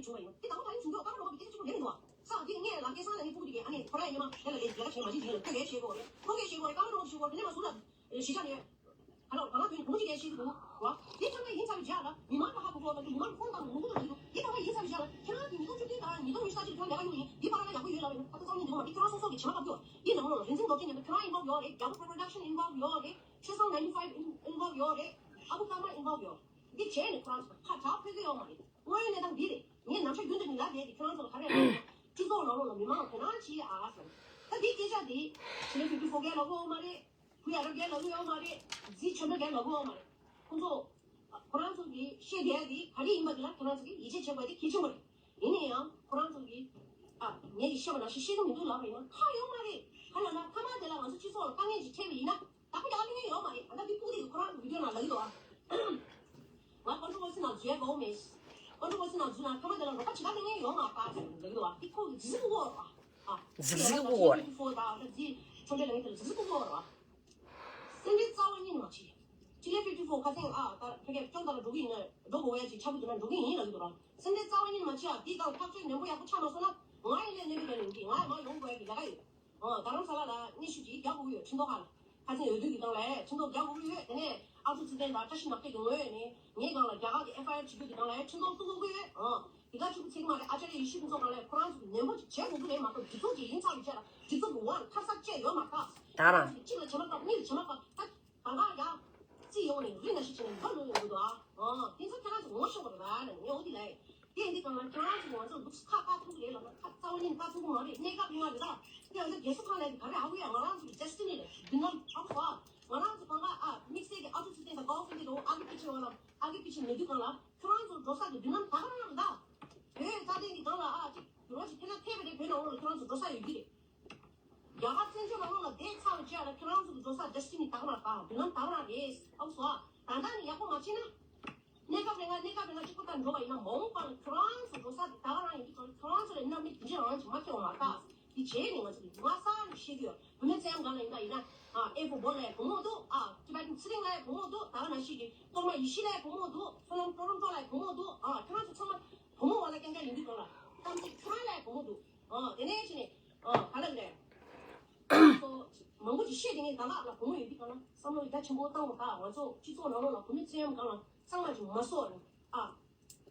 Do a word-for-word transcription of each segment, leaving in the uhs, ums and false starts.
བྱུང་བ་ཡིན། དེ་དང་པོ་ད་རིང་བྱུང་ཆོག་ཀ་མ་རོགས་པ་དེ་ཚོ་ལེན་འདུག་བ། ས་དེ་ངས་ལ་སྐལ་བཟང་ལ་ངས་ཕྲུ་གུ་དེ་གས་ཨ་ནེ་ཁོ་ར་ཡིན་མ་དེ་ལ་ལས་རྒྱལ་ཁ་བྱེད་མ་བྱེད་བྱེད་ལ་ཁོ་གས་བྱེད་དགོས་རེད། ཁོ་གས་བྱེད་དགོས་རེད། ཀ་མ་རོགས་པ་བྱེད་དགོས་རེད། དེ་ནས་མ་སུ་ལ་ཞི་ཆ་ནས་ཧ་ལོ་ག་ང་བོད་ནས་བུ་མོ་གཅིག་གས་བྱེད་དགོས་བ། དེ་ཚང་མ་ཡིན་ཚར་བའི་རྗེས་ལ་མི་མང་ལ་ཧ་གོ་གོ་ལ་མི་མང་ཁོང་དང་ངོ་གོ་ལ་ཡིན་དེ་ཚང་མ་ཡིན་ཚར་བའི་རྗེས་ལ་ཁྱེད་རང་གི་ཉིས་སྟོང་བཅུ་བདུན་དང་ཉིས་སྟོང་ཉི་ཤུ་རྩ་གཅིག་ཁྱེད་རང་ལས་ཀ་ཡོད་ཡིན། འདི་བར་ལ་ཡག་པོ་ཡོད་ལ་ཡིན། ད་ལྟ་ཚང་མ་ཡིན་དེ་མ་རེད། ཁྱེད་རང་སོ་སོ་གི་བྱེད་མ་ཐུབ་ཡིན་ནང་ལོགས་ལ་རིན་འཛིན་རྡོ་རྗེ་མཉམ་དུ་ཁྱེད་རང་involve་ཡོད་རེད། རྒྱལ་པོ་production involve ཡོད་རེད། ཆོས་བཟང་ninety five involve ཡོད་རེད། ཨ་ཁུ་ཀརྨ་involve ཡོད། འདི་བྱས་ནས་ཁོ་རང་ཚོ་ཁ་གྲག་ཕོད་ཀྱི་ཡོད་མ་རེད། དངོས་ཡོད་གནས་སྟངས་འདི་རེད། ངས་ནམ་ཞག་རྒྱུན་དུ་ནས་ལབ་བསྡད་དེ་ཁྱོད་རང་ཚོ་ལ་ག་རེ་ལབ་ན། སྤྱི་ཚོགས་ནང་ལོགས་ལ་མི་མང་ལ་དོ་སྣང་བྱེད་ཨ་ཟེར། ད་འདི་སྐད་ཆ་འདི་ཞི་ལི་ཕིབ་ཊི་ཕོར་གས་ལབ་ཡོད་མ་རེད། བུ་ཡ་རབས་གས་ལབ་ཡོད་མ་རེད། རྫི་ཆོས་འབྲེལ་གས་ལབ་ཡོད་མ་རེད། ཁོང་ཚོ་ཁོ་རང་ཚོ་གིས་བཤད་བསྡད་དེ་ག་རེ་ཡིན་པ་དེ་ལ་ཁྱོད་རང་ཚོ་གིས་ཡིད་ཆེས་བྱེད་དགོས་དེ་གལ་ཆེན་པོ་རེད། ཡིན་ན་ཡང་ཁོ་རང་ཚོ་གིས་ཨ་ངས་ཀྱིས་བཤད་པ་ནང་བཞིན་ཤེས་ཀྱི་མི་འདུག་ལབ་པ་ཡིན་ན་ཁག་ཡོད་མ་རེད། ག་ལབ་ན་མཐའ་མ་དེ་ལ་ང་ཚོ་སྤྱི་ཚོགས་ལ་དཀའ་ངལ་ཅིག་འཕྲད་པ་ཡིན་ན། ད་ཁོ་རྒྱག་ལེ་ཡོད་མ་རེད། ད་ལྟ་འདི་ཕྲུ་གུ་དེ་ཁོ་རང་གི་བི་ཌིའོ་ནང་ལབ་ཀྱི་འདུག་ཨ། ང་controversy་ནང་འཛུལ་ཡ་དགའ་བོ་མེད། controversy་ནང་འཛུལ་ན་ཁ་མ་དེ་ལ་རོགས་པ་བྱེད་ཀ་ལེ་ཡོད་མ་རེད་ད་ཟེར་ལབ་ཀྱི་འདུག་ཨ། འདི་ཁོ་གི་རྫིག་པོ་རེད་ཨ། ཨ། རྫིག་པོ་རེད་ཨ། ཕྲུ་གུ་ད་ལྟ་འདི་ཆོས་འབྲེལ་ལབ་མཁན་དེ་ལ་རྫིག་པོ་རེད་ཨ། སེམས་ཁྲལ་རྩ་བ་ཉིད་ནས་མ་བྱེད། སྤྱི་ལེ་ཕིབ་ཊི་ཕོར་ཁ་སེང་ཨ་ད་ཕ་གིར་སྐྱོང་དང་འགྲོ་གི་ཡིན་ན་འགྲོ་དགོས་ཡ་ཅིག་ཆགས་ཀྱི་འདུག་ན་འགྲོ་གི་ཡིན་ལབ་ཀྱི་འདུག་ར། སེམས་ཁྲལ་རྩ་བ་ཉིད་ནས་མ་བྱེད་ཨ། འདི་སྒང་ཐག་གཅོད་ནན་པོ་ཡག་པོ་ཆགས་མ་སོང་ན་ང་ཡི་ལས་གནས་པའི་ལས་ཡིན་གྱི་ང་ཡི་མ་ཡོང་དགོས་ཡ་གི་ལས་ཀ་ཡོད། ཨ་རྡ་རམ་ས་ལ་ལ་སྙན་ཞུ་ཅིག་རྒྱག་དགོས་ཀྱི་ཡོད། ཁྲིམས་ཐོག་ཁག་ལ་ཁ་སེང་འོས་བསྡུ་གི་སྒང་ལ་ཁྲིམས་ཐོག་རྒྱག་དགོས་ཀྱི་ཡོད། དེ་ནས་ཨ་ཚོ་ཚེ་བརྟན་དང་བཀྲ་ཤིས་ནག་ཐིག་གི་ངོས་ནས་ངའི་སྒང་ལ་རྒྱ་གར་གྱི་ཨེཕ་ཨའི་ཨར་བྱེད་རྒྱུ་གི་སྒང་ལ་ཁྲིམས་ཐོག་བཙུགས་དགོས་ཀྱི་ཡོད། ཨ་དེ་ག་ཆུ་བོ་ཚིག་མ་རེད། ཨ་ཅར་ཡེ་ཤེས་ཕུན་ཚོགས་སྒང་ལ་ཁོ་རང་ཚོ་གི་ནན་པོ་ཅིག་བྱེད་དགོས་ཀྱི་རེད་མ་གཏོགས་སྒྲིག་འཛུགས་ཅིག་ཡིན་ཚར་བའི་རྗེས་ལ་སྒྲིག་འཛུགས་ཀྱི་འོག་ལ་ཁ་གསབ་བཅས་ཡོད་མ་རེད། ད་རང་ཚོ་གཅིག་ལ་བྱེད་མ་ཕོད་གཉིས་ལ་བྱེད་མ་ཕོད་ད། གང་ག་ཡ། རྩིས་ཡོང་ནས་རི་ན་ཤི་ཆེ་ནས་འགྲོ་ལོས་ཡོང་གི་འདུག་ཨ། ཨ་དེ་ཚོ་ཁྱེད་རང་ཚོ་ངོ་ཤེས་པ་རེད་པ་ལ་ངས་འོ་དེ་ལ། དེ་འདི་གང་ལ་ཁྱེད་རང་ཚོ་ང་ཚོ་ལུགས་ཁ་བཀག་ཐུབ་ཀྱི་རེད་ལབ་ན་ཁ་རྩ་བ་ཉིད་བཀག་ཐུབ་ཀྱི་མ་རེད། གནས་སྐབས་ལྔ་རེད་ད། དེ་ང་ཚོ་རྒས་གསོ་ཁང་ལ་ག་རེ་ཧ་གོ་ཡ། ང་རང་ཚོ་གི་ཌེ་སི་ཊི་ནི་རེད། མདུན་ལམ་ཨ་ཁོ་ཨ། ང་རང་ཚོ་གང་ག་ཨ་དམིགས་བསལ་གྱི་ཨ་ཚོ་ཚུལ་ལྡན་དང་ཀའོ་ཧྥུ་ལི་རོ་ཨ་གི་ཕི་ཆེ་བ་ལ་ཨ་གི་ཕི་ཆེ་མེད་དུས་གང་ལ་ཁྱེད་རང་ཚོ་འགྲོ་ས་གི་མདུན་ལམ་ད་ག་རང་རེད་ད། བོད་རྩ་དོན་གྱི་སྒང་ལ་ཨ་ཅིག་འགྲོ་ཞིག་ཐེབས་ན་ཐེབས་པ་རེད། བོད་ནང་ལོགས་ལ་ཁྱེད་རང་ཚོ་འགྲོ་ས་ཡོད་ཀྱི་རེད། རྒྱ་གར་བཙན་བྱོལ་ནང་ལོགས་ལ་བསྡད་ཚར་བའི་རྗེས་ལ་ཁྱེད་རང་ཚོ་གི་འགྲོ་ས་ཌེ་སི་ཊི་ནི་དག་མ་རེད་པ། མདུན་ལམ་དག་མ་རེད། ཨ་བོ་སོ། ད་ལྟ་ནས་ཡག་པོ་མ་བྱས་ན། གནས་སྐབས་རེ་ལྔ་གནས་སྐབས་རེ་ལྔ་གཅིག་པོ་ལྟར་འགྲོ་བ་ཡིན་ན་མ་འོངས་པ་ལ་ཁྱེད་རང་ཚོ་འགྲོ་ས་དེ་དག་རང་ཡིན་དུས་ཁྱེད་རང་ཚོ་ལ་རྣམ་སྨིན་དེ་འདྲ་རང་ཅིག་མ་ཐེབས་པ་མ་རེད་ད། དེ་བྱས་ནས་ང་ཚོ་གི་ང་གསར་ནས་བཤད་ཀྱི་ཡོད། བུད་མེད་ཚེ་དབང་སྒང་ལ་ཡིན་པ་ཡིན་ན། ཨ་ཨེ་ཕོ་བོ་ལ་ཡང་བུ་མོ་འདུག་ཨ་ཊི་བེ་ཊན་ཚེ་རིང་ལ་ཡང་བུ་མོ་འདུག་ད་ག་ནང་བཞིན་གྱི་གཏོར་མ་ཡེ་ཤེས་ལ་ཡང་བུ་མོ་འདུག་སོ་ནམ་ཊོ་རོན་ཊོ་ལ་ཡང་བུ་མོ་འདུག་ཨ་ཁྱེད་རང་ཚོ་ཚང་མ་བུ་མོ་བ་ལ་རྐྱང་རྐྱང་ཡིན་དུས་གང་ལ་གཏམ་ཚིག་ཁྱོད་རང་ལ་ཡང་བུ་མོ་འདུག་ཨ་དེ་ནས་ཕྱིན་ནས་ཨ་ག་ལབ་རེད། ཚོ་མང་པོ་ཅིག་བཤད་དེ་ངས་ད་ལག་ལ་བུ་མོ་ཡོད་དུས་གང་ལ་བསམ་བློ་རྒྱ་ཆེན་པོ་བཏང་བ་ད་ང་ཚོ་སྤྱི་ཚོགས་ནང་ལོགས་ལ་བུད་མེད་ཚེ་དབང་སྒང་ལ་གཙང་མ་ཅིག་མ་བཟོ་བ་རེད་ཨ།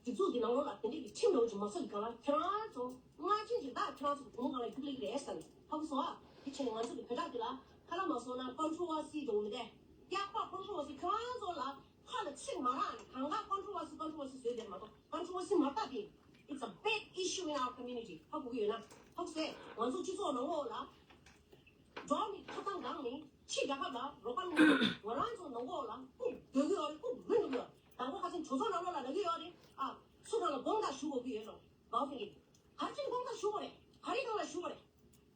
སྒྲིག་འཛུགས་འདི་ནང་ལོགས་ལ་དེ་འདྲས་ཀྱི་ཁྲིམས་འདྲ་བོ་ཅིག་མ་བཟོ་གི་སྒང་ལ་ཁྱེད་རང་ཚོ་སྔ་ཕྱི་ཅིག་ད་ཁྱེད་རང་ཚོ་གི་བུ་མོ་སྒང་ལ་རྒྱུགས་ལེགས་རེད་ཟེར་ནས་ཧ་གོ་སོང་ཨ། དེ་བྱས་ནས་ང་ཚོ་གི་བོད་ཕྲུག་འདི་ལ་ཁ་ལ་མ་སོང་ན་ཀོན་ཊྲོ་ཝར་སི་འདྲ་བོ་མི་འདུག་ཡག་པ་ཀོན་ཊྲོ་ཝར་སི་ཁྱེད་རང་ཚོ་ལ་ཁ་ལ་ཚིག་མ་རག་ནས་གང་ག་ཀོན་ཊྲོ་ཝར་སི་ཀོན་ཊྲོ་ཝར་སི་བཟོས་བསྡད་མ་གཏོགས་ཀོན་ཊྲོ་ཝར་སི་མ་རེད་ད། དེ་It's a big issue in our community. ཧ་གོ་གི་ཡོད་ན་ཧ་གོ་སོང་ཨ། ང་ཚོ་སྤྱི་ཚོགས་ནང་ལོགས་ལ། འགྲོ་བ་མིའི་ཐོབ་ཐང་སྒང་ནས་ཕྱི་རྒྱལ་ཁབ་ལ་རོགས་པ་གནང་། ང་རང་ཚོ་ནང་ལོགས་ལ་སྐུ་སྡོད་ཀྱི་ཡོད་རེད། སྐུ་མི་འགྲོ་གི་ཡོད། དང་པོ་ཁ་སང་གྲོས་ཚོགས་ནང་ལོགས་ལ་ལབ་ཀྱི་ཡོད་རེད་ཨ། སུ་གང་ལ་དགོངས་དག་ཞུ་དགོས་ཀྱི་ཡོད་རེད། མའོ་ཧྥེ་གིས་ག་རེ་བྱས་ནས་དགོངས་དག་ཞུ་དགོས་རེད། ག་རེ་སྒང་ལ་ཞུ་དགོས་རེད།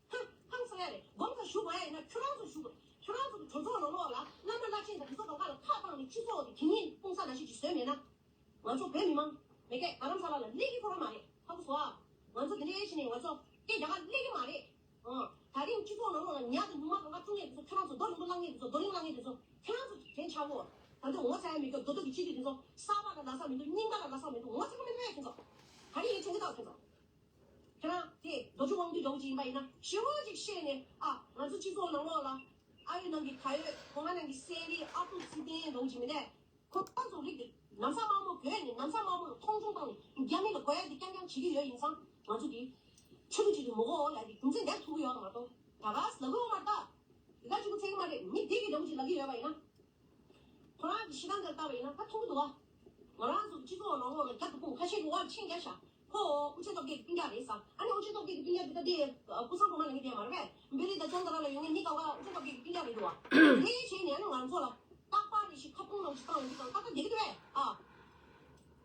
ཧ་ཧང་སང་ཡ་རེད། དགོངས་དག་ཞུ་དགོས་ཡ་ཡིན་ན་ཁྱོད་རང་ཚོ་ཞུ་དགོས། ཁྱོད་རང་ཚོ་གི་གྲོས་ཚོགས་ནང་ལོགས་ལ་བླ་མ་བླ་ཆེན་དང་དེ་ཚོ་གང་ག་ལ་ཁ་བཏང་ནས་སྤྱི་ཚོགས་དེ་དེ་ཉིད་སྤུངས་ས་འདྲ་ཞིག་ཅིག་བཟོས་མེད་ན། ང་ཚོ་བོད་མི་མང་མེ་སྐད་རྡ་རམ་ས་ལ་ལ་སླེབས་ཀྱི་ཁོ་རང་མ་རེད། ཧ་གོ་སོང་ཨ། ང་ཚོ་དེ་འདྲ་བྱས་ནས་ང་ཚོ་སྐད་རྒྱག་ག་སླེབས་ཀྱི་མ་རེད། ཨང་། ད་རིང་སྤྱི་ཚོགས་ནང་ལོགས་ལ་ཉ་དང་ཉུང་མ་གང་ག་བཙུགས་མཁན་དེ་ཚོ་ཁྱོད་རང་ཚོ་རྡོ་རིང་པོ་བསླངས་མཁན་དེ་ཚོ་རྡོ་རིང་བསླངས་མཁན་དེ་ཚོ་ཁྱོད་རང་ཚོ་དྲན་ཆག་གོ། ད་ལྟ་ངོ་ཚ་ཡ་མེད་ཀྱི་རྡོ་རྡོ་གི་སྤྱི་འཐུས་དེ་ཚོ་གསར་པ་ལ་ལ་ས་མི་འདུག་རྙིང་པ་ལ་ལ་ས་མི་འདུག་ངོ་ཚ་གི་མི་འདུག་ཨེ་ཁྱོད་ཚོ། ད་རིང་ཡིན་ཁྱོད་ཚོ་ཁྱོད་ཚོ། ཁྱེད་རང་དེ་རྡོ་རྗེ་དབང་འདུས་འདྲ་བོ་ཅིག་ཡིན་པ་ཡིན་ན་ཞེ་པོ་ཅིག་བཤད་ནས་ཨ་ང་ཚོ་སྤྱི་ཚོགས་ནང་ལོགས་ལ་ཨ་ཡོད་ནང་གི་ད་ཡོད་གོང་མ་ནང་གི་གསེར་རི་ཨ་ཏུ་ཚེ་བརྟན་འདྲ་བོ་ཅིག་མི་འདུག་ཁོ་རང་ཚོ་རིགས་དེ་ན་བཟའ་དམར་མོ་གོན་ནས་ན་བཟའ་དམར་མོ་ལ་མཐོང་ཆུང་བཏང་ནས་རྒྱ་མི་ལ་དགོས་ཡ་དེ་རྐྱང་རྐྱང་བྱེད་ཀྱི་ཡོད་ཡིན་ཙང་ང་ཚོ་དེ་ཆུ་ཚོད་གཅིག་གི་མི་དགོས་ལ་དེ་རྒྱུ་མཚན་འདེབས་ཐུབ་ཀྱི་ཡོད་མ་གཏོགས་ད་ག་ཟེ་ལབ་ཀྱི་ཡོད་མ་རེད་ད། དེ་ག་ཆུ་ཚོད་ཚད་ཀྱི་མ་རེད། མི་དེ་གི་འདྲ་བོ་ཅིག་ལབ་ཀྱི་ཡོད་པ་ཡིན་ན། ཁོ་རང་གི་ཤི་སྟངས་དེ་ལྟ་བ་ཡིན་ན་ད་མཐོང་གི་འདུག་ག་ང་རང་ཚོ་སྤྱི་ཚོགས་ནང་ལོགས་ལ་རྒྱབ་ཏུ་སྤུངས་ཁ་ཤས་ཀྱི་དབར་མཆན་རྒྱག་ཤག་ཁོ་དབུ་ཁྲིད་སྟོབས་རྒྱལ་གྱི་སྤུན་ཀྱག་རེད་ཟེར། ཨ་ནི་དབུ་ཁྲིད་སྟོབས་རྒྱལ་གྱི་སྤུན་ཀྱག་དེ་ད་དེ་ཀུན་བཟང་སྒྲོལ་མ་ལབ་མཁན་དེ་མ་རེད་པས། བོད་རིགས་དང་ལྗོངས་དག་ལ་ཡོད་མཁན་མི་གང་ག་དབུ་ཁྲིད་སྟོབས་རྒྱལ་གྱི་སྤུན་ཀྱག་རེད་འདུག་ག་དེ་བྱས་ནས་ཨ་ནི་ང་ཚོ་ལ་རྟག་པར་རེ་ཞིག་ཁ་སྤུངས་ནང་ཞིག་བཏང་ཡོང་དུས་ཀྱང་ཏག་ཏག་བསྡད་ཀྱི་འདུག་གས། ཨ།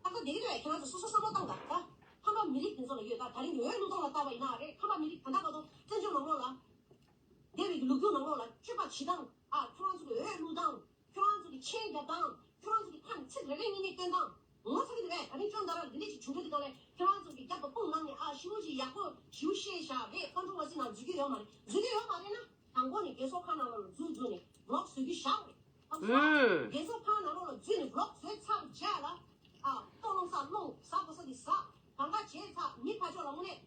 ཏག་ཏག་བསྡད་ཀྱི་འདུག་གས། ཁྱེད་རང་ཚོ་སོ་སོ་བསམ་བློ་བཏང་དང་ད། ཁམས་པ་མི་རིགས་དེ་ཚོ་ལ་ཡོད་ད། ད་རིང་འོས་བླུག་སྟངས་ལ་བལྟས་པ་ཡིན་ན་རེད། ཁམས་པ་མི་རིགས་ད་ལྟ་བར་དུ་བཙན་བྱོལ་ནང་ལོགས་ལ། འདས་པའི་ལོ་རྒྱུས་ནང་ལོགས་ལ་སྤྱོད་པ་བྱེད་སྟངས་ཨ། ཁྱོད་རང་ཚོ་གི་འོས་བླུག་སྟངས། ཁྱོད་རང་ཚོ་གི་མཆན་རྒྱབ་སྟངས། ཁྱོད་རང་ཚོ་གི་ཁ་ནས་ཚིག་རེ་རེ་གཉིས་གཉིས་བཏོན་སྟངས། ངོ་ཚ་གི་འདུག་གས། ད་རིང་ཅོན་ཏ་ར་འདི་འདྲས་ཅིག་བྱུང་གི་འདུག་ག་ལས་ཁྱོད་རང་ཚོ་གི་རྒྱབ་ཏུ་དཔུང་ལངས་ནས་ཨ་ཞེ་པོ་ཅིག་ཡག་པོ་ཞེ་པོ་བཤད་བཞག་རེད། ཀོན་ཊོ་ཝར་སི་ནང་འཛུལ་གྱི་ཡོད་མ་རེད། འཛུལ་གྱི་ཡོད་མ་རེད་ན་དང་པོ་ནས་རྒས་གསོ་ཁང་ནང་ལ་འཛུལ་འཛུལ་ནས་བི་ལོག་བཟོ་རྒྱུ་བཞག་རེད། ཨ་ཁོ་ཚོ་ཨུམ། རྒས་གསོ་ཁང་ནང་ལོགས་ལ་འཛུལ་ནས་བི་ལོག་བཟོས་ཚར་བའི་རྗེས་ལ་ཨ་ལྟོ་སློང་ས་སློང་ཟ་དགོས་ས་དེ་ཟ། ད་ གང་ག་བྱས་ཚ་མི་ཕ་ཕྱོགས་ལ་དངོས་གནས།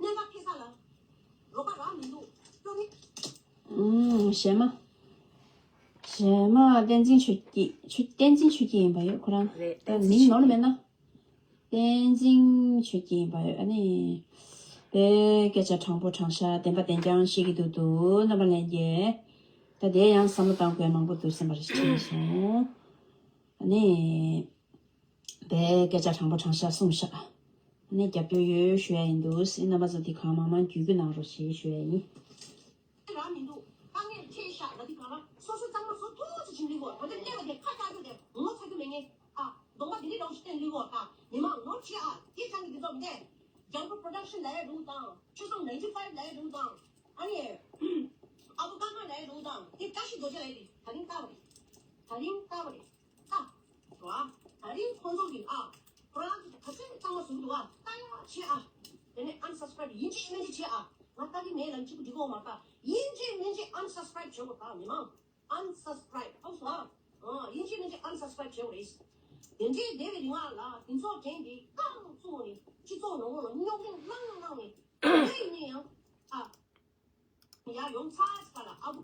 གནད་འགག་འཕེལ་ས་ལ། རོགས་པ་རག་མི་འདུག་སྐྱོ་ནི། ཨུམ། གཞས་མ། གཞས་མ་བསྟན་འཛིན་ཆོས་སྐྱིད། ཆོས་བསྟན་འཛིན་ཆོས་སྐྱིད་ཡིན་པ་ཡོད་ཁོ་རང་། རེད། ད་བསྟན་འཛིན་མིང་ནོར་ཆོས་མེད་ན། བསྟན་འཛིན་ཆོས་སྐྱིད་ཡིན་པ་ཡོད། ཨ་ནི། དཔེ་སྐད་ཆ་དྲང་པོ་དྲང་བཞག་བདེན་པ་བདེན་རྐྱང་བཤད་ཀྱི་འདུག་འདུག་རྣམ་པ་ལྷན་རྒྱས། ད་དེ་ཡང་བསམ་བློ་བཏང་དགོས་མང་པོ་འདུག་སེམས་པ་རེ་དྲན་སོང་། ཨ་ནི། དཔེ་སྐད་ཆ་དྲང་པོ་དྲང་བཞག་གསུངས་བཞག་ཨ་ནི་རྒྱབ་སྐྱོར་ཡོད་ཞུ་ཡ་ཡིན་འདུག་སེ་རྣམ་པ་ཚོ་འདི་གང་མང་མང་བརྒྱུད་སྐུལ་གནང་རོགས་ཞེས་ཞུ་ཡ་ཡིན། རང་མི་འདུག་དཀའ་ངལ་འཕྲད་ཤག་ལ་འདི་གང་རང་སོ་སོ་གཙང་མ་བཟོ་ཐུབ་ཚོད་ཅིག་ལུས་གོ་ང་ཚོ་ལྟས་པ་དེ་ཁ་བཀག་རྒྱུ་དེ་ངོ་ཚ་རྒྱུ་མེད་ངེས། ཨ། གདོང་པ་འདི་འདྲའི་རང་ཞིག་བསྟན་ལུས་གོ་ད་མི་མང་ནོར་ཆེ་ཨ་དེ་ཚང་གི་འདི་ཚོ་མི་འདས། རྒྱང་པོ་པྲོ་ཌག་ཤན་ལ་ཡ་འགྲོ་དང་ཆུ་སྲང་ནའིན་ཊི་ཕའིབ་ལ་ཡ་འགྲོ་དང་ཨ་ནི། ཨ་བུ་ཀ་ཁ་ལ་ཡ་འགྲོ་དང་དེ་བཀྲ་ཤིས་རྡོ་རྗེ་ལ་ཡ་དེ་ད་རིང་ལྟ་བ་རེད། ད་རིང་ལྟ་བ་རེད། ད། ར། ད་རིང་ཁོང་ཚོ་གིས་ཨ། ཁོ་རང་ཚོ་ག་ཚོད་གཙང་མ་བཟོ་གི་འདུག་ཨ། ལྟ་ཡག་བྱེད་ཨ། དེ་ནས་unsubscribe ཡིན་གཅིག་མིན་གཅིག་བྱེད་ཨ། ང་ལྟ་གི་མེད་ལབ་གཅིག་པུ་འགྲིག་གི་ཡོད་མ་རེད་ད། ཡིན་གཅིག་མིན་གཅིག་unsubscribe བྱེད་དགོས་ད་མི་མང་། unsubscribe ཧོབ་སོང་ཨ། ཨ། ཡིན་གཅིག་མིན་གཅིག་unsubscribe བྱེད་དགོས་རེད། དེ་འདྲའི་བསྡད་པའི་རིང་ལ་དེ་ཚོ་དྲན་ཏེ་རྐང་བཙུགས་ནས་སྤྱི་ཚོགས་ནང་ལོགས་ལ་རྙོག་གླེང་བསླངས་བསླངས་ནས་ག་ཡིན་ན་ཡང་ཨ། ཡར་ཡོང་ཚར་ཚར་ལ་ཨ་བུ།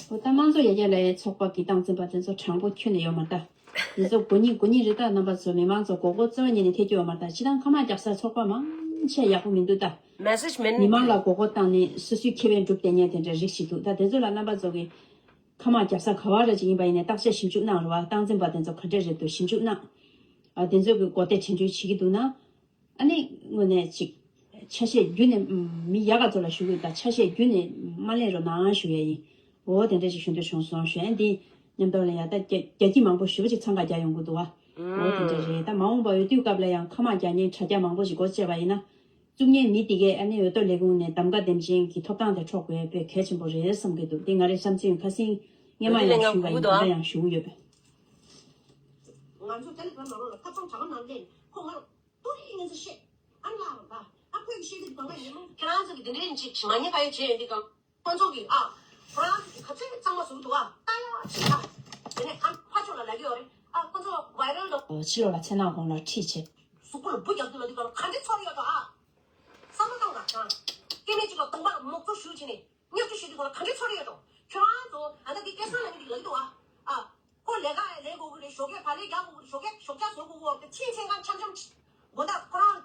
འོ་ད་དམངས་གཙོ་ཡར་རྒྱས་ལ་ཡའི་ཚོགས་པ་གི་སྟངས་འཛིན་པ་དེ་ཚོ་དྲང་པོ་ཁྱོན་ནས་ཡོད་མ་རེད་ད། དེ་ཚོ་མགོ་རྙིང་མགོ་རྙིང་རེད་ད། རྣམ་པ་ཚོ་མི་མང་ཚོ་མགོ་སྐོར་རྩ་བ་ཉིད་ནས་ཐེབས་ཀྱི་ཡོད་མ་རེད་ད། སྤྱིར་བཏང་ཁ་མང་རྒྱག་ས་ཚོགས་པ་མང་ཆེ་ཡག་པོ་མི་འདུག་ད། མེ་སེཇ་མེད་ནི་མི་མང་ལ་མགོ་སྐོར་བཏང་ནས་སོ་སོའི་ཁེ་ཕན་སྒྲུབ་བསྡད་མཁན་དེ་འདྲ་རིགས་ཤིག་འདུག་ད་དེ་ཚོ་ལ་རྣམ་པ་ཚོ་གི་ཁ་མང་རྒྱག་ས་ག་བ་རེ་ཅིག་ཡིན་པ་ཡིན་ནའི་བརྟག་དཔྱད་ཞིབ་འཇུག་གནང་རོགས་ཨ། སྟངས་འཛིན་པ་དེ་ཚོ་ག་འདྲས་རེད་འདུག་ཞིབ་འཇུག་གནང་། ཨ། དེ་ཚོ་གི་མགོ་བདེ་དྲན་སྐྱོན་བྱེད་ཀྱི་འདུག་ན། ཨ་ནི་དངོས་གནས་ཅིག་ཆ་ཤས་བརྒྱུད་ནས་མི་ཡག་ག་ཚོ་ལ་ཞུ་གི་ཡོད་ད། ཆ་ཤས་བརྒྱུད་ནས་མ་ལེན་རོགས་གནང་ཞུ་ཡ་ཡིན། འོ་དེ་འདྲ་ཞིག་ཞུ་འདོད་བྱུང་སོང་ཞུ་ཡ་འདི་མཉམ་དུ་ལ་ཡ་ད་རྒྱ་རྒྱ་སྐྱིད་མང་པོ་ཞེ་པོ་ཅིག་འཚང་ཁ་རྒྱག་ཡོང་གི་འདུག་བ། འོ་དེ་འདྲ་རེད། ད་མ་འོངས་པ་འོས་བསྡུའི་སྐབས་ལ་ཡང་ཁ་མང་རྒྱག་མཁན་དྲ་རྒྱ་མང་པོ་ཞིག་སྒོ་ཕྱེ་བ་ཡིན་ན། བཙུགས་མཁན་མི་དེ་གས་ཨ་ནི་འོས་ཐོབ་ལས་ཁུངས་ནས་གདམ་ག་འདེམས་ཅན་གྱི་ཐོབ་ཐང་དེ་འཕྲོག་དགོས་པའི་གལ་ཆེན་པོ་རེད་བསམ་གྱི་འདུག་འདི་ང་རའི་བསམ་ཚུལ་ཡིན། ཁ་སང་སྔས་མ་ཡང་ཞུས་པ་ཡིན། ད་ལྟ་ཡང་ཞུ་གི་ཡོད། ང་ཚོ་ཏེ་ལི་གྷ་རམ་ནང་ལོགས་ལ་ཐབ་ཚང་དྲ་ག་ནང་སླེབས་ནས་ཁོ་ང་ལ་ཏུ་རི་ངན་ཚ་བཤད། ཨ་ལ་ར་ད་ཨ་ཁོས་ཀྱི་བཤད་དུས་གང་ག་ཡིན་ནོ། ཁྱེད་རང་ཚོ་གི་འདི་འདྲའི་ཅིག་མ་ཉེས་ཁ་ཡོད་བྱས་ཡོད་འདི་གང་ཁོ་ཚོ་གི་ཨ་ཁོ་རང་ག་ཚོད་གཙང་མ་བཟོ་གི་འདུག་ཨ་ལྟ་ཡ་བྱེད་ཨ། དེ་ནས་ཨ་ཕ་ཕྱོགས་ལ་ལབ་ཀྱི་ཡོད་རེད། ཨ་ཁོ་ཚོ་བའི་རལ་འདུག་ཕྱི་ལོགས་ལ་མཚན་ནག་གོང་ལ་ཁྲིད་བྱས། གཟུགས་པོ་ལ་འབུ་རྒྱག་དུས་ལ་འདི་གང་ག་འདྲའི་ཚོར་ཡོད་དོ་ཨ། བསམ་བློ་བཏང་དང་། སྐྱེ་དམན་གཅིག་ལ་གདོང་པ་ལ་མོག་ཚོ་ཞུ་བྱས་ནས། བརྙས་བཅོས་བྱེད་དུས་སྒང་ལ་ག་འདྲའི་ཚོར་ཡོད་དོ། ཁྱོད་རང་ཚོ་ཨ་ད་འདི་སྐལ་བཟང་ལ་ངས་འདི་ལབ་ཀྱི་འདུག་ཨ། ཨ། ཁོ་ལས་ཀ་ལས་དགོས་ཀྱི་རེད། ཞོགས་ཀས་ཕ་ལས་རྒྱག་དགོས་ཀྱི་རེད། ཞོགས་ཀས་ཞོགས་ཇ་བཟོ་དགོས་ཀྱི་རེད། ཕྱིན་ཆད་ཁང་འཆམ་འཆམ་ཁྲིད། དགོང་དག་ཁོ་རང་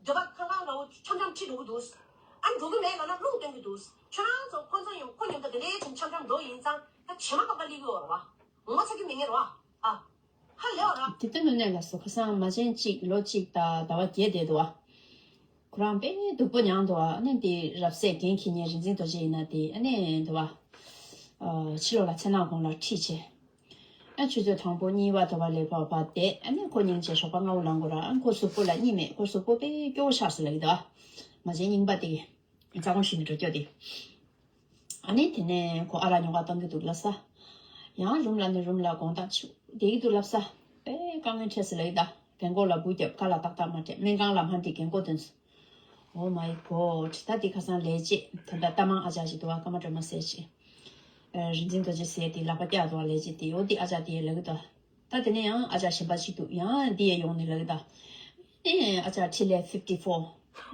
འདོད་པ་ཁང་ཁང་འདྲ་བོ་འཆམ་འཆམ་ཁྲིད་འགྲོ་གི་འདུག་ཨ་འགྲོ་གི་མེད་ལབ་ན་རླུང་སྟོན་གྱི་འདུག་ཁྱོད་རང་ཚོ་ཁོ་ཚོ་ཡང་ཁོ་མཉམ་དུ་དེ་འདྲའི་འཆམ་འཆམ་འགྲོ་ཡིན་ཙང་ད་བྱེ་མ་པགས་པ་སླེབས་ཀྱི་ཡོད་རེད་བ། ངོ་ཚ་གི་མེད་ངེས་རེད་བ། ཨ། ཧ་ལས་བ་ར། དེ་ལྟ་ནུ་ནས་ལ་སོ་ཁ་སང་མ་བྱན་གཅིག་ལོ་གཅིག་དང་ཟླ་བ་བརྒྱད་བསྡད་འདུག་བ། ཁོ་རང་དཔེ་སྡུག་པོ་མྱངས་འདུག་ཨ་ནི་དེ་རབ་གསལ་འགན་འཁྱེར་མཁན་རིག་འཛིན་རྡོ་རྗེ་ཡིན་ན་དེ་ཨ་ནི་འདུག་བ། ཕྱི་ལོགས་ལ་མཚན་ནག་གོང་ལ་ཁྲིད་བྱས། ཨ་ཆུ་ཚོད་དང་པོ་གཉིས་པ་དོ་པ་ལས་ཕར་བསྡད། ཨ་ནི་ཁོ་སྙིང་རྗེ་ཞོགས་པ་སྔ་པོ་ལངས་དགོས་ར། ཨ་ཁོ་གཟུགས་པོ་ལ་གཉིད་མེད། ཁོ་གཟུགས་པོ་དཔེ་སྐྱོ་བོ་ཆགས་སོང་ལབ་ཀྱི་འདུག་མ་བྱན་རྙིང་པ་དེ་རྩ་དགོངས་ཞུས་ནས་འགྲོ་སྐྱོ་དེ། ཨ་ནི་དེ་ནས་ཁོ་ཨ་རག་ཉོ་ག་གཏོང་གི་འདུག་ལབ་ས། ཡང་རུམ་ལ་ནི་རུམ་ལ་དགོང་དག་ཆུ་བསྡད་ཀྱི་འདུག་ལབ་ས། དཔེ་དཀའ་ངལ་འཕྲད་སོང་ལབ་ཀྱི་འདུག་རྒན་གོག་ལ་འབུ་བརྒྱབ། ཁ་ལ་ཏག་ཏག་མ་སྤྲད། སྨན་ཁང་ལ་མ་འགྲིག་རྒན་གོག་འདོན་སོང་། Oh my God། ད་འདི་ཁ་སང་ལས་བྱེད་ད་ལྟ་རྟ་མང་ཨ་ཅག་ཅིག་འདུག་བ། ཀརྨ་སྒྲོལ་མ་ཟེར་ཅིག་ཨ། རིག་འཛིན་རྡོ་རྗེ་ཟེར་དེ་ལག་པ་བཀྱག་འདུག་བ། ལས་བྱེད་དེ། འོ་འདི་ཨ་ཅག་དེ་ཡས་ལབ་ཀྱི་འདུག་ད་དེ་ནས་ཡང་ཨ་ཅག་གཞན་པ་ཅིག་འདུག་ཡང་འདི་ཡས་ཡོང་ནས་ལབ་ཀྱི་འདུག་ཨེ་ཨ་ཅག་འཕྲིན་ལས་fifty four།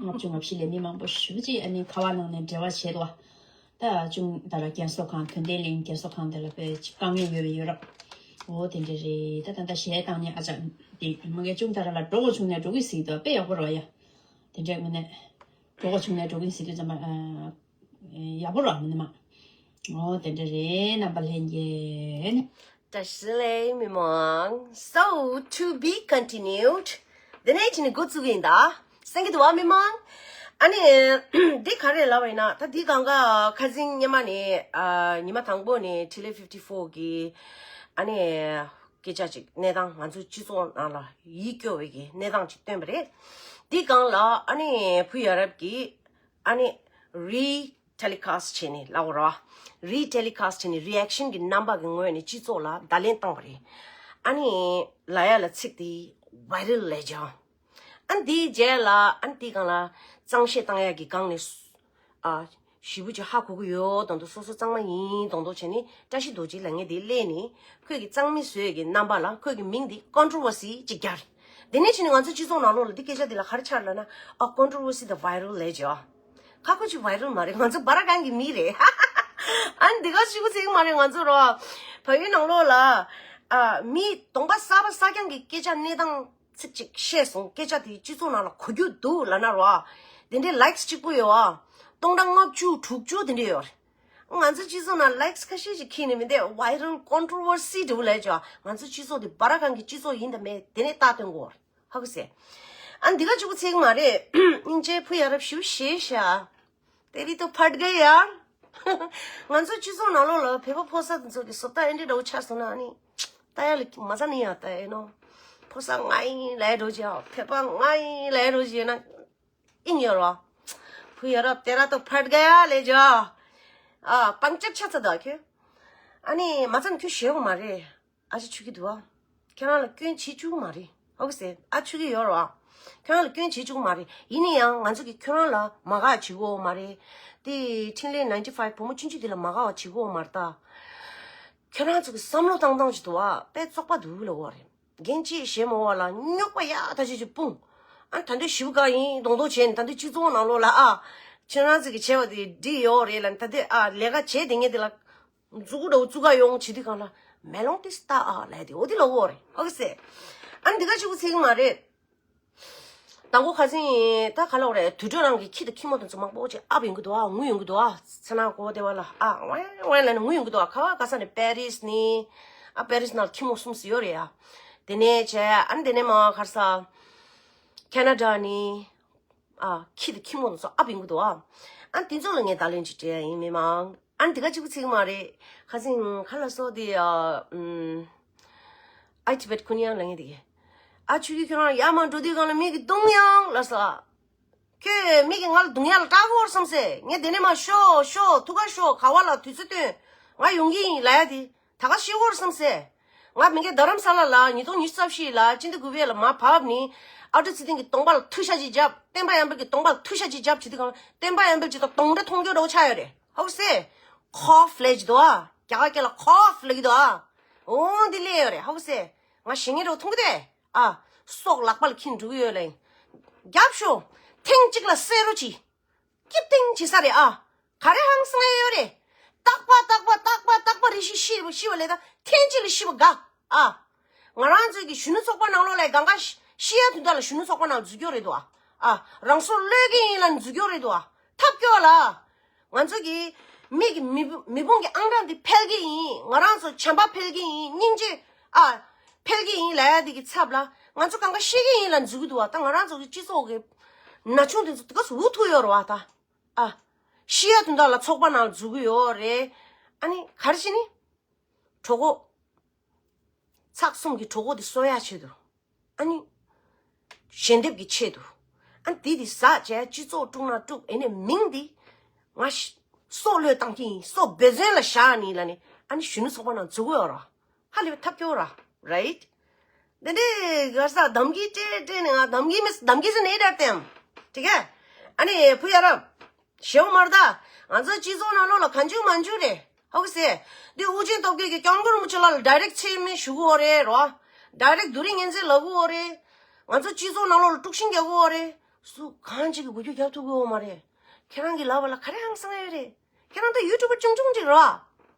ལྔ་བཅུ་ང་བཞི་ལས་མི་མང་པོ་ཞེ་པོ་ཅིག་ཨ་ནི་ཁ་པར་ནང་ནས་འབྲེལ་བ་བྱས་འདུག་བ། ད་ཅུང་ད་ལ་རྒན་གསོ་ཁང་། དོན་ལྡན་གླིང་རྒན་གསོ་ཁང་དེ་ལ་དཔེ་ཅིག་དཀའ་ངལ་ཡོད་པའི་ཡོད་རབས། འོ་དེ་འདྲ་རེད། ད་ད་ལྟ་གཞས་བཏང་ནས་ཨ་ཅག་དེ་མ་གི་ཅུང་ད་ར་ལ་འགྲོ་དགོས་བྱུང་ནས་འགྲོ་གི་ཟིག་འདུག་དཔེ་ཡག་པོ་རེད་བ་ཡ། དེ་འདྲ་དངོས་གནས། འགྲོ་དགོས་བྱུང་ནས་འགྲོ་གི་ཟིག་དུས་ཙམ་པ། ཨ། ཡག་པོ་རེད་བ་མིན་ན་མ། འོ་དེ་འདྲ་རེད། རྣམ་པ་ལྷན་རྒྱས། བཀྲ་ཤིས་བདེ་ལེགས་མི་མང་། So, to be continued. དེ་ནས་ཅི་ནི་འགོ་བཙུགས་ཡིན་ད། གསན་གྱི་འདུག་བ་མི་མང་། ཨ་ནི། འདི་ག་རེ་ལབ་པ་ཡིན་ན། ད་འདི་གང་ག་ཁ་སང་སྔོན་མ་ནས། ཨ། ཉི་མ་དང་པོ་ནས་འཕྲིན་ལས་fifty four གི། ཨ་ནི། སྐད་ཆ་ཅིག་གནས་སྟངས། ང་ཚོའི་སྤྱི་ཚོགས་ནང་ལ་ཡིད་སྐྱོ་བའི་གི་གནས་སྟངས་ཅིག་བཏོན་པ་རེད། འདི་སྒང་ལ་ཨ་ནི་བུ་ཡ་རབས་ཀྱིས་ཨ་ནི་re telecast བྱས་ནས་ལབ་དགོས་རེད་བ། re telecast བྱས་ནས་reaction གི་རྣམ་པ་གི་ངོས་ནས་སྤྱི་ཚོགས་ལ་བརྡ་ལན་བཏང་པ་རེད། ཨ་ནི་ལབ་ཡ་ལ་ཚིག་དེ་viral ལབ་བྱས། ཨ་ནི་དེའི་རྗེས་ལ་ཨ་ནི་དེའི་སྒང་ལ་གཙང་བཤེར་བཏང་ཡ་གི་སྒང་ནས། ཨ། ཞེ་པོ་ཅིག་ཧ་གོ་གི་ཡོད་མདོག་མདོག་སོ་སོ་གཙང་མ་ཡིན་མདོག་མདོག་བྱས་ནས་བཀྲ་ཤིས་རྡོ་རྗེ་ལབ་མཁན་དེ་སླེབས་ནས་ཁོས་ཀྱི་གཙང་མ་བཟོ་ཡས་ཀྱི་རྣམ་པ་ལ་ཁོས་ཀྱི་མིང་དེ་controversy ཅིག་བརྒྱབ། དེ་ནས་ཕྱིན་ནས་ང་ཚོ་སྤྱི་ཚོགས་ནང་ལོགས་ལ་འདི་སྐད་ཆ་འདི་ལ་ག་རེ་ཆགས་ལབ་ན། ཨ། ཀོན་ཊོ་ཝར་སི་དང་བྷའི་རལ་ལབ་བྱས། ཨ། ཁ་ཁོ་ཅིག་བྷའི་རལ་མ་རེད། ང་ཚོ་སྦ་ར་གན་གྱི་མི་རེད། ཨ་ནི་འདི་ག་ཞུ་གི་ཚིག་མ་རེད། ང་ཚོ་རོ། བལ་ཡུལ་ནང་ལོགས་ལ། ཨ། མི་གདོང་པ་གསར་པ་གསར་རྐྱང་གི་སྐད་ཆ་གནས་སྟངས་ཚིག་ཅིག་བཤད་སོང་། སྐད་ཆ་དེ་སྤྱི་ཚོགས་ནང་ལ་གོ་རྒྱུ་འདུག་ལབ་ན་རོ། དེ་འདྲའི་ལའིཀ་སི་གཅིག་པུ་ཡོད། ཨ། སྟོང་ཕྲག་ལྔ་བཅུ་དྲུག་ཅུ་དེ་འདྲ་ཡོད་རེད། ང་ཚོ་སྤྱི་ཚོགས་ནང་ལའིཀ་སི་ཁ་ཤས་ཤིག་ཁྱེར་ནས་མི་འདུག་བྷའི་རལ་ཀོན་ཊོ་ཝར་སི་འདྲ་བོ་ལབ་བྱས། ང་ཚོ་སྤྱི་ཚོགས་དེ་སྦ་ར་གན་གྱི་སྤྱི་ཚོགས་ཡིན་དང་མེད་དེ་ནས་ལྟ་སྟོན་དགོས་རེད། ཧ་གོ་སོང་། ཨ། འདི་ག་ཅིག་པུ་ཚིག་མ་རེད། སྙིང་རྗེ། བུ་ཡ་རབས་ཞུ་ཤེས་ཤག་དེ་རིང་ཏོ་ཕར་དགའ་ཡ། ང་ཚོ་སྤྱི་ཚོགས་ནང་ལོགས་ལ་བོད་པ་ཕོ་གསར་དེ་ཚོ་གི་བཟོ་ལྟ་ཨེ་འདྲ་འདྲ་བོ་ཆགས་སོང་ན། ཨ་ནི་ལྟ་ཡ་ལ་མ་ཚ་ནི་ཡ་ལྟ་ཡ་ནོ། ཕོ་གསར་ང་ཡིན་ལབ་འགྲོ་བྱས། བོད་པ་ང་ཡིན་ལབ་འགྲོ་བྱས་ན། ཨིན་ཡོད་རོ། བུ་ཡ་རབས་དེ་རིང་ཏོ་ཕར་དགའ་ཡ་ལབ་བྱས། ཨ། པང་ཅག་ཆགས་ཚར་འདུག་ཁྱོད། ཨ་ནི་མ་ཚ་ན་ཁྱོད་ཞེད་དགོས་མ་རེད། ཨ་ཅེ་ཆུ་གི་འདུག་ཨ། ཁྱེད་རང་ལ་སྐྱོན་བྱེད་བཅུག་མ་རེད། ཧ་གོ་སོང་། ཨ་ཆུ་གི་ཡོད་རོ། ཁྱེད་རང་ལ་སྐྱོན་བྱེད་བཅུག་མ་རེད། ཡིན་ན་ཡང་ང་ཚོ་གིས་ཁྱོད་རང་ལ་མ་དགའ་བྱེད་དགོས་མ་རེད། དེ་འཕྲིན་ལས་ནའིན་ཊི་ཕའིབ་བུ་མོ་ཆུང་ཆུང་དེ་ལ་མ་དགའ་བ་བྱེད་དགོས་མ་རེད་ད། ཁྱོད་རང་ཚོ་གི་བསམ་བློ་བཏང་སྟངས་ཅིག་འདུག་ཨ། དཔེ་བཙོག་པ་འདུག་ལབ་དགོས་རེད། འགན་ཅིག་བཞེས་མ་དགོས་པ་ལ་རྙོག་པ་ཡག་ཐག་ཆོད་ཅིག་སྤུངས། ཨ། ད་འདི་ཞིབ་ག་ཡིན་མདོག་མདོག་བྱས་ནས། ད་འདི་སྤྱི་ཚོགས་ནང་ལོགས་ལ། ཨ། ཁྱེད་རང་ཚོ་གིས་བྱས་པ་དེ་འགྲིག་ཡོད་རེད་ལབ་ནས། ད་འདི། ཨ། ལས་ཀ་བྱས་བསྡད་མཁན་དེ་ལ་མཛུ་གུ་འདྲ་བོ་བཙུགས་ག་ཡོང་བྱེད་དུས་སྒང་ལ། མེ་ལོང་དེ་ལྟ་ཨ་ལབ་དེ། འོ་དེ་ལབ་དགོས་རེད། ཧ་གོ་སོང་། ཨ་ནི་འདི་ག་ཅིག་པུ་ཚིག་མ་རེད། དང་པོ་ཁ་སང་ད་ག་ལབ་དགོས་རེད། དུད་འགྲོ་རང་གི་ཁྱི་དང་ཁྱི་མོ་དེ་ཚོ་མང་པོ་ཅིག་ཨབ་ཡོང་གི་འདུག་ཨ། ངུ་ཡོང་གི་འདུག་ཨ། ཚེ་ནང་གོ་བདེ་བ་ལ། ཨ། ཝེ་ཝེ་ལབ་ནས་ངུ་ཡོང་གི་འདུག་ཨ། ག་བ་ག་ས་ནས། པེ་རིས་ནས། ཨ། པེ་རིས་ནང་ཁྱི་མོ་གསུམ་ཙམ་ཡོད་རེད་ཡ། དེ་ནས་བྱས། ཨ་ནི་དེ་ནས་མར་ག་རེ་ཟ། ཁེ་ན་ཌ་ནས། ཨ། ཁྱི་དང་ཁྱི་མོ་དེ་ཚོ་ཨབ་ཡོང་གི་འདུག་ཨ། ཨ་ནི་དེ་ཚོ་ལ་ངས་བརྡ་ལན་ཅིག་སྤྲད་ཡ་ཡིན། མི་མང་། ཨ་ནི་འདི་ག་ཅིག་པུ་ཚིག་མ་རེད། ཁ་སང་ག་ལ་སོ་དེ། ཨ། ཨུམ། ཨའི་ཊི་བེཊ་ཁུ་ནི་ཡང་ལབ་མཁན་དེ་གིས། ཨ་ཆུ་གི་ཁྱོད་རང་ཡར་མར་འགྲོ་དུས་སྒང་ལ་མིག་གིས་རྡུང་ཡང་ལབ་སོང་། ཁྱོད་མིག་གིས་ང་ལ་རྡུང་ཡ་ལ་སྐྲག་གི་ཡོད་རེད་བསམ་སོང་། ངས་དེ་ནས་མར་ཤོག་ཤོག་ཐུག་ག་ཤོག་ག་བ་ལ་དུས་ཚོད་སྟོན། ང་ཡོང་གི་ཡིན་ལབ་ཡ་དེ་ད་ག་ཤེས་ཀྱི་ཡོད་རེད་བསམ་སོང་། ང་མི་རྒན་རྡ་རམ་ས་ལ་ལ་ཉིས་སྟོང་ཉི་ཤུ་རྩ་བཞི་ལ་ཅིན་ཏ་གུ་བེ་ལ་མར་བབས་ནས། ཨ་ཀྲུག་ཚེ་བརྟན་གྱི་གདོང་པ་ལ་ཐུག་ཤ་ཅིག་བརྒྱབ། བསྟན་པ་ཡར་འཕེལ་གྱི་གདོང་པ་ལ་ཐུག་ཤ་ཅིག་བརྒྱབ་བྱེད་དུས་སྒང་ལ། བསྟན་པ་ཡར་འཕེལ་ཅིག་ད་གདོང་འདྲེ་མཐོང་རྒྱུ་འདྲ་བོ་ཆགས་ཡོད་རེད། ཧ་གོ་སོང་། ཁོབ་ལབ་ཀྱི་འདུག་ཨ། རྒྱ་གར་སྐད་ལ་ཁོབ་ལབ་ཀྱི་འདུག་ཨ། འོ་འདི་སླེབས་ཡོད་རེད། ཧ་གོ་སོང་། ང་ཞེད་སྣང་འདྲ་བོ་མཐོང་གི་འདུག་ཨ། སྲོག་ལག་པ་ལ་འཁྱེར་འགྲོ་གི་ཡོད་ལབ་ཡིན། རྒྱབ་ཤོག་ཐེངས་གཅིག་ལ་བསད་རོགས་གྱིས། སྐྱིད་ཐེངས་བྱེད་ས་རེད་ཨ། ག་རེ་ཧང་སང་ཡ་ཡོད་རེད། རྟག་པ་རྟག་པ་རྟག་པ་རྟག་པ་རེ་ཞིག་ཤི་ཤི་བ་ལས་ད་ཐེངས་གཅིག་ལ་ཤི་བ་དགའ་ཨ། ང་རང་ཚོའི་གི་གཞོན་ནུ་ཚོགས་པ་ནང་ལོགས་ལ་གང་ག་ཤི་ཤི་ཡ་དུས་ད་ལ་གཞོན་ནུ་ཚོགས་པ་ནང་འཛུལ་རྒྱུ་རེད་དོ་ཨ། ཨ། རང་སྲོག་བློས་ཀྱི་ཡིན་ལབ་འཛུལ་རྒྱུ་རེད་དོ་ཨ། ཐབས་སྐྱོ་ལ། ང་ཚོ་གི་མི་གི་མི་བུ་མི་བུང་གི་ཨང་གྲངས་འདི་འཕེལ་གྱི་ཡིན། ང་རང་ཚོ་བྱམས་པ་འཕེལ་གྱི་ཡིན། སྙིང་རྗེ་ཨ་འཕེལ་གྱི་ཡིན་ལབ་ཡ་འདི་གི་ཚབ་ལ། ང་ཚོ་གང་ག་ཤི་གི་ཡིན་ལབ་འཛུལ་གྱི་འདུག་བ། ད་ང་རང་ཚོ་གི་སྤྱི་ཚོགས་ཀྱི་ན་ཆུང་དེ་ཚོ་དེ་ག་ཚོད་འུ་ཐུག་ཡོད་རེད་བ་ད། ཨ། ཤི་ཡ་དོན་དག་ལ་ཚོགས་པ་ནང་འཛུལ་གྱི་ཡོད་རེད། ཨ་ནི་ག་རེ་བྱས་ནི། གྲོད་ཁོག་ཚགས་གསུམ་གྱི་གྲོད་ཁོག་དེ་གསོ་ཡ་ཆེད་དུ། ཨ་ནི། ཞལ་འདེབས་ཀྱི་ཆེད་དུ། ཨ་ནི་དེ་དེ་ཟ་བྱས་སྤྱི་ཚོགས་དཀྲུག་ན་དཀྲུག་ཨེ་ནས་མིང་འདི། ང་ཤི་སྲོག་བློས་བཏང་གི་ཡིན། སྲོག་འབད་བརྩོན་ལ་བཞག་ནི་ལབ་ནི། ཨ་ནི་གཞོན་ནུ་ཚོགས་པ་ནང་འཛུལ་གྱི་ཡོད་ར། ཧ་ལས་པའི་ཐབས་སྐྱོ་ར། རའིཊ། འདི་འདྲའི་ག་རེ་ཟ་གདམ་གི་སྤྲད་སྤྲད་ནས། ང་གདམ་གི་མི་གདམ་གི་ཟེར་ནས་ཨེ་འདྲ་བསྟན། དེ་ག་ཨ་ནི་བུ་ཡ་རབས། ཞེ་པོ་མ་རེད་ད། ང་ཚོ་སྤྱི་ཚོགས་ནང་ལོགས་ལ་གང་བྱུང་མང་བྱུང་རེད། ཧ་གོ་སོང་། འདི་ཨུ་རྒྱན་སྟོབས་རྒྱལ་གྱིས་སྐྱབས་མགོན་རིན་པོ་ཆེ་ལགས་ལ་ཌའི་རེག་ཆེད་མི་ཞུ་གི་ཡོད་རེད་རོ། ཌའི་རེག་དུས་རིང་ངན་ཚད་ལབ་གི་ཡོད་རེད། ང་ཚོ་སྤྱི་ཚོགས་ནང་ལོགས་ལ་དཀྲུག་ཤིང་རྒྱག་གི་ཡོད་རེད། སུ་གང་ཅིག་གིས་འགུལ་སྐྱོད་རྒྱག་ཐུབ་ཀྱི་ཡོད་མ་རེད། ཁྱེད་རང་གི་ལབ་པ་ལ་ག་རེ་ཧང་སང་ཡོད་རེད། ཁྱེད་རང་ད་ཡུ་ཊུབ་པར་ཆུང་ཆུང་ཅིག་རེད་བ།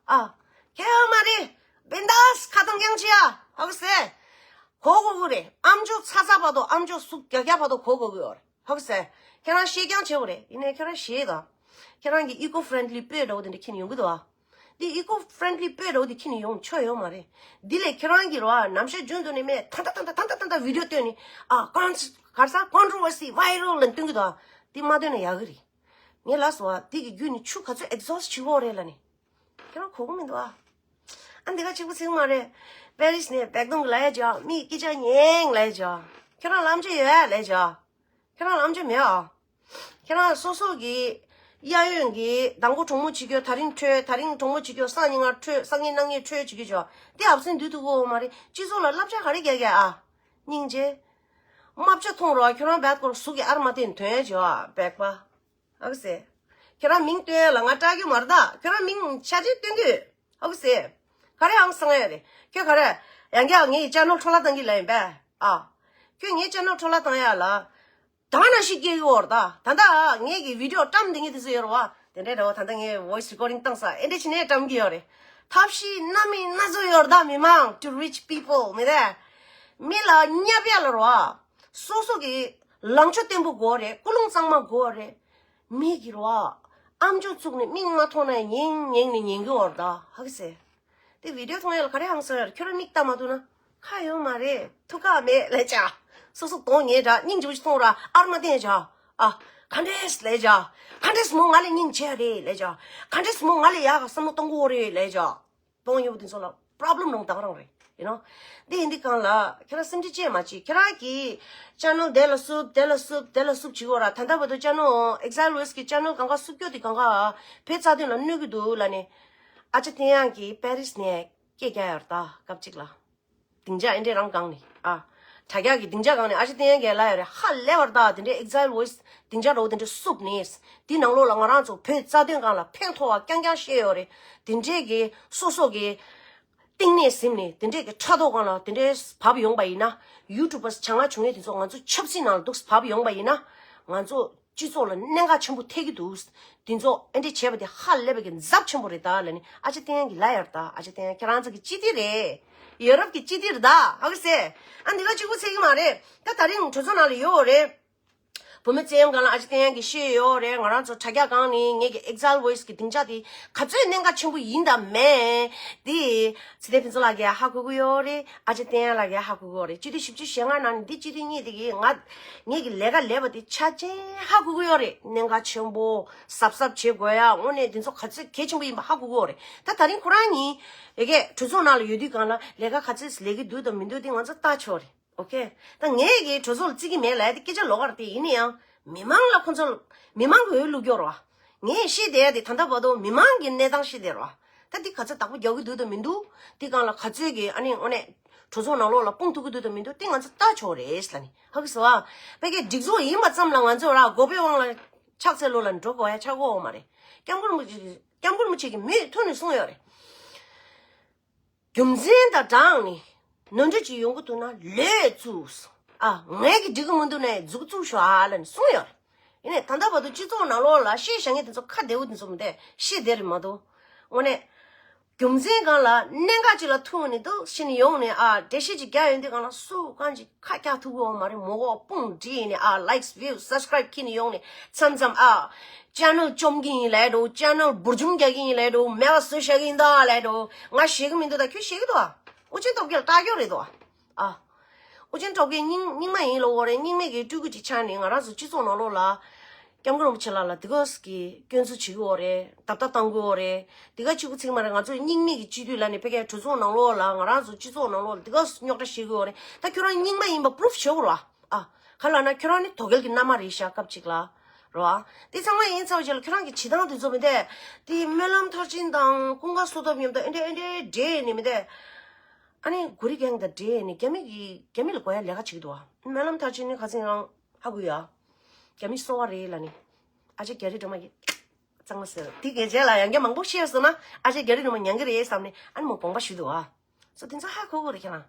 ཨ། ཁྱད་ཡོད་མ་རེད། བིན་དཱས་ཁ་གཏོང་རྐྱང་བྱེད་ཨ། ཧ་གོ་སོང་། གོ་དགོས་ཀྱི་རེད། ཨམ་ཅོག་ཚ་ཚ་བར་དུ། ཨམ་ཅོག་ཟུག་རྒྱག་རྒྱག་བར་དུ་གོ་དགོས་ཀྱི་ཡོད་རེད། ཧ་གོ་སོང་། ཁྱེད་རང་ཤེས་རྐྱང་བྱེད་དགོས་རེད། ཡིན་ནའི་ཁྱེད་རང་ཞེད་དང་། ཁྱེད་རང་གི་ཨི་ཀོ་ཕ་རེན་ཌི་ལི་སྤོས་འདྲ་བོ་དེ་འདྲ་འཁྱེར་ནས་ཡོང་གི་འདུག་ཨ། འདི་ཨི་ཀོ་ཕ་རེན་ཌི་ལི་སྤོས་འདྲ་བོ་དེ་འཁྱེར་ནས་ཡོང་ཆོག་ཡོད་མ་རེད། འདི་ལས་ཁྱེད་རང་གིས་རོ། ནམ་ཞག་རྒྱུན་དུ་ནས་མེད་ཐ་ཐ་ཐ་ཐ་ཐ་ཐ་ཐ་བི་ཌི་ཡོ་བཏོན་ནས། ཨ། ཀོན་ག་རེ་ཟ། ཀོན་ཊོ་ཝར་སི་བྷའི་རལ་ལ་སྟོན་གི་འདུག་ཨ། འདི་མ་སྟོན་ན་ཡག་གི་རེད། ངས་ལབ་སོང་བ། འདི་གི་བརྒྱུད་ནས་ཆུ་ག་ཚོད་ཨེག་ཟོ་སི་ཊི་བྱེད་ཀྱི་ཡོད་རེད་ལབ་ནས། ཁྱེད་རང་གོ་གི་མི་འདུག་ཨ། ཨ། འདི་ག་གཅིག་པུ་ཚིག་མ་རེད། པེ་རིས་ནས་བེག་དུང་ལབ་ཡ་ཅིག་མི་སྐད་ཆ་ཉན་ལབ་ཡ་ཅིག་ཁྱེད་རང་ལབ་རྒྱུ་ཡོད་ལབ་ཡ་ཅིག་ཁྱེད་རང་ལབ་རྒྱུ་མེད་ཨ། ཁྱེད་རང་སོ་སོ་གི་གཡས་གཡོན་གྱི་དང་པོ་གྲོགས་མོ་གཅིག་གྱུར་དེ་རིང་འཕྲོད། དེ་རིང་གྲོགས་མོ་གཅིག་གྱུར་སང་ཉིན་ང་འཕྲོད། སང་ཉིན་གནངས་ཉིན་འཕྲོད་བྱེད་ཀྱི་ཅིག་དེ་ཨབ་སེན་ཊི་སྡོད་ཐུབ་ཀྱི་ཡོད་མ་རེད། སྤྱི་ཚོགས་ལ་བསླབ་བྱ་ག་རེ་རྒྱག་གི་ཨ། སྙིང་རྗེ། རྨ་བྱ་མཐོང་རོགས། ཁྱོད་རང་བེད་སྐོར་ཟུག་གི་ཨར་མ་བསྟན་དོན་ཡ་ཅིག་ཨ། བེག་པ། ཨ་གི་སེ། ཁྱེད་རང་མིང་སྟོན་ཡ་ལ་ང་སྐྲག་རྒྱུ་མ་རེད་ད། ཁྱོད་རང་མིང་ཆ་ཅིག་སྟོན་གི་ཡོད། ཨ་གི་སེ། ག་རེ་ཧང་སང་ཡ་རེད། ཁྱོད་ག་རེ། ཡང་བསྐྱར་ངའི་ཅེ་ནལ་འཕྲོ་བརླག་བཏང་གི་ལབ་ཡིན་པས། ཨ། ཁྱོད་ངའི་ཅེ་ནལ་འཕྲོ་བརླག་བཏང་ཡ་ལ། ད་ནང་བཞིན་སྐྱེ་གི་ཡོད་རེད་ད། ད་ལྟ་ངས་ཀྱི་བི་ཌི་ཡོ་བཀྲམ་བསྡད་མཁན་དེ་ཚོ་ཡོད་རེད་བ། དེ་འདྲའི་འདྲ་བ་ད་ལྟ་ངས་ཝོ་ཡི་སི་རི་ཀོར་ཌིང་བཏང་ས་ཨེ་འདྲ་བྱས་ནས་བཀྲམ་གྱི་ཡོད་རེད། ཐབས་ཤེས་སྣ་མིན་སྣ་ཚོགས་ཡོད་རེད་ད། མི་མང་to reach people མི་རེད། མི་ལ་བསྙབ་ཡ་ལ་རེད་བ། སོ་སོ་གི་ལངས་ཕྱོགས་བརྟན་པོ་དགོས་རེད། ཀུན་སློང་གཙང་མ་དགོས་རེད། མི་གི་རེད་བ། ཨམ་ཅོག་བཙུགས་ནས་མིག་མ་མཐོང་ན་ཉན་ཉན་ནས་ཉན་གི་ཡོད་རེད་ད། ཧ་གི་སེ། དེ་བི་ཌི་ཡོ་མཐོང་ཡ་ལ་ག་རེ་ཧང་སང་ཡ་རེད། ཁྱོད་རང་མིག་ལྟ་མ་ཐུབ་ན། ཁ་ཡོད་མ་རེད། ཐུགས་ཁག་མེད་ལས་བྱ། སོ་སོ་གདོང་ཉེས་འདྲ་སྙིང་རྗེ་པོ་ཞིག་མཐོང་ར་ཨར་མ་བསྟན་བྱ། ཨ། ག་འདྲས་ལས་བྱ། ག་འདྲས་མོ་ང་ལས་སྙིང་རྗེ་རེད་ལས་བྱ། ག་འདྲས་མོ་ང་ལས་ཡག་ག་བསམ་བློ་གཏོང་གི་ཡོད་རེད་ལས་བྱ། གདོང་ཉེས་པོ་དེ་ཚོ་ལ་པྲོབ་ལེམ་རང་ད་ག་རང་རེད། ཡིན་ནོ། འདི་ཡིན་འདི་གང་ལ་ཁྱེད་རང་སེམས་ཁྲལ་ཅེས་མ་བྱེད། ཁྱེད་རང་གིས་ཅེ་ནལ་དེ་ལ་སུབ་དེ་ལ་སུབ་དེ་ལ་སུབ་བྱེད་གོ་ར། ད་ལྟ་བར་དུ་ཅེ་ནལ་ཨེག་ཟའིལ་ཝེ་སི་ཊི་གི་ཅེ་ནལ་གང་ག་སུབ་སྐྱོ་དེ་གང་ག་བོད་རྩ་དོན་ལ་གནོད་གི་འདུག་ལ་ནི། ཨ་ཅག་བསྟན་དབྱངས་ཀྱིས་པེ་རིས་ནས་སྐད་རྒྱག་ཡོད་རེད་ད་སྐབས་གཅིག་ལ། སྡིངས་ཆ་ཨེ་འདྲས་རང་གང་ནི་ཨ། དྲ་རྒྱ་གི་སྡིངས་ཆ་གང་ནི་ཨ་ཅག་བསྟན་དབྱངས་ཀྱིས་ལབ་ཡོད་རེད། ཧ་ལས་པར་ད་དེ་འདྲའི་ཨེག་ཟའིལ་ཝེ་སི་ཊི་སྡིངས་ཆ་འདྲ་བོ་དེ་འདྲས་སུབ་ནི། དེ་ནང་ལོགས་ལ་ང་རང་ཚོ་བོད་རྩ་དོན་སྒང་ལ་ཕན་ཐོགས་པ་རྐྱང་རྐྱང་བཤད་ཡོད་རེད། དེ་འདྲས་ཀྱི་སོ་སོ་གི་གཏིང་ནས་ཟིན་ནས་དེ་འདྲས་ཀྱི་ཕྲག་དོག་སྒང་ལ་དེ་འདྲས་བབས་ཡོང་པ་ཡིན་ན། ཡུ་ཊུབ་པར་བྱ་ངན་བྱུང་ཡས་དེ་ཚོ་ང་ཚོ་ཆབ་སྲིད་ནང་ལ་འདུག་བབས་ཡོང་པ་ཡིན་ན། ང་ཚོ་སྤྱི་ཚོགས་ལ་གནད་འགག་ཆེན་པོ་ཐེབས་ཀྱི་འདུག་དེ་ཚོ་ཨེ་འདྲས་བྱས་པ་དེ་ཧ་ལས་པའི་གི་འཛབ་ཆེན་པོ་རེད་ད་ལབ་ནས་ཨ་ཅག་བསྟན་དབྱངས་ཀྱིས་ལབ་ཡོད་རེད་ད། ཨ་ཅག་བསྟན་དབྱངས་ཁྱེད་རང་ཚོ་གི་སྤྱི་འཐུས་རེད། ཡོ་རོབ་ཀྱི་སྤྱི་འཐུས་རེད་ད། ཧ་གི་སེ། ཨ་འདི་ག་གཅིག་པུ་ཚད་ཀྱི་མ་རེད། ད་ད་རིང་གྲོས་ཚོགས་ནང་ལ་ཡོད་རེད། བུད་མེད་བཙན་གཡེམ་སྒང་ལ་ཨ་ཅག་བསྟན་དབྱངས་ཀྱིས་བཤད་ཡོད་རེད། ང་རང་ཚོ་དྲ་རྒྱ་སྒང་ནས་ངེད་ཀྱི་ཨེག་ཟའིལ་ཝེ་སི་ཊི་གི་སྡིངས་ཆ་དེ་ག་ཚོད་གནད་འགག་ཆེན་པོ་ཡིན་དང་མེད་དེ། ཚེ་བརྟན་ཕུན་ཚོགས་ལགས་ཀྱིས་ཧ་གོ་གི་ཡོད་རེད། ཨ་ཅག་བསྟན་དབྱངས་ལགས་ཀྱིས་ཧ་གོ་གི་ཡོད་རེད། སྤྱི་འཐུས་བཞི་བཅུ་ཞེ་ལྔ་ནང་ནས་འདི་སྤྱི་འཐུས་གཉིས་དེ་གིས་ང་ངེད་ཀྱི་ལས་ཀ་ལས་པ་དེ་ཆ་ཅན་ཧ་གོ་གི་ཡོད་རེད། གནད་འགག་ཆེན་པོ་གཟབ་གཟབ་བྱེད་དགོས་ཡ་དངོས་གནས་འདི་ཚོ་ག་ཚོད་གལ་ཆེན་པོ་ཡིན་པ་ཧ་གོ་གི་ཡོད་རེད། ད་ད་རིང་ཁོ་རང་གཉིས་ཡ་གི་གྲོས་ཚོགས་ནང་ལ་ཡོད་དུས་སྒང་ལ་ལས་ཀ་ག་ཚོད་ལས་ཀྱི་འདུག་དང་མི་འདུག་དེ་ང་ཚོ་ལྟ་ཆོག་རེད། ཨོ་ཁེ། ད་ངས་ཀྱི་གྲོས་ཚོགས་ལ་བརྩི་གི་མེད་ལབ་ཡ་དེ་སྐད་ཆ་ལོགས་ཀ་རེད་དེ། ཡིན་ན་ཡང་མི་མང་ལ་ཁོ་ཚོ་མི་མང་གི་འོས་བླུགས་རྒྱུ་རེད་བ། ངས་བཤད་བསྡད་ཡ་དེ་ད་ལྟ་བར་དུ་མི་མང་གི་གནས་སྟངས་བཤད་བསྡད་རེད་བ། ད་འདི་ག་ཚོད་བདག་པོ་རྒྱག་གི་འདུག་དང་མི་འདུག་དེ་སྒང་ལ་ག་ཚོད་ཀྱི་ཨ་ནི་དངོས་གནས་གྲོས་ཚོགས་ནང་ལོགས་ལ་སྤུངས་ཐུབ་ཀྱི་འདུག་དང་མི་འདུག་དེ་ང་ཚོ་ལྟ་ཆོག་རེད་ལབ་ནི་ཧ་གི་སོ། ཨ་ཕ་གི་སྒྲིག་འཛུགས་ཡིན་པ་ཙམ་ལ་ང་ཚོ་ར་འགོ་པའི་དབང་ལ་ཕྱག་འཚལ་ལོ་ལ་འགྲོ་དགོས་ཡ་ཆགས་ཀྱི་ཡོད་མ་རེད། སྐྱབས་མགོན་རིན་པོ་ཆེ་སྐྱབས་མགོན་རིན་པོ་ཆེ་གིས་མུ་མཐུད་ནས་གསུངས་ཡོད་རེད། རྒྱུ་མཚན་དང་སྦྲགས་ནས་ནོར་འཁྲུལ་ཅིག་ཡོང་གི་འདུག་ན་ལས་བཙུགས། ཨ་ངས་ཀྱིས་འགྲིག་གི་མི་འདུག་ན་མཛུབ་བཙུགས་ཤོག་ཨ་ལབ་ནས་གསུངས་ཡོད་རེད། ཡིན་ནའི་ད་ལྟ་བར་དུ་སྤྱི་ཚོགས་ནང་ལོགས་ལ་བཤད་བཞག་མཁན་དེ་ཚོ་ཁ་བདེ་བོ་དེ་ཚོ་མི་འདུག་བཤད་བསྡད་རེད་མ་གཏོགས། དངོས་གནས་རྒྱུ་མཚན་སྒང་ལ་གནད་འགག་ཅིག་ལ་ཐུག་ནས་འདུག་ཕྱིན་ནས་ཡོང་ནས་ཨ་འགྲེལ་བཤད་ཅིག་རྒྱག་ཡོང་དུས་སྒང་ལ་སུ་གང་ཅིག་ཁ་རྒྱག་ཐུབ་ཀྱི་ཡོད་མ་རེད། མོ་གོ་དཔུང་བསྒྲིགས་ནས་ཨ་likes views subscribe་ཁྱེར་ནས་ཡོང་ནས་མཚམས་མཚམས་ཨ་channel་བཅོམ་གྱི་ཡིན་ལབ་འགྲོ། channel་འབུར་འཇོམས་རྒྱག་གི་ཡིན་ལབ་འགྲོ། མེད་པ་བཟོས་བཞག་གི་ཡིན་ད་ལབ་འགྲོ། ང་ཤེས་ཀྱི་མི་འདུག་ད་ཁྱོད་ཤེས་ཀྱི་འདུག་ཨ། ཨོ་རྒྱན་སྟོབས་རྒྱལ་ལ་ལྟ་སྐྱོ་རེད་དོ། ཨ། ཨོ་རྒྱན་སྟོབས་རྒྱལ་རྙིང་རྙིང་མ་ཡིན་ལབ་ཡོད་རེད། རྙིང་མའི་གི་སྤྲུལ་སྐུ་ཅིག་ཆགས་ནས་ང་རང་ཚོ་སྤྱི་ཚོགས་ནང་ལོགས་ལ་སྐྱབས་མགོན་རིན་པོ་ཆེ་ལགས་ལ་དེ་ག་ཙམ་གི་སྐྱོན་འཛུགས་བྱེད་ཀྱི་ཡོད་རེད། རྡབ་རྡབ་བཏང་གི་ཡོད་རེད། དེ་ག་གཅིག་པུ་ཚིག་མ་རེད། ང་ཚོ་རྙིང་མའི་གི་སྤྱི་འཐུས་ལབ་ནས་ཕ་གིའི་གྲོས་ཚོགས་ནང་ལོགས་ལ་ང་རང་ཚོ་སྤྱི་ཚོགས་ནང་ལོགས་ལ་དེ་ག་ཙམ་རྙོག་དྲ་བཤད་ཀྱི་ཡོད་རེད། ད་ཁྱོད་རང་རྙིང་མ་ཡིན་པ་པུ་རུབ་བྱེད་དགོས་རེད་བ། ཨ། ག་ལབ་ན་ཁྱོད་རང་ནི་དོ་གལ་གྱི་མནའ་མ་རེད་ཤག་སྐབས་གཅིག་ལ། རེད་བ། དེ་ཚང་མ་ཡིན་ཚར་བའི་རྗེས་ལ་ཁྱོད་རང་གི་བྱེད་སྟངས་དེ་ཚོ་མི་འདུག་དེ་སྨོན་ལམ་མཐར་ཕྱིན་དང་ཀུན་དགའ་བསོད་སྟོབས་མཉམ་དུ་ཨེ་འདྲས་ཨེ་འདྲས་འདྲེས་ནས་མི་འདུག་ཨ་ནི་གུ་རི་གེང་དང་འདྲེས་ནས་རྒྱ་མི་གི་རྒྱ་མི་ལ་དགོས་ཡ་ལས་ཀ་བྱེད་ཀྱི་འདུག་བ། སྨོན་ལམ་མཐར་ཕྱིན་ནི་ཁ་སང་རང་ཧ་གོ་ཡ། རྒྱ་མི་སོ་བ་རེད་ལབ་ནི། ཨ་ཅེ་རྒྱ་རི་སྒྲོལ་མ་གིས་གཙང་མ་ཟེར་དེ་གལ་ཆེ་ལ་ཡང་རྒྱ་མང་པོ་བཤད་སོང་ན་ཨ་ཅེ་རྒྱ་རི་སྒྲོལ་མ་མྱང་གི་རེད་བསམ་ནས་ཨ་ནི་མོ་དགོངས་པ་ཞུས་འདུག་བ། སོ་དེ་ཚོ་ཧ་གོ་གི་རེད་ཁྱེད་རང་།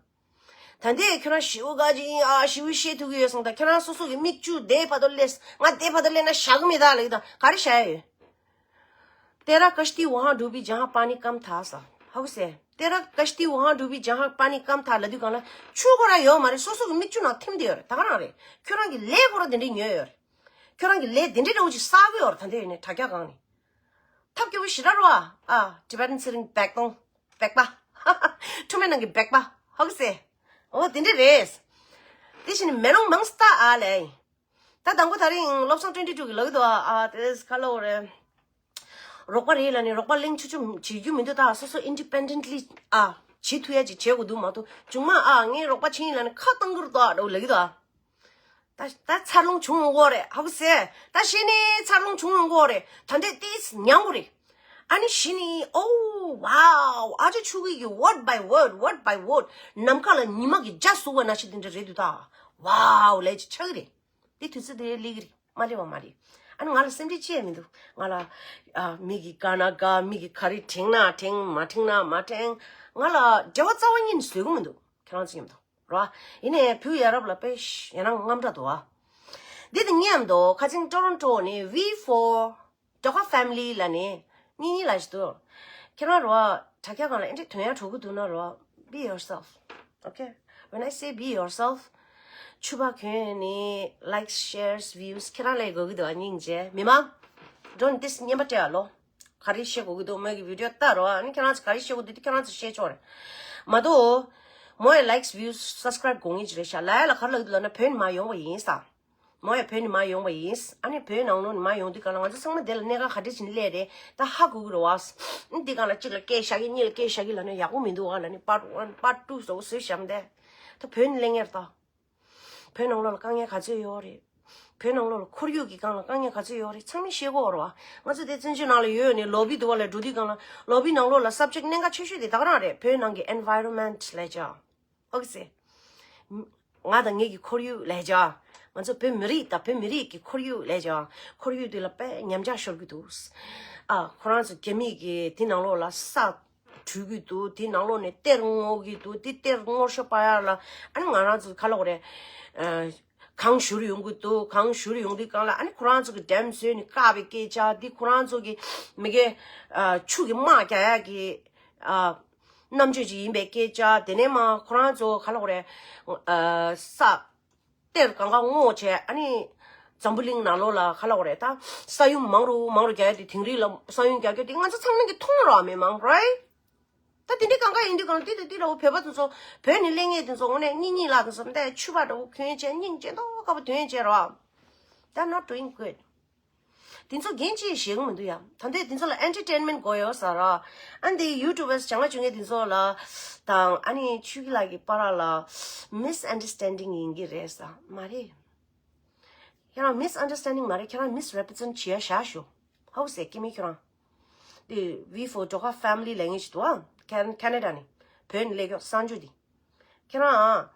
ད་ལྟའི་ཁྱོད་རང་ཞི་བོ་ག་ཅིག་ཡིན་ཨ། ཞི་བོ་བཤད་ཐུབ་ཀྱི་ཡོད་སོང་། ད་ཁྱོད་རང་སོ་སོ་གི་མིག་ཆུ་དེ་བར་དུ་སླེབས། ང་དེ་བར་དུ་སླེབས་ན་བཞག་གི་མེད་ད་ལབ་ཀྱི་ད། ག་རེ་བཤད་ཡོད། तेरा कश्ती वहाँ डूबी जहाँ पानी कम था ས། ཧ་གོ་སོང་། तेरा कश्ती वहाँ डूबी जहाँ पानी कम था ལབ་དུས་སྒང་ལ་ཆུ་ཁོ་རང་ཡོད་མ་རེད། སོ་སོ་གི་མིག་ཆུ་ནང་ཐིམ་བསྡད་ཡོད་རེད། ད་ག་རང་རེད། ཁྱོད་རང་གི་ལས་ཁོ་རང་དེ་འདྲས་ཉོས་ཡོད་རེད། ཁྱོད་རང་གི་ལས་དེ་འདྲས་འདྲ་བོ་ཅིག་བསགས་ཀྱི་ཡོད་རེད། ད་ལྟའི་ཡིན་ནའི་དྲ་རྒྱ་སྒང་ནས། ཐབས་སྐྱོ་པོ་ཞེ་དྲག་རེད་བ། ཨ། Tibetan sitting back ཏོང་སྦེག་པ། ཁྲོམ་རའི་ནང་གི་སྦེག་པ། ཧ་གོ་སོང་། འོ་དེ་འདྲ་རེད། དེ་བཞིན་མེ་ལོང་མང་སྟ་ཨ་ལས། ད་དང་པོ་ད་རིང་བློ་བཟང་ཊོན་ཊི་ཊུ་གི་ལབ་ཀྱི་འདུག་ཨ། ཨ་དེས་ཁ་ལོ་རེད། རོགས་པ་རེད་ལབ་ནས་རོགས་པ་གླེང་ཆུ་ཆུ་བྱེད་རྒྱུ་མི་འདུག་ད་སོ་སོ་independently ཨ། བྱེད་ཐུབ་ཡ་ཅིག་བྱེད་དགོས་འདུག་མ་གཏོགས་ཅུང་མ་ཨ་ངས་རོགས་པ་བྱེད་ཡིན་ལབ་ནས་ཁ་བཏང་གི་རེད་དོ་ཨ་འདྲ་བོ་ལབ་ཀྱི་འདུག་ཨ། ད་ད་འཚར་ལོངས་བྱུང་ཡོང་གི་རེད། ཧ་གོ་སོང་། ད་གཞི་ནས་འཚར་ལོངས་བྱུང་ཡོང་གི་རེད། ད་འདྲས་ཏིས་ཉམས་གི་རེད། ཨ་ནི་གཞི་ནས་ཨོ་ཝའོ་ཨ་ཅག་ཆོས་སྐྱིད་ཀྱི་word by word word by word ནམ་མཁའ་ལ་ཉི་མ་གི་འཇའ་ཟུག་པ་ནང་བཞིན་དེ་འདྲ་རེད་འདུག་ད། ཝའོ་ལས་ཅིག་ཆགས་ཀྱི་རེད། དེ་དུས་ཚོད་དེ་སླེབས་ཀྱི་རེད། མ་སླེབས་པ་མ་རེད། ཨ་ནི་ང་ལ་སེམས་ཁྲལ་ཅི་ཡང་མི་འདུག་ང་ལ་ཨ་མི་གིས་དགའ་ན་དགའ། མི་གིས་ག་རེ་དྲན་ན་དྲན། མ་དྲན་ན་མ་དྲན། ང་ལ་འབྲེལ་བ་རྩ་བ་ཉིད་ནས་བཟོ་གི་མི་འདུག་ཁྱེད་རང་ཚོ་མཉམ་དུ། རོ། ཡིན་ནའི་བུ་ཡ་རབས་ལ་དཔེ་ཡང་ན་རྔམ་དྲག་འདུག་བ། འདི་དང་མཉམ་དུ་ཁ་ཆེང་ཊོ་རོན་ཊོ་ནས་V four Doka family ལ་ནི་གཉིས་གཉིས་ལ་ཞིག་འདུག་ཁྱེད་རང་རོ། དྲ་རྒྱ་སྒང་ལ་ཨེ་འདྲ་དོན་ཡག་གྲོགས་ཀྱི་འདུག་ན་རོ། Be yourself. Okay? When I say be yourself, ཕྱུ་པ་གྱོན་ནི་likes, shares, views ཁྱེད་རང་ལས་དགོས་ཀྱི་འདུག་ཨ་སྙིང་རྗེ་མི་མང་། Don't diss སྙན་པ་སྤྲད་ཨ་ལོ། ག་རེ་བཤད་དགོས་ཀྱི་འདུག་མོས་ཀྱི་video ལྟ་རོགས། ཨ་ནི་ཁྱེད་རང་ཚོ་ག་རེ་བཤད་དགོས་འདུག་དེ་ཁྱེད་རང་ཚོ་བཤད་ཆོག་རེད། མ་གཏོགས། མོ་ཡི་likes, views, subscribe དགོས་ངེས་ཅིག་རེད་ཤག་ལ་ཡ་ལ་ག་རེ་ལབ་ཀྱི་འདུག་ལབ་ན་བོད་ནས་མར་ཡོང་བ་ཡིན་ས། མོ་ཡང་བོད་ནས་མར་ཡོང་བ་ཡིན། ཨ་ནི་བོད་ནང་ལོགས་ནས་མར་ཡོང་དུས་གང་ལ་ང་ཚོ་ཚང་མ་དེ་ལ་གནད་འགག་ག་འདྲ་བྱས་ནས་སླེབས་རེད་ད་ཧ་གོ་གི་རེད་བ། འདི་གང་ལ་གཅིག་ལ་སྐད་བཞག་གི་གཉིས་ལ་སྐད་བཞག་གི་ལབ་ན་ཡག་པོ་མི་འདུག་ཨ་ལབ་ནས་part one part two བཟོ་བཟོས་བཞག་མ་དེ། ད་བོད་ནས་སླེབས་ངེས་རེད་ད། བོད་ནང་ལོགས་ལ་དཀའ་ངལ་ག་ཚོད་ཡོད་རེད། བོད་ནང་ལོགས་ལ་ཁོར་ཡུག་གི་སྒང་ལ་དཀའ་ངལ་ག་ཚོད་ཡོད་རེད་ཚང་མས་ཤེས་དགོས་རེད་བ། ང་ཚོ་དེ་བཙན་བྱོལ་ནང་ལ་ཡོད་ནས་ལོ་བི་དུ་བ་ལ་འགྲོ་དུས་སྒང་ལ་ལོ་བི་ནང་ལོགས་ལ་subject གནད་འགག་ཆེ་ཤོས་དེ་ད་ག་རང་རེད། བོད་ནང་གི་environment ལབ་བྱ། ཨོ་སེ། ང་དང་ངེད་ཀྱི་ཁོར་ཡུག་ལབ་བྱ། ང་ཚོ་བོད་མི་རིགས་དང་བོད་མི་རིགས་ཀྱི་ཁོར་ཡུག་ལབ་བྱ། ཁོར་ཡུག་དེ་ལ་དཔེ་ཉམས་ཆག་ཤོར་གྱི་འདུག་ཨ་ཁོ་རང་ཚོ་རྒྱ་མི་གི་དེ་ནང་ལོགས་ལ་ས་འཁྲུད་ཀྱི་འདུག་དེ་ནང་ལོགས་ནས་གཏེར་བརྔོ་གི་འདུག་དེ་གཏེར་བརྔོ་ཤོག་པ་ཡ་ལ་ཨ་ནི་ང་རང་ཚོ་ག་ལབ་དགོས་རེད། ཨ་གང་བཞུར་ཡོང་གི་འདུག་གང་བཞུར་ཡོང་དུས་སྒང་ལ་ཨ་ནི་ཁོ་རང་ཚོ་གི་dam བཟོས་ནས་བཀག་པའི་སྐད་ཆ་འདི་ཁོ་རང་ཚོ་གི་མི་གེ་ཨ་ཆུ་གི་དམག་རྒྱག་ཡ་གི་ཨ། རྣམ་དཔྱོད་ཅིག་ཡིན་པའི་སྐད་ཆ་དེ་ནས་མ་ཁོ་རང་ཚོ་ག་ལབ་དགོས་རེད། ཨ་ས་གཏེར་གང་ག་སྔོག་བྱས་ཨ་ནི་འཛམ་བུ་གླིང་ནང་ལོགས་ལ་ག་ལབ་དགོས་རེད་ད། ས་ཡོམ་མང་རུ་མང་རུ་རྒྱག་ཡ་དེ་དིང་རི་ལ་ས་ཡོམ་རྒྱག་རྒྱུ་དེ་ང་ཚོ་ཚང་མ་གི་མཐོང་རོགས་མི་མང་རོ། ད་དེ་འདྲའི་གང་ག་ཡིན་དུས་གང་དེ་དེ་དེ་འདྲ་བོ་བོད་པ་དེ་ཚོ་བོད་ནས་སླེབས་མཁན་དེ་ཚོ་དངོས་གནས་གཉིས་གཉིས་ལག་དེ་ཚོ་འདི་ཕྱུ་པ་འདྲ་བོ་གྱོན་བྱས་སྙིང་རྗེ་མདོག་ཁ་པོ་དོན་བྱས་རོགས། They're not doing good. དེ་ཚོ་འགན་ཅིག་བཞེས་གི་མི་འདུག་ཡ། ད་ལྟའི་དེ་ཚོ་ལ་entertainment དགོས་ཡོད་ས་ར། ཨ་འདི་YouTubers བྱང་ང་བྱུང་མཁན་དེ་ཚོ་ལ་དང་ཨ་ནི་ཆོས་སྐྱིད་ལགས་ཀྱི་བར་ལ་misunderstanding ཡིན་གྱི་རེད་ས་མ་རེད། ཁྱེད་རང་misunderstanding མ་རེད། ཁྱེད་རང་misrepresent བྱས་བཞག་ཞུ། ཧའུ་སེ་ཀི་མི་ཁྱེད་རང་། དེ་V four Doka family ལབ་མཁན་ཞིག་འདུག་ཨ། Can- Canada ནས་བོད་ནས་སླེབས་མཁན་གསར་འབྱོར་དེ། ཁྱེད་རང་།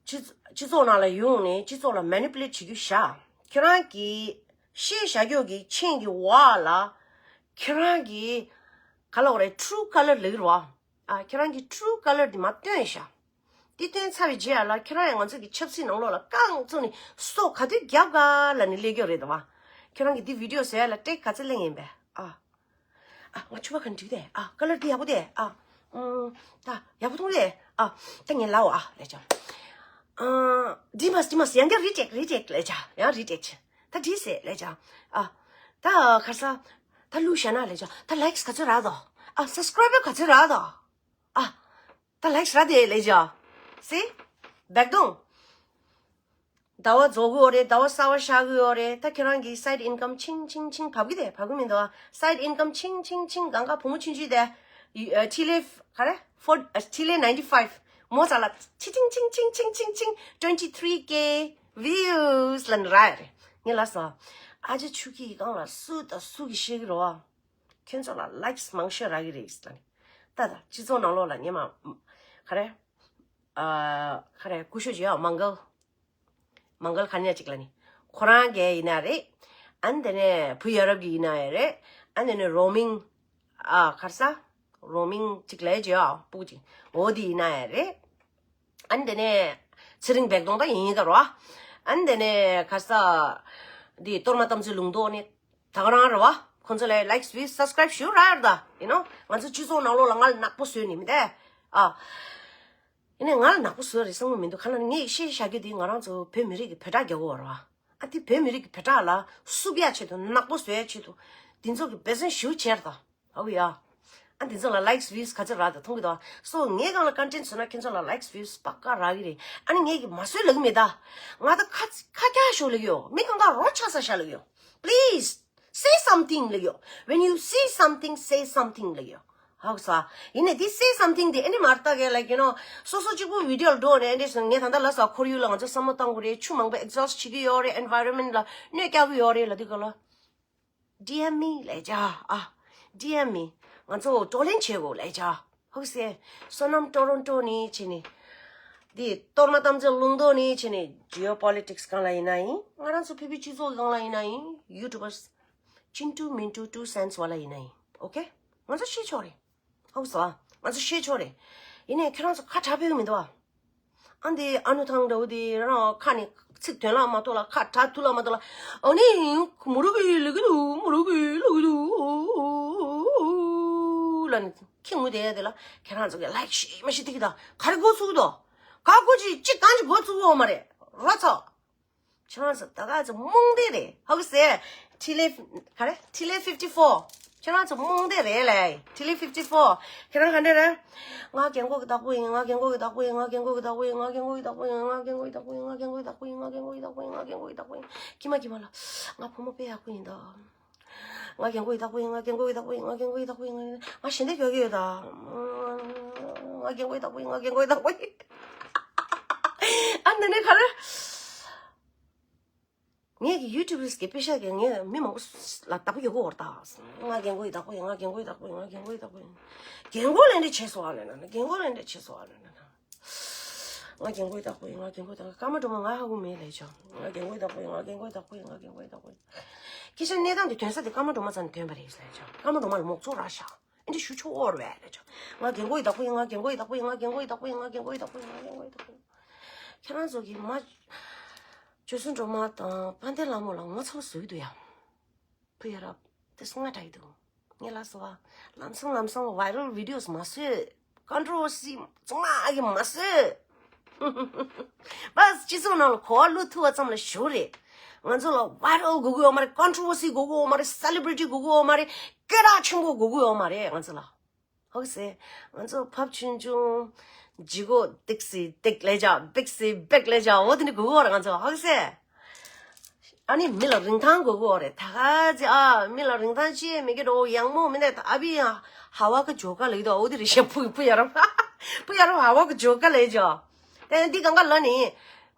སྤྱི་སྤྱི་ཚོགས་ནང་ལ་ཡོང་ནས་སྤྱི་ཚོགས་ལ་manipulate བྱེད་རྒྱུ་བཞག་ཁྱེད་རང་གིས་བཤད་བཞག་རྒྱུ་གི་ཆིངས་ཀྱི་འོག་ལ་ཁྱེད་རང་གི་ག་ལབ་དགོས་རེད། true colour ལབ་ཀྱི་རེད་བ། ཨ་ཁྱེད་རང་གི་true colour དེ་མར་སྟོན་བཞག་དེ་སྟོན་ཚར་བའི་རྗེས་ལ་ཁྱེད་རང་ཡང་ང་ཚོ་གི་ཆབ་སྲིད་ནང་ལོགས་ལ་རྐང་བཙུགས་ནས་སོ་ག་དུས་རྒྱབ་ག་ལབ་ནས་སླེབས་ཀྱི་རེད་དོ་བ། ཁྱེད་རང་གི་འདི་video བཟོ་ཡ་ལ་ཊེག་ག་ཚོད་ལེན་ཡིན་པས་ཨ། ཨ་ང་ཕྱུ་པ་ག་འགྲིག་དེ་ཨ། ཀ་ལར་འདི་ཡག་པོ་དེ་ཨ། ཨུམ། ད་ཡག་པོ་མཐོང་དེ་ཨ། ད་ངས་ལའོ་ཨ་ལས་བྱ། ཨ་འདི་མ་འདི་མ་ཡང་བསྐྱར་retake retake ལས་བྱ་ཡང་retake བྱ། ད་འདི་ཟེར་ལས་བྱ། ཨ་ད་ག་ས་ད་ལུ་ཤ་ན་ལས་བྱ། ད་likes ག་ཚོད་རག་དོ། ཨ་subscriber ག་ཚོད་རག་དོ། ཨ་ད་likes རག་དེ་ལས་བྱ། See? བེག་དོང་། ཟླ་བ་རྫོགས་གི་ཡོད་རེད། ཟླ་བ་གསར་བ་ཤར་གི་ཡོད་རེད། ད་ཁྱེད་རང་གི་side income ཆིང་ཆིང་ཆིང་བབས་གི་དེ་བབས་གི་མི་འདུག་ཨ། Side income ཆིང་ཆིང་ཆིང་གང་ག་བུ་མོ་ཆུང་ཆུང་དེ། ཨ་ཊི་ལེ་ག་རེ་ཕོར་ཨ་ཊི་ལེ་ninety five མོ་ཙ་ལ་ཆི་ཆིང་ཆིང་ཆིང་ཆིང་ཆིང་ཆིང་twenty three K views ལ་ནི་རག་ཡ་རེད། ངས་ལབ་སོང་ཨ། ཨ་ཅེ་ཆུ་ཁྱི་གང་ལ་སུ་དང་སུ་གི་ཤེས་གི་རོ་ཨ། ཁྱོད་ཚོ་ལ་likes མང་ཤོས་རག་གི་རེད་ལ་ནི། ད་ད་སྤྱི་ཚོགས་ནང་ལོགས་ལ་ཉེ་མ་ག་རེ་ཨ་ག་རེ་སྐུ་ཞབས་ཅིག་ཡོད་མང་གལ། མང་གལ་ག་ནས་ཅིག་ལ་ནི། ཁོ་རང་གི་ཡིན་ན་རེད། ཨ་ནི་དེ་ནས་བུ་ཡ་རབས་ཀྱི་ཡིན་ན་ཡང་རེད། ཨ་ནི་དེ་ནས་རོ་མིང་ཨ་གར་ས། རོ་མིང་ཅིག་ལས་ཅིག་ཨ་སྤུ་ཅིག་འོ་དེ་ཡིན་ན་ཡང་རེད། ཨ་ནི་དེ་ནས་ཚེ་རིང་བེག་དོང་ད་ཡིན་ཡིན་ད་རོ། ཨ་ནི་དེ་ནས་གར་ས། འདི་གཏོར་མ་དམ་ཚིག་ལུང་རྟོགས་ནི་ད་ག་རང་རེད་བ། ཁོང་ཚོ་ལ་likes views subscribe ཞུ་ར་ར་ད་ཡིན་ནོ། ང་ཚོ་སྤྱི་ཚོགས་ནང་ལོགས་ལ་ང་ལ་ནག་པོ་བཟོས་ནི་མི་དེ་ཨ། ཡིན་ནའི་ང་ལ་ནག་པོ་བཟོས་རེད་བསམ་གི་མི་འདུག་ག་ལ་ངས་བཤད་བཞག་རྒྱུ་དེ་ང་རང་ཚོ་བོད་མི་རིགས་ཀྱི་བོད་གྲགས་རྒྱག་གི་ཡོད་རེད་བ། ཨ་དེ་བོད་མི་རིགས་ཀྱི་བོད་གྲགས་ལ་བསུབ་ཡ་ཆེད་དུ་ནག་པོ་བཟོ་ཡ་ཆེད་དུ་འདི་ཚོ་གི་འབད་བརྩོན་ཞེ་པོ་བྱས་རེད་ད། ཧ་གོ་ཡ། ཨ་འདི་ཚོ་ལ་likes views ག་ཚོད་རག་ད་མཐོང་གི་འདུག་སོ་ངའི་སྒང་ལ་content བཟོས་ན་ཁྱེད་ཚོ་ལ་likes views པ་ཀ་རག་གི་རེད། ཨ་ནི་ངས་ཀྱི་མ་བཟོས་ལབ་གི་མེད་ད། ང་ད་ཁ་ཁ་རྒྱག་ཤོག་ལབ་གི་ཡོད། མི་གང་ག་རོ་ཆགས་ས་ཤག་ལབ་གི་ཡོད། Please say something ལབ་གི་ཡོད། When you see something, say something ལབ་གི་ཡོད། ཧ་གོ་སོང་། ཡིན་ནའི་འདི་say something དེ་ཨ་ནི་མ་རེད་ད་གས་like you know སོ་སོ་གཅིག་པུ་video ལ་འགྲོ་ནས་ཨ་འདྲས་སོང་ངས་ད་ལྟ་ལ་ས་ཁོར་ཡུག་ལ་ང་ཚོ་བསམ་བློ་བཏང་དགོས་རེད། ཆུ་མང་པོ་exhaust བྱེད་ཀྱི་ཡོད་རེད། environment ལ་གནོད་སྐྱེལ་གྱི་ཡོད་རེད་ལབ་དུས་ག་ལ། DM me ལབ་བྱ་ཨ། DM me ང་ཚོ་བགྲོ་གླེང་བྱེད་དགོས་ལབ་བྱ། ཧོག་སེ། བསོད་ནམས་ཊོ་རོན་ཊོ་ནས་བྱས་ནས། འདི་གཏོར་མ་དམ་ཚིག་ལུང་རྟོགས་ནས་བྱས་ནས་geopolitics སྒང་ལ་ཡིན་ན་ཡིན། ང་རང་ཚོ་བོད་པའི་སྤྱི་ཚོགས་སྒང་ལ་ཡིན་ན་ཡིན། YouTubers ཅིན་ཏུ་མིན་ཏུ་two cents བ་ལ་ཡིན་ན་ཡིན། ཨོ་ཁེ། ང་ཚོ་ཤེས་ཆོག་རེད། ཧོག་སོ། ང་ཚོ་ཤེས་ཆོག་རེད། ཡིན་ནའི་ཁྱེད་རང་ཚོ་ཁ་གྲག་ཕེབས་ཀྱི་མི་འདུག་ཨ། ཨ་འདི་ཨ་ནུ་ཐང་འདྲ་བོ་དེ་རང་ཁ་ནས་ཚིག་དོན་ལ་མ་ཐུག་ལ། ཁ་གྲག་ཐུག་ལ་མ་ཐུག་ལ། ཨ་ནི་མུ་རུ་གི་ལུ་གི་ལུ་མུ་རུ་གི་ལུ་གི་ལུ་ལ་ནི་ཁྱི་ངུ་དེ་དེ་ལ། ཁྱེད་རང་ཚོ་གི་ལའིག་ཤེར་མ་ཤེར་ཏིག་ད་ག་རེ་འགོ་ཚུགས་དོ། ག་གོ་ཅི་ཅི་གང་ཅི་འགོ་ཚུགས་འོ་མ་རེད་རོ་ཚོ། ཁྱེད་རང་ཚོ་ད་ག་ཚོད་རྨོངས་དད་རེད་ཧོ་གི་སེ། ཐི་ལེ་ག་རེ་ཐི་ལེ་ཕིབ་ཊི་ཕོར། ཁྱེད་རང་ཚོ་རྨོངས་དད་རེད་ལེ། ཐི་ལེ་ཕིབ་ཊི་ཕོར། ཁྱེད་རང་ག་འདྲ་རེད། ང་རྒན་གོག་གི་བདག་པོ་ཡིན། ང་རྒན་གོག་གི་བདག་པོ་ཡིན། ང་རྒན་གོག་གི་བདག་པོ་ཡིན། ང་རྒན་གོག་གི་བདག་པོ་ཡིན། ང་རྒན་གོག་གི་བདག་པོ་ཡིན། ང་རྒན་གོག་གི་བདག་པོ་ཡིན། ང་རྒན་གོག་གི་བདག་པོ་ཡིན། ང་རྒན་གོག་གི་བདག་པོ་ཡིན། ཁྱི་མ་ཁྱི་མ་ལ། ང་བུ་མོ་དཔེ་ཡག་པོ་ཡིན་ད། ང་རྒན་གོག་གི་བདག་པོ་ཡིན། ང་རྒན་གོག་གི་བདག་པོ་ཡིན། ང་རྒན་གོག་གི་བདག་པོ་ཡིན། ང་ཞེ་འདོད་རྒྱག་གི་ཡོད་ད། ང་རྒན་གོག་གི་བདག་པོ་ཡིན། ང་རྒན་གོག་གི་བདག་པོ་ཡིན། ཨ་འདི་ནས་ག་རེ། ངས་ཀྱི་ཡུ་ཊུབ་གི་དཔེ་ཤག་གི་ངས་མི་མང་པོ་ལ་བདག་པོ་ཡོད་གོ་བར་ད། ང་རྒན་གོག་གི་བདག་པོ་ཡིན། ང་རྒན་གོག་གི་བདག་པོ་ཡིན། ང་རྒན་གོག་གི་བདག་པོ་ཡིན། རྒན་གོག་ལས་འདྲེ་བྱས་སོ་ཨ་ལས་ན་ན། རྒན་གོག་ལས་འདྲེ་བྱས་སོ་ཨ་ལས་ན་ན། ང་རྒན་གོག་གི་བདག་པོ་ཡིན། ང་རྒན་གོག་གི་བདག་པོ་ཡིན། ཀརྨ་སྒྲོལ་མ་ང་ཧ་གོ་མེད་ལས་ཆོག་ང་རྒན་གོག་གི་བདག་པོ་ཡིན། ང་རྒན་གོག་གི་བདག་པོ་ཡིན། ང་རྒན་གོག་གི་བདག་པོ་ཡིན། སྐད་ཆ་གནས་སྟངས་དེ་དོན་ས་དེ་ཀརྨ་སྒྲོལ་མ་ཚང་ནས་དོན་པ་རེད་ལས་ཆོག་ཀརྨ་སྒྲོལ་མ་ལ་མོག་ཚོགས་རག་ཤག་ཨེ་འདྲ་ཞུ་ཆོག་འོར་བས་ལས་ཆོག་ང་རྒན་གོག་གི་བདག་པོ་ཡིན། ང་རྒན་གོག་གི་བདག་པོ་ཡིན། ང་རྒན་གོག་གི་བདག་པོ་ཡིན། ང་རྒན་གོག་གི་བདག་པོ་ཡིན། ང་རྒན་གོག་གི་བདག་པོ་ཡིན། ཁྱེད་རང་ཚོ་གི་མ། ཆོས་སྲུང་སྒྲོལ་མ་དང་དཔལ་ལྡན་ལྷ་མོ་ལ་ངོ་ཚ་བོ་བཟོ་གི་འདུག་ཡ། བུ་ཡ་རབས་དེ་སུ་ང་དྲག་གི་འདུག་ངས་ལ་སོ་བ། ལམ་སང་ལམ་སང་viral videos མ་བཟོས། controversy བཙུགས་མ་གི་མ་བཟོས། བས་སྤྱི་ཚོགས་ནང་ལ་གོ་བ་བླུག་ཐུབ་པ་ཙམ་ལ་ཞུ་རེད། ང་ཚོ་ལ་viral དགོས་ཀྱི་ཡོད་མ་རེད། controversy དགོས་ཀྱི་ཡོད་མ་རེད། celebrity དགོས་ཀྱི་ཡོད་མ་རེད། སྐད་གྲགས་ཆེན་པོ་དགོས་ཀྱི་ཡོད་མ་རེད་ང་ཚོ་ལ། ཧོག་སེ། ང་ཚོ་ཕབ་ཆུང་ཆུང་། ལྗིད་ཁོག་ཏིག་སི་ཏིག་ལས་བྱ། པིག་སི་པིག་ལས་བྱ། འོ་དེ་འདྲ་དགོས་ཀྱི་ཡོད་རེད་ང་ཚོ། ཧོག་སེ། ཨ་ནི་མི་ལ་རིན་ཐང་དགོས་ཀྱི་ཡོད་རེད། ད་ག་ཚེ་ཨ་མི་ལ་རིན་ཐང་ཅི་མི་སྐྱེ་འགྲོ་ཡང་མོ་མི་འདྲ། ད་ཨ་བི་ཡང་ཧ་ཝ་གི་ཇོ་ཀ་ལས་དོ། འོ་དེ་རེད་ཤེ། བུ་བུ་ཡ་རབས། བུ་ཡ་རབས་ཧ་ཝ་གི་ཇོ་ཀ་ལས་བྱ། དེ་འདི་གང་ག་ལ་ནི།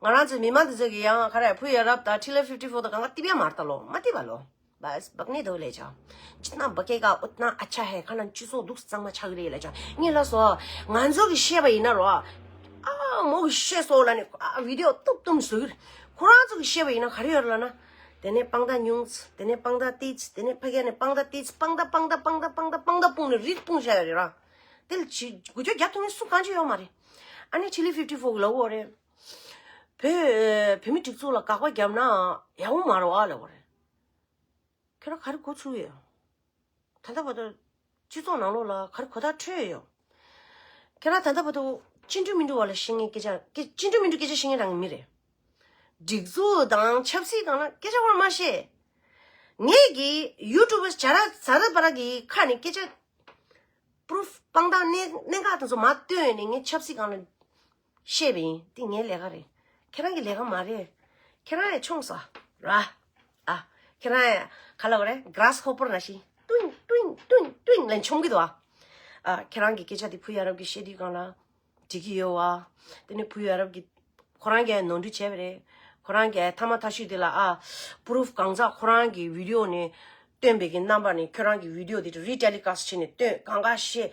ང་རང་ཚོ་མི་མང་འདི་ཚོ་གི་ཡང་ག་རེ། བུ་ཡ་རབས་དང་ཐི་ལེ་ཕིབ་ཊི་ཕོར་དང་གང་ག་ཏི་བ་མ་རེད་ད་ལོ། མ་ཏི་བ་ལོ། बस बकने दो ले जाओ। जितना बकेगा उतना अच्छा है। ཁ་ན་སྤྱི་ཚོགས་སྡུག་ཙང་མ་ཆགས་ཀྱི་རེད་ལ་ཅང་། ངས་ལ་སོ། ང་ཚོ་གི་བཤད་པ་ཡིན་ན་རོ། ཨ་མོ་གི་བཤད་སོ་ལ་ནི་ཨ་བི་ཌི་ཡོ་ཏུབ་ཏུམ་བཟོ་གི་རེད། ཁོ་རང་ཚོ་གི་བཤད་པ་ཡིན་ན་ག་རེ་ཡོད་ལ་ན། དེ་ནས་པང་ད་ཉུང་ཙི། དེ་ནས་པང་ད་ཏི་ཙི། དེ་ནས་ཕ་གི་ནས་པང་ད་ཏི་ཙི། པང་ད་པང་ད་པང་ད་པང་ད་པང་ད་སྤུངས་ནས་རིལ་སྤུངས་བཞག་ཡོད་རེད་ར། དེ་ལ་ཅི་དགུ་བཅུ་བརྒྱ་ཐུང་ངེ་སུ་གང་ཅི་ཡོད་མ་རེད། ཨ་ནི་ཐི་ལི་ཕིབ་ཊི་ཕོར་གི་ལབ་ཡོད་རེད། བོད་བོད་མི་སྒྲིག་འཛུགས་ལ་དགག་པ་བརྒྱབ་ན་ཡག་པོ་མ་རེད་བ་ལབ་པ་རེད། ཁྱོད་རང་ག་རེ་གོ་ཚུགས་ཡོད། ད་ལྟ་བར་དུ་སྤྱི་ཚོགས་ནང་ལོགས་ལ་ག་རེ་གོ་ཐག་འཕྲོད་ཡོད། ཁྱོད་རང་ད་ལྟ་བར་དུ་ཅི་འདྲ་མི་འདྲ་བ་ལ་བཤད་མཁན་སྐད་ཆ་སྐད་ཅི་འདྲ་མི་འདྲ་སྐད་ཆ་བཤད་མཁན་རང་གི་མི་རེད། སྒྲིག་འཛུགས་དང་ཆབ་སྲིད་སྒང་ལ་སྐད་ཆ་བར་མ་བཤད། ངས་ཀྱི་ཡུ་ཊུབ་བར་ཇ་ར་ཛ་ར་པ་ར་གི་ཁ་ནས་སྐད་ཆ་པུ་རུཕ་དཔང་རྟགས་གནད་གནད་འགག་དེ་ཚོ་མར་བཏོན་ནས་ངས་ཆབ་སྲིད་སྒང་ལ་བཤད་པ་ཡིན། དེ་ངའི་ལས་ཀ་རེད། ཁྱེད་རང་གི་ལས་ཀ་མ་རེད། ཁྱེད་རང་ཡང་མཆོངས་སོང་ར། ཨ། ཁྱེད་རང་ཡང་ག་ལབ་དགོས་རེད། གྷ་ར་སི་ཧོ་པར་ནང་བཞིན་ཏུང་ཏུང་ཏུང་ཏུང་ལ་མཆོང་གི་འདུག་ཨ། ཨ། ཁྱེད་རང་གི་སྐད་ཆ་དེ་བུ་ཡ་རབས་ཀྱི་བཤད་དུས་སྒང་ལ་འགྲིག་གི་ཡོད་བ། དེ་ནས་བུ་ཡ་རབས་ཀྱི་ཁོ་རང་གིས་ནོར་འཁྲུལ་བྱས་པ་རེད། ཁོ་རང་གིས་ཐ་མ་ཐ་ཤུས་དེ་ལ་ཨ། པུ་རུཕ་གང་ཟག་ཁོ་རང་གི་བི་ཌི་ཡོ་ནས་བཏོན་པའི་གི་རྣམ་པ་ནས་ཁྱོད་རང་གི་བི་ཌི་ཡོ་དེ་རི་ཊེ་ལི་ཀ་སི་ཊི་བྱས་ནས་བཏོན་གང་ག་བཤད།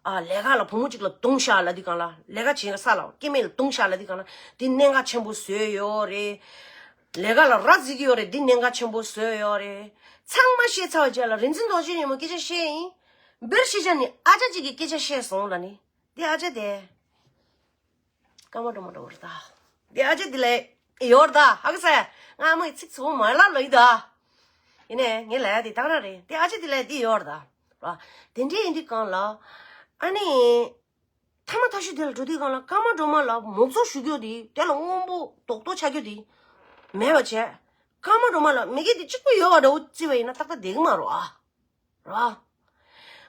ཨ། ལས་ཀ་ལ་བུ་མོ་གཅིག་ལ་རྡུང་བཞག་ལབ་དུས་སྒང་ལ། ལས་ཀ་བྱེད་ས་ལ་སྐྱེ་དམན་ལ་རྡུང་བཞག་ལབ་དུས་སྒང་ལ། འདི་གནད་འགག་ཆེན་པོ་བཟོས་ཡོད་རེད། ལས་ཀ་ལ་ར་བརྩི་གི་ཡོད་རེད། འདི་གནད་འགག་ཆེན་པོ་བཟོས་ཡོད་རེད། ཚང་མ་བཤད་ཚར་བའི་རྗེས་ལ་རིག་འཛིན་རྡོ་རྗེ་ཉིན་མོ་སྐད་ཆ་བཤད་ཡིན། བེར་ཤེས་བྱ་ནི་ཨ་ཅག་གཅིག་གིས་སྐད་ཆ་བཤད་སོང་ལབ་ནི། འདི་ཨ་ཅག་དེ། སྐར་མ་འགྲོ་མ་འགྲོ་བར་ད། འདི་ཨ་ཅག་འདི་ལས་ཡོར་ད་ཧ་གི་སེ། ང་མོའི་ཚིག་ཚོ་མ་ལ་ལོ་ཡི་ད། ཡིན་ནས་ངས་ལ་ཡ་འདི་དག་ར་རེད། འདི་ཨ་ཅག་འདི་ལས་འདི་ཡོར་ད། ར། དེ་འདྲའི་ཡིན་དུས་སྒང་ལ། ཨ་ནི། ཐ་མ་ཐ་ཤུ་དེ་ལ་འགྲོ་དུས་སྒང་ལ་སྐར་མ་འགྲོ་མ་ལ་མོག་ཚོགས་ཞུ་རྒྱུ་དེ་དེ་ལ་སྔོན་པོ་རྡོག་རྡོག་ཆགས་རྒྱུ་དེ་མེད་པ་བྱས། སྐར་མ་འགྲོ་མ་ལ་མི་སྐད་དེ་གཅིག་པུ་ཡོད་པ་འདྲ་བོ་བརྩིས་པ་ཡིན་ན་ཏག་ཏག་བསྡད་གི་མ་རེད་ཨ། ར།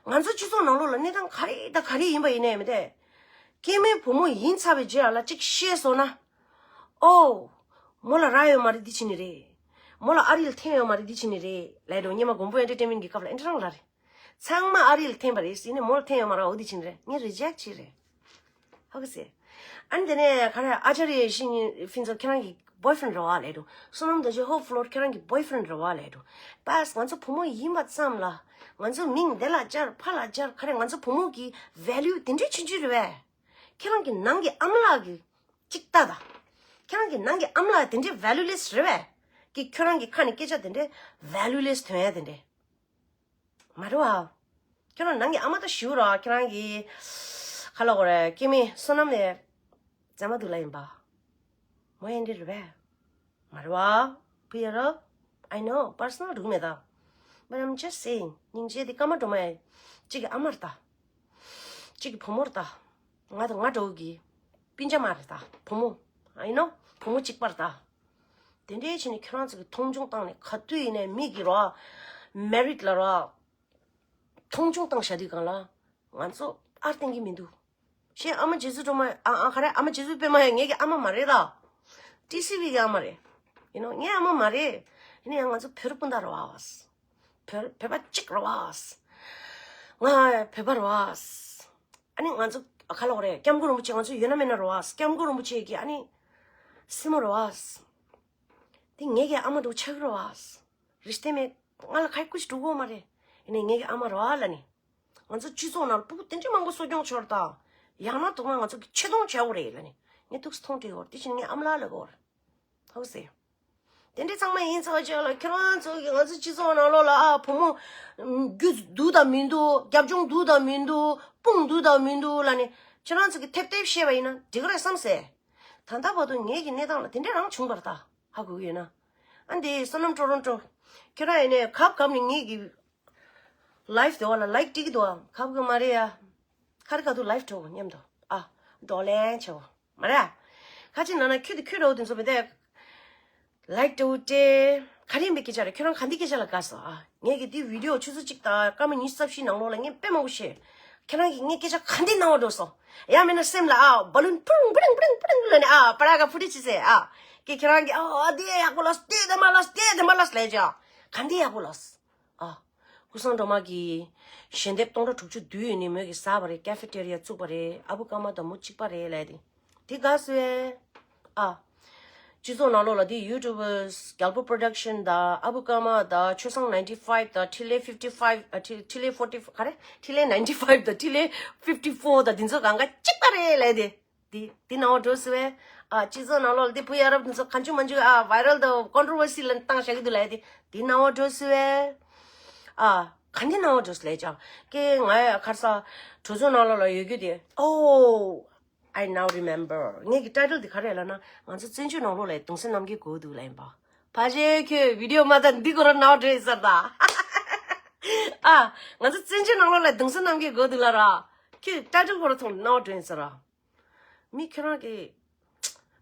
ང་ཚོ་སྤྱི་ཚོགས་ནང་ལོགས་ལ་གནས་སྟངས་ག་རེ་དང་ག་རེ་ཡིན་པ་ཡིན་ནའི་མི་དེ། སྐྱེ་དམན་བུ་མོ་ཡིན་ཚར་བའི་རྗེས་ལ་གཅིག་ཤེས་སོང་ན། ཨོ། མོ་ལ་རག་ཡོད་མ་རེད་འདི་བྱེད་ནི་རེད། མོ་ལ་ཨ་རི་ལ་འཐེན་ཡོད་མ་རེད་འདི་བྱེད་ནི་རེད་ལབ་འགྲོ། སྔོན་མ་མགོན་པོ་ཨེན་ཊར་ཊེན་མེན་གྱི་སྐབས་ལ་ཨེ་འདྲ་རང་ལ་རེད། ཚང་མ་ཨ་རི་ལ་འཐེན་པ་རེད་ཟེར་ནས་མོ་ལ་འཐེན་ཡོད་མ་རེད་འོ་འདི་བྱེད་ནི་རེད། ངས་རི་ཇེག་བྱས་རེད། ཧ་གི་ཟེར། ཨ་ནི་དེ་ནས་ག་རེ་ཨ་ཅར་ཡེ་ཤེས་ཕུན་ཚོགས་ཁྱེད་རང་གི་boyfriend རེད་བ་ལབ་འགྲོ། བསོད་ནམས་རྡོ་རྗེ་ཧོབ་ཕློར་ཁྱེད་རང་གི་boyfriend རེད་བ་ལབ་འགྲོ། པས་ང་ཚོ་བུ་མོ་ཡིན་པ་ཙམ་ལ་ང་ཚོ་མིང་འདི་ལ་སྦྱར་ཕ་ལ་སྦྱར་ག་རེ་ང་ཚོ་བུ་མོ་གི་value དེ་འདྲའི་ཆུང་ཆུང་རེད་བས། ཁྱེད་རང་གི་ནང་གི་ཨ་མ་ལགས་ཀྱི་གཅིག་ལྟ་ད། ཁྱེད་རང་གི་ནང་གི་ཨ་མ་ལགས་དེ་འདྲའི་valueless རེད་བས། ཀྱི་ཁྱོད་རང་གི་ཁ་ནས་སྐད་ཆ་དེ་འདྲའི་valueless ཐོན་ཡ་དེ་འདྲའི། མ་རེད་བ། ཁྱོད་རང་ནང་གི་ཨ་མ་ད་ཞུ་རོགས། ཁྱེད་རང་གི་ག་ལབ་དགོས་རེད། སྐྱེ་དམན་བསོད་ནམས་ལས་ བཙན་མ་འདུག་ལ་ཡིན་པ། མོ་ཡན་འདི་རེད་པས། མ་རེད་བ། བུ་ཡ་རོ། I know personal འགྲིག་མེད་ད། But I'm just saying སྙིང་རྗེ་དེ་ཀརྨ་སྒྲོལ་མ་ཡ། གཅིག་གི་ཨ་མ་རེད་ད། གཅིག་གི་བུ་མོ་རེད་ད། ང་དང་ང་འདྲ་བོ་གི་སྤུན་ཀྱག་མ་རེད་ད། བུ་མོ། I know བུ་མོ་གཅིག་པ་རེད་ད། དེ་འདྲའི་ཕྱིན་ནས་ཁྱོད་རང་ཚོ་གི་མཐོང་ཆུང་བཏང་ནས་ག་དུས་ཡིན་ནའི་མི་གི་རོ། མེ་རིད་ལ་རོ། མཐོང་ཆུང་བཏང་བཞག་དུས་གང་ལ། ང་ཚོ་ཨར་བསྟན་གི་མི་འདུག་ཞེས་ཨ་མ་རྗེ་བཙུན་སྒྲོལ་མ་ཨ་ཨ་ག་རེ་ཨ་མ་རྗེ་བཙུན་པད་མ་ཡང་ངེད་ཀྱི་ཨ་མ་མ་རེད་ད། ཊི་སི་ཝི་གི་ཨ་མ་རེད། ཡིན་ནོ་ངའི་ཨ་མ་མ་རེད། ཡིན་ནའི་ང་ཚོ་བོད་སྤུན་ཟླ་རེད་བ། བོད་བོད་པ་གཅིག་རེད་བ། ང་བོད་པ་རེད་བ། ཨ་ནི་ང་ཚོ་ཁ་ལོག་རེད། སྐྱབས་མགོན་རིན་པོ་ཆེ་ང་ཚོ་ཡོད་ན་མེད་ན་རེད་བ། སྐྱབས་མགོན་རིན་པོ་ཆེ་གི་ཨ་ནི་སྲིང་མོ་རེད་བ། དེ་ངེད་ཀྱི་ཨ་མ་འདྲ་བོ་ཆགས་ཀྱི་རེད་བ། རེ་ཞིག་བལྟས་མེད། ང་ལ་ཁ་ཡི་ཀུ་ཅི་འགྲོ་གི་ཡོད་མ་རེད། ཡིན་ནའི་ངེད་ཀྱི་ཨ་མ་རེད་བ་ལབ་ནས། ང་ཚོ་སྤྱི་ཚོགས་ནང་ལ་སྤུ་གུ་དེ་འདྲའི་མང་པོ་གསོ་སྐྱོང་བྱས་པ་རེད་ད། ཡང་ན་དུ་ང་ང་ཚོ་གི་ཆེ་མཐོང་བྱས་པ་རེད་ལབ་ནས། ངས་ཐུགས་སུ་མཐོང་དྲན་ཡོད་རེད། དེ་བཞིན་ངའི་ཨ་མ་ལགས་ལབ་ཀྱི་ཡོད་རེད། ཧོ་ཟེར། དེ་འདྲའི་ཚང་མ་ཡིན་ཚར་རྗེས་ལ་ཁྱེད་རང་ཚོ་གི་ང་ཚོ་སྤྱི་ཚོགས་ནང་ལོགས་ལ་ཨ་བུ་མོ་རྒྱུ་འདུག་དང་མི་འདུག་རྒྱབ་ལྗོངས་འདུག་དང་མི་འདུག་དཔུང་འདུག་དང་མི་འདུག་ལབ་ནས་ཁྱེད་རང་ཚོ་གི་ཐེབས་ཐེབས་བཤད་པ་ཡིན་ན་འགྲིག་གི་རེད་བསམ་ཟེར། ད་ལྟ་བར་དུ་ངེད་ཀྱི་གནས་སྟངས་ལ་དེ་འདྲ་རང་བྱུང་བ་རེད་ད། ཧ་གོ་གི་ཡོད་ན། ཨ་འདི་བསོད་ནམས་ཀྲོ་རོན་ཀྲོ། ཁྱེད་རང་ཡིན་ནའི་གབ་གབ་ནས་ངེད་ཀྱི་ལའིབ་དེ་བ་ལ་ལའིག་སྤྲད་ཀྱི་འདུག་ཨ། གབ་གི་མ་རེད་ཡ། ཁ་རི་ཁ་ཐུག་ལའིབ་འགྲོ་མཉམ་དུ་ཨ། འགྲོ་ལན་ཆེ་བོ་མ་རེད་ཨ། ཁ་ཅིག་ནང་ན་ཁྱོད་དེ་ཁྱོད་ར་བོ་དེ་ཚོ་མི་དེ། ལའིག་འགྲོ་སྤྲད། ག་རེ་ཡིན་པའི་སྐད་ཆ་རེད། ཁྱོད་རང་ག་འདི་སྐད་ཆ་ལ་དགའ་སོང་ཨ། ངས་ཀྱི་དེ་བི་ཌི་ཡོ་ཆུ་ཚོད་གཅིག་དང་སྐར་མ་ཉི་ཤུ་རྩ་བཞི་ནང་ལོགས་ལ་ངས་དཔེ་མང་པོ་བཤད། ཁྱེད་རང་གིས་ངའི་སྐད་ཆ་ག་འདི་སྣང་བ་འགྲོ་སོང་། ཡང་མིན་ན་སེམས་ལ་ཨ་བ་ལུན་པུང་པུང་པུང་པུང་ལ་ནི་ཨ་པ་ར་ག་ཕུ་ཏི་ཆི་ཟེར་ཨ། ཀྱེ་ཁྱེད་རང་གིས་ཨ་ཨ་དེ་ཡག་པོ་ལ་དེ་དེ་མ་ལ་དེ་དེ་མ་ལ་ལས་ཀྱང་ག་འདི་ཡག་པོ་ལ། ཨ། ཀུན་བཟང་སྒྲོལ་མ་གིས་ཞལ་འདེབས་སྟོང་ཕྲག་དྲུག་ཅུ་བསྡུས་ཡོད་ནི་མོས་ཀྱིས་ཟ་བ་རེད། ཀེ་ཧྥེ་ཏེ་རི་ཡ་བཙུགས་པ་རེད། ཨ་བུ་ཀརྨ་དང་མོ་གཅིག་པ་རེད་ལབ་དེ། དེ་དགའ་སོང་ཨེ། ཨ། སྤྱི་ཚོགས་ནང་ལོགས་ལ་དེ་ཡུ་ཊུབ་པར་རྒྱལ་པོ་པྲོ་ཌག་ཤན་དང་ཨ་བུ་ཀརྨ་དང་ཆོས་བཟང་ནའིན་ཊི་ཕའིབ་དང་ཁྲི་ལེ་ཕིབ་ཊི་ཕའིབ་ཨ་ཁྲི་ཁྲི་ལེ་ཕོར་ཊི་ག་རེ་ཁྲི་ལེ་ནའིན་ཊི་ཕའིབ་དང་ཁྲི་ལེ་ཕིབ་ཊི་ཕོར་དང་དེ་ཚོ་གང་ག་གཅིག་པ་རེད་ལབ་དེ། དེ་དེ་ནང་བ་འགྲོ་སྲིད་པས། ཨ་སྤྱི་ཚོགས་ནང་ལོགས་ལ་དེ་བུ་ཡ་རབས་དེ་ཚོ་གང་བྱུང་མང་བྱུང་ཨ་བའི་རལ་དང་ཀོན་ཊོ་ཝར་སི་ལ་བཏང་བཞག་གི་འདུག་ལབ་དེ། དེ་ནང་བ་འགྲོ་སྲིད་པས། ཨ་ག་འདི་ནང་བ་འགྲོ་སྲིད་ལབ་ཀྱང་ཀྱེ་ང་ཡ་ཁར་ས་གྲོས་ཚོགས་ནང་ལོགས་ལ་ཡོད་རྒྱུ་དེ། Oh, I now remember. ངེད་ཀྱི་ཊའི་ཊལ་དེ་ག་རེ་ལབ་ན་ང་ཚོ་བཙན་བྱོལ་ནང་ལོགས་ལ་གདུང་སེམས་རྣམ་རྒྱལ་དགོས་འདུག་ལབ་ཡིན་པ། ཕ་ཆེ་ཁྱོད་བི་ཌི་ཡོ་མ་ད་འདི་གོ་ར་ནང་བ་འགྲོ་ཡིན་ས་ད། ཨ་ང་ཚོ་བཙན་བྱོལ་ནང་ལོགས་ལ་གདུང་སེམས་རྣམ་རྒྱལ་དགོས་འདུག་ལབ་ར། ཁྱོད་ཊའི་ཊལ་གོ་ར་མཐོང་ནང་བ་འགྲོ་ཡིན་ས་ར། མི་ཁྱོད་རང་གིས།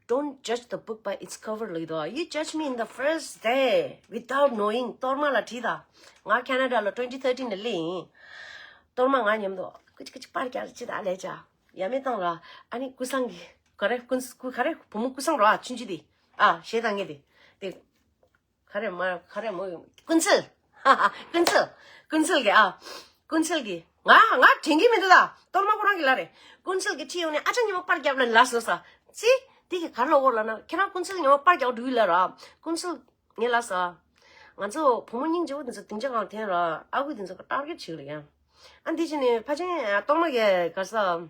Don't judge the book by its cover ལབ་ཀྱི་འདུག You judge me in the first day without knowing. གཏོར་མ་ལ་དྲིས་དང་། ང་ཁེ་ན་ཌ་ལ་twenty thirteen ནས་སླེབས་ཡིན། གཏོར་མ་ང་མཉམ་དུ་ཀུ་ཅི་ཀུ་ཅི་པར་རྒྱག་ཅི་ད་ལས་བྱ། ཡ་མེད་བཏང་ར། ཨ་ནི་ཀུན་བཟང་གི་ག་རེ་ཀུན་ཀུ་ག་རེ་བུ་མོ་ཀུན་བཟང་ར་ཆུང་ཆུང་དེ། ཨ་ཞེ་དང་ངེ་དེ། དེ། ག་རེ་མ་ག་རེ་མོ་ཀུན་གསལ། ཧ་ཧ་ཀུན་གསལ། ཀུན་གསལ་གི་ཨ། ཀུན་གསལ་གི་ང་ང་དྲན་གི་མི་འདུག་ད། གཏོར་མ་ཁོ་རང་གི་ལ་རེད། ཀུན་གསལ་གི་ཁྲིད་ཡོང་ནས་ཨ་ཅག་ཉི་མ་པར་རྒྱབ་ལ་ལ་སོ་ས། ཙི། དེ་གི་གར་ལོག་གོ་ལ་ན་ཁྱེད་རང་ཀུན་གསལ་ཉི་མ་པར་རྒྱབ་འགྲོ་གི་ལ་ར། ཀུན་གསལ། ངས་ལ་ས། ང་ཚོ་བུ་མོ་སྙིང་རྗེ་བོ་དེ་ཚོ་སྡིངས་ཆ་གང་འཐེན་ར་ཨ་ཁུ་དེ་ཚོ་ཀ་ཊར་གེཊ་བྱེད་གི་རེད་ཡ། ཨ་འདི་ཕྱི་ནས་ཕ་ཆེན་གཏོར་མ་གི་གར་ས།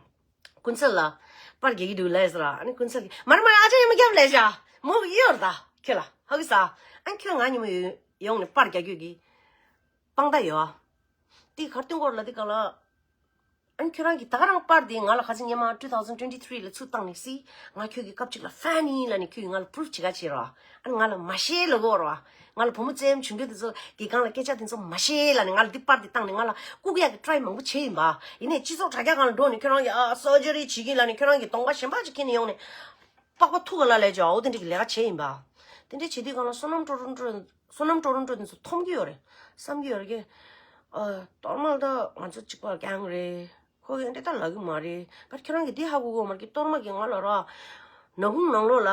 ཀུན་གསལ་ལ་པར་རྒྱག་གི་འདུག་ལབ་ཟེར་ར། ཨ་ནི་ཀུན་གསལ་གྱིས་མ་རེད་མ་རེད་ཨ་ཅག་ཉི་མ་རྒྱབ་ལབ་བཞག་མོ་གཡོར་ད་ཁྱོད་ལ་ཧ་གི་ས། ཨ་ནི་ཁྱོད་ང་ཉི་མ་ཡོང་ནས་པར་རྒྱག་རྒྱུ་གི་དཔང་རྟགས་ཡོད་ཨ། དེ་གར་སྟོན་སྐོར་ལ་དེ་ག་ལ། ཨ་ནི་ཁྱོད་རང་གིས་ད་ག་རང་པར་དེ་ང་ལ་ཁ་སང་སྔོན་མ་two thousand twenty three ལ་ཚུར་བཏང་ནས་སི། ང་ཁྱོད་ཀྱི་སྐབས་གཅིག་ལ་ཧྥན་ཡིན་ལབ་ནས་ཁྱོད་ཀྱིས་ང་ལ་པུ་རུཕ་བྱེད་ག་བྱེད་ར། ཨ་ནི་ང་ལ་མ་ཤེས་ལབ་གོ་ར། ང་ལ་བུ་མོ་བཙན་གྱོན་རྒྱུ་དེ་ཚོ་གི་སྒང་ལ་སྐད་ཆ་དེ་ཚོ་མ་ཤེས་ལབ་ནས་ང་ལ་འདི་པར་དེ་བཏང་ནས་ང་ལ་ལྐུགས་ཡག་གི་ཊ་རའི་མང་པོ་བྱས་ཡིན་པ། ཡིན་ནའི་སྤྱི་ཚོགས་དྲ་རྒྱ་སྒང་ལ་འགྲོ་ནས་ཁྱོད་རང་གིས་ཨ་སར་ཇ་རི་བྱེད་ཀྱིན་ལབ་ནས་ཁྱོད་རང་གིས་གདོང་པ་གཞན་པ་ཅིག་ཁྱེར་ནས་ཡོང་ནས་པགས་པ་ཐུག་ག་ལ་ལས་ཀྱང་འོ་དེ་འདྲ་གི་ལས་ཀ་བྱས་ཡིན་པ། དེ་འདྲ་བྱེད་དུས་སྒང་ལ་བསོད་ནམས་ཀྲོ་རོན་ཀྲོ་བསོད་ནམས་ཀྲོ་རོན་ཀྲོ་དེ་ཚོ་མཐོང་གི་ཡོད་རེད་བསམ་གི་ཡོད་རེད་ཀྱེ། ཨ་གཏོར་མ་ད་ང་ཚོ་གཅིག་པ་རྐྱང་རེད། ཁོ་གིས་འདི་ལྟར་ལབ་ཀྱི་མ་རེད། བར་ཁྱོད་རང་གིས་འདི་ཧ་གོ་གི་མ་རེད་ཀྱི། གཏོར་མ་གིས་ང་ལ་ར། ནག་ཁུང་ནང་ལོགས་ལ།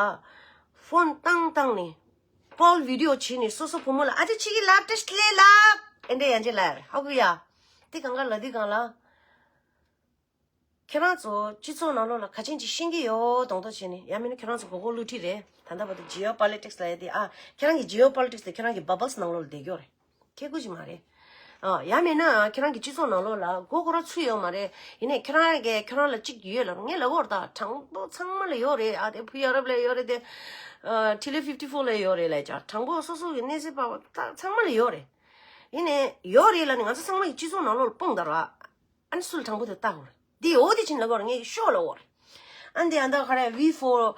ཕོན་བཏང་བཏང་ནས། པོལ་བི་ཌི་ཡོ་བྱས་ནས་སོ་སོ་བུ་མོ་ལ་ཨ་ཅེ་ཁྱེད་ཀྱིས་ལབ་བཀྲ་ཤིས་བདེ་ལེགས་ལབ། ཨེ་འདྲས་ཡང་ཅི་ལབ་རེད་ཧ་གོ་ཡ། དེ་གང་ག་ལ་དེ་གང་ལ། ཁྱེད་རང་ཚོ་སྤྱི་ཚོགས་ནང་ལོགས་ལ་ག་ཅན་ཅིག་ཤེས་ཀྱི་ཡོད་མདོག་མདོག་བྱས་ནས། ཡང་མིན་ན་ཁྱེད་རང་ཚོ་མགོ་སྐོར་བསླུ་ཁྲིད་རེད། ད་ལྟ་བར་དུ་ཇི་ཨོ་པོ་ལི་ཊིག་སི་ལབ་ཡ་དེ་ཨ། ཁྱེད་རང་གི་ཇི་ཨོ་པོ་ལི་ཊིག་སི་དེ་ཁྱེད་རང་གི་བ་བལ་སི་ནང་ལོགས་ལ་བསྡད་ཀྱི་ཡོད་རེད། ཁྱེད་དགོས་ཀྱི་མ་རེད། ཨ་ཡང་མིན་ན་ཁྱེད་རང་གི་སྤྱི་ཚོགས་ནང་ལོགས་ལ་མགོ་སྐོར་ཚུད་ཡོད་མ་རེད། ཡིན་ནའི་ཁྱེད་རང་གིས་ཁྱེད་རང་ལ་གཅིག་ཡོད་ལབ་ངས་ལབ་ཀྱི་ཡོད་རེད་ད། དྲང་པོ་ཚང་མ་ལ་ཡོད་རེད། ཨ་དེ་བུ་ཡ་རབས་ལ་ཡོད་རེད་དེ། ཨ་ཁྲི་ལེ་ཕིབ་ཊི་ཕོར་ལ་ཡོད་རེད་ལབ་ཀྱང་དྲང་པོ་སོ་སོ་གི་གནས་ཚུལ་པ་བ་ད་ཚང་མ་ལ་ཡོད་རེད། ཡིན་ནའི་ཡོད་རེད་ལབ་ནས་ང་ཚོ་ཚང་མ་གི་སྤྱི་ཚོགས་ནང་ལོགས་ལ་སྤུངས་ད་ར། ཨ་ནི་སུ་ལ་དྲང་པོ་དེ་ལྟ་དགོས་རེད། འདི་འོ་དེ་ཕྱིན་ལབ་དགོས་རེད། ངས་ཤོག་ལབ་དགོས་རེད། ཨ་འདི་ཨ་ད་ག་རེ་V four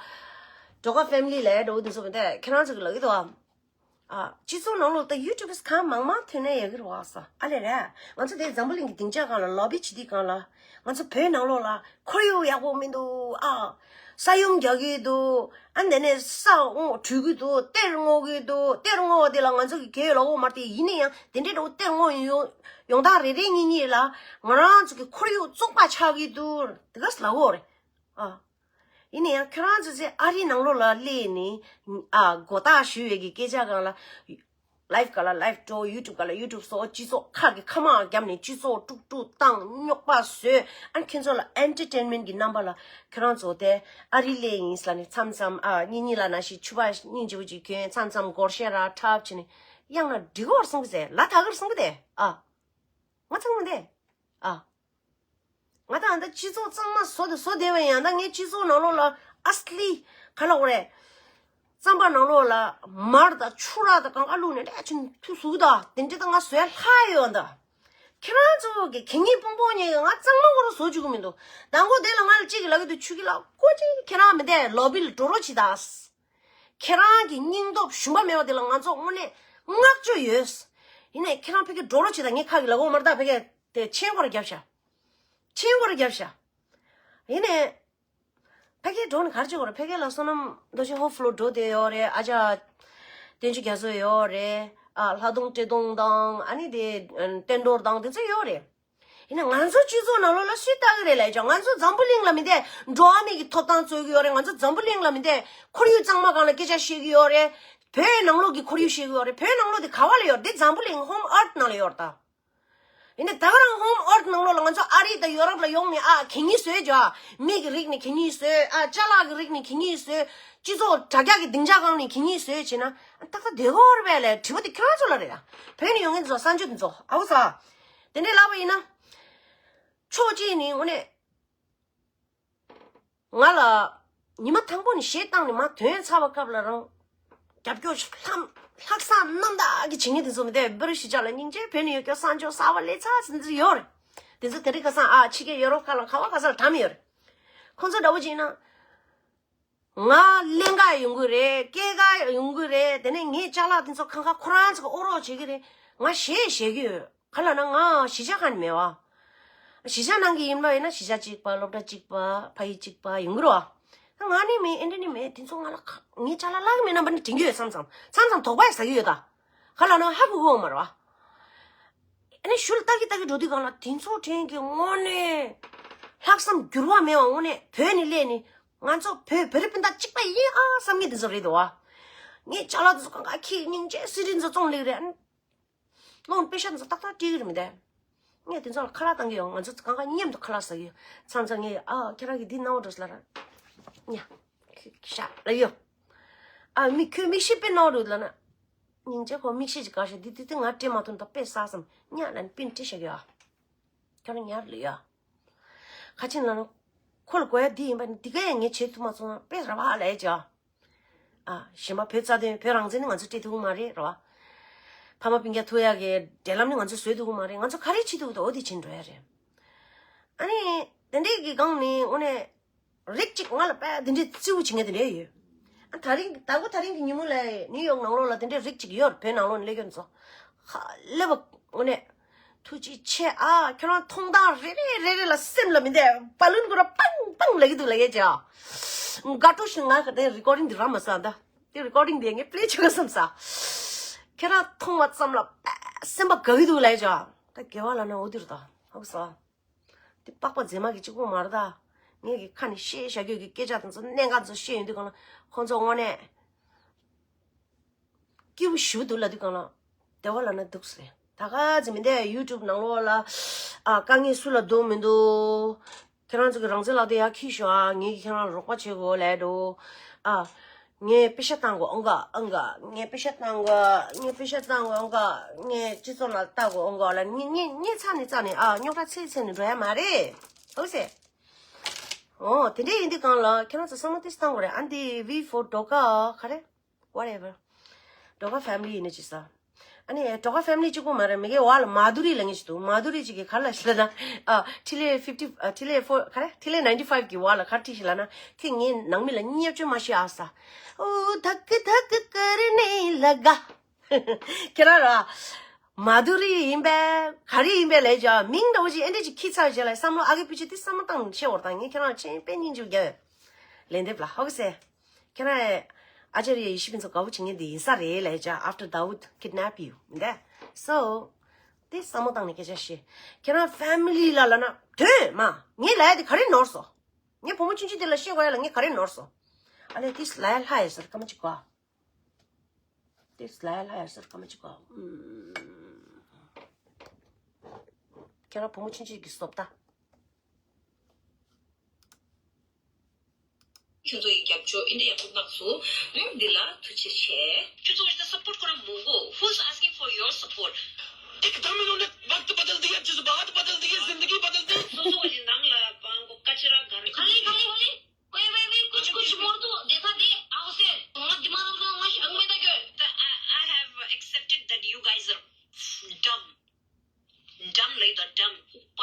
ཌོ་ཀ་ཕེ་མི་ལི་ལབ་འགྲོ་འདུག་སོ་མི་དེ་ཁྱེད་རང་ཚོ་གི་ལབ་ཀྱི་འདུག་ཨ། ཨ། སྤྱི་ཚོགས་ནང་ལོགས་ད་ཡུ་ཊུབ་གང་མང་མང་ཐོན་ནས་ཡོད་ཀྱི་རེད་བ་ས། ཨ་ལས་རེད། ང་ཚོ་དེ་འཛམ་བུ་གླིང་གི་སྡིངས་ཆ་སྒང་ལ་ལོ་བི་བྱེད་དུས་སྒང་ལ། ང་ཚོ་བོད་ནང་ལོགས་ལ་ཁོར་ཡུག་ཡག་པོ་མི་འདུག་ཨ། ས་ཡོམ་རྒྱག་གི་འདུག་ཨ་འདི་ནས་ས་འོ་དྲུད་ཀྱི་འདུག་གཏེར་སྔོག་གི་འདུག་གཏེར་སྔོག་དེ་ལ་ང་ཚོ་གི་གལ་ཡོད་ལ་འོ་མ་རེད་དེ། ཡིན་ན་ཡང་དེ་འདྲའི་འདྲ་བོ་གཏེར་སྔོག་ཡོང་ཡོང་སྟངས་རེ་རེ་གཉིས་གཉིས་ལ་ང་རང་ཚོ་གི་ཁོར་ཡུག་བཙོག་པ་ཆགས་ཀྱི་འདུག་དེ་ག་ས་ལ་འོ་རེད། ཨ། ཡིན་ན་ཡང་ཁྱོད་རང་ཚོ་ཚེ་ཨ་རིའི་ནང་ལོགས་ལ་སླེབས་ནས། ཨ། མགོ་བཏགས་ཞུ་བའི་གི་སྐད་ཆ་སྒང་ལ། ལའིབ་ག་ལ་ལའིབ་འགྲོ། ཡུ་ཊུབ་ག་ལ་ཡུ་ཊུབ་སོགས་སྤྱི་ཚོགས་ཁག་གི་ཁ་མང་བརྒྱབ་ནས་སྤྱི་ཚོགས་དཀྲུག་དཀྲུག་བཏང་། རྙོག་པ་བཟོས། ཨ་ནི་ཁྱེད་ཚོ་ལ་ཨེན་ཊར་ཊེན་མེན་གི་རྣམ་པ་ལ་ཁྱེད་རང་ཚོ་དེ་ཨ་རི་སླེབས་ཡིན་ཟེར་ནས་མཚམས་མཚམས། ཨ། གཉིས་གཉིས་ལ་ན་ཞིག་ཕྱུ་པ་སྙིང་རྗེ་པོ་ཅིག་གྱོན། མཚམས་མཚམས་སྒོར་གཞས་ར་འཁྲབ་བྱས་ནས་གཡང་ན་འགྲིག་གོ་བར་སོང་གི་ཟེར། ལ་དྭགས་ཀར་སོང་གི་དེ། ཨ། ང་ཚང་མ་དེ། ཨ། ང་དང་ད་སྤྱི་ཚོགས་གཙང་མ་བཟོ་དང་བཟོ་བསྡད་པ་ཡིན། ཡང་ད་ངའི་སྤྱི་ཚོགས་ནང་ལོགས་ལ་ཨ་སི་ལི་ག་ལ་འོ་རེད། རྩམ་པ་ནང་ལོགས་ལ་མར་དང་ཕྱུར་ར་དང་གང་ག་བླུགས་ནས་འདྲ་ཆུ་ཐུ་ཟུག་ད་དེ་འདྲ་ད་ང་བཟོས་ལྷག་ཡོད་ད། ཁྱེད་རང་ཚོ་གི་གད་སྙིགས་སྤུངས་སྤུངས་ཉེ་གི་ང་གཙང་མ་གོ་རོ་བཟོ་བཅུག་གི་མི་འདུག་མདང་དགོང་དེ་ལ་ང་ལ་གཅིག་གི་ལབ་ཀྱི་འདུག་ཆུ་གི་ལ་ཀོ་ཅིག་ཁྱེད་རང་མི་འདས་ལོ་བི་ལ་འགྲོ་རོགས་བྱེད་ད། ཁྱེད་རང་གི་སྙིང་སྟོབས་ཞུམ་པ་མེད་པ་དེ་ལ་ང་ཚོ་དངོས་གནས་བསྔགས་བརྗོད་ཡོད། ཡིན་ནའི་ཁྱེད་རང་ཕ་གི་འགྲོ་རོགས་བྱེད་ད། ངས་ཁ་གི་ལབ་གོ་མ་རེད་ད། ཕ་གི་དེ་མཆན་སྐོར་རྒྱབ་ཤག་མཆན་སྐོར་རྒྱབ་ཤག་ཡིན་ནའི། ཕ་གིར་འགྲོ་ནས་ག་རེ་བྱེད་དགོས་རེད། ཕ་གི་ལ་བསོད་ནམས་རྡོ་རྗེ་ཧོ་ཧྥུ་ལོ་འགྲོ་བསྡད་ཡོད་རེད། ཨ་ཅག་བསྟན་ཆོས་རྒྱ་མཚོ་ཡོད་རེད། ཨ། ལྷ་གདོང་བཀྲས་མཐོང་དང་། ཨ་ནི་དེ་བསྟན་རྡོར་དང་དེ་ཚོ་ཡོད་རེད། ཡིན་ན་ང་ཚོ་སྤྱི་ཚོགས་ནང་ལོགས་ལ་སུས་ལྟ་གི་རེད་ལབ་ཀྱང་། ང་ཚོ་འཛམ་བུ་གླིང་ལ་མི་བསྡད་འགྲོ་བ་མི་གི་ཐོབ་ཐང་རྩོད་གི་ཡོད་རེད། ང་ཚོ་འཛམ་བུ་གླིང་ལ་མི་བསྡད་ཁོར་ཡུག་གཙང་མ་སྒང་ལ་སྐད་ཆ་བཤད་གི་ཡོད་རེད། བོད་ནང་ལོགས་ཀྱི་ཁོར་ཡུག་བཤད་གི་ཡོད་རེད། བོད་ནང་ལོགས་དེ་ག་བ་ལ་ཡོད་རེད། འདི་འཛམ་བུ་གླིང་ཧོམ་ཨརཐ་ནང་ལ་ཡོད་རེད་ད། ཡིན་ནའི་ད་ག་རང་ཧོམ་ཨརཐ་ནང་ལོགས་ལ་ང་ཚོ་ཨ་རི་དང་ཡོ་རོབ་ལ་ཡོང་ནས། ཨ། གད་སྙིགས་བཟོས་ཇོ། མི་གི་རིགས་ནས་གད་སྙིགས་བཟོས། ཨ། ཅ་ལག་གི་རིགས་ནས་གད་སྙིགས་བཟོས། སྤྱི་ཚོགས་དྲ་རྒྱ་གི་སྡིངས་ཆ་སྒང་ནས་གད་སྙིགས་བཟོས་བྱས་ན། ཨ། ཏག་ཏག་བསྡད་ཀྱི་ཡོད་རེད་པས་ལས། དྲི་བ་དེ་ཁྱོད་རང་ཚོ་ལ་རེད་ཡ། བོད་ནས་ཡོང་མཁན་ཚོ་གསར་འབྱོར་དེ་ཚོ་ཨ་བོ་ས། དེ་འདྲའི་ལབ་པ་ཡིན་ན། ཕྱོགས་གཅིག་ནས་དངོས་གནས། ང་ལ་ཉི་མ་དང་པོ་ནས་གཞས་བཏང་ནས་མར་ཐོན་ཚར་བའི་སྐབས་ལ་རང་རྒྱབ་སྐྱོར་ལྷམ་ལྷག་བསམ་རྣམ་དག་གི་བྱེད་མཁན་དེ་ཚོ་མི་བདེ་བར་ཞིག་ཅག་ལ་སྙིང་རྗེ། བོད་ནས་ཡོད་སྐྱོ་གསར་འབྱོར་གསར་པ་སླེབས་ཚར་ཟིན་ཚོ་ཡོད་རེད། དེ་ཚོ་དེ་རིང་ཁ་སང་ཨ་ཕྱི་རྒྱལ་ཡོ་རོབ་ཁག་ལ་ག་བ་ག་ས་ལ་གྲམ་ཡོད་རེད། ཁོང་ཚོ་འདྲ་བོ་བྱས་ན། ང་ལེན་ག་ཡོང་གི་རེད། སྐྱེལ་ག་ཡོང་གི་རེད། དེ་ནས་ངའི་ཅ་ལག་དེ་ཚོ་ཁང་ཁ་ཁོ་རང་ཚོ་གི་ཨོ་རོགས་བྱེད་ཀྱི་རེད། ང་གཞས་བཤད་ཀྱི་ཡོད། ག་ལ་ན་ང་གཞིས་ཆགས་ག་ནས་མེད་བ། གཞིས་ཆགས་ནང་གི་ཡིན་པ་ཡིན་ན་གཞིས་ཆགས་གཅིག་པ། སློབ་གྲྭ་གཅིག་པ། ཕ་ཡུལ་གཅིག་པ་ཡོང་གི་རེད་བ། ང་ནི་མེད། ཨེ་འདྲ་ནི་མེད། དེ་ཚོ་ང་ལ་ཁ་ངའི་ཅ་ལག་བརླག་གི་མེད་ན་པ་ནི་དྲན་གྱི་ཡོད། མཚམས་མཚམས་མཚམས་མཚམས་དོགས་པ་ཡང་ཟ་གི་ཡོད་ད། ག་ལ་ན་ཧ་གོ་གི་ཡོད་མ་རེད་བ། ཨ་ནི་ཤུལ་ལྟ་གི་ལྟ་གི་འགྲོ་དུས་སྒང་ལ་དེ་ཚོ་དྲན་གྱི་དངོས་གནས་ལྷག་བསམ་འགྱུར་བ་མེད་པ། དངོས་གནས་བོད་ནས་སླེབས་ནས་ང་ཚོ་བོད་བོད་རིགས་སྤུན་ཟླ་གཅིག་པ་ཡིན་ཨ་བསམ་མཁན་དེ་ཚོ་རེད་འདུག་བ། ངའི་ཅ་ལག་དེ་ཚོ་གང་ག་ཁྱི་སྙིང་རྗེ་སི་རི་ཚོ་བཙོང་ལེགས་རེད། ཨ་ནི་ནང་པེ་ཤ་དེ་ཚོ་ཏག་ཏག་སྤྲད་གི་རེད་མི་འདུག་ངས་དེ་ཚོ་ལ་ཁ་ལག་བཏང་གི་ཡོད། ང་ཚོ་གང་ག་མཉམ་དུ་ཁ་ལག་ཟ་གི་ཡོད། མཚམས་མཚམས་ངས་ཨ་ཁྱེད་རང་གིས་འདི་གནང་བ་འགྲོ་ཟེར་ལབ་ར། ཉ། ཤ་ལབ་ཡོད། ཨ་མི་ཁྱོད་མིག་ཤེལ་དཔེ་གནང་བ་འགྲོ་ལབ་ན། སྙིང་རྗེ། ཁོ་མིག་ཤེལ་ཅིག་ག་ཤེས། འདི་འདི་འདི་ང་སྤྲད་མ་ཐུབ་ད་དཔེ་བསགས་སམ་ཉག་ལ་ནི་པིན་སྤྲད་བཞག་གི་ཡ། ཁྱོད་རང་ཉར་ལ་ཡ། ཁ་ཆེན་ལ་ནི་ཁོ་ལ་དགོས་ཡ་འདི་ཡིན་པ་ནི་འདི་ག་ཡ་ངས་བྱེད་ཐུབ་མ་སོང་ན་དཔེ་ར་བ་ལ་ཡ་ཅི་ཡ། ཨ་གཞན་པ་བོད་རྩ་དོན་བོད་རང་བཙན་ནི་ང་ཚོ་སྤྲད་ཐུབ་ཀྱི་མ་རེད་ར་བ། ཕ་མ་སྤུན་ཀྱག་ཐུག་ཡ་གི་འབྲེལ་ལམ་ནི་ང་ཚོ་བཟོས་ཐུབ་ཀྱི་མ་རེད། ང་ཚོ་ག་རེ་བྱེད་ཐུབ་ཀྱི་འདུག་འོ་དེ་བྱེད་འགྲོ་ཡ་རེད། ཨ་ནི་དེ་འདྲས་ཀྱི་སྒང་ནི་དངོས་གནས། རིགས་གཅིག་ང་ལ་དཔེ་དེ་འདྲའི་བརྩི་བ་བྱེད་མཁན་དེ་འདྲ་ཡོད། ཨ་ད་རིང་ད་གོ་ད་རིང་གི་ཉིན་མོ་ལ་ནིའུ་ཡོག་ནང་ལོགས་ལ་དེ་འདྲའི་རིགས་གཅིག་ཡོད། བོད་ནང་ལོགས་ནས་སླེབས་མཁན་ཚོ། ཧ་ལས་པ་དངོས་གནས། ཐུགས་རྗེ་ཆེ་ཨ། ཁྱོད་རང་མཐོང་སྟངས་རེ་རེ་རེ་རེ་ལ་སེམས་ལ་མི་བདེ། བ་ལུན་ཁོ་ར་པང་པང་ལབ་ཀྱི་འདུག་ལབ་ཡས་ཅི་ཨ། དགའ་སྤྲོ་ཞིག་ང་ག་དེ་རི་ཀོར་ཌིང་འདི་རག་མ་སོང་ད། དེ་རི་ཀོར་ཌིང་འདི་ངས་པི་ལེ་བྱེད་ག་བསམ་ས། ཁྱོད་རང་མཐོང་བ་ཙམ་ལ་དཔེ་སེམས་པ་དགའ་གི་འདུག་ལབ་ཡས་ཅི་ཨ། ད་དགེ་བ་ལ་ན་འོ་དེ་རུ་ད་ཧ་གོ་སོང་། དེ་པགས་པ་མཛེས་མ་གི་གཅིག་པོ་མ་རེད་ད། ངས་ཀྱི་ཁ་ནས་བཤད་བཞག་རྒྱུ་གི་སྐད་ཆ་དེ་ཚོ་གནད་འགག་ཚོ་བཤད་ཡོང་དུས་གང་ལ་ཁོང་ཚོ་དངོས་གནས་སྐྱིད་པོ་ཞེ་པོ་འདུག་ལབ་དུས་གང་ལ་བདེ་བ་ལབ་ན་འདུག་ཟེར། ད་ག་ཚོད་མི་འདུག་ཡུ་ཊུབ་ནང་ལོགས་ལ་ཨ་དཀའ་ངལ་སུ་ལ་འདུག་མི་འདུག་ཁྱེད་རང་ཚོ་གི་རང་བཙན་ལག་དེབ་ཡར་འཁྱེར་ཤོག་ཨ། ངས་ཀྱི་ཁྱེད་རང་ལ་རོགས་པ་བྱེད་དགོས་ལབ་འདུག་ཨ། ངས་པེ་ཤ་བཏང་དགོས་ཨང་ག་ཨང་ག་ངས་པེ་ཤ་བཏང་དགོས། ངས་པེ་ཤ་བཏང་དགོས་ཨང་ག་ངས་སྤྱི་ཚོགས་ནང་ལྟ་དགོས་ཨང་ག་ལ་ངས་ངས་ངས་ཚ་ནས་ཚ་ནས་ཨ་རྙོག་དྲ་ཚད་ཚད་ནས་འགྲོ་ཡ་མ་རེད། ཨོ་སེ། ཨོ་དེ་འདྲས་ཡིན་དུས་གང་ལ་ཁྱེད་རང་ཚོ་བསམ་བློ་ཏིས་བཏང་དགོས་རེད། ཨ་འདི་V four ཌོ་ཀ་ག་རེ། Whatever. ཌོ་ཀ་ཕེ་མི་ལི་ཡིན་ན་ཅི་ས། ཨ་ནི་ཌོ་ག་ཕེ་མི་ལི་གཅིག་པོ་མ་རེད། མི་གའི་བ་ལ་མ་དུ་རི་ལབ་མཁན་ཞིག་འདུག་མ་དུ་རི་གཅིག་གིས་ག་རེ་ལབ་ཤག་ལབ་ན། ཨ་ཐི་ལེ་ཕིབ་ཊི། ཨ་ཐི་ལེ་ཕོར། ག་རེ། ཐི་ལེ་ནའིན་ཊི་ཕའིབ་གི་བ་ལ་ག་རེ་བྲིས་ཤག་ལབ་ན། ཁྱེད་ངའི་ནང་མི་ལ་བརྙས་བཅོས་མ་བྱེད་ཨ་ས། ཨོ་ཐ་ཀི་ཐ་ཀི་ཀ་རི་ནི་ལ་ག་ཁྱེད་རང་ར། མ་དུ་རི་ཡིན་པས་ག་རེ་ཡིན་པས་ལབ་ཀྱང་མིང་འདྲ་བོ་ཅིག་ཨེ་འདྲ་ཅིག་ཁྱེར་ཚར་རྗེས་ལ་བསམ་བློ་ཨ་ཀི་པི་ཅི་དེ་བསམ་བློ་བཏང་ནས་བཤད་འོར་དང་ངས་ཁྱེད་རང་ཆེན་པེ་སྙིང་རྗེ་རྒྱབ་ལན་འདེབས་ལ་ཧོ་གི་སེ། ཁྱེད་རང་ཨ་ཅར་ཡ་ཡེ་ཤེས་ཕུན་ཚོགས་དགའ་བོ་བྱེད་མཁན་དེ་ཡིན་ས་རེད་ལབ་ཀྱང་after Dawood kidnap you མི་འདུག so དེ་བསམ་བློ་བཏང་ནས་སྐད་ཆ་བཤད། ཁྱེད་རང་ཕེ་མི་ལི་ལ་ལབ་ན་དོན་མ་ངས་ལབ་ཡ་དེ་ག་རེ་ནོར་སོང་། ངས་བུ་མོ་ཆུང་ཆུང་དེ་ལ་བཤད་དགོས་ཡ་ལ་ངས་ག་རེ་ནོར་སོང་། ཨ་ལས་དེ་ལབ་ཡ་ལྷ་ཡ་ཟེར་སྐར་མ་གཅིག་གོ། དེ་ལ་ལ་ཡ་ཟེར་སྐར་མ་གཅིག་གོ། ཨུམ། ཁྱེད་རང་བུ་མོ་ཆུང་ཆུང་གི་བཟོ་ལྟ། ཁྱོད་ཚོ་ཡི་རྒྱབ་སྐྱོར་ཨེ་འདྲ་ཡག་པོ་གནང་སོང་། ཨུམ། འདི་ལ་ཐུགས་རྗེ་ཆེ། ཁྱོད་ཚོ་ཨེ་འདྲ་སབ་པོར་ཁོ་རང་མང་པོ། Who's asking for your support? एक दम इन्होंने वक्त बदल दिया, जज्बात बदल दिए, जिंदगी बदल दी। སོ་སོ་གི་ནང་ལ་སྤང་གོ་ཀ་ཅི་ར་ག་རེ། ཁ་ལེ་ཁ་ལེ་ཁ་ལེ། वही वही वही कुछ कुछ मोड़ दो, देखा दे, आओ से। मत दिमाग में ना मत अंग में तक। I, I have accepted that you guys are dumb. Dumb like the dumb. ལྐུགས་པ།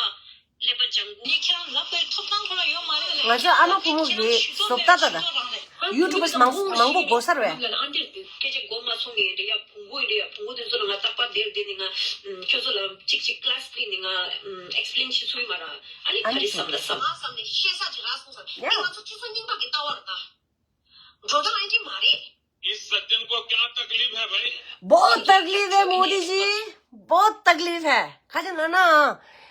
ཀླད་པ་ལྗང་གུ། ངས་ཁྱེད་རང་ལབ་པའི་ཐོབ་ཐང་ཁོ་ན་ཡོད་མ་རེད་ལ། ང་ཚོ་ཨ་མ་བུ་མོ་གི་བཟོ་ལྟ་ལྟ་དང་། ཡུ་ཊུབ་པར་མང་མང་པོ་དགོས་ས་རེད། ལ་ཨ་འདྲས་དེ་སྐད་ཆ་མགོ་མ་ཚོས་ངས་འདྲ་ཡ་བོང་གུ་འདྲ་ཡ་བོང་གུ་དེ་ཚོ་ལ་ང་རྟག་པར་བསྡད་བསྡད་ནས་ང་ཁྱོད་ཚོ་ལ་གཅིག་གཅིག་ཀླ་སི་ཕི་ལི་ནས་ང་ཨེག་སི་པི་ལེན་བྱེད་ཚུལ་མ་ར། ཨ་ནི་ག་རེ་བསམ་ད་བསམ། ང་བསམ་ནས་ཤེས་ས་ཅིག་རག་སོང་ཟེར། ཡ། ང་ཚོ་སྤྱི་ཚོགས་རྙིང་པ་གི་ལྟ་བ་རེད་ད། འགྲོ་སྟངས་ཨེ་འདྲས་མ་རེད། इस सज्जन को क्या तकलीफ है भाई? बहुत तकलीफ है मोदी जी, बहुत तकलीफ है. ཁ་ཅིག་ན་ན།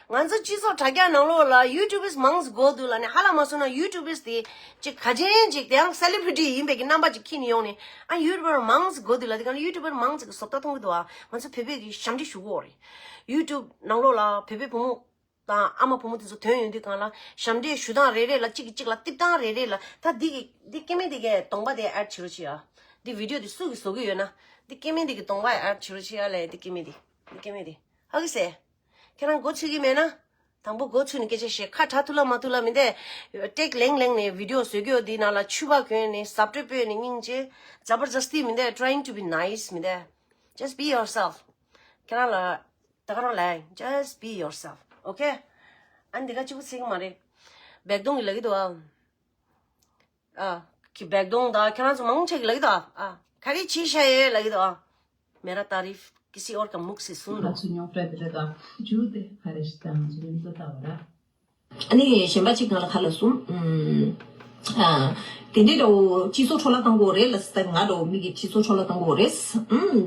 ང་ཚོ་སྤྱི་ཚོགས་དྲ་རྒྱ་ནང་ལོགས་ལ་ཡུ་ཊུབ་པར་མང་ཙམ་དགོས་འདུག་ལབ་ནས་ཧ་ལ་མ་སོང་ན་ཡུ་ཊུབ་པར་དེ་ཅིག་ག་ཅན་ཅིག་དེ་ཡང་སེ་ལི་བྷི་རི་ཊི་ཡིན་པའི་གི་རྣམ་པ་ཅིག་འཁྱེར་ནས་ཡོང་ནས་ཨ་ཡུ་ཊུབ་པར་མང་ཙམ་དགོས་འདུག་ལབ་དེ་ག་ལ་ཡུ་ཊུབ་པར་མང་ཙམ་གི་བཟོ་ལྟ་མཐོང་གི་འདུག་ཨ། ང་ཚོ་བོད་པའི་གི་ཞབས་འདྲེན་ཞུ་གི་ཡོད་རེད། ཡུ་ཊུབ་ནང་ལོགས་ལ་བོད་པའི་བུ་མོ། དང་ཨ་མ་བུ་མོ་དེ་ཚོ་ཐོན་ཡོང་དུས་སྒང་ལ་ཞབས་འདྲེན་ཞུ་སྟངས་རེ་རེ་ལ་གཅིག་གིས་གཅིག་ལ་རྟིབ་སྟངས་རེ་རེ་ལ་ད་འདི་གི་འདི་སྐྱེ་དམན་འདི་གའི་གདོང་པ་དེ་ཨེཌ་བྱེད་རོགས་བྱེད་ཡ། འདི་བི་ཌི་ཡོ་འདི་སུ་གིས་བཟོ་གི་ཡོད་ན་འདི་སྐྱེ་དམན་འདི་གི་གདོང་པ་ཨེཌ་བྱེད་རོགས་བྱེད་ཡ་ལས་འདི་སྐྱེ་དམན་འདི་འདི་སྐྱེ་དམན་འདི་ཧ་གི་སེ། ཁྱེད་རང་མགོ་ཚོས་ཀྱི་མེད་ན། དང་པོ་མགོ་ཚོས་ནས་སྐད་ཆ་བཤད། ཁ་གྲག་ཐུབ་ལ་མ་ཐུབ་ལ་མི་འདས། ཊེག་ལེང་ལེང་ནས་བི་ཌི་ཡོ་བཟོ་གི་ཡོད། འདི་ནང་ལ་ཕྱུ་པ་གྱོན་ནས་ཟབ་སྤྲོས་སྤོས་ནས་སྙིང་རྗེ། ཛ་བར་ཛ་སྟི་མི་འདས། Trying to be nice མི་འདས། Just be yourself. ཁྱེད་རང་ལ། ད་ག་རང་ལ་just be yourself, okay? ཨ་ནི་འདི་ག་གཅིག་པུ་ཚིག་མ་རེད། བེག་དོང་གི་ལ་གི་དོ་ཨ། ཨ། ཁི་བེག་དོང་ད་ཁྱེད་རང་ཚོ་མང་ཆེ་གི་ལ་གི་དོ་ཨ། ཁ་རི་ཆི་ཤ་ཡེ་ལ་གི་དོ་ཨ། मेरा तारीफ किसी और का मुख से सुन लो. ང་ཚོ་རྙོག་དྲ་དེ་འདྲ་དང་ཇུ་དེ་ཧ་རེ་ཤི་དང་ཇུ་རིན་ཙོ་ལྟ་བ་ར། ཨ་ནི་གཞན་པ་གཅིག་ང་ལ་ཁ་ལ་གསུངས། ཨ། དེ་འདྲའི་འདྲ་བོ་སྤྱི་ཚོགས་འཕྲོ་བརླག་བཏང་དགོས་རེད་ལ་ཟེར། ང་འདྲ་བོ་མི་གི་སྤྱི་ཚོགས་འཕྲོ་བརླག་བཏང་དགོས་རེད། ཨུམ།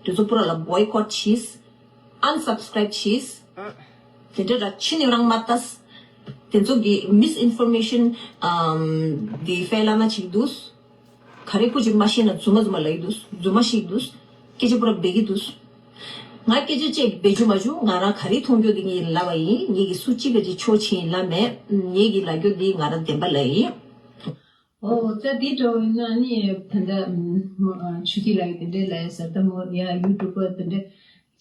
དེ་ཚོ་པུ་ར་ལ་བོའི་ཀོཊ་བྱས། ཨན་སབ་སི་ཀ་རའིབ་བྱས། དེ་འདྲ་ར་ཕྱི་ནས་རང་མ་ལྟ། དེ་ཚོ་གི་མིས་ཨིན་ཕོར་མེ་ཤན་དེ་ཧྥེ་ལ་ན་ཅིག་འདུག་ག་རེ་ཀུ་ཅི་མ་ཤེས་ན་རྫུན་མ་རྫུན་མ་ལབ་ཀྱི་འདུག་རྫུན་མ་ཤིག་འདུག་སྐད་ཆ་པུ་ར་འབད་ཀྱི་འདུག་ང་སྐད་ཆ་བཅད་འབད་རྒྱུ་མ་བྱུང་། ང་རང་ག་རེ་མཐོང་རྒྱུ་དེ་ངས་ལབ་པ་ཡིན། ངེད་ཀྱི་སུ་གཅིག་ག་ཅིག་ཕྱོགས་ཕྱིན་ལབ་མེད། ངེད་ཀྱི་ལབ་རྒྱུ་འདི་ང་རང་བདེན་པ་ལབ་ཡིན། ཨོ་ད་དེ་འདྲ་བོ་ཡིན་ན་ནི་ད་ལྟ་ཆུ་སྐྱིད་ལགས་ཀྱིས་དེ་འདྲས་ལབ་ཡ་ཟེར། ད་མོ་ཡ་ཡུ་ཊུབ་པར་དེ་འདྲས་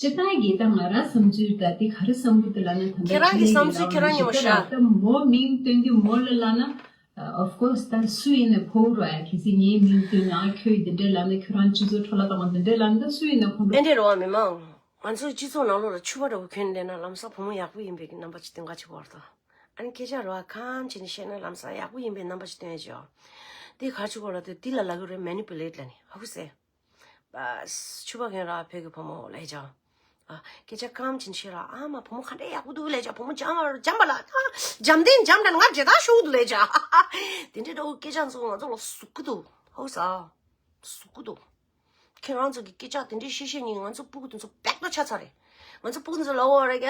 སྤྱིར་བཏང་གི་ད་ང་རང་བསམ་ཚུལ་ད་དེ་ག་རེ་བསམ་གི་འདུག་ལབ་ན། ད་ལྟ་ཁྱེད་རང་གི་བསམ་ཚུལ་ཁྱེད་རང་ཉོ་ཤ། ད་མོ་མིང་བཏོན་དུས་མོ་ལ་ལབ་ན། Of course ད་སུ་ཡིན་ནའི་ཕོ་བོ་ར་ཡ། གལ་སྲིད་ངའི་མིང་བཏོན་ནས་ཨ་ཁྱོད་ཡིས་འདི་འདྲས་ལབ་ན། ཁྱོད་རང་སྤྱི་ཚོགས་འཕྲོ་བརླག་བཏང་བ་འདི་འདྲས་ལབ་ན་ད་སུ་ཡིན་ནའི་ཕོ་བོ། ཨེ་འདྲས་རེད་བ། མི་མང་ང་ཚོའི་སྤྱི་ཚོགས་ནང་ལོགས་ལ་ཕྱུ་པ་འདྲ་བོ་གྱོན་བསྡད་ན་ལམ་སང་བུ་མོ་ཡག་པོ་ཡིན་པའི་གི་རྣམ་པ་ཅིག་སྟོན་ག་ཅིག་བར་དུ། ཨ་ནི་སྐད་ཆ་རེད་བ། ཁམས་བྱས་ནས་བཤད་ན་ལམ་སང་ཡག་པོ་ཡིན་པའི་རྣམ་པ་ཅིག་སྟོན་ཡ་ཅིག་ཡོད། འདི་ག་ཅིག་གོ་ལ་དེ་འདི་ལ་ལབ་གི་རེད། མེ་ནི་པུ་ལེ་ཊི་ལབ་ནི་ཧ་གོ་སེ། པ་སི་ཕྱུ་པ་གྱོན་ར་བོད་ཀྱི་བུ་མོ་ལབ་ཅིག་ཨ། སྐད་ཆ་ཁམས་བྱས་ནས་བཤད་ར། ཨ་མ་བུ་མོ་ག་འདྲས་ཡག་པོ་འདུག་ལབ་ཅིག་བུ་མོ་འཇམ་པ་འཇམ་པ་ལ། ཨ། འཇམ་ཐིང་འཇམ་དྲགས་ང་མཇལ་དར་ཤོར་འདུག་ལབ་ཅིག་དེ་འདྲས་འདྲ་བོ་སྐད་ཆ་ཚོ་ང་ཚོ་ལ་ཟུག་གི་འདུག་ཧ་གོ་ས། ཟུག་གི་འདུག་ཁྱེད་རང་ཚོ་གི་སྐད་ཆ་དེ་འདྲའི་བཤད་བཤད་ནི་ང་ཚོ་སྤུ་གུ་དེ་ཚོ་བེག་ཏོ་ཆགས་ཚར་རེད། ང་ཚོ་སྤུ་གུ་དེ་ཚོ་ལབ་ཡོད་རེད་ཀྱ་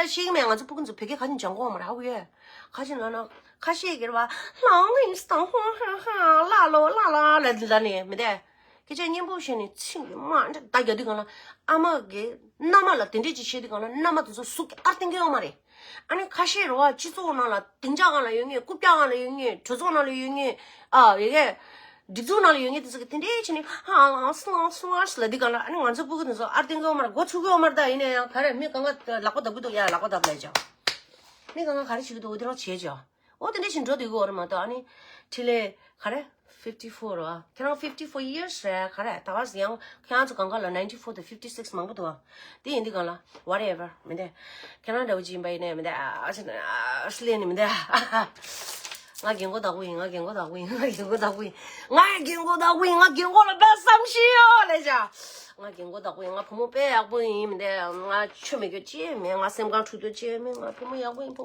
ཤེས་ཀྱི་མེད། ང་ཚོ་སྤུ་གུ་དེ་ཚོ་བོད་སྐད་ག་ནས་སྦྱང་གི་ཡོད་མ་རེད། ཧ་གོ་ཡོད། ཁ་ཅིག་ན་ན་ཁ་ཤས་ཀྱིས་རེད་བ། ལའོ་ངི་སི་ཏང་ཧོ་ཧ་ཧ་ལ་ལོ་ལ་ལ་ལ་ལ་ནས་མི་དེ། སྐད་ཆ་སྙན་པོ་བཤད་ནས་ཚིག་གི་མ་འདྲ་ད་རྒྱག་དུས་སྒང་ལ་ཨ་མ་གི་མནའ་མ་ལ་དེ་འདྲས་ཅིག་བཤད་དུས་སྒང་ལ་མནའ་མ་དེ་ཚོ་ཟུག་གི་ཨར་ཏིང་གི་ཡོད་མ་རེད། ཨ་ནི་ཁ་ཤས་རེད་བ། སྤྱི་ཚོགས་ནང་ལ་སྡིངས་ཆ་སྒང་ལ་ཡོད་མཁན། རྐུབ་བཀྱག་སྒང་ལ་ཡོད་མཁན། གྲོས་ཚོགས་ནང་ལ་ཡོད་མཁན། ཨ་ཡ་གི་སྒྲིག་འཛུགས་ནང་ལ་ཡོད་མཁན་དེ་ཚོ་གིས་དེ་འདྲས་བྱས་ནས་ཧ་ལང་སུ་ལང་སུ་ལང་སུ་ལབ་དུས་སྒང་ལ། ཨ་ནི་ང་ཚོ་སྤུ་གུ་དེ་ཚོ་ཨར་ཏིང་གི་ཡོད་མ་རེད། མགོ་ཚོས་གི་ཡོད་མ་རེད། ད་ཡིན་ན་ཡང་ག་རེ་མི་གང་ག་ལག་པ་བརྡབ་གི་འདུག་ཡ་ལག་པ་བརྡབ་ལབ་ཅིག་མི་གང་ག་ག་རེ་བྱེད་ཀྱི་འདུག་འོ་དེ་རང་བྱེད་ཅིག་འོ་དེ་འདྲ་ཞིག་འགྲོ་དུས་གོ་རེད་མ་གཏོགས། ཨ་ནི་འཕྲིན་ལས་ག་རེ་fifty four ར། ཁྱེད་རང་fifty four years རེད། ག་རེ་ད་ག་ཡང་ཁྱེད་རང་ཚོ་གང་ག་ལ་ninety four དང་fifty six མང་པོ་འདུག་ཨ། དེ་ཡིན་དུས་གང་ལ་whatever མི་འདུག་ཁྱེད་རང་འདྲ་བོ་ཅིག་ཡིན་པ་ཡིན་ནའི་མི་འདུག་ཨ་ཨ་ཨ་ལས་ནི་མི་འདུག་ང་རྒན་གོག་བདག་པོ་ཡིན། ང་རྒན་གོག་བདག་པོ་ཡིན། ང་རྒན་གོག་བདག་པོ་ཡིན། ང་རྒན་གོག་བདག་པོ་ཡིན། ང་རྒན་གོག་ལ་དཔེ་བསམ་ཤེས་ཡོད་ལས་བྱ། ང་རྒན་གོག་བདག་པོ་ཡིན། ང་བུ་མོ་དཔེ་ཡག་པོ་ཡིན་མི་འདུག་ང་ཆོས་མེད་རྒྱུ་ཅི་ཡང་མེད། ང་སེམས་ཁམས་འཁྲུག་རྒྱུ་ཅི་ཡང་མེད། ང་བུ་མོ་ཡག་པོ་ཡིན། བུ་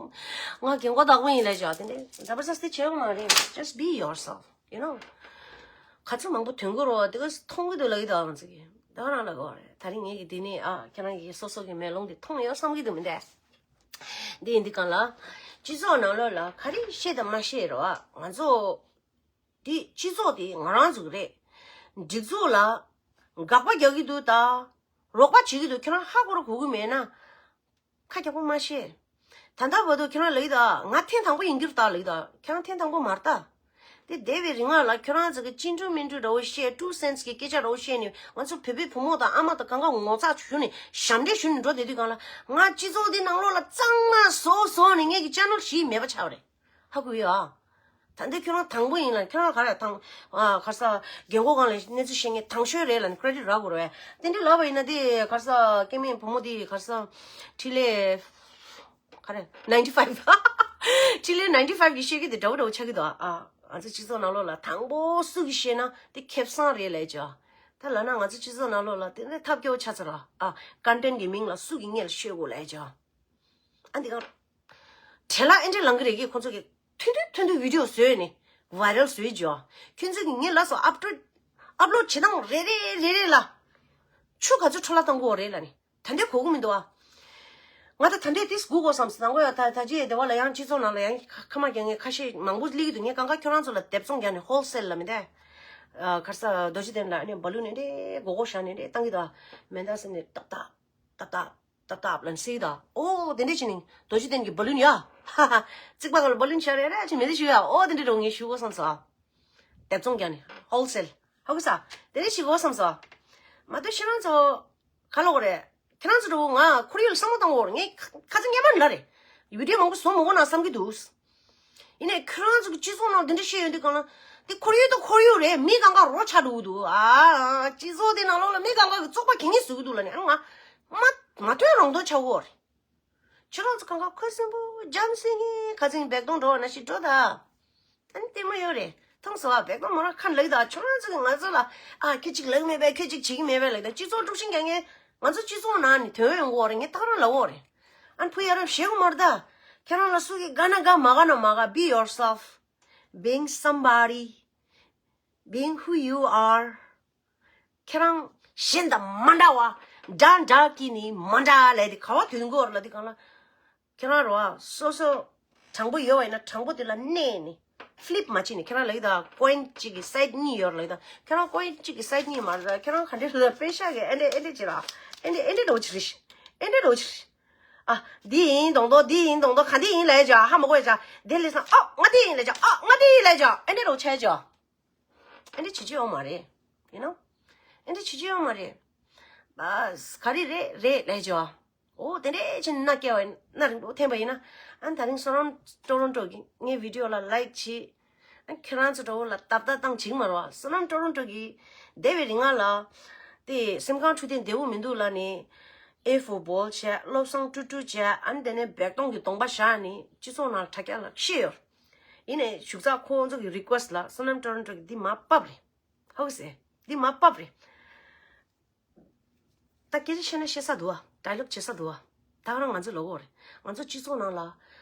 མོ། ང་རྒན་གོག་བདག་པོ་ཡིན་ལས་བྱ། དེ་འདྲ་ཛ་བར་ཛ་སྟི་བྱེད་དགོས་མ་རེད། Just be yourself, you know. ག་ཚོད་མང་པོ་ཐོན་གྱི་རེད་བ། དེ་ག་མཐོང་གི་འདུག་ལབ་ཀྱི་འདུག་ང་ཚོ་གིས་ད་ག་རང་ལབ་དགོས་རེད། ད་རིང་ངེད་ཀྱི་འདི་ནི་ཨ་ཁྱེད་རང་གི་སོ་སོ་གི་མེ་ལོང་འདི་མཐོང་ཡོད་བསམ་གྱི་འདུག་མི་འདུག་འདི་ཡིན་དུས་གང་ལ་སྤྱི་ཚོགས་ནང་ལོགས་ལ་ག་རེ་བཤད་དང་མ་བཤད་རེད་བ། ང་ཚོ་འདི་སྤྱི་ཚོགས་དེ་ང་རང་ཚོ་གི་རེད། སྒྲིག་འཛུགས་ལ་དགག་པ་རྒྱག་གི་འདུག་ད་རོགས་པ་བྱེད་ཀྱི་འདུག་ཁྱེད་རང་ཧ་གོ་ར་གོ་གི་མེད་ན། ཁ་རྒྱག་པོ་མ་བཤད། ད་ལྟ་བར་དུ་ཁྱེད་རང་ལབ་ཀྱི་འདུག་ང་ཐེངས་དང་པོ་ཡིན་གྱི་རེད་ད་ལབ་ཀྱི་འདུག་ཁྱེད་རང་ཐེངས་དང་པོ་མ་རེད་ད། དེ་འདས་པའི་རིང་ལ་ཁྱེད་རང་ཚོ་གི་ཅི་འདྲ་མི་འདྲ་འདྲ་བོ་བཤད། two cents གི་སྐད་ཆ་འདྲ་བོ་བཤད་ནས་ང་ཚོ་བོད་པའི་བུ་མོ་དང་ཨ་མ་དང་གང་ག་ངོ་ཚ་ཞུ་ནས་ཞབས་འདྲེན་ཞུ་ནས་འགྲོ་བསྡད་དུས་གང་ལ། ང་སྤྱི་ཚོགས་འདི་ནང་ལོགས་ལ་གཙང་མ་བཟོ་བཟོ་ནས་ངེད་ཀྱི་channel བཞི་མེད་པ་ཆགས་པ་རེད། ཧ་གོ་ཡོད་ཨ། ད་འདི་ཁྱོད་རང་དང་པོ་ཡིན་ལ། ཁྱོད་རང་ག་རེ་དང་ཨ་ག་རེ་ཟ། རྒན་གོག་སྒང་ལ་གནས་ཚུལ་བཤད་མཁན་དང་ཤོས་རེད་ལ་ནི་credit རག་དགོས་རེད། དེ་འདྲ་ལབ་པ་ཡིན་ན་དེ་ག་རེ་ཟ། སྐྱེ་དམན་བུ་མོ་དེ་ག་རེ་ཟ། འཕྲིན་ལས་ག་རེ་ninety five འཕྲིན་ལས་ninety five གིས་བཤད་ཀྱི་དེ་འདྲ་བོ་འདྲ་བོ་ཆགས་ཀྱི་འདུག་ཨ། ང་ཚོ་སྤྱི་ཚོགས་ནང་ལོགས་ལ་དང་པོ་སུ་གིས་བཤད་ན་དེ་ཁེ་བཟང་རེད་ལབ་ཀྱི་ཨ། ད་ལབ་ན་ང་ཚོ་སྤྱི་ཚོགས་ནང་ལོགས་ལ་དེ་འདྲ་ཐབས་སྐྱོ་བོ་ཆགས་ཚར་ཨ། content གི་མིང་ལ་སུ་གིས་སྔོན་ལ་ཤོད་དགོས་ལབ་ཀྱི་ཨ། ཨ་འདི་ག་བྲེལ་ལ་ཨེ་འདྲ་ལང་གི་རེད་གི། ཁོང་ཚོ་གི་ཐུན་ཐུན་ཐུན་ཐུན་video བཟོས་ནས་viral བཟོས་ཀྱི་ཨ། ཁྱོད་ཚོ་གི་ངས་ལབ་སོང་upload upload བྱེད་སྟངས་རེ་རེ་རེ་རེ་ལ་ཆུ་ག་ཚོད་འཕྲོ་བརླག་གཏོང་གི་ཡོད་རེད་ལབ་ནས། ད་འདི་གོ་གི་མི་འདུག་ཨ། ང་ད་ད་འདི་དེ་སྒུག་དགོས་བསམ་སོང་། དང་པོ་ཡ་ད་ད་ཅི་སྡེ་བ་ལ་ཡང་སྤྱི་ཚོགས་ནང་ལ་ཡང་ཁ་མ་རྒྱག་མཁན་ཁ་ཤས་མང་པོ་སླེབས་ཀྱི་འདུག་ངས་གང་ག་ཁྱོད་རང་ཚོ་ལ་སྡེབ་ཚོང་རྒྱག་ནས་wholesale ལ་མི་འདུག་ཨ། ག་རེ་ཟ། རྡོ་རྗེ་གདན་ལ་ཨ་ནི་balloon ནས་འདྲེ་སྒོར་སྒོར་བཞག་ནས་འདྲེ་བཏང་གི་འདུག་ཨ། མེ་མདའ་ཟེར་ནས་ཏག་ཏག་ཏག་ཏག་ཏག་ཏག་ཏག་ལབ་ནས་ཟེར་གྱི་འདུག་ཨ། ཨོ་དེ་འདྲས་བྱས་ནས་རྡོ་རྗེ་གདན་གྱི་balloon ཡ། ཧ་ཧ། རྩིག་པ་སྒང་ལ་balloon བཞག་རེ་རེ་བྱས་མེ་མདའ་ཞུ་ཡ། ཨོ་དེ་འདྲས་འདྲ་བོ་ངས་ཞུ་དགོས་བསམ་སོང་ཨ། སྡེབ་ཚོང་རྒྱག་ནས་wholesale། ཧ་གོ་ས། དེ་འདྲས་ཞིག་དགོས་བསམ་སོང་ཨ། མ་གཏོགས་ཁྱེད་རང་ཚོ་ག་ལབ་དགོས་རེད། ཁྱེད་རང་ཚོ་འདྲ་བོ་ང་ཁོར་ཡུག་ལ་བསམ་བློ་གཏོང་དགོས་རེད། ངས་ཁ་ཁ་ཚ་ངེས་པར་ལབ་རེད། video མང་པོ་བཟོ་མི་དགོས་ན་བསམ་གྱི་འདུག་ཡིན་ནའི་ཁྱོད་རང་ཚོ་གི་སྤྱི་ཚོགས་ནང་འདི་འདྲ་བཤད་ཡོང་དུས་གང་ལ། འདི་ཁོར་ཡུག་དང་ཁོར་ཡུག་རེད། མི་གང་ག་རོ་ཆགས་འགྲོ་གི་འདུག་ཨ། སྤྱི་ཚོགས་འདི་ནང་ལོགས་ལ་མི་གང་ག་གི་བཙོག་པ་གད་སྙིགས་བཟོ་གི་འདུག་ལབ་ནས། ཨ་ང་མ་མ་ཐོན་རང་དོན་ཆགས་ཀྱི་ཡོད་རེད། ཁྱོད་རང་ཚོ་གང་ག་ཁོ་སེམས་པོ་འཇམ་སེ་ངེ་ཁ་ཚིག་བེག་དོང་འགྲོ་བ་ན་ཞིག་འགྲོ་ད། ཨ་ནི་ལྟད་མོ་ཡོད་རེད། མཐོང་སོང་ཨ། བེག་དོང་མོ་རང་ཁ་ལག་ད། ཁྱོད་རང་ཚོ་གི་ང་ཚོ་ལ་ཨ་ཁྱོད་ཅིག་ལབ་མེད་པས། ཁྱོད་ཅིག་བྱེད་ཀྱི་མེད་པས་ལབ་ད། སྤྱི་ཚོགས་དཀྲུག་ཤིང་རྒྱག་མཁན་ང་ཚོ་སྤྱི་ཚོགས་ནང་ནས་ཐོན་ཡོང་གི་ཡོད་རེད། ངས་ཐག་རང་ལབ་ཡོད་རེད། ཨ་ནི་ཕུ་ཡ་རབས་བཤད་གི་མ་རེད་ད། ཁྱེད་རང་ལ་སུ་གིས་དགའ་ན་དགའ་མ་དགའ་ན་མ་དགའ། be yourself, being somebody, being who you are. ཁྱེད་རང་གཞན་དང་མ་འདྲ་བ། འདྲ་འདྲ་གི་ནི་མ་འདྲ་ལབ་དེ་ག་བ་དོན་གོ་ལ་དེ་གང་ལ། ཁྱེད་རང་རོ་ཨ་སོ་སོ་དྲང་པོ་ཡོད་པ་ཡིན་ན་དྲང་པོ་དེ་ལ་གནས་ནས་flip མ་བྱེད་ནས། ཁྱེད་རང་ལབ་ཀྱི་ད་coin གཅིག་གི་side གཉིས་ཡོད་རེད་ལབ་ཀྱི་ད། ཁྱེད་རང་coin གཅིག་གི་side གཉིས་མ་རེད་ད། ཁྱེད་རང་ག་འདྲ་རེད་ད། པེ་ཤ་གི་ཨེ་འདྲ་ཨེ་འདྲ་བྱེད་ར། ཨེ་འདྲ་ཨེ་འདྲ་འགྲོ་ཆི་རེད། ཨེ་འདྲ་འགྲོ་ཆི་རེད། ཨ་འདི་ཡིན་མདོག་མདོག་འདི་ཡིན་མདོག་མདོག་ག་འདི་ཡིན་ལབ་ཡ་ཅག་ཧ་མ་གོ་ཡ་ཅག་དེ་ལས་སང་ཨ་ང་འདི་ཡིན་ལབ་ཡ་ཅག་ཨ་ང་འདི་ཡིན་ལབ་ཡ་ཅག་ཨེ་འདྲ་འགྲོ་ཆ་ཡ་ཅག་ཨེ་འདྲ་བྱེད་རྒྱུ་ཡོད་མ་རེད། you know། ཨེ་འདྲ་བྱེད་རྒྱུ་ཡོད་མ་རེད། བས་ག་རེ་རེད་རེད་ལབ་ཡ་ཅག་འོ་དེ་འདྲས་ཅིག་མནའ་སྐྱེལ་བ་ཡིན། མནའ་རིང་པོ་འཐེན་པ་ཡིན་ན། ཨ་ད་རིང་བསོད་ནམས་ཊོ་རོན་ཊོ་གི་ངའི་video ལ་like བྱེད། ཨ་ཁྱེད་རང་ཚོ་འདྲ་བོ་ལ་ཏབ་ཏབ་བཏང་བྱེད་ཀྱི་མ་རེད་བ། བསོད་ནམས་ཊོ་རོན་ཊོ་གིས་འདས་པའི་རིང་ང་ལ་དེ་སེམས་ཁམས་འཕྲོད་བསྟེན་བདེ་པོ་མི་འདུག་ལབ་ནས་ཨེ་ཧྥུ་བོལ་བྱས། བློ་བཟང་ཀྲུག་ཀྲུག་བྱས། ཨ་ནི་དེ་ནས་བེག་ཏོང་གི་གདོང་པ་བཞག་ནས་སྤྱི་ཚོགས་ནང་དྲ་རྒྱ་ལ་བཤད་ཡོད། ཡིན་ནའི་བཞུགས་ཚགས་ཁོང་ཚོ་གི་request ལ་བསོད་ནམས་ཊོ་རོན་ཊོ་གིས་འདི་མར་ཕབ་རེད། ཧ་གོ་སོང་། འདི་མར་ཕབ་རེད། ད་སྐད་ཆ་བཤད་ན་བཤད་ས་འདུག་བ། dialogue བྱེད་ས་འདུག་བ། ད་ག་རང་ང་ཚོ་ལབ་ཀྱི་ཡོད་རེད། ང་ཚོ་སྤྱི་ཚོགས་ནང་ལ་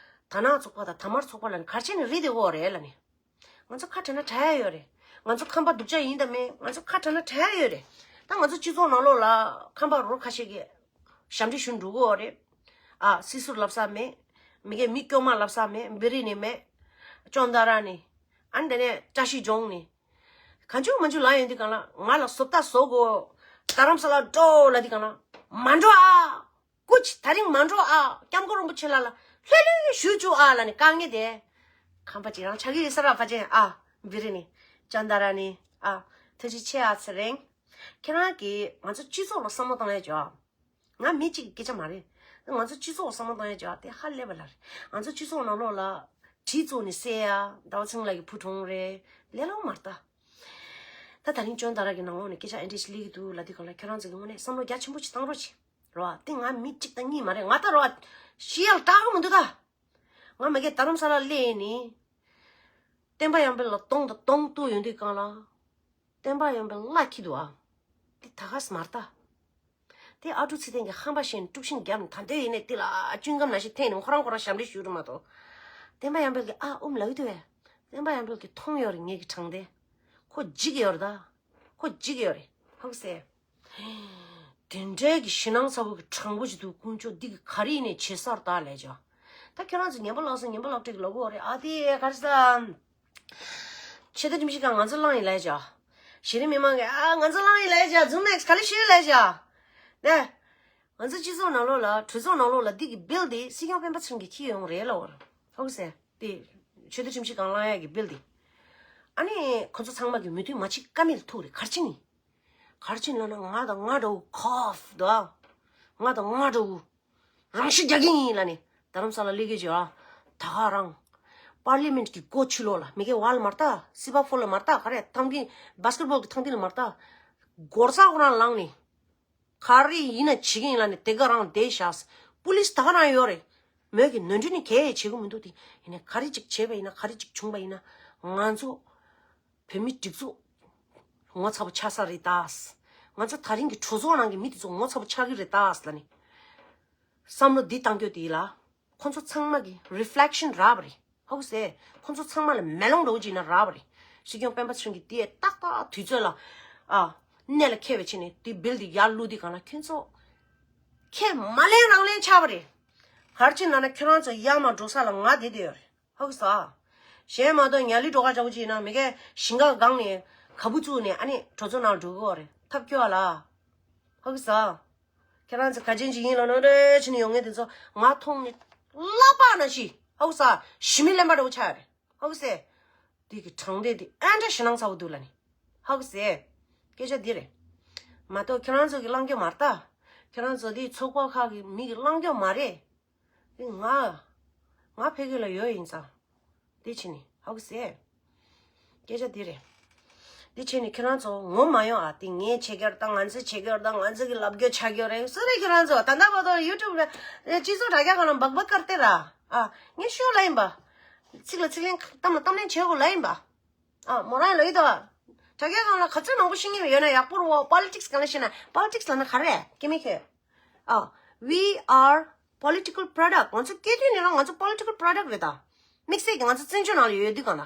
དར་ནག་ཚོགས་པ་དང་དར་དམར་ཚོགས་པ་ལ་ནི་ག་རེ་བྱས་ནས་རེད་བསྡད་ཀྱི་ཡོད་རེད་ལབ་ནས། ང་ཚོ་ཁ་བྲལ་ན་བྲལ་ཡ་ཡོད་རེད། ང་ཚོ་ཁམས་པ་སྡུག་ཅག་ཡིན་དང་མིན། ང་ཚོ་ཁ་བྲལ་ན་བྲལ་ཡ་ཡོད་རེད། ད་ང་ཚོ་སྤྱི་ཚོགས་ནང་ལོགས་ལ་ཁམས་པ་རོ་ཁ་ཤས་ཀྱིས་ཞབས་འདྲེན་ཞུ་འགྲོ་གི་ཡོད་རེད། ཨ་སྲིད་ཟུར་ལབ་ས་མེད། མི་སྒེར་མི་སྐྱོ་མ་ལབ་ས་མེད། བི་རི་ནི་མེད། ཅོན་ཏ་ར་ནི། ཨ་ནི་དེ་ནས་བཀྲ་ཤིས་ལྗོངས་ནི། གང་བྱུང་མང་བྱུང་ལབ་ཡོང་དུས་གང་ལ། ང་ལ་བཟོ་ལྟ་བཟོ་དགོས། རྡ་རམ་ས་ལ་འགྲོ་ལབ་དུས་གང་ལ། མ་འགྲོ་ཨ། སྐུ་མཁྱེན། ད་རིང་མ་འགྲོ་ཨ། སྐྱབས་མགོན་རིན་པོ་ཆེ་ལགས་ལ་ལྷོད་ལྷོད་ཞུ་བཅུག་ཨ་ལབ་ནས་དཀའ་ངལ་དེ། ཁམས་པ་ཅིག་རང་ཆགས་ཀྱི་ཡོད་ས་རེད་ཕལ་ཆེར་ཨ། བི་རི་ནི། ཅོན་ཏ་ར་ནི། ཨ། ཐུགས་རྗེ་ཆེ་ཨ་ཚེ་རིང་། ཁྱེད་རང་གིས་ང་ཚོ་སྤྱི་ཚོགས་ལ་བསམ་བློ་བཏང་ཡ་ཅིག་ཨ། ང་མི་གཅིག་གི་སྐད་ཆ་མ་རེད། ང་ཚོ་སྤྱི་ཚོགས་ལ་བསམ་བློ་གཏོང་ཡ་ཅིག་དེ་ཧ་ལས་པ་ལ་རེད། ང་ཚོ་སྤྱི་ཚོགས་ནང་ལོགས་ལ་ གྲི་བཙུགས་ནས་བསད་ཡ། ཟླ་བ་ཚེ་རིང་ལགས་ཀྱི་བུ་གྲོངས་རེད། ལས་སླ་པོ་མ་རེད་ད། ད་ད་རིང་ཅོན་ཏ་ར་གི་ནང་ལོགས་ནས་སྐད་ཆ་ཨེ་འདྲ་ཞིག་སླེབས་ཀྱི་འདུག་ལབ་དུས་སྒང་ལ་ཁྱོད་རང་ཚོ་གི་ངོས་ནས་བསམ་བློ་རྒྱ་ཆེན་པོ་ཞིག་བཏང་རོགས་བྱེད་རོགས། དེ་ང་མི་གཅིག་དང་གཉིས་མ་རེད། ང་ད་རོགས་ཤི་ཡ་ལ་སྐྲག་གི་མི་འདུག་ད། ང་མ་གིར་རྡ་རམ་ས་ལ་སླེབས་ནས་བསྟན་པ་ཡར་འཕེལ་ལ་གདོང་དང་གདོང་གཏུག་ཡོང་དུས་སྒང་ལ། བསྟན་པ་ཡར་འཕེལ་ལ་ཁྱི་འདུག་ཨ། དེ་ད་ག་སེ་མ་རེད་ད། དེ་ཨ་ཀྲུག་ཚེ་བརྟན་གྱིས་ཧམ་པ་བཤད་ནས་དཀྲུག་ཤིང་བརྒྱབ་ནས། ད་དུང་ཡིན་ནའི་དེ་ལ་ཅུན་སྒམ་ནང་བཞིན་འཐེན་ནས་ཁོ་རང་ཁོ་རང་ཞབས་འདྲེན་ཞུ་རུ་མ་གཏོགས། བསྟན་པ་ཡར་འཕེལ་གྱིས་ཨ་ཨུམ་ལབ་ཀྱི་འདུག་བས། བསྟན་པ་ཡར་འཕེལ་གྱིས་མཐོང་ཡོད་རེད་ངེད་ཀྱི་དྲང་བདེན། ཁོ་འཇིགས་ཡོད་རེད་ད། ཁོ་འཇིགས་ཡོད་རེད། ཧ་གོ་སོང་། དེ་འདྲའི་གི་ཞེད་སྣང་ཚ་པོ་གི་དྲང་པོ་ཞིག་འདུག་དཀོན་མཆོག་འདི་གི་ག་རེ་ཡིན་ནའི་བྱེད་ས་རེད་ད་ལབ་བྱས། ད་ཁྱེད་རང་ཚོ་ངན་པ་ལགས་སོ་ངན་པ་ལགས་སོ་ལབ་ཀྱི་ཡོད་རེད། ཨ་དེ་ག་རེ་ཟ། ཆོས་དད་ཁྲིམས་ཞིབ་ཁང་ང་ཚོ་བླངས་ཡིན་ལབ་བྱས། གཞི་རིམ་མི་མང་གིས་ཨ་ང་ཚོ་བླངས་ཡིན་ལབ་བྱས། ཛུམ་ནེགས་ག་རེ་ཞུས་ལབ་བྱས། ནས། ང་ཚོ་སྤྱི་ཚོགས་ནང་ལོགས་ལ་གྲོས་ཚོགས་ནང་ལོགས་ལ་འདི་གི་བིལ་འདི་སྲིད་སྐྱོང་སྤེན་པ་ཚེ་རིང་གིས་འཁྱེར་ཡོང་རེད་ལབ་པ་རེད། ཧ་གོ་སོང་། དེ་ཆོས་དད་ཁྲིམས་ཞིབ་ཁང་བླངས་ཡག་གི་བིལ་འདི། ཨ་ནི་ཁོ་ཚོ་ཚང་མ་གིས་མོས་མཐུན་མ་བྱེད་ཀ་མེད་ལ་ཐུག་རེད། ག་རེ་བྱས་ནས། ག་རེ་བྱས་ནས་ལབ་ན་ང་དང་ང་འདྲ་བོ་ཁོབ་འདུག་ཨ། ང་དང་ང་འདྲ་བོ། རང་ཤི་རྒྱག་གི་ཡིན་ལབ་ནས་རྡ་རམ་ས་ལ་སླེབས་ཀྱི་ཡོད་ཨ། ད་ག་རང་། པར་ལི་མེན་ཊི་གི་སྒོ་ཕྱི་ལོགས་ལ་མི་གེ་ཝལ་མ་རེད་ད། སི་པ་ཕོ་ལ་མ་རེད་ད། ག་རེ་ཐང་ཕི་བྷ་སི་ཀེ་ཊི་བྷོལ་གི་ཐང་ཐིག་ལ་མ་རེད་ད། སྒོར་ས་ཁོ་རང་ལངས་ནས། ག་རེ་ཡིན་ན་བྱེད་ཀྱི་ཡིན་ལབ་ནས་དེ་ག་རང་བསྡད་བཞག་པུ་ལིས་ད་ག་རང་ཡོད་རེད། མོས་ཀྱི་ནོར་འཁྲུལ་ནི་གས་བྱེད་ཀྱི་མི་འདུག་དེ་ཡིན་ནའི་ག་རེ་ཅིག་བྱས་པ་ཡིན་ན་ག་རེ་ཅིག་བྱུང་པ་ཡིན་ན་ང་ཚོ། བོད་མི་སྒྲིག་འཛུགས་ངོ་ཚ་པོ་ཆགས་ས་རེད་ད། ང་ཚོ་ད་རིང་གི་གྲོས་ཚོགས་ནང་གི་མི་དེ་ཚོ་ངོ་ཚ་པོ་ཆགས་ཀྱི་རེད་ད་ལབ་ནས། བསམ་བློ་འདི་བཏང་རྒྱུ་དེ་ལ་ཁོ་ཚོ་ཚང་མ་གི་རི་ཕི་ལེག་ཤན་རག་པ་རེད། ཧ་གོ་སོང་། ཁོ་ཚོ་ཚང་མ་ལ་མེ་ལོང་འདྲ་བོ་ཅིག་ན་རག་པ་རེད། སྲིད་སྐྱོང་སྤེན་པ་ཚེ་རིང་གིས་དེ་ཏག་ཏག་དུས་ཚོད་ལ་ཨ་གནད་ལ་འཁེལ་བའི་ཆེད་ནས་དེ་བིལ་དེ་ཡར་བླུགས་དུས་སྒང་ལ་ཁྱོད་ཚོ་ཁས་མ་ལེན་རང་ལེན་ཆགས་པ་རེད། ག་རེ་བྱས་ནས་ལབ་ན་ཁྱོད་རང་ཚོ་ཡར་མར་འགྲོ་ས་ལ་ང་བསྡད་བསྡད་ཡོད་རེད། ཧ་གོ་སོང་། གཞན་མ་གཏོགས་ཉ་ལི་སྒྲོལ་དཀར་ལྟ་བུ་ཅིག་ཡིན་ན་མི་གས་ཞིང་ཁ་སྒང་ནས་ག་བུ་བཙུགས་ནས་ཨ་ནི་གྲོས་ཚོགས་ནང་འགྲོ་གི་ཡོད་རེད། ཐབས་སྐྱོ་བ་ལ། ཧ་གོ་སོང་། ཁྱེད་རང་ཚོ་ག་ཅན་ཅིག་ཡིན་ལབ་ནོ་རེ་བྱས་ནས་ཡོང་མཁན་དེ་ཚོ་ང་མཐོང་ནས་བསླབ་པ་ནང་བཞིན། ཧ་གོ་སོང་། ཞི་མི་གླེན་པ་འདྲ་བོ་ཆགས་ཡོད་རེད། ཧ་གོ་སོང་། འདི་གི་དྲང་བདེན་འདི་ཨེ་འདྲ་ཞེད་སྣང་ཚ་པོ་འདུག་ལབ་ནས། ཧ་གོ་སོང་། སྐད་ཆ་འདི་རེད། མ་གཏོགས་ཁྱེད་རང་ཚོ་གི་གླེང་རྒྱུ་མ་རེད་ད། ཁྱེད་རང་ཚོ་འདི་ཚོགས་པ་ཁག་གི་མི་གི་གླེང་རྒྱུ་མ་རེད། དེ་ང་། ང་ཕ་གི་ལ་ཡོད་ཡིན་ཙང་། དེ་བྱས་ནས་ཧ་གོ་སོང་། སྐད་ཆ་འདི་རེད། དེ་བྱས་ནས་ཁྱེད་རང་ཚོ་ངོ་མ་ཡོང་ཨ། དེ་ངས་བྱེད་ཀྱི་ཡོད་རེད་ད། ང་ཚོས་བྱེད་ཀྱི་ཡོད་རེད་ད། ང་ཚོ་གི་ལབ་རྒྱུ་ཆགས་ཀྱི་ཡོད་རེད། སུ་རེད་ཁྱེད་རང་ཚོ། ད་ལྟ་བར་དུ་ཡུ་ཊུབ་ལ་སྤྱི་ཚོགས་དྲ་རྒྱ་སྒང་ལ་སྦག་སྦག་ཀར་ཏེ་ར། ཨ། ངས་ཤོད་ལབ་ཡིན་པ། ཚིག་ལ་ཚིག་ལན་གཏམ་ལ་གཏམ་ལན་བྱེད་དགོས་ལབ་ཡིན་པ། ཨ། མོ་རང་ལབ་ཡོད་ད། དྲ་རྒྱ་སྒང་ལ་ག་ཚོད་མང་པོ་ཤེས་མཁན་ཡོད་ན་ཡག་པོ་རེད་བ། པོ་ལི་ཊིག་སི་སྒང་ལ་ཤེས་ན། པོ་ལི་ཊིག་སི་ལབ་ན་ག་རེ་རེད། སྐྱེ་མི་ཁྱོད། ཨ། We are political product. ང་ཚོ་སྐྱེ་དུས་ནས་རང་ང་ཚོ་political product རེད་ད། དམིགས་བསལ་གྱི་ང་ཚོ་བཙན་བྱོལ་ནང་ལ་ཡོད་དུས་གང་ལ།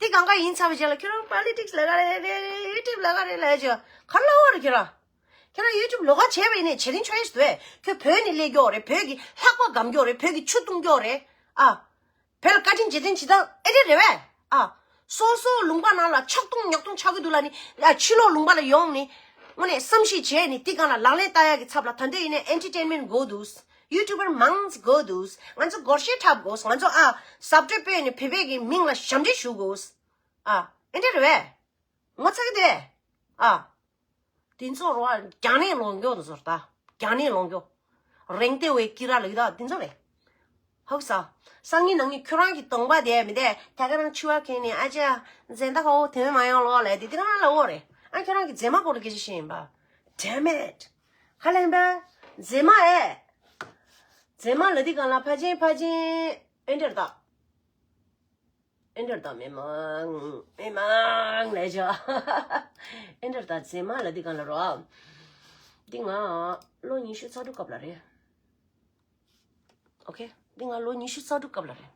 དེ་གང་ག་ཡིན་ཚར་བའི་རྗེས་ལ་ཁྱོད་རང་པོ་ལི་ཊིག་སི་ལབ་ག་རེ་རེད། ཡུ་ཊུབ་ལབ་ག་རེ་ལབ་ཡ་ཅིག་ག་རེ་ལབ་པ་རེད་ཁྱོད་རང་། ཁྱོད་རང་ཡུ་ཊུབ་ལོགས་ཀ་བྱས་པ་ཡིན་ནའི་བྱེད་རིན་ཆོ་ཡིན་ཟེར་བས། ཁྱོད་བོད་ནས་སླེབས་རྒྱུ་རེད། བོད་ཀྱི་ལྷགས་པ་སྒམ་རྒྱུ་རེད། བོད་ཀྱི་ཆུ་བཏུང་རྒྱུ་རེད། ཨ། བོད་ལ་བཀའ་དྲིན་རྗེས་དྲན་བྱེད་སྟངས་ཨེ་འདྲ་རེད་བས། ཨ། སོ་སོ་ལུང་པ་ནང་ལ་ཆག་ཐུང་ཉག་ཐུང་ཆགས་ཀྱི་འདུག་ལབ་ནི། ཡ། ཕྱི་ལོགས་ལུང་པ་ལ་ཡོང་ནི། དངོས་གནས་བསམ་ཤེས་བྱས་ནི་དེ་སྒང་ལ་ལག་ལེན་བསྟར་ཡག་གི་ཚབ་ལ་ད་འདོད་ཡིན་ནའི་ཨེན་ཊར་ཊེན་མེན་ཊི་དགོས་འདུག་ཡུ་ཊུབ་པར་མང་ཙམ་དགོས་འདུག་ང་ཚོ་སྒོར་གཞས་འཁྲབ་དགོས། ང་ཚོ་ཨ་ཟབ་སྤྲོས་སྤེལ་ནི་བོད་པའི་གི་མིང་ལ་ཞབས་འདྲེན་ཞུ་དགོས། ཨ། ཨེ་འདྲ་རེད་བས། ངོ་ཚ་གི་དེ། ཨ། དེ་ཚོ་རོ་རྒྱང་ནས་ལོང་རྒྱུ་དེ་ཚོ་རེད་ད། རྒྱང་ནས་ལོང་རྒྱུ། རེང་ཏེ་བའི་ཀི་ར་ལ་ཡི་ད་དེ་ཚོ་རེད། ཧོག་ས། སང་ཉིན་གནངས་ཉིན་ཁྱོད་རང་གི་གདོང་པ་དེ་མི་དེ་ད་ག་རང་འཆི་བ་ཁེངས་ནས་ཨ་ཅག་འཛེན་ད་ཁ་བོ་དེ་མི་མ་ཡོང་ལོ་ལབ་དེ་དེ་རང་ལ་འོ་རེད། ཨ་ཁྱོད་རང་གི་མཛེས་མ་སྐོར་ལ་སྐད་ཆ་བཤད་ཡིན་པ། Damn it། ཁ་ལེན་པ། མཛེས་མ་ཨེ། མཛེས་མ་ལ་དེ་གང་ལ་ཕ་ཆེན་ཕ་ཆེན་ཨེ་འདྲར་ད། ཨེ་འདྲར་དང་མི་མང་མི་མང་ལས་བྱ། ཨེ་འདྲར་དང་མཛེས་མ་ལ་འདི་གང་ལ་རོ། འདི་ང་ལོ་ཉི་ཤུ་རྩ་དྲུག་སྐབས་ལ་རེད། ཨོ་ཁེ། འདི་ང་ལོ་ཉི་ཤུ་རྩ་དྲུག་སྐབས་ལ་རེད།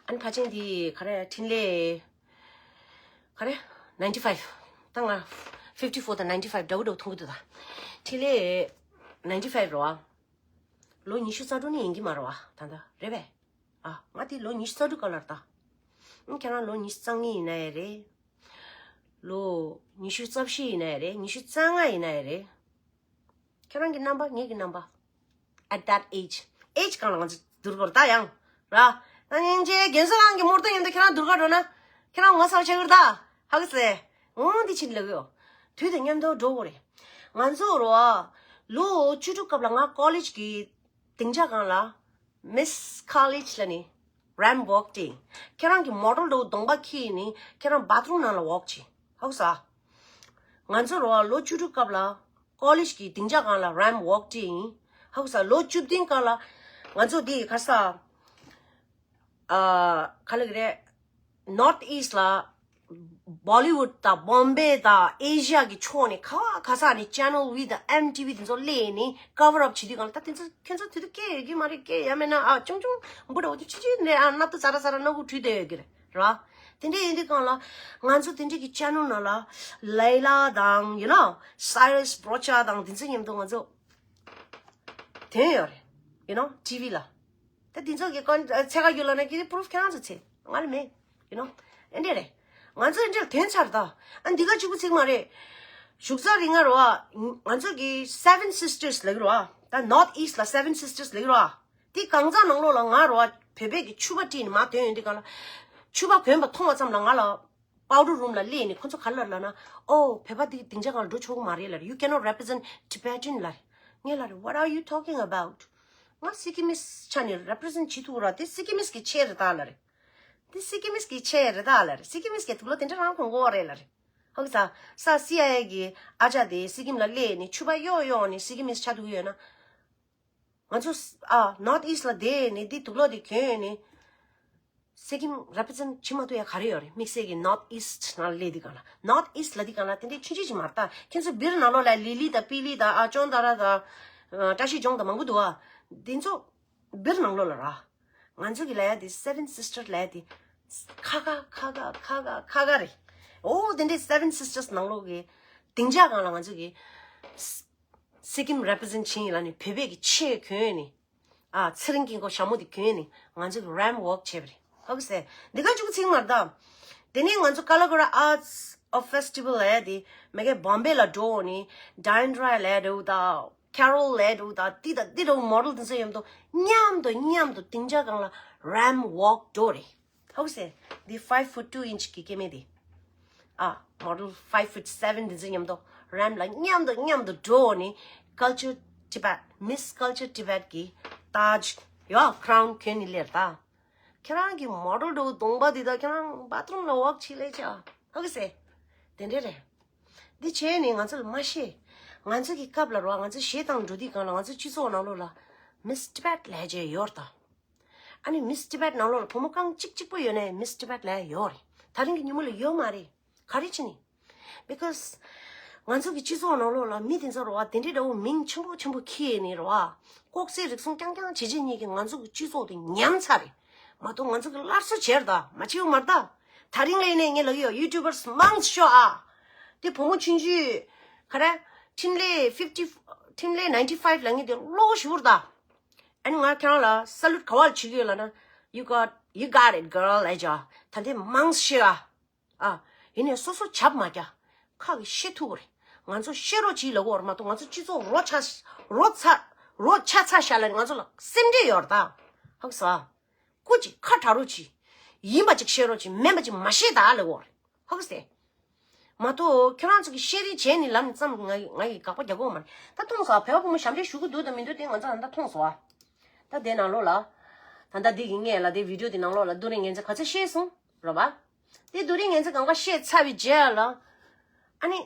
ཨ་ནི་ཕ་ཆེན་འདི་ག་རེ་འཕྲིན་ལས། ག་རེ། ninety five། ད་ང་fifty four་དང་ninety five་འདྲ་བོ་འདྲ་བོ་མཐོང་གི་འདུག་ད། འཕྲིན་ལས་ninety five་རོ། ལོ་ཉི་ཤུ་རྩ་དྲུག་ནི་ཡིན་གྱི་མ་རེད་བ། ད་ལྟ་རེད་པས། ཨ། ང་དེ་ལོ་ཉི་ཤུ་རྩ་དྲུག་སྐབས་ལ་རེད་ད། ཨང་། ཁྱེད་རང་ལོ་ཉི་ཤུ་རྩ་གཉིས་ཡིན་ན་ཡང་རེད། ལོ་ཉི་ཤུ་རྩ་བཞི་ཡིན་ན་ཡང་རེད། ཉི་ཤུ་རྩ་ལྔ་ཡིན་ན་ཡང་རེད། ཁྱེད་རང་གི་རྣམ་པ་ངེད་ཀྱི་རྣམ་པ། At that age། age་སྒང་ལ་ང་ཚོ་བསྡུར་དགོས་རེད་ད་ཡང་། ར། ད་སྙིང་རྗེ་རྒན་གསོ་ཁང་གི་མོར་ཏོ་མཉམ་དུ་ཁྱེད་རང་བསྡུར་ག་འགྲོ་ན། ཁྱེད་རང་ངོ་ཚ་པོ་ཆགས་ཀྱི་རེད་ད། ཧ་གི་སེ། འོང་འདི་ཕྱིན་ལེགས་ཡོ། དུས་དང་མཉམ་དུ་འགྲོ་དགོས་རེད། ང་ཚོ་རོ། ལོ་བཅུ་དྲུག་སྐབས་ལ་ང་ཀོ་ལེཇ་གི་སྡིངས་ཆ་སྒང་ལ། Miss College་ལ་ནི། ramp walk དེ་ཁྱེད་རང་གི་མོ་ཊ་འདྲ་བོ་གདོང་པ་འཁྱེར་ནས་ཁྱེད་རང་བ་ཐི་རུམ་ནང་ལ་ཝོག་བྱེད། ཧ་གོ་སོང་ཨ། ང་ཚོ་རེད་བ་ལོ་བཅུ་དྲུག་སྐབས་ལ་ཀོ་ལེཇ་གི་སྡིངས་ཆ་སྒང་ལ་རེམ་ཝོག་བྱས་ཡིན། ཧ་གོ་སོང་ཨ། ལོ་བཅུ་བདུན་སྐབས་ལ་ང་ཚོ་འདི་ག་ས་ཨ་ག་ལབ་ཀྱི་རེད། North East ལ་Bollywood དང་Bombay དང་Asia གི་ཕྱོགས་ནས་ག་བ་ག་ས་ནས་Channel V དང་M T V དེ་ཚོ་སླེབས་ནས་cover up བྱེད་དུས་སྒང་ལ། ད་དེ་ཚོ་ཁྱེད་ཚོ་དེ་དུས་སྐད་ཡོད་ཀྱི་མ་རེད། སྐད་ཡ་མེད་ན་ཨ་ཅུང་ཅུང་འབུ་འདྲ་བོ་དེ་ཆི་ཆི་ནས་ཨ་སྣབས་ཏོ་ཙ་ར་ཙ་ར་སྣ་ཁུག་བྲུས་བསྡད་ཡོད་ཀྱི་རེད། ར། དེ་འདྲ་ཡིན་དུས་སྒང་ལ་ང་ཚོ་དེ་འདྲ་གི་channel ནང་ལ་Layla དང་you know Cyrus Brocha དང་དེ་ཚོ་མཉམ་དུ་ང་ཚོ་ཐོན་ཡོད་རེད། you know T V ལ། ད་དེ་ཚོ་གི་ཀོན་ཚད་ག་རྒྱུ་ལ་ན་གི་proof ཁྱེད་རང་ཚོ་ཚེ་ང་ལ་མེད། you know ཨེ་འདྲ་རེད། ང་ཚོ་ཨེ་འདྲ་ལ་ཐོན་ཚར་ད། ཨ་འདི་ག་གཅིག་པུ་ཚིག་མ་རེད། བཞུགས་ཚར་རིང་ང་རོ་ཨ། ང་ཚོ་གི་Seven Sisters ལ་གི་རོ་ཨ། ད་North East ལ་Seven Sisters ལ་གི་རོ་ཨ། དེ་གང་ཚང་ནང་ལོགས་ལ་ང་རོ་ཨ་བོད་པའི་གི་ཕྱུ་པ་བཀྲིས་ནས་མར་ཐོན་ཡོང་དུས་སྒང་ལ། ཕྱུ་པ་གོན་པ་མཐོང་བ་ཙམ་ལ་ང་ལ་powder room ལ་སླེབས་ནས་ཁོ་ཚོ་ག་ལབ་ལབ་ན། ཨོ་བོད་པ་འདི་སྡིངས་ཆ་སྒང་ལ་འགྲོ་ཆོག་གི་མ་རེད་ལབ་རེད། You cannot represent Tibetan ལབ་རེད། ངས་ལབ་རེད། What are you talking about? ང་Sikkim་ཆ་ནས་represent བྱེད་ཐུབ་ར། དེ་Sikkim་གི་ཆས་རེད་ད་ལབ་རེད། དེ་Sikkim་གི་ཆས་རེད་ད་ལབ་རེད། Sikkim་གི་དུག་ལོག་དེ་འདྲ་རང་གོན་གོ་རེད་ལབ་རེད། ཧོ་གི་ས་ས་C I A་གི་ཨ་ཅག་དེ་Sikkim་ལ་སླེབས་ནས་ཕྱུ་པ་གཡོག་གཡོག་ནས་Sikkim་ཆ་ཐུག་ཡོད་ན། ང་ཚོ་ཨ་North East་ལ་བསྡད་ནས་འདི་དུག་ལོག་དེ་གྱོན་ནས་Sikkim་represent་བྱེད་མ་ཐུབ་ཡ་ག་རེ་ཡོད་རེད། དམིགས་བསལ་གྱི་North East་ནང་སླེབས་དུས་སྒང་ལ། North East་ལབ་དུས་སྒང་ལ་དེ་འདྲའི་ཆུང་ཆུང་ཅིག་མ་རེད་ད། ཁྱེད་ཚོ་སྦིར་ནང་ལོགས་ལ་ལི་ལི་དང་པི་ལི་དང་ཨ་ཅོན་ཏ་ར་དང་བཀྲ་ཤིས་ལྗོངས་དང་མང་པོ་འདུག་ཨ། དེ་ཚོ་སྦིར་ནང་ལོགས་ལ་ར། ང་ཚོ་གི་ལབ་ཡ་དེ་Seven Sisters་ལབ་ཡ་དེ་ཁ་ཁ་ཁ་ཁ་ཁ་ཁ་ཁ་ཁ་རེད། ཨོ་དེ་འདྲའི་Seven Sisters་ནང་ལོགས་ཀྱི་སྡིངས་ཆ་སྒང་ལ་ང་ཚོ་གི་Sikkim་represent་བྱེད་ཡིན་ལབ་ནས་བོད་པའི་གི་ཆས་གྱོན་ནས། ཨ་ཚེ་རིང་དཀྱིལ་འཁོར་ཞྭ་མོ་དེ་གྱོན་ནས་ང་ཚོ་གི་རེམ་ཝོག་བྱས་པ་རེད། ཧ་གོ་སོང་ཨ། འདི་ག་གཅིག་པུ་ཚིག་མ་རེད་ད། དེ་ནས་ང་ཚོ་Kallaigora Arts of Festival་ལབ་ཡ་དེ་མ་གི་Bombay་ལ་འགྲོ་ནས་Dhandra་ལབ་འདྲ་བོ་དང་Carol་ལབ་འདྲ་བོ་དང་དེ་དང་དེ་འདྲ་བོ་མོ་ཌེལ་དེ་ཚོ་མཉམ་དུ་མཉམ་དུ་སྡིངས་ཆ་སྒང་ལ་རེམ་ཝོག་འགྲོ་རེད། ཧ་གོ་སོང་ཨ། འདི་five foot two inch་གི་སྐྱེ་དམན་དེ། ཨ་མོ་ཌེལ་five foot seven་དེ་ཚོ་མཉམ་དུ་རེམ་ལ་མཉམ་དུ་མཉམ་དུ་འགྲོ་ནས་Culture Tibet Miss Culture Tibet་གི་ཏཱཇ་ཡོད་ཀ་རའུན་གྱོན་ནས་སླེབས་རེད་ད། ཁྱེད་རང་གི་མོ་ཌེལ་འདྲ་བོ་གདོང་པ་འདི་དང་ཁྱེད་རང་བ་ཐི་རུམ་ལ་ཝོག་བྱེད་ལས་ཆ། ཧ་གོ་སོང་ཨ། དེ་འདྲ་རེད། འདི་བྱས་ནས་ང་ཚོ་ལ་མ་ཤེས། ང་ཚོ་གི་སྐབས་ལ་རོ་ང་ཚོ་གཞས་བཏང་འགྲོ་དུས་སྒང་ལ་ང་ཚོ་སྤྱི་ཚོགས་ནང་ལོགས་ལ་Miss Tibet་ལབ་བྱས་ཡོད་རེད་ད། ཨ་ནི་Miss Tibet་ནང་ལོགས་ལ་བུ་མོ་རྐང་གཅིག་གཅིག་པོ་ཡོད་ནའི་Miss Tibet་ལབ་ཡོད་རེད། ད་རིང་གི་ཉིན་མོ་ལ་ཡོད་མ་རེད། ག་རེ་བྱས་ནས། Because་ང་ཚོ་གི་སྤྱི་ཚོགས་ནང་ལོགས་ལ་མི་དེ་ཚོ་རེད་བ་དེ་འདྲའི་འདྲ་བོ་མིང་ཆེན་པོ་ཆེན་པོ་ཁྱེར་ནས་རེད་བ། ལྐོག་ཟ་རུལ་སུངས་རྐྱང་རྐྱང་བྱེད་བྱེད་ཉིད་ཀྱིས་ང་ཚོ་གི་སྤྱི་ཚོགས་དེ་ཉམས་ཚར་རེད། མ་གཏོགས་ང་ཚོ་གི་སླར་གསོ་བྱས་རེད་ད་མ་བྱས་ཡོད་མ་རེད་ད། ད་རིང་ལ་ཡིན་ནའི་ངས་ལབ་ཀྱི་ཡོད། YouTubers་མང་ཤོས་ཨ། དེ་བུ་མོ་ཆུང་ཆུང་ག་རེ། འཕྲིན་ལས་fifty འཕྲིན་ལས་ninety five་ལབ་མཁན་དེ་བློ་ཞེ་པོ་རེད་ད། ཨ་ནི་ང་ཁྱེད་རང་ལ་salute་ག་པར་བྱེད་ཀྱི་ཡོད་ལབ་ན། You got, you got it, girl ལབ་བྱས་ཨ། ད་དེ་མང་ཤོས་ཨ། ཨ། ཡིན་ནའི་སོ་སོ་བྱབ་མ་རྒྱག་ཁ་གིས་བཤད་ཐུབ་ཀྱི་རེད། ང་ཚོ་བཤད་རོགས་གྱིས་ལབ་ཀྱི་ཡོད་རེད་མ་གཏོགས་ང་ཚོ་སྤྱི་ཚོགས་རོ་ཆ་རོ་ཚ་རོ་ཆ་ཚ་བཞག་ལབ་ནས་ང་ཚོ་ལ་སེམས་ཁྲལ་ཡོད་རེད་ད། ཧ་གོ་སོང་ཨ། སྐུ་མཁྱེན་ཁ་གྲག་རོགས་གྱིས། ཡིན་པ་ཅིག་བཤད་རོགས་གྱིས་མིན་པ་ཅིག་མ་བཤད་ད་ལབ་ཀྱི་ཡོད་རེད། ཧ་གོ་སོང་ཨ། མ་གཏོགས་ཁྱོད་རང་ཚོ་གིས་བཤད་རེས་བྱས་ནས་ལབ་ནས་ཙམ་ང་ང་ཡི་དགག་པ་རྒྱག་གི་ཡོད་མ་རེད། ད་མཐོང་སོང་ཨ། བོད་པ་བུ་མོ་ཞབས་འདྲེན་ཞུ་གི་འདུག་དང་མི་འདུག་དེ་ང་ཚོ་ད་ལྟ་མཐོང་སོང་ཨ། ད་དེ་ནང་ལོགས་ལ། ད་ལྟ་འདི་གི་སྔས་ལ་དེ་video་དེ་ནང་ལོགས་ལ་རྡོ་རིང་ངན་ཚ་ག་ཚོད་བཤད་སོང་རོ་བ། དེ་རྡོ་རིང་ངན་ཚ་གང་ག་བཤད་ཚར་བའི་རྗེས་ལ། ཨ་ནི།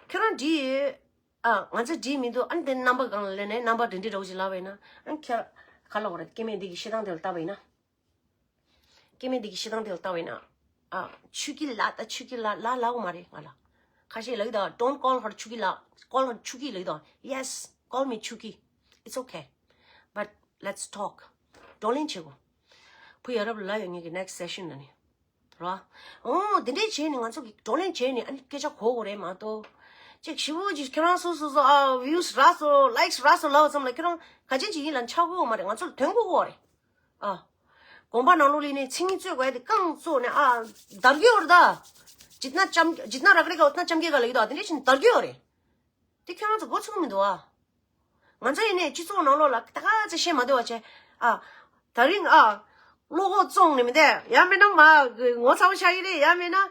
ཁྱོད་རང་འདི། ཨ་ང་ཚོ་འདི་མི་འདུག་ཨ་ནི་དེ་རྣམ་པ་གང་ལ་ལེན་ནས་རྣམ་པ་འདི་འདྲི་འདྲ་བོ་ཞིག་ལབ་པ་ཡིན་ན། ཨ་ནི་ཁྱེད་ག་ལ་འོ་རེད་སྐྱེ་དམན་འདི་གི་བཤད་སྟངས་དེ་ལ་བལྟས་པ་ཡིན་ན། སྐྱེ་དམན་འདི་གི་བཤད་སྟངས་དེ་ལ་བལྟས་པ་ཡིན་ན། ཨ་ཆུ་ཀི་ལ་ད་ཆུ་ཀི་ལ་ལ་ལའོ་མ་རེད་ང་ལ། ཁ་ཤས་ལབ་ཀྱི་འདུག Don't call her ཆུ་ཀི་ལ། Call her ཆུ་ཀི་ལབ་ཀྱི་འདུག Yes, call me ཆུ་ཀི། It's okay. But let's talk. བགྲོ་གླེང་བྱེད་དགོས། བུ་ཡ་རབས་ལ་ཡོད་ངེད་ཀྱི་next session་ལ་ནི། རོ། ཨོ་འདི་འདྲས་བྱས་ནས་ང་ཚོ་གི་བགྲོ་གླེང་བྱས་ནས་ཨ་ནི་སྐད་ཆ་གོ་དགོས་རེད་མ་གཏོགས། ཅིག་ཞིབ་པོ་ཅིག་ཁྱེད་རང་སོ་སོ་སོ་ཨ་views་རག་སོང་likes་རག་སོང་ལབ་ཙམ་ལ་ཁྱེད་རང་ག་ཅན་ཅིག་ཡིད་ལ་འཆར་གི་ཡོད་མ་རེད། ང་ཚོ་ལ་དོན་གོ་གི་ཡོད་རེད། ཨ། དགོན་པ་ནང་ལོགས་ལ་ནས་མཚན་ཉིད་རྩོད་དགོས་ཡ་དེ་རྐང་བཙུགས་ནས་ཨ་བརྡར་གི་ཡོད་རེད་ད། जितना चम जितना रगड़ेगा उतना चमकेगा ལབ་ཀྱི་འདུག་དེ་འདྲས་བྱས་ནས་བརྡར་གི་ཡོད་རེད། དེ་ཁྱོད་རང་ཚོ་མགོ་ཚོས་ཀྱི་མི་འདུག་ཨ། ང་ཚོ་ཡིན་ནའི་སྤྱི་ཚོགས་ནང་ལོགས་ལ་ད་ག་ཚོད་བཤད་མ་བདེ་བ་བྱས། ཨ། ད་རིང་ཨ། བློ་ཁོག་བཙོང་ནས་མི་འདུག་ཡང་མིན་ན་མ་ངོ་ཚ་པོ་ཆགས་ཀྱི་རེད། ཡང་མིན་ན་ཨ།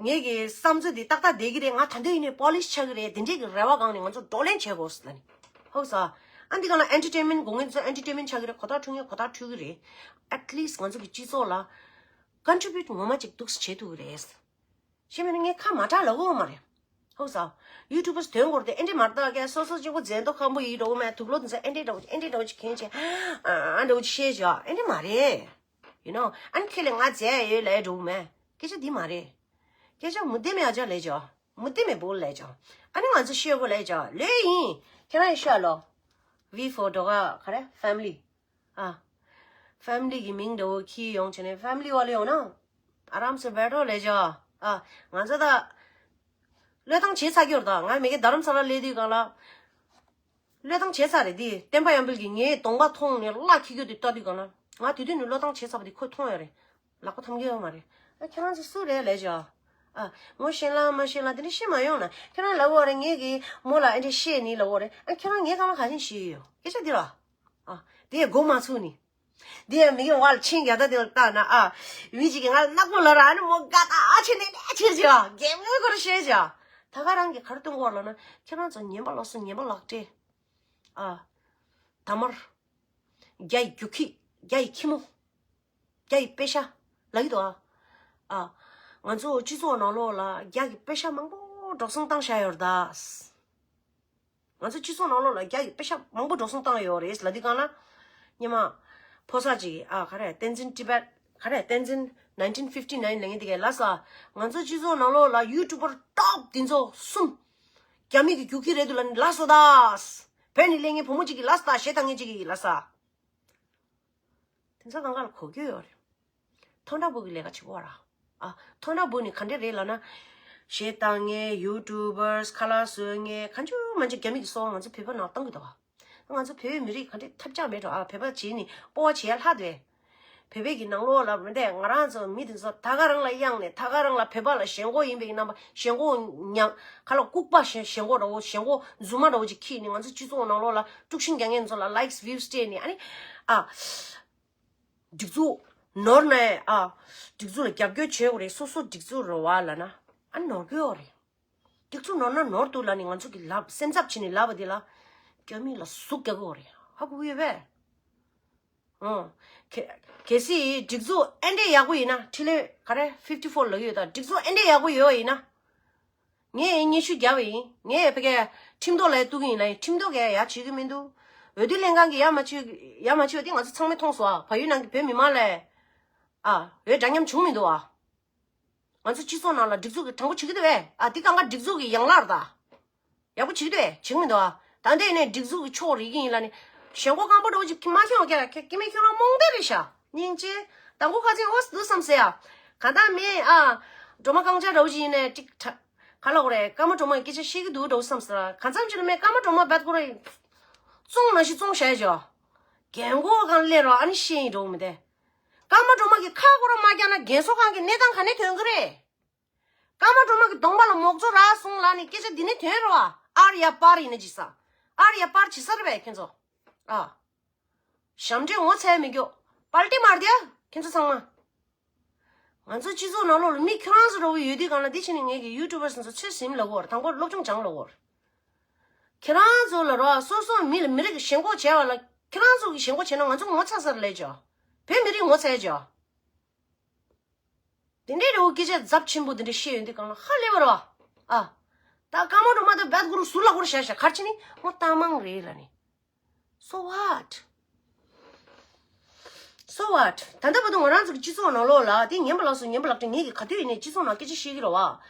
ངེད་ཀྱི་བསམ་ཚུལ་འདི་ཏག་ཏག་བསྡད་ཀྱི་རེད། ང་ད་འདོད་ཡིན་ནའི་པོ་ལི་སི་ཆགས་ཀྱི་རེད། དེ་འདྲས་ཀྱི་རེ་བ་སྒང་ནས་ང་ཚོ་བགྲོ་གླེང་བྱེད་དགོས་ཟེར་ལབ་ནས། ཧོ་ས། ཨ་ ཨ་འདི་ག་ལ་ཨེན་ཊར་ཊེན་མེན་ཊི་དགོས་མཁན་ཚོ་ཨེན་ཊར་ཊེན་མེན་ཊི་ཆགས་ཀྱི་རེད། གོ་རྟོགས་འཕྲོད་མཁན་གོ་རྟོགས་འཕྲོད་ཀྱི་རེད། ཨེཊ་ལིསཊ་ང་ཚོ་གི་སྤྱི་ཚོགས་ལ་ཀོན་ཊི་བྷིའུཊ་ངོ་མ་ཅིག་འདུག་སེ་བྱེད་ཐུབ་ཀྱི་རེད། ཤེས་མེད་ན་ངས་ཁ་མ་གྲག་ལབ་ཀྱི་ཡོད་མ་རེད། ཧོ་ས། ཡུ་ཊུབ་པར་སི་དོན་འགོར་ཏེ་ཨེ་འདྲས་མ་རེད་ད། ཀྱ་སོ་སོ་གཅིག་པོ་མཛེས་མདོག་ཁམ་པོ་ཡིན་འགྲོ་གི་མེད། དུག་ལོག་འདི་ཚོ་ཨེ་འདྲས་འདྲ་བོ་ཨེ་འདྲས་འདྲ་བོ་ཅིག་གྱོན་བྱས་ཨ་འདྲ་བོ་ཅིག་བཤད་བྱས་ཨེ་འདྲས་མ་རེད། ཡུ་ནོ། ཨ་ནི་ཁྱེད་ལ་ང་མཛེས་ཡོད་ལབ་འགྲོ་གི་མེད། སྐད་ཆ་འདི་མ་རེད། སྐད་ཆ་མུ་མཐུད་མེད་ཨ་ཅག་ལབ་བྱས། མུ་མཐུད་མེད་བོ་ལབ་བྱས། ཨ་ནི་ང་ཚོ་ཤོད་དགོས་ལབ་བྱས། ལོས་ཡིན། ཁྱེད་རང་ཡིན་ཤོད་ལོ། ཝི་ཕོར་འགྲོ་ག་ག་རེ་ཕེ་མི་ལི། ཨ། ཕེ་མི་ལི་གི་མིང་འདྲ་བོ་ཁྱེར་ཡོང་བྱས་ནས་ཕེ་མི་ལི་བ་ལ་ཡོང་ན། ཨ་རམ་སེ་བེ་ཊོ་ལབ་བྱས། ཨ། ང་ཚོ་ད། བློས་བཏང་བྱས་ཚར་གྱི་ཡོད་རེད་ད། ང་མ་གི་རྡ་རམ་ས་ལ་སླེབས་དུས་སྒང་ལ། བློས་བཏང་བྱས་ཚར་རེད་དེ། བསྟན་པ་ཡར་འཕེལ་གྱིས་ངའི་གདོང་པ་མཐོང་ནས་གླ་འཁྱེར་རྒྱུ་དེ་ལྟ་དུས་སྒང་ལ། ང་དེ་དུས་ནས་བློས་བཏང་བྱས་ཚར་བ་དེ་ཁོས་མཐོང་ཡོད་རེད། ལག་པ་འཐམ་གྱི་ཡོད་མ་རེད། ཨ་ཁྱེད་རང་ཚོ་སུ་རེད་ལབ་བྱས། ཨ། ངོ་ཤེས་ལ་མ་ཤེས་ལ་དེ་འདྲ་བཤད་མ་ཡོང་ན། ཁྱེད་རང་ལབ་དགོས་རེད། ངས་གི་མོ་ལ་ཨེ་འདྲ་བཤད་ནི་ལབ་དགོས་རེད། ཨ་ཁྱེད་རང་ངའི་སྒང་ལ་ག་རེ་བྱེད་ཡོད། སྐད་ཆ་འདི་ར། ཨ། དེ་མགོ་མ་ཚོས་ནི། འདི་ཡང་མི་གི་བ་ལ་ཆིང་རྒྱ་ད་དེ་ལ་བཏགས་ན་ཨ། མི་གཅིག་གིས་ང་ལ་ནག་པོ་ལབ་ར། ཨ་ནི་མོ་དགའ་ད་ཨ་ཆེ་ནས་ནས་ཆེར་བྱས། གད་མོ་ཁོ་ར་བཤད་བྱས། ད་ག་རང་གིས་ག་རེ་སྟོན་གྱི་ཡོད་ལབ་ན། ཁྱེད་རང་ཚོ་ཉན་པ་ལོག་སོང་། ཉན་པ་ལག་སྤྲད། ཨ། ད་མར། རྒྱ་ཡི་རྒྱུག་ཁྱི། རྒྱ་ཡི་ཁྱི་མོ། རྒྱ་ཡི་པེ་ཤ། ལབ་ཀྱི་འདུག་ཨ། ཨ། ང་ཚོ་སྤྱི་ཚོགས་ནང་ལོགས་ལ་རྒྱ་གི་པེ་ཤ་མང་པོ་འགྲོ་སོང་བཏང་བཞག་ཡོད་རེད་ད། ང་ཚོ་སྤྱི་ཚོགས་ནང་ལོགས་ལ་རྒྱ་ཡི་པེ་ཤ་མང་པོ་འགྲོ་སོང་བཏང་ཡོད་རེད་ལབ་དུས་སྒང་ལ། སྔོན་མ། ཕོ་གསར་ཅིག་ཨ་ག་རེ་བསྟན་འཛིན་ཊི་བེཊ་ག་རེ་བསྟན་འཛིན་nineteen fifty nine ལབ་མཁན་དེ་གས་ལབ་ས། ང་ཚོ་སྤྱི་ཚོགས་ནང་ལོགས་ལ་ཡུ་ཊུབ་པར་ཊོབ་དེ་ཚོ་གསུམ། རྒྱ་མི་གི་རྒྱུག་ཁྱི་རེད་འདུག་ལབ་ནི་ལབ་སོང་ད། བོད་ནས་སླེབས་མཁན་བུ་མོ་གཅིག་གིས་ལབ་སོང་ད། གཞས་བཏང་མཁན་གཅིག་གིས་ལབ་སོང་། དེ་ཚོ་གང་ག་ལ་གོ་རྒྱུ་ཡོད་རེད། མཐོ་འབྲིང་པོ་གི་ལས་ཀ་བྱེད་དགོས་ར། ཨ། མཐོ་འབྲིང་པོ་ནི་ག་འདྲས་རེད་ལབ་ན། གཞས་བཏང་མཁན་ཡུ་ཊུབ་པར་སི། ཁ་ལག་བཟོ་མཁན། གང་བྱུང་མང་བྱུང་རྒྱ་མི་གི་སོ་པ་ང་ཚོ་བོད་པ་ནང་བཏང་གི་འདུག་བ། ང་ཚོ་བོད་མི་རིགས་ག་འདྲས་ཐབས་ཆག་མེད་འགྲོ། ཨ། བོད་པ་བྱས་ནས་སྤོབས་པ་བྱེད་ཡ་ལྷག་འདུག་བས། བོད་པའི་གི་ནང་ལོགས་ལ་མི་འདས་ང་རང་ཚོ་མི་དེ་ཚོ་ད་ག་རང་ལ་གཡེང་ནས། ད་ག་རང་ལ་བོད་པ་ལ་ཞེན་ཁོག་ཡིན་པའི་རྣམ་པ། ཞེན་ཁོག་ཉམས་ཁ་ལ་ལྐུགས་པ་ཞེན་ཞེན་ཁོག་འདྲ་བོ། ཞེན་ཁོག་རྫུན་མ་འདྲ་བོ་ཅིག་ཁྱེར་ནས། ང་ཚོ་སྤྱི་ཚོགས་ནང་ལོགས་ལ་དཀྲུག་ཤིང་རྒྱག་མཁན་ཚོ་ལ་ལའིཀ་སི་བིའུ་སི་སྤྲད་ནས། ཨ་ནི། ཨ། སྒྲིག་འཛུགས་ནོར་ནས། ཨ། སྒྲིག་འཛུགས་ལ་རྒྱབ་སྐྱོར་བྱེད་དགོས་རེད། སོ་སོ་སྒྲིག་འཛུགས་རེད་བ་ལབ་ན། ཨ། ནོར་གི་ཡོད་རེད། སྒྲིག་འཛུགས་ནོར་ན་ནོར་འདུག་ལབ་ནས་ང་ཚོ་གི་ལབ། སེམས་འཚབ་བྱས་ནས་ལབ་པ་དེ་ལ། རྒྱ་མི་ལ་ཟུག་རྒྱག་གི་ཡོད་རེད། ཧ་གོ་གི་ཡོད་པས། ཨོ། གལ་གལ་སྲིད་སྒྲིག་འཛུགས་ཨེ་འདྲས་ཡག་པོ་ཡིན་ན། འཕྲིན་ལས་ག་རེ་fifty four ལབ་ཀྱི་ཡོད་ད། སྒྲིག་འཛུགས་ཨེ་འདྲས་ཡག་པོ་ཡོད་ཡིན་ན། ངས་སྙན་ཞུ་བརྒྱབ་པ་ཡིན། ངས་ཕ་གིར་ཁྲིམས་ཐོག་ལ་གཏུག་གི་ཡིན་ལབ་ཡིན། ཁྲིམས་ཐོག་གིས་ཡ་བྱེད་ཀྱི་མི་འདུག་འོས་བསྡུ་ལྷན་ཁང་གིས་ཡ་མ་བྱེད། ཡ་མ་བྱེད་པ་དེ་ང་ཚོ་ཚང་མས་མཐོང་སོང་། ཨ། བལ་ཡུལ་ནང་གི་བོད་མི་མང་ལ། ཨ། འོས་འདྲ་མཉམ་བྱུང་མི་འདུག་ཨ། ང་ཚོ་སྤྱི་ཚོགས་ནང་ལ་སྒྲིག་འཛུགས་ཀྱིས་དྲང་པོ་བྱེད་ཀྱི་འདུག་པས། ཨ། འདི་གང་ག་སྒྲིག་འཛུགས་ཀྱི་ཡན་ལག་རེད་ད། ཡག་པོ་བྱེད་ཀྱི་འདུག་པས། བྱེད་ཀྱི་མི་འདུག་ཨ། ད་ལྟའི་ནས་སྒྲིག་འཛུགས་ཀྱི་ཕྱོགས་རིག་གི་ཡིན་ལབ་ནས། ཞེན་ཁོག་སྐམ་པོ་འདྲ་བོ་ཅིག་མ་ཁྱོད་ཀྱ་ཀྱ་ཀྱི་མེད། ཁྱོད་རང་རྨོངས་དད་རེད་ཤག་སྙིང་རྗེ། དང་པོ་ཁ་ཚིག་འོ་འདུག་བསམ་ཟེར་ཡ། གང་ལྟར་མེད་ཨ། སྒྲོལ་མ་རྐང་ལྕགས་འདྲ་བོ་ཅིག་ཡིན་ནས་ཅིག་ཁྲ། ག་ལབ་དགོས་རེད། ཀརྨ་སྒྲོལ་མ་གི་སྐད་ཆ་བཤད་ཀྱི་འདུག་འདྲ་བོ་བསམ་ཟེར། གང་འཚམ་ཅིག་ལ་མེད། ཀརྨ་སྒྲོལ་མ་རྦད་ཁོ་རང་བཙོང་ནང་བཞིན་བཙོང་བཞག་ཡ་ཅོ། རྒན་གོག་གང་སླེབས་རོགས་ཨ་ནི་ཤེས་ཡིན་འགྲོ་མི་དེ། ཀརྨ་སྒྲོལ་མ་གི་ཁ་ཁོ་རང་མ་རྒྱག་ན་རྒན་གསོ་ཁང་གི་གནས་སྟངས་ག་ནས་ཐོན་གི་རེད། ཀརྨ་སྒྲོལ་མ་གི་གདོང་པ་ལ་མོག་བཙོ་རག་སོང་ལབ་ནས་སྐད་ཆ་འདི་ནས་ཐོན་རོགས་ཨ། ཨར་ཡ་པར་ཡིན་ན་ཅི་ས། ཨར་ཡ་པར་ཇི་ས་རེད་པས་ཁྱེད་ཚོ། ཨ། ཞབས་འདྲེན་ངོ་ཚ་མི་རྒྱུག་པལ་ཏི་མར་དེ་ཁྱེད་ཚོ་ཚང་མ། ང་ཚོ་སྤྱི་ཚོགས་ནང་ལོགས་ལ་མི་ཁྱོད་རང་ཚོ་འདྲ་བོ་ཡོད་དུས་སྒང་ལ། འདི་བྱས་ནས་ངས་གི་ཡུ་ཊུབ་པར་སི་ཚོ་ཚོད་ཟིན་ལབ་དགོས་རེད། དང་པོ་སློབ་སྦྱོང་སྦྱང་ལབ་དགོས་རེད། ཁྱེད་རང་ཚོ་ལ་རོགས་སོ་སོ་མི་ལ་མི་རིགས་ཀྱི་ཞེན་ཁོག་བྱས་པ་ལ། ཁྱེད་རང་ཚོ་གི་ཞེན་ཁོག་བྱས་ན་ང་ཚོ་ངོ་ཚ་ས་རེད་ལབ་ཅོ། བོད་མི་རིགས་ངོ་ཚ་ཡ་ཅོ། དེ་འདྲའི་རེ་བ་སྐད་ཆ་ཚབས་ཆེན་པོ་དེ་འདྲ་བཤད་ཡོང་དུས་སྒང་ལ་ཧ་ལས་པ་རེད་བ། ཨ། ད་ཀརྨ་སྒྲོལ་མ་དང་རྦད་ཁོ་རང་ཟུར་ལ་ཁོ་རང་བཞག་བཞག་ག་རེ་བྱས་ནས་ངོ་རྟགས་མང་རེད་ལབ་ནས། So what? So what? ད་ལྟ་བར་དུ་ང་རང་ཚོ་གི་སྤྱི་ཚོགས་ནང་ལོགས་ལ། དེ་ཉན་པ་ལགས་སོ། ཉན་པ་ལགས་སོ། ངེད་ཀྱིས་ག་དུས་ཡིན་ནའི་སྤྱི་ཚོགས་ནང་སྐད་ཆ་བཤད་ཀྱི་རེད་བ།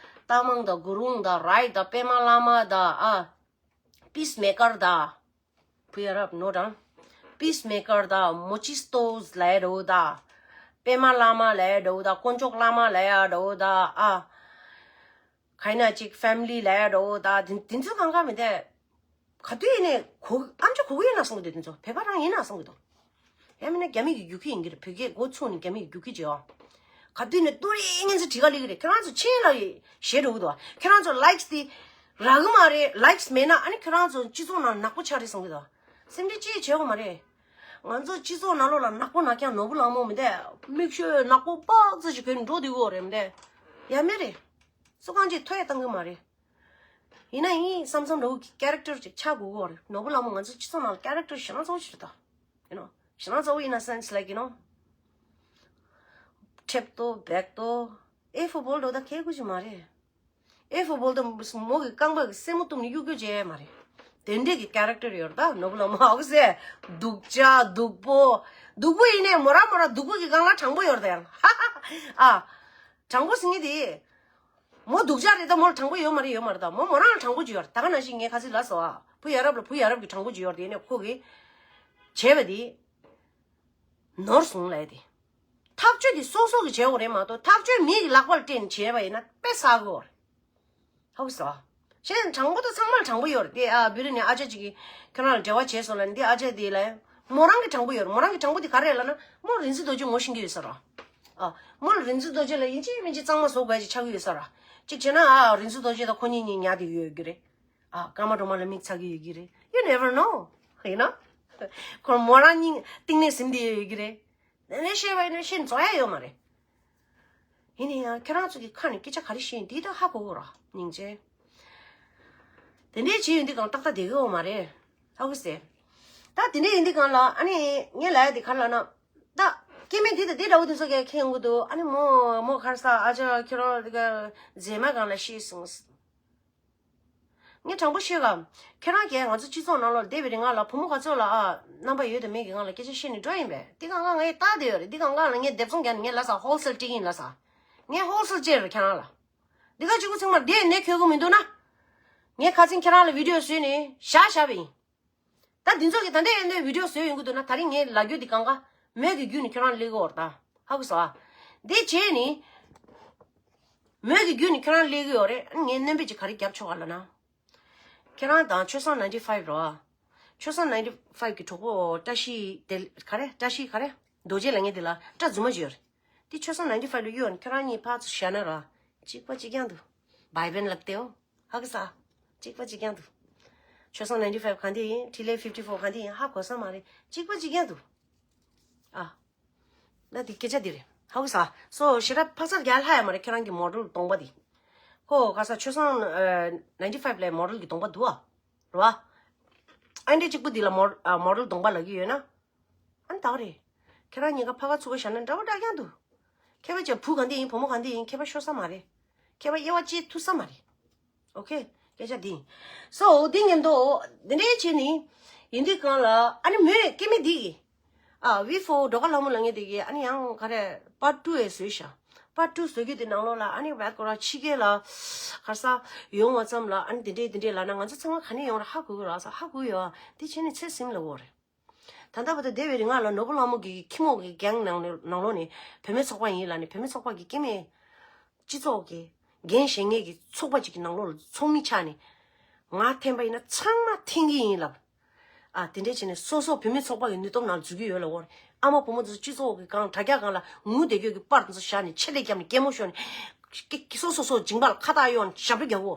རྟགས་མང་དང་གུ་རུང་དང་རའི་དང་པད་མ་བླ་མ་དང་། ཨ། པིས་མེ་ཀར་དང་། བུ་ཡ་རབས་ནོ་དང་། པིས་མེ་ཀར་དང་། མོ་ཅི་སྟོ་ལའི་རོ་དང་། པད་མ་བླ་མ་ལའི་རོ་དང་། དཀོན་མཆོག་བླ་མ་ལའི་རོ་དང་། ཨ། ག་ཡིན་ན་ཅིག་ཕེ་མི་ལི་ལའི་རོ་དང་། དེ་དེ་ཚོ་གང་ག་མི་དེ། ག་དུས་ཡིན་ནའི་གོ་ཨམ་ཅོག་གོ་གི་ཡིན་ན་བསམ་གི་འདུག་དེ་ཚོ་བོད་པ་རང་ཡིན་ན་བསམ་གི་འདུག་ཡང་མིན་ན་རྒྱ་མི་གི་རྒྱུག་ཁྱི་ཡིན་གྱི་རེད། བོད་སྐད་མགོ་ཚུགས་ནས་རྒྱ་མི་གི་རྒྱུག་ཁྱི་བྱེད་ཨ། ག་དུས་ནས་ཏུ་རེ་ངན་ཚོ་བྲིས་ག་ལི་གི་རེད། ཁྱེད་རང་ཚོ་ཆེན་ལ་ཞེ་འགྲོ་གི་འདུག་ཁྱེད་རང་ཚོ་ལའིཀ་སི་དེ་རག་གི་མ་རེད། ལའིཀ་སི་མེད་ན་ཨ་ནི་ཁྱེད་རང་ཚོ་སྤྱི་ཚོགས་ནང་ནག་པོ་ཆགས་རེད་བསམ་གི་འདུག་སེམས་ཁྲལ་ཅི་བྱེད་དགོས་མ་རེད། ང་ཚོ་སྤྱི་ཚོགས་ནང་ལོགས་ལ་ནག་པོ་ནག་རྐྱང་ནོར་བུ་གླང་མོ་མི་འདུག་མིག་ཤོས་ནག་པོ་པག་ཙི་ཞིག་གོན་འགྲོ་སྡོད་ཀྱི་ཡོད་རེད་མི་འདུག་ཡ་མེད་རེད། སུ་གང་ཅིག་ཐོ་ཡ་བཏང་གི་མ་རེད། ཡིན་ན་ཡིན་བསམ་བསམ་འདྲ་བོ་གི་ཀེ་རེག་ཊར་ཅིག་ཆགས་དགོས་ཀྱི་ཡོད་རེད། ནོར་བུ་ལྷ་མོ་ང་ཚོ་སྤྱི་ཚོགས་ནང་ལ་ཀེ་རེག་ཊར་ཞེ་དྲག་ཚ་པོ་ཞིག་རེད་ད། You know, ཞེ་དྲག་ཚ་པོ་in a sense, like, you know, ཁྲེབ་ཏོ་བེག་ཏོ། ཨེ་ཧྥུ་བོལ་འགྲོ་ད་ཁེ་གུ་ཅིག་མ་རེད། ཨེ་ཧྥུ་བོལ་ད་མོ་གི་རྐང་པ་གི་སེན་མོ་གཏུབ་ནས་གཡུག་གཡུག་བྱས་མ་རེད། དེ་འདྲས་ཀྱི་ཀེ་རེག་ཊར་ཡོད་རེད་ད། ནོར་བུ་ལྷ་མོ་ཨོ་སེ། སྡུག་ཅག་སྡུག་པོ། སྡུག་པོ་ཡིན་ནའི་མོ་རང་མོ་རང་སྡུག་པོ་གི་སྒང་ལ་དྲང་པོ་ཡོད་རེད་ད་ཡང་། ཨ། དྲང་པོ་ཟེར་མཁན་དེ། མོ་སྡུག་ཅག་རེད་ད། མོ་ལ་དྲང་པོ་ཡོད་མ་རེད། ཡོད་མ་རེད་ད། མོ་མོ་རང་ལ་དྲང་པོ་ཅིག་ཡོད་རེད། ད་ག་ནང་བཞིན་ངས་ཁ་སང་ལབ་སོང་ཨ། བུ་ཡ་རབས་ལ་བུ་ཡ་རབས་ཀྱི་དྲང་པོ་ཅིག་ཡོད་རེད་དེ། ཡིན་ནའི་ཁོ་གིས་བྱས་པ་དེ་ནོར་སོང་ལབ་ཡ་དེ། ཐག་གཅོད་དེ་སོ་སོ་གིས་བྱེད་དགོས་རེད་མ་གཏོགས། ཐག་གཅོད་མི་གི་ལག་པ་ལ་སྤྲད་ནས་བྱས་པ་ཡིན་ན་དཔེ་བསགས་དགོས་རེད། ཧ་གོ་སོང་ཨ། གཞན་དྲང་པོ་དང་ཚང་མ་ལ་དྲང་པོ་ཡོད་རེད་དེ། ཨ། བི་རི་ནས་ཨ་ཅག་ཅིག་གིས་ཁྱོད་རང་ལ་འབྲེལ་བ་བྱས་སོང་ལབ་ནས། འདི་ཨ་ཅག་དེ་ལ་མོ་རང་གི་དྲང་པོ་ཡོད་རེད། མོ་རང་གི་དྲང་པོ་དེ་ག་རེ་རེད་ལབ་ན། མོ་རིག་འཛིན་རྡོ་རྗེ་ངོ་ཤེས་ཀྱི་ཡོད་ས་རེད། ཨ། མོ་ལ་རིག་འཛིན་རྡོ་རྗེ་ལ་ཡིན་གཅིག་མིན་གཅིག་གཙང་མ་བཟོ་དགོས་ཡ་ཅིག་ཆགས་ཀྱི་ཡོད་ས་རེད། གཅིག་བྱས་ན་ཨ་རིག་འཛིན་རྡོ་རྗེ་དང་ཁོ་གཉིས་གཉིས་ཉལ་བསྡད་ཡོད་ཀྱི་རེད། ཨ། སྐར་མ་སྒྲོལ་མ་ལ་མིག་ཚ་གི་ཡོད་ཀྱི་རེད། You never know, you know. ཁོ་མོ་རང་སྙིང་གཏིང་ནས་ཟིན་བསྡད་ཡོད་ཀྱི་རེད། དེ་ནས་བཤད་པ་ཡིན་ན་བཤད་རྫོགས་ཡ་ཡོད་མ་རེད། ཡིན་ན་ཡང་ཁྱེད་རང་ཚོ་གི་ཁ་ནས་སྐད་ཆ་ག་རེ་བཤད་ཡིན་འདི་ད་ཧ་གོ་གོ་ར། སྙིང་རྗེ། དེ་འདྲའི་བྱས་ཡོང་དུས་སྒང་ཏག་ཏག་བསྡད་ཀྱི་ཡོད་མ་རེད། ཧ་གོ་སོང་། ད་དེ་འདྲ་ཡིན་དུས་སྒང་ལ་ཨ་ནི་ངས་ལབ་ཡ་དེ་ག་རེ་ལབ་ན། ད་སྐྱེ་དམན་དེ་དང་དེ་འདྲ་བོ་དེ་ཚོ་གས་ཁེངས་ཡོང་གི་འདུག་ཨ་ནི་མོ་མོ་ག་རེ་ཟེར། ཨ་ཅག་ཁྱེད་རང་དེ་ག་མཛེས་མ་སྒང་ལ་ཤི་སོང་། ངས་དྲང་པོ་བཤད་ག། ཁྱེད་རང་གིས་ང་ཚོ་སྤྱི་ཚོགས་ནང་ལོགས་བསྡད་པའི་རིང་ང་ལ་བུ་མོ་ག་ཚོད་ལ་ཨ་རྣམ་པ་ཡོད་དང་མེད་ཀྱི་སྒང་ལ་སྐད་ཆ་བཤད་ནས་འགྲོ་ཡིན་པས། འདི་སྒང་ང་ངས་བལྟས་བསྡད་ཡོད་རེད། འདི་སྒང་ང་ལ་ངས་སྡེབ་ཚོང་རྒྱག་ནས་ངས་ལབ་ས་ཧོལ་སེལ་སྤྲད་ཀྱི་ཡིན་ལབ་ས། ངས་ཧོལ་སེལ་སྤྲད་རེད་ཁྱེད་རང་ལ། འདི་ག་གཅིག་པུ་ཚང་མ་བསྡད་ནས་ཁྱོད་གོ་མི་འདུག་ན། ངས་ཁ་སང་ཁྱེད་རང་ལ་བི་ཌི་ཡོ་བཟོས་ནས་བཞག་བཞག་པ་ཡིན། ད་འདི་ཚོ་གིས་ད་ལྟ་ཡིན་ནའི་བི་ཌི་ཡོ་བཟོས་ཡོང་གི་འདུག་ན། ད་རིང་ངས་ལབ་རྒྱུ་འདི་གང་ག་མོས་ཀྱི་བརྒྱུད་ནས་ཁྱོད་རང་སླེབས་ཀྱི་ཡོད་རེད་ད། ཧ་གོ་སོང་ཨ། འདི་བྱས་ནི། མོས་ཀྱི་བརྒྱུད་ནས་ཁྱོད་རང་སླེབས་ཀྱི་ཡོད་རེད། ངས་སྣོན་པ་ཅིག་ག་རེ་རྒྱབ་ཆོག་ག་ལབ་ན། ཁྱེད་རང་དང་ཆོས་བཟང་ninety five རོ། ཆོས་བཟང་ninety five གི་གྲོགས་པོ་བཀྲ་ཤིས་དེ་ག་རེ། བཀྲ་ཤིས་ག་རེ། རྡོ་རྗེ་ལབ་མཁན་དེ་ལ་སྐྲ་རྫུན་མ་ཅིག་ཡོད་རེད། དེ་ཆོས་བཟང་ninety five ལ་གཡུག་ནས་ཁྱོད་རང་གཉིས་ཕར་ཚུར་བཞག་ན་ར། གཅིག་པ་གཅིག་རྐྱང་འདུག་བྷའི་བྷན་ལབ་སྟེ་འོ། ཧ་གོ་སོང་། གཅིག་པ་གཅིག་རྐྱང་འདུག་ཆོས་བཟང་ninety five གང་དེ་ཡིན། ཊི་ལེ་fifty four གང་དེ་ཡིན། ཧ་གོ་ས་མ་རེད། གཅིག་པ་གཅིག་རྐྱང་འདུག་ཨ། ན་དེ་སྐད་ཆ་དེ་རེད། ཧ་གོ་སོང་། སོ་ཞེ་དྲག་འཕག་འཚག་རྒྱག་ལྷག་ཡ་མ་རེད། ཁྱེད་རང་གི་མོ་ཌལ་གདོང་པ་དེ། ཁོ་ག་ས་ཆོས་བཟང་ཨ་ninety five ལ་མོ་ཌལ་གི་གདོང་པ་འདུག་ཨ། རེད་བ། ཨ་འདྲ་གཅིག་པུ་འདི་ལ་མོ་ཨ་མོ་ཌལ་གདོང་པ་ལབ་ཀྱི་ཡོད་ན། ཨ་ནི་ད་ག་རེད། ཁྱེད་རང་གཉིས་ཀ་ཕ་ག་ཚུགས་ཀ་བཞག་ན་འདྲ་བོ་འདྲ་རྐྱང་འདུག་ཁྱད་པར་ཅན་བུ་གང་འདི་ཡིན་བུ་མོ་གང་འདི་ཡིན་ཁྱད་པར་ཤོར་ས་མ་རེད། ཁྱད་པར་དབྱེ་བ་ཕྱེ་ཐུབ་ས་མ་རེད། ཨོ་ཁེ། སྐད་ཆ་འདི་ཡིན། སོ་འདི་མཉམ་དུ་འདི་འདྲའི་བྱས་ནི། ཡིན་དུས་སྒང་ལ་ཨ་ནི་མོས་སྐྱེ་དམན་འདི་གི་ཨ་བི་ཧྥོ་སྒྲོལ་དཀར་ལྷ་མོ་ལབ་མཁན་དེ་གིས་ཨ་ནི་ཡང་ག་རེ་པར་ཊུ་ཡང་བཟོས་ཤག་པར་ཊུ་བཟོ་རྒྱུ་དེ་ནང་ལོགས་ལ་ཨ་ནི་བད་ཀོ་ར་ཕྱི་རྒྱལ་ལ་ག་རེ་ཟ་ཡོང་བ་ཙམ་ལ་ཨ་ནི་དེ་འདྲས་དེ་འདྲས་ལབ་ན་ང་ཚོ་ཚང་མ་ག་ནས་ཡོང་ར་ཧ་གོ་གི་ར་ས་ཧ་གོ་ཡོད་ཨ། དེ་བྱས་ནས་ཚེ་ཟིན་ལ་འོ་རེད། ད་ལྟ་བར་དུ་བསྡད་པའི་རིང་ང་ལ་ནོར་བུ་ལྷ་མོ་གི་ཁྱི་མོ་གི་གེང་ནང་ནང་ལོགས་ནས་བུད་མེད་ཚོགས་པ་ཡིན་ལབ་ནས་བུད་མེད་ཚོགས་པ་གི་སྐྱེ་དམན། སྤྱི་ཚོགས་ཀྱི་འགན་བཞེས་མཁན་གྱི་ཚོགས་པ་ཅིག་གི་ནང་ལོགས་ལ་ཚོགས་མི་ཆགས་ནས། ང་འཐེན་པ་ཡིན་ན་ཚང་མ་འཐེན་གྱི་ཡིན་ལབ། ཨ་དེ་འདྲས་བྱས་ནས་སོ་སོ་བུད་མེད་ཚོགས་པ་གི་ནུས་སྟོབས་ནང་འཛུལ་གྱི་ཡོད་ལབ་འོ། ཨ་མ་བུ་མོ་ཚོ་སྤྱི་ཚོགས་ཀྱི་སྒང་དྲ་རྒྱ་སྒང་ལ་ངུ་བསྡད་རྒྱུ་གི་པར་དེ་ཚོ་བཞག་ནས་ཆེད་ལས་བརྒྱབ་ནས་གད་མོ་ཤོར་ནས། སོ་སོ་སོ་མཇིང་པ་ལ་ཁ་བཏགས་གཡོགས་ནས་ཞབས་བྲོ་རྒྱག་གོ།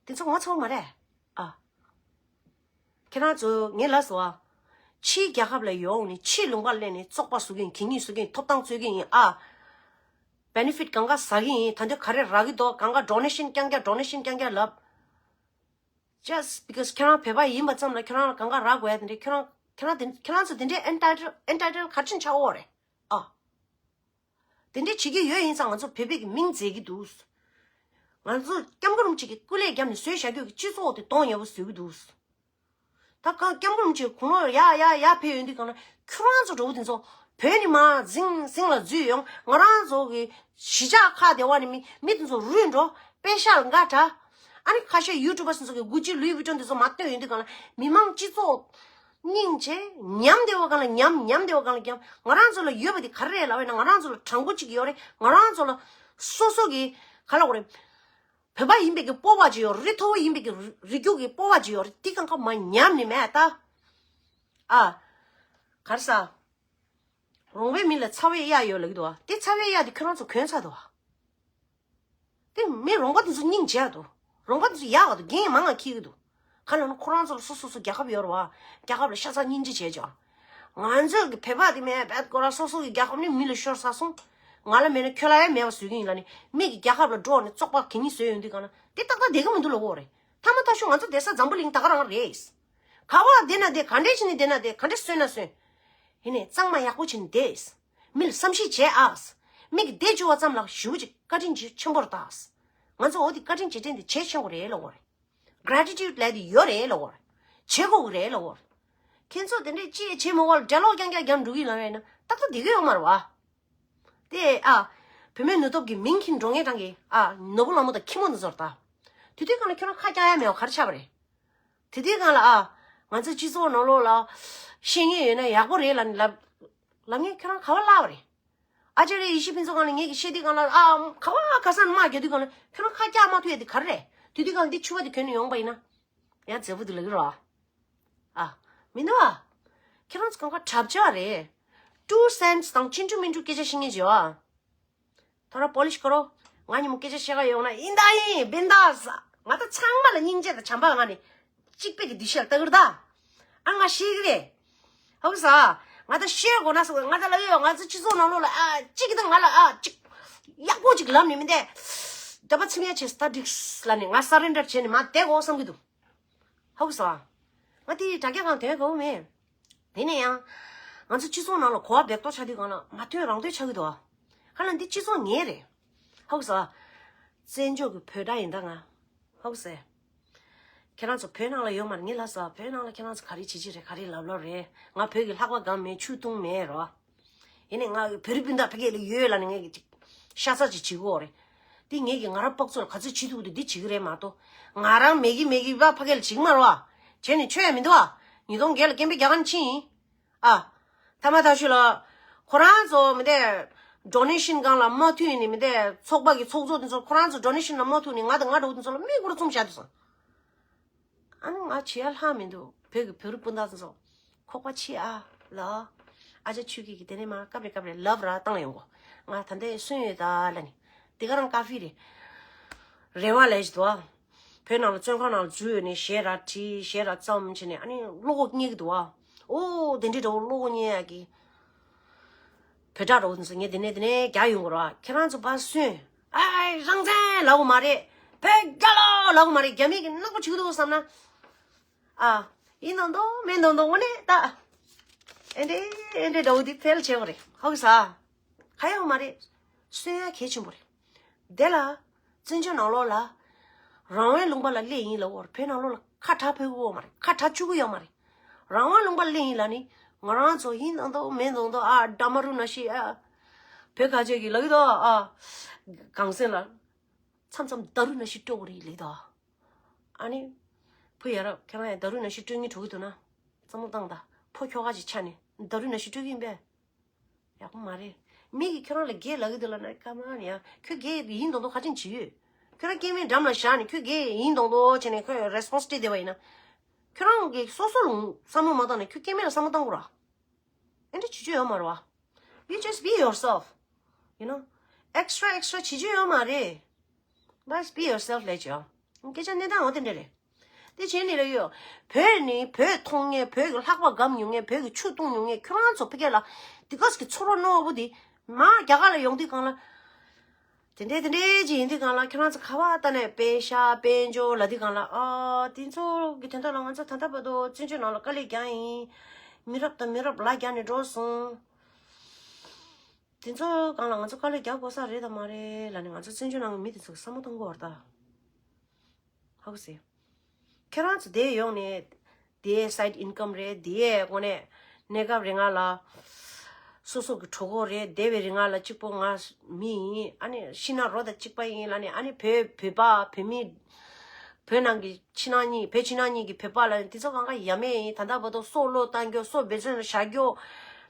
དེ་ཚོ་ངོ་ཚ་བ་མ་རེད། ཨ། ཁྱེད་རང་ཚོ་ངས་ལབ་སོང་ཨ། ཕྱིའི་རྒྱལ་ཁབ་ལ་ཡོང་ནས་ཕྱིའི་ལུང་པ་སླེབས་ནས་བཙོག་པ་བཟོ་གི་ཡིན། གད་སྙིགས་བཟོ་གི་ཡིན། ཐོབ་ཐང་རྩོད་ཀྱི་ཡིན་ཨ། བེ་ནི་ཕིཊ་གང་ག་ཟ་གི་ཡིན། ད་འདི་ག་རེ་རག་གི་འདུག་གང་ག་ཌོ་ནེ་ཤན་རྐྱང་རྐྱང་ཌོ་ནེ་ཤན་རྐྱང་རྐྱང་ལབ། Just because ཁྱེད་རང་བོད་པ་ཡིན་པ་ཙམ་ལ་ཁྱེད་རང་ལ་གང་ག་རག་དགོས་ཡ་དེ་འདྲས། ཁྱེད་རང་ཁྱེད་རང་དེ་ཁྱེད་རང་ཚོ་དེ་འདྲས་ཨེན་ཊའི་ཊལ་ཨེན་ཊའི་ཊལ་ག་རེ་བྱས་ནས་ཆགས་འོ་རེད་ཨ། དེ་འདྲས་བྱེད་ཀྱི་ཡོད་ཡིན་ཙང་ང་ཚོ་བོད་པའི་གི་མིང་བརྗེད་ཀྱི་འདུག་ང་ཚོ་སྐྱབས་མགོན་རིན་པོ་ཆེ་གིས་སྐུ་ལས་བརྒྱབ་ནས་བཟོས་བཞག་རྒྱུ་གི་སྤྱི་ཚོགས་དེ་གདོང་ཡག་པོ་བཟོ་གི་འདུག་ད་གང་སྐྱབས་མགོན་རིན་པོ་ཆེ་དགུང་ལོ་ཡར་ཡར་ཡར་ཕེབས་ཡོང་དུས་གང་ལ་ཁྱོད་རང་ཚོ་འདྲ་བོ་དེ་ཚོ་བོད་ནས་མར་ཟིང་ཟིང་ལ་འཛུལ་ཡོང་། ང་རང་ཚོ་གི་གཞིས་ཆགས་ཁག་དེ་བ་ནས་མི་མི་དེ་ཚོ་རུལ་འགྲོ། པེ་ཤག་ལ་འགའ་དྲག་ཨ་ནི་ཁ་ཤས་ཡུ་ཊུབ་པ་སོ་སོ་གི་གུ་ཅི་ལུའི་ཝི་ཊོན་དེ་ཚོ་མར་བཏོན་ཡོང་དུས་གང་ལ་མི་མང་སྤྱི་ཚོགས་སྙིང་རྗེ་ཉམས་བདེ་བ་གང་ལ་ཉམས། ཉམས་བདེ་བ་གང་ལ་ཉམས། ང་རང་ཚོ་ལ་ཡོད་པ་དེ་ག་རེ་རེད་ལབ་པ་ཡིན་ན་ང་རང་ཚོ་ལ་དྲང་པོ་གཅིག་ཡོད་རེད། ང་རང་ཚོ་ལ་སོ་སོ་གི་ག་ལབ་དགོས་རེད། བོད་པ་ཡིན་པའི་གི་སྤོབས་པ་ཅིག་ཡོད་རེད། མཐོ་བོ་ཡིན་པའི་གི་རི་རྒྱུད་ཀྱི་སྤོབས་པ་ཅིག་ཡོད་རེད། དེ་གང་ག་མར་ཉམས་ནས་མེད་ད། ཨ། ག་རེ་ཟ། རོང་པའི་མི་ལ་ཚ་བའི་གཡའ་ཡོད་ལབ་ཀྱི་འདུག་ཨ། དེ་ཚ་བའི་གཡའ་དེ་ཁྱོད་རང་ཚོ་གོན་ཚར་འདུག་ཨ། དེ་མི་རོང་པ་དེ་ཚོ་སྙིང་རྗེ་འདུག་རོང་པ་དེ་ཚོ་ཡག་ག་འདུག་རྒན་མང་ང་འཁྱེར་གི་འདུག་ག་ལབ་ན་ཁོ་རང་ཚོ་ལ་སོ་སོ་སོ་རྒྱལ་ཁབ་ཡོད་རེད་བ། རྒྱལ་ཁབ་ལ་ཤ་ཚ་སྙིང་རྗེ་བྱས་ཀྱང་། ང་ཚོ་གི་བོད་པ་དེ་མེད་བད་ཀོ་ར་སོ་སོ་གི་རྒྱལ་ཁབ་ནི་མི་ལ་ཤོར་ཚར་སོང་། ང་ལ་མེད་ན་ཁྱོད་ལ་ཡང་མེད་པ་བཟོ་གི་ཡིན་ལབ་ནས་མི་གི་རྒྱལ་ཁབ་ལ་འགྲོ་ནས་བཙོག་པ་གད་སྙིགས་བཟོས་ཡོང་དུས་གང་ལ་དེ་ཏག་ཏག་བསྡད་ཀྱི་མི་འདུག་ལབ་ཀྱི་ཡོད་རེད། ཐ་མ་ཐ་ཤུ་ང་ཚོ་བསྡད་ས་འཛམ་བུ་གླིང་ད་ག་རང་རེད། ག་བ་བསྡད་ན་བསྡད། ག་འདྲས་བྱས་ནས་བསྡད་ན་བསྡད། ག་འདྲས་གསོན་ན་གསོན། ཡིན་ནས་གཙང་མ་ཡག་པོ་བྱས་ནས་བསྡད། མི་ལ་བསམ་ཤེས་བྱེད་ཨ། མི་གི་བསྡད་བཅུག་པ་ཙམ་ལ་ཞེ་པོ་ཅིག་བཀའ་དྲིན་ཆེ་ཆེན་པོ་རེད་ད། ང་ཚོ་འོ་དེ་བཀའ་དྲིན་རྗེས་དྲན་དེ་བྱེད་ཆེན་པོ་རེད་ལབ་དགོས་རེད། གྷ་རེ་ཊི་ཊུཌ་ལབ་དེ་ཡོད་རེད་ལབ་དགོས་རེད། བྱེད་དགོས་ཀྱི་རེད་ལབ་དགོས་རེད། ཁྱེད་ཚོ་དེ་འདྲས་ཅི་བྱེད་མི་དགོས་ལ་འགྲེལ་ལོག་རྐྱང་རྐྱང་རྒྱབ་འགྲོ་གི་ལབ་ཡིན་ན་ཏག་ཏག་བསྡད་ཀྱི་ཡོད་མ་རེད་བ། དེ་ཨ། བུད་མེད་ནུས་སྟོབས་ཀྱི་མིང་འཁྱེར་འགྲོ་མཁན་གྲངས་ཀྱི་ཨ་ནོར་བུ་ལྷ་མོ་དང་ཁྱི་མོ་འདི་ཚོར་ད། དེ་དུས་གང་ལ་ཁྱོད་རང་ཁ་རྒྱག་ཡ་མེད་པ་ག་རེ་ཆགས་པ་རེད། དེ་དུས་གང་ལ་ཨ། ང་ཚོའི་སྤྱི་ཚོགས་ནང་ལོགས་ལ་ཤེས་མཁན་ཡོད་ན་ཡག་པོ་རེད་ལབ་ནས་ལབ་ལབ་མཁན་ཁྱོད་རང་ག་བ་བརླག་པ་རེད། ཨ་ཅར་ཡེ་ཤེས་ཕུན་ཚོགས་གང་ལ་ངེད་ཀྱི་བཤད་དུས་གང་ལ་ཨ་ག་བ་ག་ས་ནས་དམག་རྒྱག་དུས་གང་ལ་ཁྱོད་རང་ཁ་རྒྱག་མ་ཐུབ་ཡ་དེ་ག་རེ་རེད། དེ་དུས་གང་ལ་འདི་ཕྱུ་པ་དེ་གྱོན་ནས་ཡོང་པ་ཡིན་ན། ཡང་མཛེས་པོ་འདུག་ལབ་ཀྱི་རེད་བ། ཨ། མི་འདུག་ཨ། ཁྱེད་རང་ཚོ་གང་ག་གྲབས་ཆག་རེད། ཊུ་སེན་སི་དང་ཆིན་ཆུ་མིན་ཆུ་སྐད་ཆ་བཤད་མཁན་ཅིག་ཡོད་ཨ། ཐོ་ར་པོ་ལི་ཤི་ཁོ་རོ། ང་ཉིན་མོ་སྐད་ཆ་བཤད་ག་ཡོང་ན་ཡིན་ད་ཡིན་བིན་ད་ཟ། ང་ད་ཚང་མ་ལ་སྙིང་རྗེ་དང་བྱམས་པ་ང་ནི། གཅིག་པའི་གི་འདི་བཤད་ལྟ་གི་རེད་ད། ཨ་ང་ཤེས་གི་རེད། ཧོ་གི་ས། ང་ད་ཤེས་དགོས་ན་ཟེར་ང་ད་ལ་ཡོད་ང་ཚོ་སྤྱི་ཚོགས་ནང་ལོགས་ལ་ཨ་གཅིག་གི་ད་ང་ལ་ཨ་གཅིག་ཡག་པོ་གཅིག་ལབ་ནི་མི་འདས། རྒྱབ་པ་ཚིམ་ཡ་བྱས་སྟ་འགྲིག་ལ་ནི་ང་སར་རེན་ཌར་བྱས་ནི་མ་བསྡད་དགོས་བསམ་གི་འདུག་ཧོ་གི་ས། ང་དེ་དྲ་རྒྱ་གང་དོན་གོ་མེད། དེ་ནས་ཡང་། ང་ཚོ་སྤྱི་ཚོགས་ནང་ལ་གོ་བ་འབེབས་གཏོང་བྱ་དུས་གང་ལ་མ་ཐོན་རང་ཐོན་ཆགས་ཀྱི་འདུག་ཨ། ཁ་ལ་འདི་སྤྱི་ཚོགས་ངའི་རེད། ཧོ་གི་ས། བཙན་བྱོལ་གྱི་བོད་འདྲ་ཡིན་ད་ང་། ཧོ་གི་ས། ཁྱེད་རང་ཚོ་བོད་ནང་ལ་ཡོད་མ་རེད་ངས་ལབ་ས་བོད་ནང་ལ་ཁྱེད་རང་ཚོ་ག་རེ་བྱེད་ཀྱི་རེད་ག་རེ་ལབ་ལབ་རེད། ང་བོད་ཀྱི་ལྷགས་པ་སྒང་མེད་ཆུ་བཏུང་མེད་རོ། ཡིན་ནའི་ང་བོད་རིགས་སྤུན་ཟླ་ཕ་གི་ལ་ཡོད་ལབ་ནས་ངས་ཀྱི་ཤ་ཚ་ཅིག་བྱེད་ཀྱི་ཡོད་རེད། འདི་ངས་ཀྱི་ང་རང་སྤག་ཚོ་ལ་ག་ཚོད་བྱེད་ཐུབ་འདུག་འདི་བྱེད་ཀྱི་རེད་མ་གཏོགས། ང་རང་མེད་ཀྱི་མེད་ཀྱི་བ་ཕ་གི་ལ་བྱེད་ཀྱི་མ་རེད་བ། བྱས་ནས་ཆོས་ཡ་མི་འདུག་བ། ཉིས་སྟོང་བརྒྱད་ལ་སྐད་འབོད་རྒྱག་ག་ནས་ཕྱིན་ཡིན། ཨ། ཐ་མ་ཐ་ཤུ་ལ། ཁོ་རང་ཚོ་མི་དེ། ཌོ་ནེ་ཤན་སྒང་ལ་མ་མཐུད་ནས་མི་དེ་ཚོགས་པ་གི་ཚོགས་གཙོ་དེ་ཚོ་ཁོ་རང་ཚོ་ཌོ་ནེ་ཤན་ལ་མ་མཐུད་ནས་ང་དང་ང་འདྲ་བོ་དེ་ཚོ་ལ་མིག་སྒོར་བཙུམ་བཞག་འདུག་སོང་། ཨ་ནི་ང་བྱེད་ཡ་ལྷག་མི་འདུག་བོད་ཀྱི་བོད་རིགས་སྤུན་ཟླ་ཚོ། ཁོག་པ་ཕྱེ་ཨ། ལ། ཨ་ཅག་ཆོས་སྐྱིད་ཀྱིས་དེ་ནས་མར་སྐབས་རེ་སྐབས་རེ་ལབ་ར་བཏང་ཡོང་གོ། ང་ད་ལྟའི་སོན་ཡོད་ད་ལ་ནི། དེ་ག་རང་ཀ་ཧྥི་རེད། རེ་བ་ལས་ཞིག་འདུག་ཨ། བོད་ནང་ལ་བཙོན་ཁང་ནང་ལ་འཛུལ་ཡོད་ནས་གཞས་ར་བྲིས་གཞས་ར་བརྩམས་བྱས་ནས་ཨ་ནི་བློ་ཁོག་རྙེད་ཀྱི་འདུག་ཨ། ཨོ་དེ་འདྲའི་འདྲ་བོ་བློ་ཁོག་རྙེད་ཡ་གི། བོད་ཕྲུག་རོགས་ཚོ་ངས་དེ་ནས་དེ་ནས་རྒྱག་ཡོང་གི་རོགས། ཁྱེད་རང་ཚོ་ཕར་སོན། ཨའི་རང་བཙན་ལབ་དགོས་མ་རེད། བོད་རྒྱལ་ལོ་ལབ་དགོས་མ་རེད། རྒྱ་མི་གི་ནག་པོ་བྱེད་ཀྱི་འདུག་བསམ་ན། ཨ། ཡིན་མདོག་མདོག་མིན་མདོག་མདོག་དངོས་གནས་ད། ཨེ་འདྲས་ཨེ་འདྲས་འདྲ་བོ་འདི་ཕལ་ཆེ་བ་རེད། ཧོ་གི་ས། ག་ཡོང་མ་རེད། སོན་ཡ་གལ་ཆེན་པོ་རེད། དེ་ལ། བཙན་བྱོལ་ནང་ལོགས་ལ། རང་དབང་ལུང་པ་ལ་སླེབས་ཡིན་ལབ་བར་བོད་ནང་ལོགས་ལ་ཁ་གྲག་ཕོད་གི་ཡོད་མ་རེད། ཁ་གྲག་བཅུག་གི་ཡོད་མ་རེད། རང་དབང་ལུང་པ་ལ་སླེབས་ཡིན་ལབ་ནི། ང་རང་ཚོ་ཡིན་མདོག་མདོག་མིན་མདོག་མདོག་ཨ་འདྲ་མ་རུ་ན་ཤི་ཨ། བོད་ཁ་ཆེ་གི་ལབ་གི་འདུག་ཨ། གངས་སེང་ལ། མཚམས་མཚམས་ད་རུ་ན་ཤི་སྤྲོ་གི་རེད་ལབ་གི་འདུག་ཨ་ནི། བུ་ཡ་རབས་ཁྱེད་རང་ཡང་ད་རུ་ན་ཤི་སྤྲོ་སྙིང་བྲོ་གི་འདུག་ན། བསམ་བློ་བཏང་ད། ཕོ་ཁྱོ་ག་ཅིག་ཆགས་ནས་ད་རུ་ན་ཤི་སྤྲོ་གི་ཡིན་པས། ཡག་པོ་མ་རེད། མི་གིས་ཁྱོད་རང་ལ་རྒྱལ་ལབ་ཀྱི་འདུག་ལབ་ན་ཀ་མ་ནི་ཡ། ཁྱོད་རྒྱལ་ཡིན་མདོག་མདོག་ག་ཅན་བྱེད་ཡོད། ཁྱོད་རང་སྐྱེ་དམན་འགྲམ་ལ་བཞག་ནས་ཁྱོད་རྒྱལ་ཡིན་མདོག་མདོག་བྱས་ནས་ཁོས་རེ་སི་པོན་སི་སྤྲད་བསྡད་པ་ཡིན་ན། ཁྱོད་རང་གིས་སོ་སོ་ལ་བསམ་བློ་མ་བཏང་ནས་ཁྱོད་སྐྱེ་དམན་ལ་བསམ་བློ་བཏང་དགོས་ར། ཨེ་འདྲ་བྱེད་རྒྱུ་ཡོད་མ་རེད་བ། You just be yourself. You know? Extra extra བྱེད་རྒྱུ་ཡོད་མ་རེད། Just be yourself ལས་བྱོས། སྐད་ཆ་གནས་སྟངས་འོ་དེ་འདྲ་རེད། དེ་བྱས་ནས་ལ་ཡོད། བོད་ནི་བོད་མཐོང་མཁན་བོད་ཀྱི་ལྷགས་པ་སྒམ་ཉོ་མཁན་བོད་ཀྱི་ཆུ་བཏུང་ཉོ་མཁན་ཁྱོད་རང་ཚོ་ཕ་གི་ལ། དེ་ག་ཟིག་གི་ཚོར་བ་རྣོ་བོ་དེ། མ་རྒྱ་གར་ལ་ཡོང་དུས་གང་ལ། དེ་འདྲས་དེ་འདྲས་ཅིག་ཡིན་དུས་གང་ལ་ཁྱོད་རང་ཚོ་ཁ་བ་ལྟ་ནས་དཔེ་ཤ་དཔེ་འཇོ་ལབ་དུས་གང་ལ་ཨ་དེ་ཚོ་གི་དོན་དག་ལ་ང་ཚོ་ད་ལྟ་བར་དུ་བཙན་བྱོལ་ནང་ལ་དཀའ་ལས་རྒྱག་ཡིན། མི་རབས་དང་མི་རབས་ལ་རྒྱག་ནས་འགྲོ་སོང་། དེ་ཚོ་གང་ལ་ང་ཚོ་དཀའ་ལས་རྒྱག་དགོས་ས་རེད་དམ་མ་རེད་ལབ་ནས་ང་ཚོ་བཙན་བྱོལ་ནང་གི་མི་དེ་ཚོ་གི་བསམ་བློ་གཏོང་དགོས་བར་ད། ཧ་གོ་སོང་། ཁྱེད་རང་ཚོ་དེ་ཡོང་ནས་དེའི་སའིཌ་ཨིན་ཀམ་རེད། དེའི་དངོས་གནས་གནས་སྐབས་རིང་ང་ལ་སོ་སོ་གི་གྲོགས་པོ་རེད། དེ་བའི་རིང་ང་ལ་གཅིག་པོ་ང་མི་ཡིན། ཨ་ནི་ཤི་ན་རོ་དང་གཅིག་པ་ཡིན་ལབ་ནས། ཨ་ནི་བོད་བོད་པ་བོད་མི་བོད་ནང་གི་ཕྱི་ནང་གཉིས་བོད་ཕྱི་ནང་གཉིས་ཀྱི་བོད་པ་ལབ་ནས་དེ་ཚོ་གང་ག་ཡ་མེད་ཡིན། ད་ལྟ་བར་དུ་སྲོག་བློས་བཏང་རྒྱུ་སྲོག་འབད་བརྩོན་ལ་བཞག་རྒྱུ་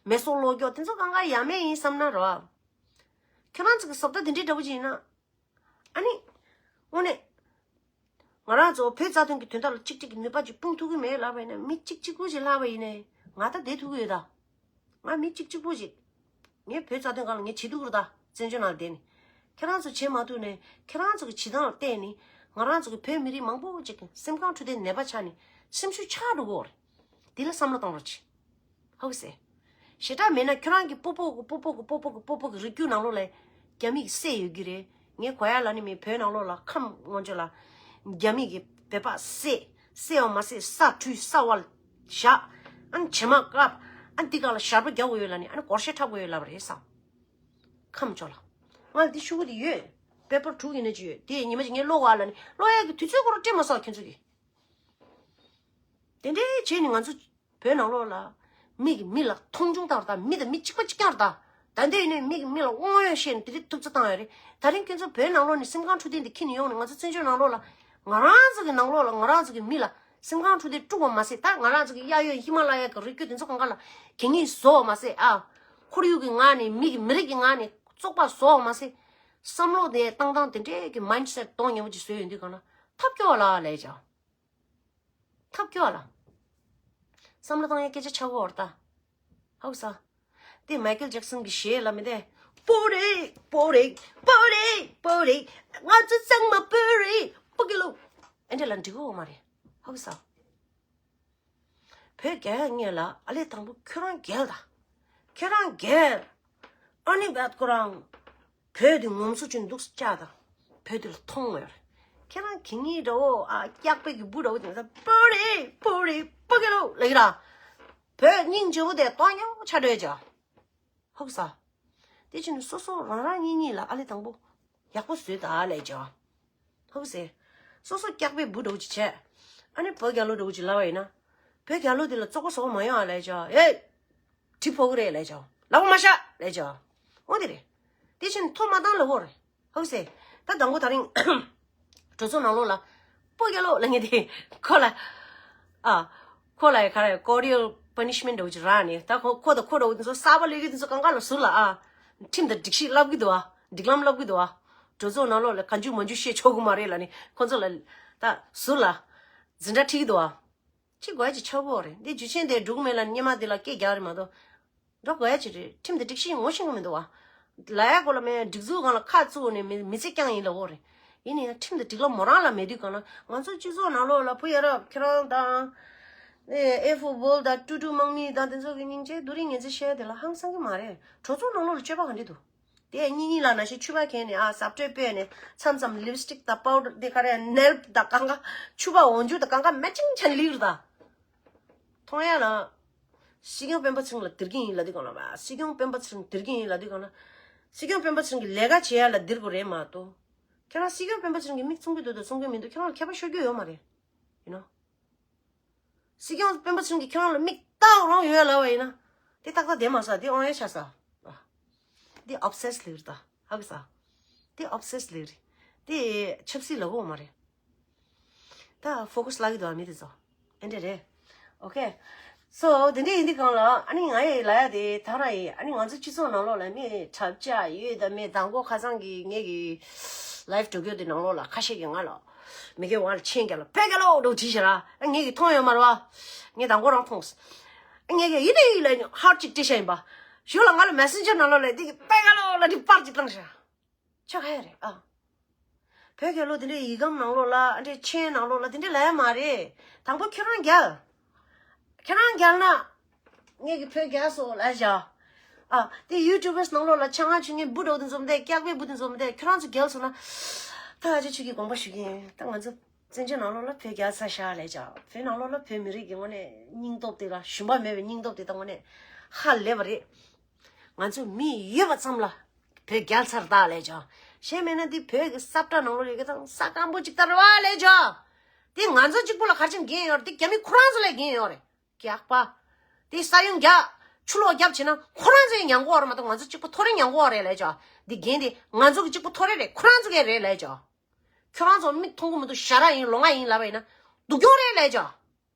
མེ་སྲེག་སློག་རྒྱུ་དེ་ཚོ་གང་ག་ཡ་མེད་ཡིན་བསམ་ན་རོ། ཁྱེད་རང་ཚོ་གི་བཟོ་ལྟ་དེ་འདྲའི་འདྲ་པོ་ཅིག་ཡིན་ན། ཨ་ནི། དངོས་གནས། ང་རང་ཚོ་བོད་རྩ་དོན་གྱི་དོན་དག་ལ་གཅིག་གཅིག་གི་ནུས་པ་ཅིག་སྤུངས་ཐུབ་ཀྱི་མེད་ལབ་པ་ཡིན་ན། མི་གཅིག་གཅིག་པུ་ཞིག་ལབ་པ་ཡིན་ནའི་ང་ད་བསྡད་ཐུབ་ཀྱི་ཡོད་ད། ང་མི་གཅིག་གཅིག་པུ་ཞིག་ངས་བོད་རྩ་དོན་སྒང་ལ་ངས་བྱེད་ཐུབ་ཀྱི་རེད་ད། བཙན་བྱོལ་ནང་བསྡད་ནས། ཁྱེད་རང་ཚོ་བྱེད་མ་ཐུབ་ནའི་ཁྱེད་རང་ཚོ་གི་བྱེད་སྟངས་ལ་བལྟས་ནས་ང་རང་ཚོ་གི་བོད་མི་རིགས་མང་པོ་ཅིག་གི་སེམས་ཁམས་འཁྲུལ་བསྡད་ནད་པ་ཆགས་ནས་སེམས་ཤུགས་ཆག་འགྲོ་གི་ཡོད་རེད། འདི་ལ་བསམ་བློ་གཏོང་རོགས་གྱིས། ཧོ་གི་སེ། ཞེ་དྲག་མེད་ན་ཁྱོད་རང་གི་སྤོ་སྤོ་གི་སྤོ་སྤོ་གི་སྤོ་སྤོ་གི་སྤོ་སྤོ་གི་རིགས་རྒྱུད་ནང་ལོགས་ལ་རྒྱ་མི་གི་སྲས་ཡོད་ཀྱི་རེད། ངས་གོ་ཡ་ལ་ནི་མི་བོད་ནང་ལོགས་ལ་ཁམས་སྔོན་ཆད་ལ་རྒྱ་མི་གི་ བོད་པ་བསད། བསད་པ་མ་ཟད་ས་འཁྲུད་ས་བར་བཞག་ཨ་ནི་བྱེ་མ་བཀབ། ཨ་ནི་འདི་ག་ལ་ཞར་པ་རྒྱག་དགོས་ཡོད་ལབ་ནི་ཨ་ནི་སྒོར་གཞས་འཁྲབ་དགོས་ཡོད་ལབ་པ་རེད་ས། ཁམས་ཕྱོགས་ལ། ང་ལ་འདི་ཤུ་གུ་དེ་ཡོད། པེ་པར་དྲུག་ཡིན་ན་ཅི་ཡོད་དེ་ཉི་མ་ཅིག་ངས་ཀློག་ག་ལབ་ནི་ཀློག་ཡག་གི་དུས་ཚོད་ཁོ་རང་སྤྲད་མ་སོང་ཁྱོད་ཚོ་གིས། དེ་འདྲའི་བྱས་ནས་ང་ཚོ་བོད་ནང་ལོགས་ལ་མི་གིས་མི་ལ་མཐོང་ཆུང་བཏང་ར་ད། མི་དང་མི་གཅིག་པ་གཅིག་རྐྱང་ར་ད། ད་ལྟ་ཡིན་ནའི་མི་གིས་མི་ལ་དབང་ཡོད་བཤད་ནས་དེ་འདྲའི་ཐུབ་ཚོད་བཏང་ཡོད་རེད། ད་རིང་ཁྱེད་ཚོ་བོད་ནང་ལོགས་ནས་སེམས་ཁམས་འཁྲུག་ལྡན་དེ་འཁྱེར་ནས་ཡོང་ནས་ང་ཚོ་བཙན་བྱོལ་ནང་ལོགས་ལ་ང་རང་ཚོ་གི་ནང་ལོགས་ལ་ང་རང་ཚོ་གི་མི་ལ་སེམས་ཁམས་འཁྲུག་ལྡན་དཀྲུགས་པ་མ་ཟད། ད་ང་རང་ཚོ་གི་གཡས་གཡོན་ཧི་མ་ལ་ཡ་གི་རི་རྒྱུད་དེ་ཚོ་གང་ག་ལ་གད་སྙིགས་བཟོ་བ་མ་ཟད། ཨ། ཁོར་ཡུག་གི་ངང་ནས་མི་གི་མི་རིགས་ཀྱི་ངང་ནས་བཙོག་པ་བཟོ་བ་མ་ཟད། བསམ་བློ་དེ་བཏང་སྟངས་དེ་འདྲའི་གི་མའིན་སེཊ་གཏོང་ཉེ་པོ་ཅིག་བཟོས་ཡོང་དུས་གང་ལ་ཐབས་སྐྱོ་བ་ལ་ལས་ཀྱང་། ཐབས་སྐྱོ་བ་ལ། བསམ་བློ་བཏང་ཡ་སྐད་ཆ་ཆགས་ཀྱི་ཡོད་རེད་ད། ཧའུ་ས། དེ་མའི་ཀལ་ཇེག་སན་གྱི་གཞས་ལ་མི་དེ། པོ་རེ། པོ་རེ། པོ་རེ། པོ་རེ། ང་ཚོ་ཚང་མ་པོ་རེ། པོ་ཀེ་ལོ། ཨེ་འདྲ་ལ་འགྲིག་གི་ཡོད་མ་རེད། ཧའུ་ས། བོད་རྒྱལ་ཡ་ངེས་ལ་ཨ་ལས་དང་པོ་ཁྱོད་རང་རྒྱལ་ད། ཁྱོད་རང་རྒྱལ། ཨ་ནི་བད་ཁོ་རང་བོད་དེ་ངོམ་སོ་ཅུན་འདུག་སྐྱག་དང་། བོད་དེ་ལ་མཐོང་ཡོད་རེད། ཁྱེད་རང་གི་ངེས་འདྲ་བོ་ཨ་སྐྱག་པའི་གི་བུ་འདྲ་བོ་དེ་ཚ་པོ་རེ་པོ་རེ་པོ་ཀེ་ལོ་ལ་ཡི་ར། བོད་སྙིང་རྗེ་བོ་དེ་ལྟོ་ཉོ་ཆ་འདྲ་བྱ། ཧུག་ས། དེ་ཕྱིན་སོ་སོ་རང་རང་གཉིས་གཉིས་ལ་ཨ་ལས་དང་པོ་ཡག་པོ་བཟོས་ད་ལས་བྱ། ཧུག་སེ། སོ་སོ་སྐྱག་པའི་བུ་འདྲ་བོ་ཅིག་བྱས། ཨ་ནི་བོད་རྒྱལ་ལོ་འདྲ་བོ་ཅིག་ལབ་པ་ཡིན་ན། བོད་རྒྱལ་ལོ་དེ་ལ་བཙོག་པ་བཟོ་བ་མ་ཡོང་ཨ་ལས་བྱ། ཨེ། གྲི་ཕོག་གི་རེད་ལས་བྱ། ལབ་པ་མ་བཞག་ལས་བྱ། འོ་དེ་རེད། དེ་ཕྱིན་ཐོ་མ་བཏང་ལབ་བོ་རེད། ཧོ་སེ། ད་དང་པོ་ད་རིང་གྲོས་ཚོགས་ནང་ལོགས་ལ་སྤོ་རྒྱལ་ལོ་ལབ་མཁན་དེ་ཁོ་ལ། ཨ། ཁོ་ལ་ག་རེ་ཀོ་རི་ཡལ་པ་ནི་ཤི་མེན་ཊི་འདྲ་བོ་ཅིག་རག་ནས། ད་ཁོ་ཁོ་དང་ཁོ་འདྲ་བོ་དེ་ཚོ་གསར་པ་སླེབས་ཡོད་དེ་ཚོ་གང་ག་ལ་ཟུར་ལ། ཨ། ཁྲིམས་དང་སྒྲིག་གཞི་བསླབ་གི་འདུག་ཨ། སྒྲིག་ལམ་བསླབ་གི་འདུག་ཨ། གྲོས་ཚོགས་ནང་ལོགས་ལ་གང་བྱུང་མང་བྱུང་བཤད་ཆོག་གི་མ་རེད་ལབ་ནས་ཁོ་ཚོ་ལ་ད་ཟུར་ལ་འཛིན་གྲྭ་ཁྲིད་ཀྱི་འདུག་ཨ། ཅི་དགོས་ཡ་ཅིག་ཆགས་ཀྱི་ཡོད་རེད། འདི་ཇུས་ཆེན་དེ་འགྲོ་གི་མེད་ལབ་ནས་སྔོན་མ་དེ་ལ་སྐད་རྒྱག་རེད་མ་གཏོགས། འགྲོ་དགོས་ཡ་ཅིག་རེད། ཁྲིམས་དང་སྒྲིག་གཞི་ངོ་ཤེས་ཀྱི་མི་འདུག་བ། ལབ་ཡ་གོ་ལ་མེད། སྒྲིག་འཛུགས་སྒང་ལ་ཁ་བཙུགས་ནས་མི་མི་ཚེ་རྐྱང་ཡིན་ལབ་ཀྱི་ཡོད་རེད། ཡིན་ནའི་ཁྲིམས་དང་སྒྲིག་ལམ་མོ་རང་ལ་མེད་དུས་གང་ལ་ང་ཚོ་སྤྱི་ཚོགས་ནང་ལོགས་ལ་བུ་ཡ་རབས་ཁྱེད་རང་དང་། ཨེ་ཨེ་ཧྥུ་བོལ་དང་ཀྲུ་ཀྲུ་དམག་མི་དང་དེ་ཚོ་གི་སྙིང་རྗེ་རྡོ་རིང་ངན་ཚེ་བཤད་དེ་ལ་ཧང་སང་གི་མ་རེད། གྲོས་ཚོགས་ནང་ལོགས་ལ་སྤྱོད་པ་ག་འདྲ་འདུག་དེ་གཉིས་གཉིས་ལ་ན་ཞིག་ཕྱུ་པ་གྱོན་ནས་ཨ་ཟབ་སྤྲོས་སྤོས་ནས་མཚམས་མཚམས་ལིབ་སི་ཊིག་དང་པའུ་ཌར་དེ་ག་རེ་ནེལ་དང་གང་ག་ཕྱུ་པ་འོག་འཇུག་དང་གང་ག་མེ་ཅིང་ཆ་ལིར་ད། མཐོང་ཡ་ལ། སྲིད་སྐྱོང་སྤེན་པ་ཚེ་རིང་ལ་དེར་གྱིན་ཡིན་ལབ་དུས་གང་ལ་བ། སྲིད་སྐྱོང་སྤེན་པ་ཚེ་རིང་དེར་གྱིན་ཡིན་ལབ་དུས་གང་ལ། སྲིད་སྐྱོང་སྤེན་པ་ཚེ་རིང་གི་ལས་ཀ་བྱེད་ཡ་ལ་དེར་དགོས་རེད་མ་གཏོགས། ཁྱེད་རང་སྲིད་སྐྱོང་སྤེན་པ་ཚེ་རིང་གི་མིག་བཙུམ་གི་འདུག་དང་བཙུམ་གི་མི་འདུག་ཁྱེད་རང་ལ་ཁྱད་པར་ཤོར་རྒྱུ་ཡོད་མ་རེད། ཡིན་ནོ། སྲིད་སྐྱོང་སྤེན་པ་ཚེ་རིང་གིས་ཁྱེད་རང་ལ་མིག་ལྟ་རོགས་ཡོད་ལབ་པ་ཡིན་ན། དེ་ཏག་ཏག་བསྡད་མ་ས་དེ་དབང་ཡ་ཆ་ས། དེ་ཨོབ་སེ་སི་ལིར་ད་ཧ་གི་ས། དེ་ཨོབ་སེ་སི་ལིར། དེ་ཆབ་སྲིད་ལ་གོ་མ་རེད། ད་ཕོ་ཀ་སི་ལ་གི་འདུག་ཨ་མི་དེ་ཚོ། ཨེ་འདྲ་རེད། ཨོ་ཁེ། སོ་དེ་འདྲ་ཡིན་དུས་གང་ལ་ཨ་ནི་ང་ཡི་ལ་ཡ་དེ་ད་ར་ཡི་ཨ་ནི་ང་ཚོ་སྤྱི་ཚོགས་ནང་ལོགས་ལ་མི་གྲབས་ཆག་ཡོད་ད་མི་དང་པོ་ཁ་སང་གི་ངེད་ཀྱི་ལའིབ་འགྲོ་རྒྱུ་དེ་ནང་ལོགས་ལ་ཁ་ཤས་ཀྱིས་ང་ལ་མི་གེ་བ་ལ་ཆེན་རྒྱ་ལ་བོད་རྒྱལ་ལོ་འགྲོ་བྲིས་ཤག་ར། ངེད་ཀྱིས་མཐོང་ཡོད་མ་རེད་བ། ངས་དང་པོ་རང་མཐོང་སོང་། ངེད་ཀྱིས་ཡིན་ད་ཡིན་ལ་ཧར་ཅིག་སྤྲད་ཤག་ཡིན་པ། ཞོར་ལ་ང་ལ་མེ་སེན་ཇར་ནང་ལོགས་ལ་འདི་གི་བོད་རྒྱལ་ལོ་ལ་འདི་པར་ཅིག་བཏང་ཤག་ཆོག་ཧ་ཡ་རེད་ཨ། བོད་རྒྱལ་ལོ་དེ་འདྲའི་ཡི་གམ་ནང་ལོགས་ལ་ཨ་འདྲའི་ཆེན་ནང་ལོགས་ལ་དེ་འདྲའི་ལབ་ཡ་མ་རེད། དང་པོ་ཁྱོད་རང་རྒྱལ། ཁྱོད་རང་རྒྱལ་ན། ངེད་ཀྱིས་བོད་རྒྱལ་སོང་ལབ་བཞག་ཨ། དེ་ཡུ་ཊུབ་བར་སི་ནང་ལོགས་ལ་ཆང་ང་ཆུ་ངན་བུ་འདྲ་བོ་དེ་འཛོམས་ཏེ་སྐྱག་པའི་བུ་དེ་འཛོམས་ཏེ་ཁྱོད་རང་ཚོ་རྒྱལ་སོང་ན། ད་ཨ་ཅེ་ཁྱོད་ཀྱིས་དགོངས་པ་ཞུ་གི་ཡིན། ད་ང་ཚོ་བཙན་བྱོལ་ནང་ལོགས་ལ་བོད་རྒྱལ་ཚར་ཤག་ལབ་བཞག་བོད་ནང་ལོགས་ལ་བོད་མི་རིགས་ཀྱི་དངོས་གནས་སྙིང་སྟོབས་དེ་ལ་ཞུམ་པ་མེད་པའི་སྙིང་སྟོབས་དེ་ད་དངོས་གནས་ཧ་ལས་པ་རེད། ང་ཚོ་མི་ཡོད་པ་ཙམ་ལ་བོད་རྒྱལ་ཚར་ད་ལས་ཀྱང་། གཞན་མེད་ན་འདི་བོད་ཀྱི་ས་བཀྲ་ནང་ལོགས་ཡོད་ཀྱི་དང་ས་སྐམ་པོ་ཅིག་ལྟར་བ་ལས་ཀྱང་། འདི་ང་ཚོ་གཅིག་པུ་ལ་ག་རེ་བྱས་ནས་འགན་ཡོད་རེད། འདི་རྒྱ་མི་ཁོ་རང་ཚོ་ལ་འགན་ཡོད་རེད། རྒྱག་པ། འདི་ས་ཡོམ་རྒྱག་ཆུ་ལོག་རྒྱབ་བྱས་ན་ཁོ་རང་ཚོ་ཡང་མྱང་གོ་བ་རེད་མ་གཏོགས་ང་ཚོ་གཅིག་པུ་ཐོ་རེ་མྱང་གོ་བ་རེད་ལས་ཀྱང་། འདི་འགན་འདི་ང་ཚོ་གི་གཅིག་པུ་ཐོ་རེ་རེད། ཁོ་རང་ཚོ་གི་རེད་ལས་ཀྱང་། ཁྱོད་རང་ཚོ་མིག་མཐོང་གི་མི་འདུག་ཞ་ར་ཡིན་ལོང་བ་ཡིན་ལབ་པ་ཡིན་ན་སྡུག་གྱོང་རེད་ལས་ཀྱང་།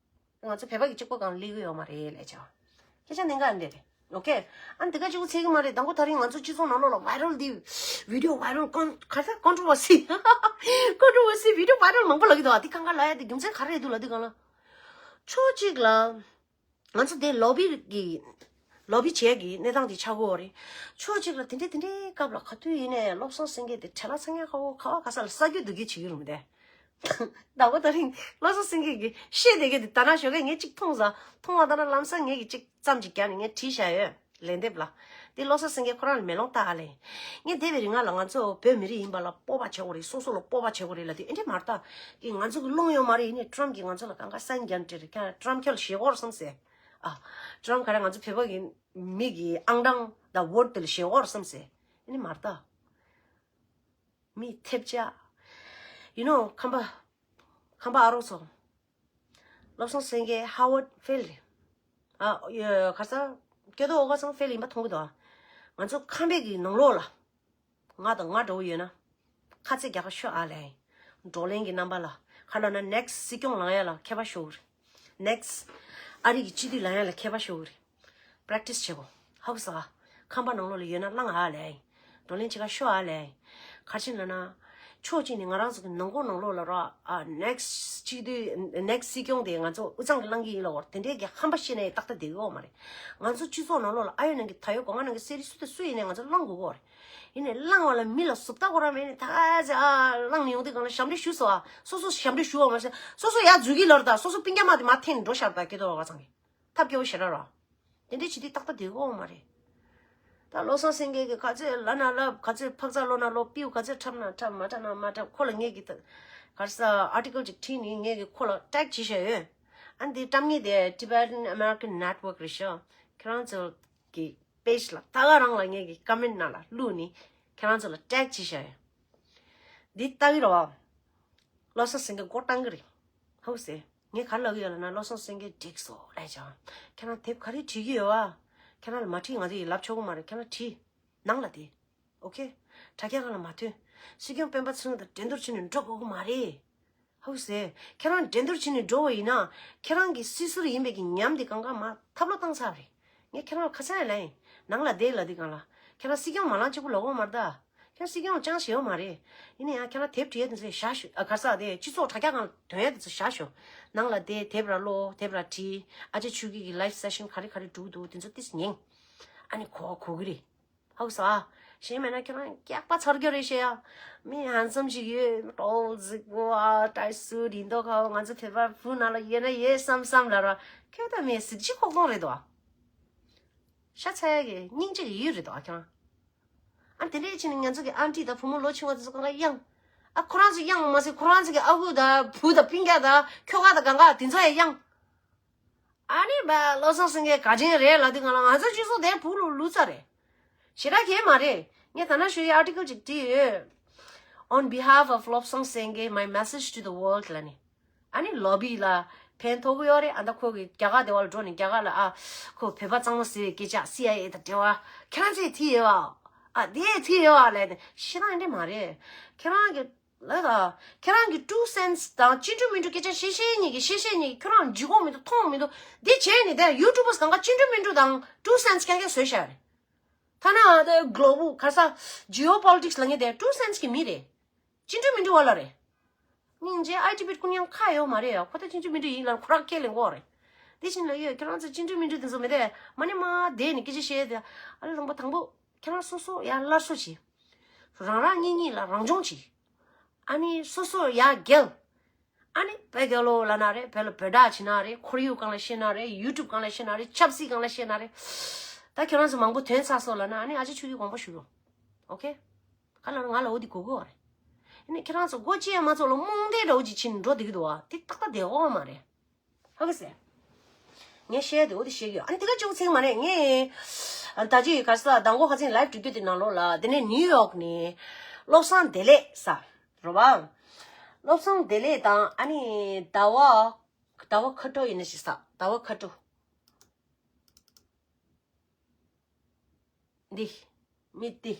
ང་ཚོ་བོད་པ་གི་གཅིག་པོ་གང་སླེབས་ཀྱི་ཡོད་མ་རེད་ལས་ཀྱང་། སྐད་ཆ་གནད་འགག་འདི་རེད། ཨོ་ཁེ། ཨ་འདི་ག་གཅིག་པོ་ཚད་ཀྱི་མ་རེད། དང་པོ་ད་རིང་ང་ཚོ་སྤྱི་ཚོགས་ནང་ལོགས་ལ་བྷའི་རལ་འདི་བི་ཌིའོ་བྷའི་རལ་ཀོན་ག་ས་ཀོན་ཊོ་བར་སི་ཀོན་ཊོ་བར་སི་བི་ཌིའོ་བྷའི་རལ་མང་པོ་ལབ་ཀྱི་འདུག་ཨ་འདི་གང་ག་ལབ་ཡ་འདི་རྒྱུ་མཚན་ག་རེ་རེད་འདུག་ལབ་དུས་གང་ལ། ཕྱོགས་གཅིག་ལ། ང་ཚོ་དེ་ལོ་བི་གི་ལོ་བི་བྱས་ཀྱི་གནས་སྟངས་དེ་ཆགས་ཀྱི་ཡོད་རེད། ཕྱོགས་གཅིག་ལ་དེ་འདྲའི་དེ་འདྲའི་སྐབས་ལ་ག་དུས་ཡིན་ནའི་བློ་བཟང་སེང་གེ་དེ་བྲེལ་བ་ཚ་ཡག་ཁ་བོ་ག་བ་ག་ས་ལ་ས་རྒྱུས་འདུག་གི་བྱེད་ཀྱི་རུང་དེ། ད་གོ་ད་རིང་བློ་བཟང་སེང་གེ་གི་བཤད་བསྡད་མཁན་དེ་ད་ན་ཞོགས་ཀས་ངས་གཅིག་མཐོང་ས་མཐོང་བ་ད་ན་ལམ་སང་ངས་ཀྱི་གཅིག་ཙམ་ཅིག་བརྒྱབ་ནས་ངས་བྲིས་བཞག་ཡོད་ལན་འདེབས་ལ། དེ་བློ་བཟང་སེང་གེ་ཁོ་རང་ལ་མེ་ལོང་བཏགས་ཨ་ལེ། ངས་འདས་པའི་རིང་ང་ལ་ང་ཚོ་བོད་མི་རིགས་ཡིན་པ་ལ་སྤོབས་པ་བྱེད་དགོས་རེད། སོ་སོ་ལ་སྤོབས་པ་བྱེད་དགོས་རེད་ལབ་དུས་ཨེ་འདྲས་མ་རེད་ད། དེ་ང་ཚོ་གི་རླུང་ཡོད་མ་རེད། ཡིན་ནའི་ཊམ་གིས་ང་ཚོ་ལ་གང་ག་སན་རྒྱག་འདྲི་རེད། ཁྱེད་ཊམ་ཁྱོད་ལ་ཞེད་དགོས་རེད་བསམ་སེ། ཨ། ཊམ་ག་རེ་ང་ཚོ་བོད་པ་གི་མི་གི་ཨང་གྲངས་དང་ཝོ་ཊི་དེ་ལ་ཞེད་དགོས་རེད་བསམ་སེ། ཨེ་འདྲས་མ་རེད་ད། མི་ཐེབས་ཆག You know ཁམས་པ། ཁམས་པ་ཨ་རོགས་ཚོ། བློ་བཟང་སེང་གེ་ཧ་ཝར་ཌི་ཕེལ་རེད། ཨ། ཡ། ག་ས། སྐྱོ་དོ་འོ་ག་ཚང་ཕེལ་ཡིན་པ་མཐོང་གི་འདུག་ང་ཚོ་ཁམས་པའི་གི་ནང་ལོགས་ལ། ང་དང་ང་འདྲ་བོ་ཡོད་ན། ཁ་ཚིག་རྒྱག་ཁ་ཤོ་ཨ་ལེ། བགྲོ་གླེང་གི་རྣམ་པ་ལ། ཁ་ལོ་ན་ནེག་སི་སྲིད་སྐྱོང་ལངས་ཡ་ལ་ཁྱད་པར་ཤོར་གི་རེད། ནེག་སི་ཨ་རི་གི་སྤྱི་འཐུས་ལངས་ཡ་ལ་ཁྱད་པར་ཤོར་གི་རེད། པེ་རེག་ཊི་སི་བྱེད་དགོས། ཧ་གོ་སོང་ཨ། ཁམས་པ་ནང་ལོགས་ལ་ཡོད་ན་བླངས་ཨ་ལེ། བགྲོ་གླེང་བྱེད་ཁ་ཤོ་ཨ་ལེ། ག་རེ་བྱས་ན་ན། ཕྱོགས་གཅིག་ནས་ང་རང་ཚོ་གི་ནང་ཁོངས་ནང་ལོགས་ལ་ར། ཨ། ནེག་སི་སྤྱི་འཐུས་ནེག་སི་སྲིད་སྐྱོང་དེ་ང་ཚོ་དབུས་གཙང་གི་བླངས་ཀྱི་ཡིན་ལབ་པ་རེད། དེ་འདྲའི་གི་ཧམ་པ་བཤད་ནས་ཏག་ཏག་བསྡད་ཀྱི་ཡོད་མ་རེད། ང་ཚོ་སྤྱི་ཚོགས་ནང་ལོགས་ལ་ཨ་ཡོད་ནང་གི་ད་ཡོད་གོ་ང་ནང་གི་གསེར་རི་སུ་དང་སུ་ཡིན་ནའི་ང་ཚོ་བླངས་དགོས་ཀྱི་ཡོད་རེད། ཡིན་ནའི་བླངས་པ་ལ་མི་ལ་ཟུར་ལྟ་དགོས་ར་མེད་ནས་ད་ག་ཚོད་ཨ་བླངས་ནས་ཡོང་དུས་སྒང་ལ་ཞབས་འདྲེན་ཞུ་སོང་ཨ། སོ་སོ་ཞབས་འདྲེན་ཞུ་བ་མ་ཟད་སོ་སོ་ཡར་འཛུལ་གྱི་ལབ་རེད། ད་སོ་སོ་སྤུན་ཀྱག་མ་དེ་མར་འཐེན་ནས་འགྲོ་ཤག་ད་སྐྱེ་ཐོག་བ་ཚང་གི། ཐབས་སྐྱོ་བོ་ཞེ་དྲག་ར། དེ་འདྲའི་བྱེད་དུས་ཏག་ཏག་བསྡད་ཀྱི་ཡོད་མ་རེད། ད་བློ་བཟང་སེང་གེ་གིས་ག་ཚོད་ལབ་ན་ལབ། ག་ཚོད་ཕག་ཚ་ལོ་ན་ལོ། པིའུ་ག་ཚོད་འཁྲབ་ན་འཁྲབ། མ་འཁྲབ་ན་མ་འཁྲབ། ཁོ་ལ་ངས་གི་ད་ག་རེ་ཟ་ཨར་ཊི་ཀལ་ཅིག་བྲིས་ནས་ངས་གི་ཁོ་ལ་ཊེག་བྱས་བཞག་ཡོད། ཨ་འདི་བཀྲམ་མཁན་དེ་Tibetan American Network རེད་ཤག་ཁྱེད་རང་ཚོ་གི་པེཇ་ལ་ད་ག་རང་ལ་ངས་གི་ཀོ་མེན་ཊི་ནང་ལ་བླུགས་ནས་ཁྱེད་རང་ཚོ་ལ་ཊེག་བྱས་བཞག་ཡོད། འདི་ལྟ་གི་རེད་བ། བློ་བཟང་སེང་གེ་མགོ་བཏང་གི་རེད། ཧོ་ཟེར། ངས་ག་རེ་ལབ་ཀྱི་ཡོད་ལབ་ན། བློ་བཟང་སེང་གེ་འགྲིག་སོང་ལབ་བྱས། ཁྱེད་རང་དེབ་ག་རེ་བྲིས་ཀྱི་ཡོད་བ། ཁྱེད་རང་ལ་མ་བྲིས་ང་ཚོ་ཡིས་ལབ་ཆོག་གི་མ་རེད། ཁྱེད་རང་བྲིས། ནང་ལ་བསྡད། ཨོ་ཁེ། དྲ་རྒྱ་སྒང་ལ་མ་ཐོན། སྲིད་སྐྱོང་སྤེན་པ་ཚེ་རིང་དང་འགྲན་བསྡུར་བྱས་ནས་འགྲོ་དགོས་ཀྱི་མ་རེད། ཧོ་ཟེར། ཁྱེད་རང་འགྲན་བསྡུར་བྱས་ནས་འགྲོ་བ་ཡིན་ན། ཁྱེད་རང་གི་སྲིད་ཟུར་ཡིན་པའི་གི་ཉམས་དེ་གང་ག་མར་ཐབས་ལོག་བཏང་ཚར་རེད། ངས་ཁྱེད་རང་ལ་ཁ་སང་ཡང་ལབ་ཡིན། ནང་ལ་བསྡད་ལབ་དུས་སྒང་ལ། ཁྱེད་རང་སྲིད་སྐྱོང་མ་ལངས་གཅིག་པུ་ལབ་ཀྱི་ཡོད་མ་རེད་ད། ཁྱེད་རང་སྲིད་སྐྱོང་ཅང་ཞེ་པོ་མ་རེད། ཡིན་ན་ཡང་ཁྱེད་རང་དེབ་བྲིས་ཡ་དེ་ཚོ་བཞག་ཤོག་ཨ། ག་རེ་ཟ་དེ་སྤྱི་ཚོགས་དྲ་རྒྱ་སྒང་ལ་ཐོན་ཡ་དེ་ཚོ་བཞག་ཤོག་ནང་ལ་བསྡད་དེབ་ར་ཀློག་དེབ་ར་བྲིས། ཨ་ཅེ་ཆོས་སྐྱིད་ཀྱི་ལའིབ་སེ་ཤན་ག་རེ་ག་རེ་འགྲོ་གི་འདུག་དེ་ཚོ་ཏིས་ཉན། ཨ་ནི་གོ་བ་གོ་གི་རེད། ཧ་གོ་སོང་ཨ། གཞན་མེད་ན་ཁྱེད་རང་སྐྱག་པ་ཚར་རྒྱུ་རེད་ཤག་ཡ། མི་ཧན་སམ་ཞིག་ཡོད། ཊོལ་གཟིགས་པོ་ཨ། ཊའི་སུཊ་ཡིན་མདོག་ཁ་པོ། ང་ཚོ་བོད་པ་བུ་ནང་ལ་ཡོད་ན་ཡོད་བསམ་བསམ་ལབ་ར། ཁྱོད་ད་མི་གཟི་བརྗིད་ཁོག་སྟོང་རེད་དོ། ཤ་ཚ་ཡ་གི་སྙིང་རྗེ་གི་ཡུལ་རེད་དོ་ཨ་ཁྱེད་རང་། ཨ་དེ་འདྲས་ཕྱིན་ནས་ང་ཚོ་གི་ཨན་ཊི་དང་བུ་མོ་ལོ་ཆུང་བ་དེ་ཚོ་གང་ག་གཡང་། ཨ་ཁོ་རང་ཚོ་གཡང་མ་ཟད་ཁོ་རང་ཚོ་གི་ཨ་ཁུ་དང་བུ་དང་སྤུན་ཀྱག་དང་ཁྱོ་ག་དང་གང་ག་དེ་ཚོ་ཡང་གཡང་། ཨ་ནི་བ་བློ་བཟང་སེང་གེ་དགའ་ཆེན་རེད་ལབ་དུས་སྒང་ལ་ང་ཚོ་སྤྱི་ཚོགས་དེ་བུ་ལུ་ལུ་ཙ་རེད། ཞེ་དྲག་གས་མ་རེད། ངས་ད་ན་ཞུ་ཡི་ཨར་ཊི་ཀལ་ཅིག་བྲིས་ཡོད། On behalf of Lobsang Senge, my message to the world ལབ་ནས། ཨ་ནི་ལོ་བི་ལ་ཕན་ཐོགས་ཀྱི་ཡོད་རེད། ཨ་ད་ཁོ་གི་རྒྱ་གར་དེ་བ་ལ་འགྲོ་ནས་རྒྱ་གར་ལ་ཨ་ཁོ་བོད་པ་གཙང་མ་ཟེར་བའི་སྐད་ཆ་སི་ཨའི་ཨེ་དང་འབྲེལ་བ་ཁྱེད་རང་ཚོས་ཐིག་ཡོད་བ། ཨ་དེ་ཐིག་ཡོད་བ་ལབ་ནས་ཤེས་ན་འདྲ་མ་རེད། ཁྱེད་རང་གི་ལ་ད་ཁྱེད་རང་གི་ཊུ་སེན་སི་དང་ཅི་འགྲོ་མི་འགྲོ་སྐད་ཆ་བཤད་བཤད་ཉིད་ཀྱི་བཤད་བཤད་ཉིད་ཀྱི་ཁྱོད་རང་འཇུག་གོ་མི་འདུག་མཐོང་མི་འདུག་འདི་བྱས་ནས་དེ་ཡུ་ཊུབ་པར་སི་གང་ག་ཅི་འགྲོ་མི་འགྲོ་དང་ཊུ་སེན་སི་ཁྱེད་ཁྱེད་བཟོས་བཞག་རེད། ཐ་ན་དེ་གློ་བུ་ག་རེ་ཟ་ཇི་ཨོ་པོ་ལི་ཊིག་སི་ལབ་མཁན་དེ་ཊུ་སེན་སི་གི་མི་རེད། ཅི་འགྲོ་མི་འགྲོ་བ་ལ་རེད། སྙིང་རྗེ། ཨའི་ཊི་བི་ཀུན་ཡང་ཁ་ཡོད་མ་རེད་ཡ། ཁོ་ད་ཅི་འགྲོ་མི་འགྲོ་ཡིན་ལ་ཁོ་རང་ཁས་ལེན་གོ་རེད། དེ་བཞིན་ལ་ཡོད་ཁྱེད་རང་ཚོ་ཅི་འགྲོ་མི་འགྲོ་དེ་ཚོ་མི་དེ་མ་ནི་མ་བསྡད་ནས་སྐད་ཆ་བཤད་དེ་ཨ་ལེ་དང་པོ་དང་པོ་ཁྱེད་རང་སོ་སོ་ཡ་སླར་གསོ་བྱེད། རང་རང་གཉིས་གཉིས་ལ་རང་སྦྱོང་བྱེད། ཨ་ནི་སོ་སོ་ཡ་རྒྱལ། ཨ་ནི་བོད་རྒྱལ་ལོ་ལབ་ན་རེད། བོད་ལ་བོད་གྲགས་བྱེད་ན་རེད། ཁོར་ཡུག་སྒང་ལ་བཤད་ན་རེད། ཡུ་ཊུབ་སྒང་ལ་བཤད་ན་རེད། ཆབ་སྲིད་སྒང་ལ་བཤད་ན་རེད། ད་ཁྱེད་རང་ཚོ་མང་པོ་ཐོན་ཚར་སོང་ལབ་ན་ཨ་ནི་ཨ་ཅེ་ཆོས་སྐྱིད་དགོངས་པ་ཞུ་རོགས། ཨོ་ཁེ། ག་ལ་ང་ལ་འོ་དེ་གོ་གོ་རེད། ཨ་ནི་ཁྱེད་རང་ཚོ་སྒོ་ཅི་ཡང་མ་ཚོགས་ལ་རྨོངས་དད་འདྲ་བོ་ཅིག་བྱེད་ནས་འགྲོ་བསྡད་ཀྱི་འདུག་བ། དེ་ཏག་ཏག་བསྡད་ཡོད་མ་རེད། ཧ་གི་སེ། ངས་བཤད་དེ་འོ་དེ་བཤད་ཀྱི་ཡོད། ཨ་ནི་དེ་ག་ཅིག་ཚིག་མ་རེད། ངས་ད་ཅི་ག་ས་དང་གོ་ཁ་ཚིག་ལའིབ་འགྲོ་རྒྱུ་དེ་ནང་ལོགས་ལ་དེ་ནས་ནིའུ་ཡོག་ནས་བློ་བཟང་བདེ་ལེགས་ས་རོ་བ། བློ་བཟང་བདེ་ལེགས་དང་ཨ་ནི་ཟླ་བ་ཟླ་བ་ཁ་དྲོ་ཡིན་ན་ཞིག་ས་ཟླ་བ་ཁ་དྲོ། འདི། མི་འདི།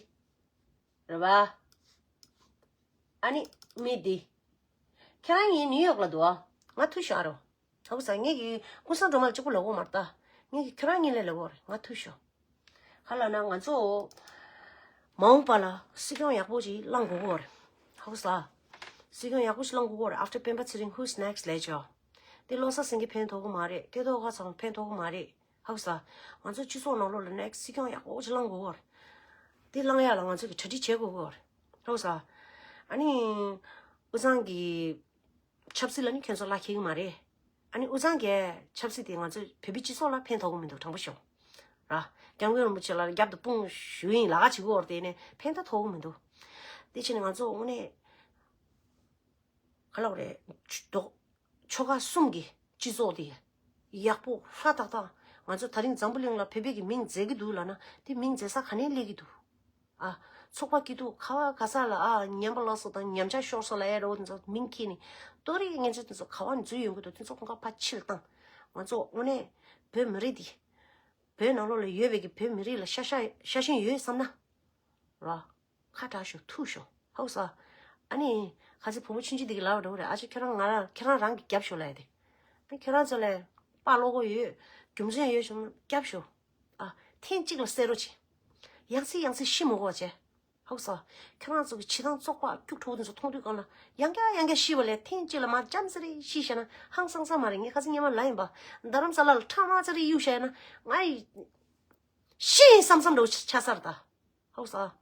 རེད་བ། ཨ་ནི་མི་འདི། ཁྱེད་རང་ཡིན་ནིའུ་ཡོག་ལ་འདུག་ཨ། ང་ཐུག་ཤོག་ཨ་རོ། ཧ་གོ་ས། ངེད་ཀྱི་ཀུན་བཟང་སྒྲོལ་མ་ལ་གཅིག་པུ་ལབ་གོ་མ་རེད་ད། ངེད་ཀྱི་ཁྱོད་རང་གཉིས་ལ་ལབ་གོ་རེད། ང་ཐུག་ཤོག་ག་ལབ་ན་ང་ཚོ། མ་འོངས་པ་ལ་སྲིད་སྐྱོང་ཡག་པོ་ཅིག་བླང་དགོས་གོ་རེད། ཧ་གོ་ས། སྲིད་སྐྱོང་ཡག་པོ་ཅིག་བླང་དགོས་གོ་རེད། After སྤེན་པ་ཚེ་རིང་who's next ལས་ཆོག་དེ་བློ་བཟང་སེང་གེ་ཕན་ཐོགས་གི་མ་རེད། སྐལ་རྡོར་ཁ་ཚང་ཕན་ཐོགས་གི་མ་རེད། ཧ་གོ་ས། ང་ཚོ་སྤྱི་ཚོགས་ནང་ལོགས་ལ་ནེག་སི་སྲིད་སྐྱོང་ཡག་པོ་ཅིག་བླང་དགོས་གོ་རེད། དེ་བླང་ཡག་ལ་ང་ཚོ་གི་གྲ་སྒྲིག་བྱེད་དགོས་གོ་རེད། ཧ་གོ་ས། ཨ་ནི། དབུས་གཙང་གི་ཆབ་སྲིད་ལ་ནི་ཁྱོད་ཚོ་ལ་ཁེལ་གི་མ་རེད། ཨ་ནི་དབུས་གཙང་གི་ཆབ་སྲིད་དེ་ང་ཚོ་བོད་པའི་སྤྱི་ཚོགས་ལ་ཕན་ཐོགས་གི་མི་འདུག་དྲང་པོ་ཤོད། ར། སྐྱབས་མགོན་རིན་པོ་ཆེ་ལ་རྒྱབ་ཏུ་དཔུང་ཞུ་ཡིན་ལ་ག་བྱེད་དགོས་རེད། དེ་ནས་ཕན་ཐོགས་མི་འདུག་དེ་ཕྱིན་ནས་ང་ཚོ་དངོས་གནས་ག་ལབ་རེད། ཆོ་ཆོ་ག་གསུམ་གྱི་སྤྱི་ཚོགས་དེ་ཡག་པོ་ཧྲ་ཏག་ཏག་ང་ཚོ་ད་རིང་འཛམ་བུ་གླིང་ལ་བོད་པའི་གི་མིང་མཛད་ཀྱི་འདུག་ལབ་ན་དེ་མིང་མཛད་ས་ག་ནས་སླེབས་ཀྱི་འདུག་ཨ། ཚོགས་པ་སྐྱིད་སྡུག་ཁ་བ་ག་ས་ལ་ཨ་ཉམས་པ་ལོག་སོང་དང་ཉམས་ཆག་ཤོར་སོང་ལབ་ཡ་རོ་དེ་ཚོ་མིང་ཁྱེར་ནས་ཏོ་རེ་ངན་ཚོད་དེ་ཚོ་ག་བ་ནས་འཛུལ་ཡོང་གི་འདུག་དེ་ཚོ་ཁོང་ཁ་ཕར་ཕྱིར་བཏང་། ང་ཚོ་དངོས་གནས་བོད་མི་རིགས་འདི་བོད་ནང་ལོགས་ལ་ཡོད་པའི་གི་བོད་མི་རིགས་ལ་ཤ་ཤ་ཤ་ཞེན་ཡོད་བསམ་ན་ར། ཁ་གྲག་ཤོག་ཐུག་ཤོག་ཧོ་ས། ཨ་ནི་ཁ་ཚི་བུ་མོ་ཆུང་ཆུང་འདི་གི་ལབ་འགྲོ་རེད། ཨ་ཅེ་ཁྱེད་རང་ང་རང་ཁྱེད་རང་རང་གི་རྒྱབ་ཤོག་ལབ་ཡ་དེ། ཨ་ཁྱེད་རང་ཚོ་ལས་དཔའ་བློ་ཁོག་ཡོད་རྒྱུ་མཚན་ཡོད་བྱུང་ན་རྒྱབ་ཤོག་ཨ། ཐེངས་གཅིག་ལ་གསལ་རོ་ཆེ། ཡང་སེ་ཡང་སེ་ཤི་མི་དགོས་པ་བྱས། ཧོ་ས། ཁྱེད་རང་ཚོ་གི་བྱེད་སྟངས་བཙོག་པ་སྐྱུག་བྲོ་བོ་དེ་ཚོ་མཐོང་དུས་གང་ལ་ཡང་བསྐྱར་ཡང་བསྐྱར་ཤི་བ་ལས་ཐེངས་གཅིག་ལ་མར་འཇམ་ཟེར་རེ་ཤི་བྱས་ན་ཧང་སང་ས་མ་རེད། ངས་ཁ་སང་སྔོན་མ་ལབ་ཡིན་པ། རྡ་རམ་ས་ལ་ལ་ཁྲག་དམར་ཟེར་རེ་གཡུག་བྱས་ན་ང་ཡི་ཤི་ཡིན་བསམ་བསམ་འདྲ་བོ་ཆགས་ས་རེད་ད། ཧོ་ས།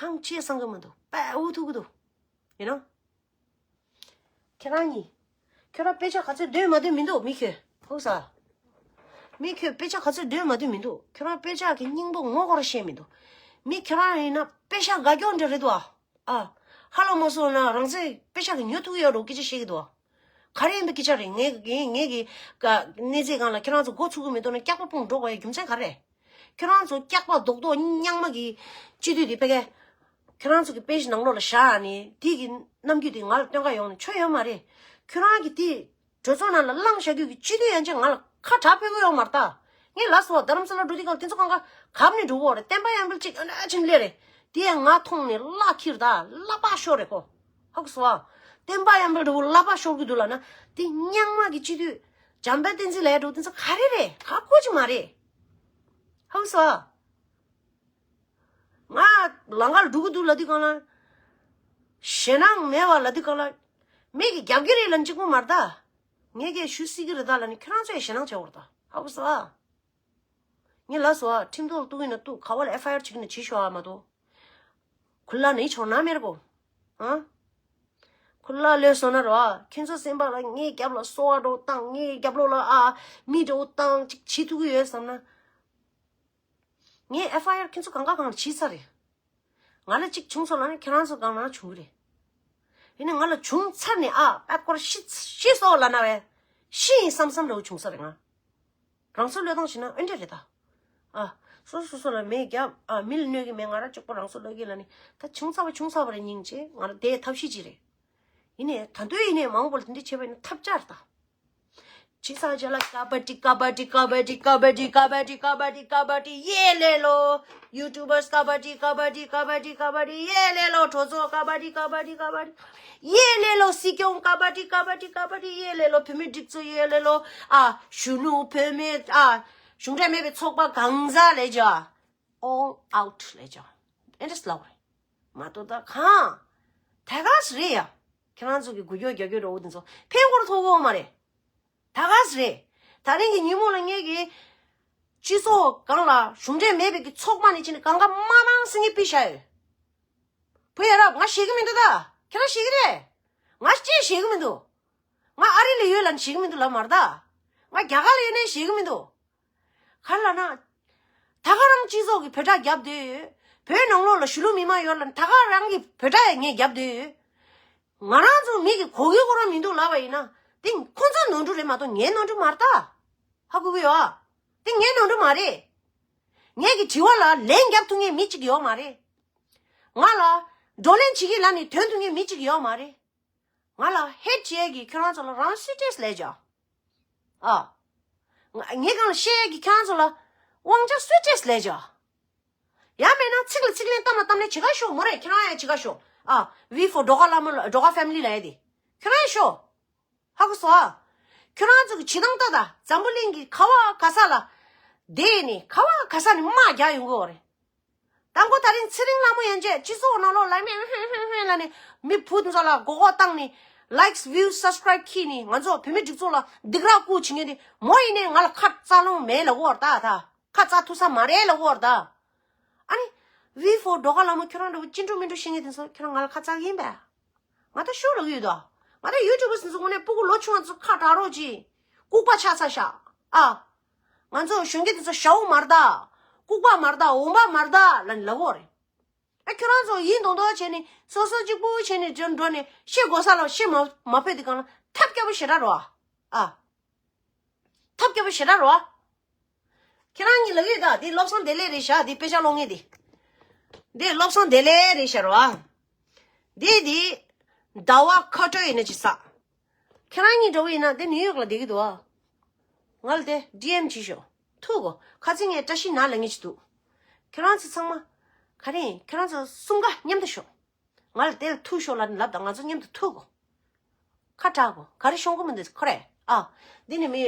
ཧང་ཆེ་སང་གི་མི་འདུག་པ་འུ་ཐུག་གི་འདུག་ཡིན་ནོ། ཁྱེད་རང་གཉིས། ཁྱོད་རང་དཔེ་ཆ་ག་ཚོད་འདོན་མ་འདོན་མི་འདུག་མི་ཁྱོད། ཧུ་ས། མི་ཁྱོད་དཔེ་ཆ་ག་ཚོད་འདོན་མ་འདོན་མི་འདུག་ཁྱོད་རང་དཔེ་ཆ་གི་སྙིང་པོ་ངོ་སྐོར་ཤེས་མི་འདུག་མི་ཁྱོད་རང་ཡིན་ན་དཔེ་ཆ་དགའ་སྐྱོ་འདྲ་རེད་དོ། ཨ། ཧ་ལོ་མ་སོང་ན་རང་ཚོས་དཔེ་ཆ་གི་ཉོ་ཐུབ་ཡོད་རོགས་སྐད་ཆ་བཤད་ཀྱི་འདུག་ག་རེ་ཡིན་པའི་སྐད་ཆ་རེད། ངས་ངས་ངས་ཀྱི་ཀ་གནས་ཚད་སྒང་ལ་ཁྱེད་རང་ཚོ་མགོ་ཚུགས་ཀྱི་མི་འདུག་ན་སྐྱག་པ་སྤུངས་འགྲོ་དགོས་ཡ་རྒྱུ་མཚན་ག་རེ། ཁྱོད་རང་ཚོ་སྐྱག་པ་རྡོག་རྡོག་རྙང་མ་གི་སྤྱི་འཐུས་དེ་ཕ་གི་ཁྱོད་རང་ཚོ་གི་པེ་ཇི་ནང་ལོགས་ལ་བཞག་ནས་དེ་གི་རྣམ་འགྱུར་དེ་ང་ལ་སྟོན་ག་ཡོང་ནས་ཆོ་ཡོད་མ་རེད། ཁྱོད་རང་གི་དེ་གྲོས་ཚོགས་ནང་ལ་བླངས་བཞག་རྒྱུ་གི་སྤྱི་འཐུས་ཡན་ཆད་ང་ལ་ཁ་གྲག་ཕེབས་གི་ཡོད་མ་རེད་ད། ངས་ལབ་སོང་རྡ་རམ་ས་ལ་འགྲོ་དུས་སྒང་དེ་ཚོ་གང་ག་གབ་ནས་འགྲོ་གི་ཡོད་རེད། བསྟན་པ་ཡར་འཕེལ་གཅིག་ཨ་ན་ཆེན་སླེབས་རེད། དེ་ཡང་ང་མཐོང་ནས་བརླག་ཁྱེར་ད་བརླག་པ་ཤོར་རེད་ཁོ། ཧ་གོ་སོང་ཨ། བསྟན་པ་ཡར་འཕེལ་འགྲོ་བརླག་པ་ཤོར་གི་འདུག་ལབ་ན་དེ་རྙང་མ་གི་སྤྱི་འཐུས་བྱམས་པ་བསྟན་འཛིན་ལབ་ཡ་འགྲོ་དེ་ཚོ་ག་རེ་རེད། ག་གོ་ཅི་མ་རེད། ཧ་གོ་སོང་ཨ། ང་ལང་ཀར་འགྲོ་གི་འདུག་ལབ་དུས་སྒང་ལ། ཞེད་སྣང་མེད་པ་ལབ་དུས་སྒང་ལ། མི་གི་རྒྱབ་ཀྱི་རེད་ལབ་གཅིག་པོ་མ་རེད་ད། ངས་ཀྱང་ཞུ་སྲིད་ཀྱི་རེད་ད་ལབ་ནས་ཁྱོད་རང་ཚོས་ཞེད་སྣང་བྱེད་དགོས་རེད་ད། ཧ་གོ་སོང་ཨ། ངས་ལབ་སོང་ཨ། ཁྲིམས་ཐོག་ལ་གཏུག་གི་ན་གཏུག་ག་བ་ལ་ཨེཕ་ཨའི་ཨར་བྱེད་ཀྱི་ན་བྱེད་ཤོག་ཨ་མ་གཏོགས། ཁུ་ལ་ནི་ཆོག་ན་མེར་པོ། ཨ། ཁུ་ལ་ལོས་སོང་ན་རོ་ཨ། ཁྱེད་ཚོ་སེམས་པ་ལ་ངའི་རྒྱབ་ལ་སོ་བ་འགྲོ་བཏང་ངའི་རྒྱབ་ལོགས་ལ་ཨ། མི་འགྲོ་བཏང་ཅིག་བྱེད་ཐུབ་ཀྱི་ཡོད་བསམ་ན། ངས་ཨེཕ་ཨའི་ཨར་ཁྱེད་ཚོ་གང་ག་གང་ལ་བྱས་ཚར་རེད། ང་ལ་གཅིག་བྱུང་སོང་ལབ་ན་ཁྱེད་རང་ཚོ་གང་ལ་བྱུང་གི་རེད། ཡིན་ནའི་ང་ལ་བྱུང་ཚར་ནས་ཨ་ཨེབ་སྐོར་ཤི་ཤི་སོང་ལབ་ན་བས་ཤི་ཡིན་བསམ་བསམ་འདྲ་བོ་བྱུང་ས་རེད་ང་། རང་སྲོག་བློས་བཏང་བྱས་ན་འོན་འདྲ་རེད་ད། ཨ། སོ་སོ་སོ་ལ་མེ་རྒྱབ་ཨ་མི་ལ་གནོད་ཀྱི་མེད་ང་རང་གཅིག་པོ་རང་སྲོག་བློས་ཀྱི་ལབ་ནས་ད་བྱུང་ཚར་བ་བྱུང་ཚར་བ་རེད་སྙིང་རྗེ་ང་ལ་དེའི་ཐབས་ཤེས་ཅིག་རེད། ཡིན་ནའི་ད་དུང་ཡིན་ནའི་མ་འོངས་པ་ལ་དེ་འདྲ་བྱས་པ་ཡིན་ན་ཐབས་ཆག་རེད་ད། ཅི་ས་ཅ་ལ་ཀ་བ་ཏི་ཀ་བ་ཏི་ཀ་བ་ཏི་ཀ་བ་ཏི་ཀ་བ་ཏི་ཀ་བ་ཏི་ཀ་བ་ཏི་ཡེ་ལེ་ལོ། ཡུ་ཊུབ་བར་ཀ་བ་ཏི་ཀ་བ་ཏི་ཀ་བ་ཏི་ཀ་བ་ཏི་ཡེ་ལེ་ལོ། གྲོས་ཚོགས་ཀ་བ་ཏི་ཀ་བ་ཏི་ཀ་བ་ཏི་ཡེ་ལེ་ལོ། སྲིད་སྐྱོང་ཀ་བ་ཏི་ཀ་བ་ཏི་ཀ་བ་ཏི་ཡེ་ལེ་ལོ། བོད་མི་སྒྲིག་འཛུགས་ཡེ་ལེ་ལོ། ཨ། གཞོན་ནུ་བོད་མི་ཨ། གཞུང་འབྲེལ་མེད་པའི་ཚོགས་པ་གང་ཟག་ལས་ཀྱང་། All out ལས་ཀྱང་། ཨེ་འདྲས་ལབ་རེད། མ་གཏོགས་ད་གང་། ད་ག་ས་རེད་ཡ། ཁྱེད་རང་ཚོ་གི་འགུལ་སྐྱོད་རྒྱག་རྒྱུ་འདྲ་བོ་དེ་ཚོ་ཕན་ཁོར་ཐོགས་ཀྱི་ཡོད་མ་རེད། ད་ག་ས་རེད། ད་རིང་གི་ཉིན་མོ་ལ་ངེད་ཀྱི་སྤྱི་ཚོགས་སྒང་ལ་གཞུང་འབྲེལ་མེད་པའི་གི་ཚོགས་པ་ནས་ཕྱིན་ནས་གང་ག་མ་གནང་ཟེར་ངས་ཕུལ་བཞག་ཡོད། བུ་ཡ་རབས་ང་ཞེད་གི་མི་འདུག་ད། ཁྱེད་རང་ཞེད་གི་རེད། ང་ཅི་ཞེད་གི་མི་འདུག་ང་ཨ་རི་ལ་ཡོད་ལབ་ནས་ཞེད་གི་མི་འདུག་ལབ་མ་རེད་ད། ང་རྒྱ་གར་ལ་ཡོད་ནའི་ཞེད་གི་མི་འདུག་ག་རེ་ལབ་ན། ད་ག་རང་སྤྱི་ཚོགས་ཀྱི་བོད་དྲག་རྒྱབ་བསྡད་ཡོད། བོད་ནང་ལོགས་ལ་གཞིས་ལུས་མི་མང་ཡོད་ལབ་ན་ད་ག་རང་གི་བོད་དྲག་ཡང་ངས་རྒྱབ་བསྡད་ཡོད། ང་རང་ཚོ་མི་གི་གོ་གི་གོ་རང་མི་འདུག་ལབ་པ་ཡིན་ན་དེ་ཁོང་ཚོའི་ནོར་འཁྲུལ་རེད་མ་གཏོགས་ངའི་ནོར་འཁྲུལ་མ་རེད་ད། ཧ་གོ་གི་ཡོད་ཨ། དེ་ངའི་ནོར་འཁྲུལ་མ་རེད། ངས་ཀྱི་དྲི་བ་ལ་ལན་རྒྱབ་ཐུབ་མཁན་མི་གཅིག་ཡོད་མ་རེད། ང་ལ་བགྲོ་གླེང་བྱེད་ཀྱི་ལབ་ནས་དོན་ཐུབ་མཁན་མི་གཅིག་ཡོད་མ་རེད། ང་ལ་ཧེད་བྱེད་ཀྱི་ཁྱོད་རང་ཚོ་ལ་རང་སུས་ཏྲེས་ལས་བྱ། ཨ། ང་ངས་གང་ལ་བཤད་ཀྱི་ཁྱོད་རང་ཚོ་ལ་དབང་ཆ་སུས་ཏྲེས་ལས་བྱ། ཡང་མེད་ན་ཚིག་ལ་ཚིག་ལན་གཏམ་ལ་གཏམ་ལན་བྱེད་ག་ཤོག་མོ་རེད་ཁྱོད་རང་ཡང་བྱེད་ག་ཤོག་ཨ། V for ཌོ་ག་ལ་མོ་ལ་ཌོ་ག་ཕེ་མི་ལི་ལ་ཡ་དེ། ཁྱོད་རང་ཡང་ཤོག་ཧ་གོ་སོང་ཨ། ཁྱོད་རང་ཚོ་གི་བྱེད་སྟངས་ལྟ་ད་འཛམ་བུ་གླིང་གི་ག་བ་ག་ས་ལ་བསྡད་ནས་ག་བ་ག་ས་ནས་དམག་རྒྱག་ཡོང་གི་ཡོད་རེད། དང་པོ་ད་རིང་ཚེ་རིང་ལྷ་མོ་ཡན་ཆད་སྤྱི་ཚོགས་ནང་ལོགས་ལ་མེ་ཧེ་ཧེ་ཧེ་ལ་ནི་མི་བུ་དེ་ཚོ་ལ་མགོ་སྐོར་བཏང་ནི་likes views subscribe ཁྱེར་ནི་ང་ཚོ་བོད་མི་སྒྲིག་འཛུགས་ལ་སྡིགས་ར་བསྐུལ་བྱེད་མཁན་དེ་མོ་ཡིན་ནའི་ང་ལ་ཁ་རྩ་ལོང་མེད་ལབ་ཀྱི་ཡོད་རེད་ད། ད་ཁ་རྩ་ཐུབ་ས་མ་རེད་ལབ་ཀྱི་ཡོད་རེད་ད། ཨ་ནི་V for ཌོ་ག་ལ་མོ་ཁྱོད་རང་འདྲ་བོ་ཅི་འགྲོ་མི་འགྲོ་ཤེས་མཁན་དེ་ཚོ་ཁྱོད་རང་ང་ལ་ཁ་རྩ་གི་ཡིན་པས། ང་ད་ཤོར་ལབ་ཀྱི་ཡོད་ད། ང་ད་ཡུ་ཊུབ་པ་སུ་ཚོ་དངོས་གནས་སྤུ་གུ་ལོ་ཆུང་བ་ཚོ་ཁ་གྲག་རོགས་གྱིས་ལྐུགས་པ་ཆགས་ཚར་ཤག་ཨ། ང་ཚོ་གཞོན་སྐྱེས་དེ་ཚོ་ཞའོ་མ་རེད་ད། ལྐུགས་པ་མ་རེད་ད། འོང་པ་མ་རེད་ད་ལབ་ནས་ལབ་ཀྱི་ཡོད་རེད། ཨ་ཁྱོད་རང་ཚོ་ཡིན་མདོག་མདོག་བྱས་ནས་སོ་སོ་གཅིག་པུ་བྱས་ནས་འགྲོ་འགྲོ་ནས་ཤི་དགོས་ས་ལ་ཤི་མ་མ་ཕོད་དེ་གང་ལ་ཐབས་སྐྱོ་པོ་ཞེ་དྲག་རེད་བ། ཨ། ཐབས་སྐྱོ་པོ་ཞེ་དྲག་རེད་བ། ཁྱེད་རང་གཉིས་ལབ་ཀྱི་ཡོད་ད། འདི་བློ་བཟང་བདེ་ལེགས་རེད་ཤག་འདི་དཔེ་ཆ་ཀློག་མཁན་དེ། འདི་བློ་བཟང་བདེ་ལེགས་རེད་ཤག་རེད་བ། འདི་འདི་ཟླ་བ་ཁ་སྤྲོད་ཡིན་ན་ཅི་ས། ཁྱེད་རང་གཉིས་འགྲོ་གི་ཡིན་ན་དེ་ནིའུ་ཡོག་ལ་བསྡད་ཀྱི་འདུག་ཨ། ང་ལ་དེ་ཌི་ཨེམ་བྱེད་ཤོག་ཐུག་གོ། ཁ་ཚིག་ངས་བཀྲ་ཤིས་ན་ལབ་ངེས་ཅིག་འདུག་ཁྱེད་རང་ཚོ་ཚང་མ། ག་རེ་ཡིན། ཁྱེད་རང་ཚོ་གསུམ་ཀ་མཉམ་དུ་ཤོག་ང་ལ་དེ་ལ་ཐུག་ཤོག་ལབ་ནས་ལབ་དང་། ང་ཚོ་མཉམ་དུ་ཐུག་གོ། ཁ་གྲག་གོ། ག་རེ་ཤོང་གི་མི་འདུག་ཁོ་རེ། ཨ། འདི་ནི་མི།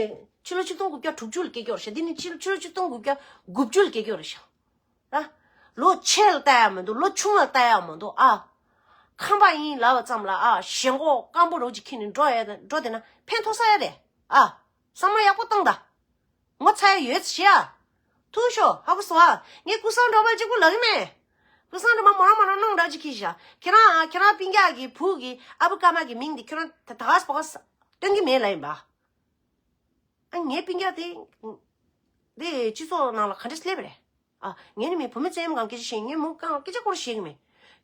ཕྱི་ལོ་ཆིག་སྟོང་དགུ་བརྒྱ་དྲུག་ཅུ་ལ་སྐྱེས་ཀྱོག་རེད་ཤག་འདི་ནི་ཕྱི་ཕྱི་ལོ་ཆིག་སྟོང་དགུ་བརྒྱ་དགུ་བཅུ་ལ་སྐྱེས་ཀྱོག་རེད་ཤག་ད། ལོ་ཆེ་ལ་ལྟ་ཡག་མི་འདུག་ལོ་ཆུང་ལ་ལྟ་ཡག་མི་འདུག་ཨ། ཁམས་པ་ཡིན་ལབ་པ་ཙམ་ལ། ཨ། ཞེན་ཁོག་སྐམ་པོ་རོ་ཅིག་ཁྱེར་ནས་འགྲོ་ཡ་འགྲོ་བསྡད་ན་ཕན་ཐོགས་ས་ཡ་རེད། ཨ། བསམ་བློ་ཡག་པོ་བཏང་ད། ངོ་ཚ་ཡ་ཡོད་ཟེར་ཡ། ཐུག་ཤོག་ཧ་གོ་སོང་ཨ། ངས་ཀུན་བཟང་གྲོགས་པོ་གཅིག་པུ་ལབ་ཀྱི་མེད། ཀུན་བཟང་གྲོགས་པོ་མོ་རང་མོ་རང་གནང་འདྲ་ཅིག་ཁྱེར་ཤག་ཁྱེད་རང་ཨ། ཁྱེད་རང་སྤུན་ཀྱག་གི་བུ་གི་ཨ་བུ་ཀརྨ་གི་མིང་འདི་ཁྱེད་རང་ད་ད་ག་ས་བ་ག་ས་སྟོན་གྱི་མེད་ལབ་ཡིན་པ། ཨ། ངའི་སྤུན་ཀྱག་དེ། དེ་སྤྱི་ཚོགས་ནང་ལ་ག་འདྲས་སླེབས་པ་རེད། ཨ། ངས་ནི་མི་བུ་མོ་ཚོའི་སྒང་སྐད་ཆ་བཤད། ངས་མོ་སྒང་སྐད་ཆ་སྐོར་བཤད་ཀྱི་མེད།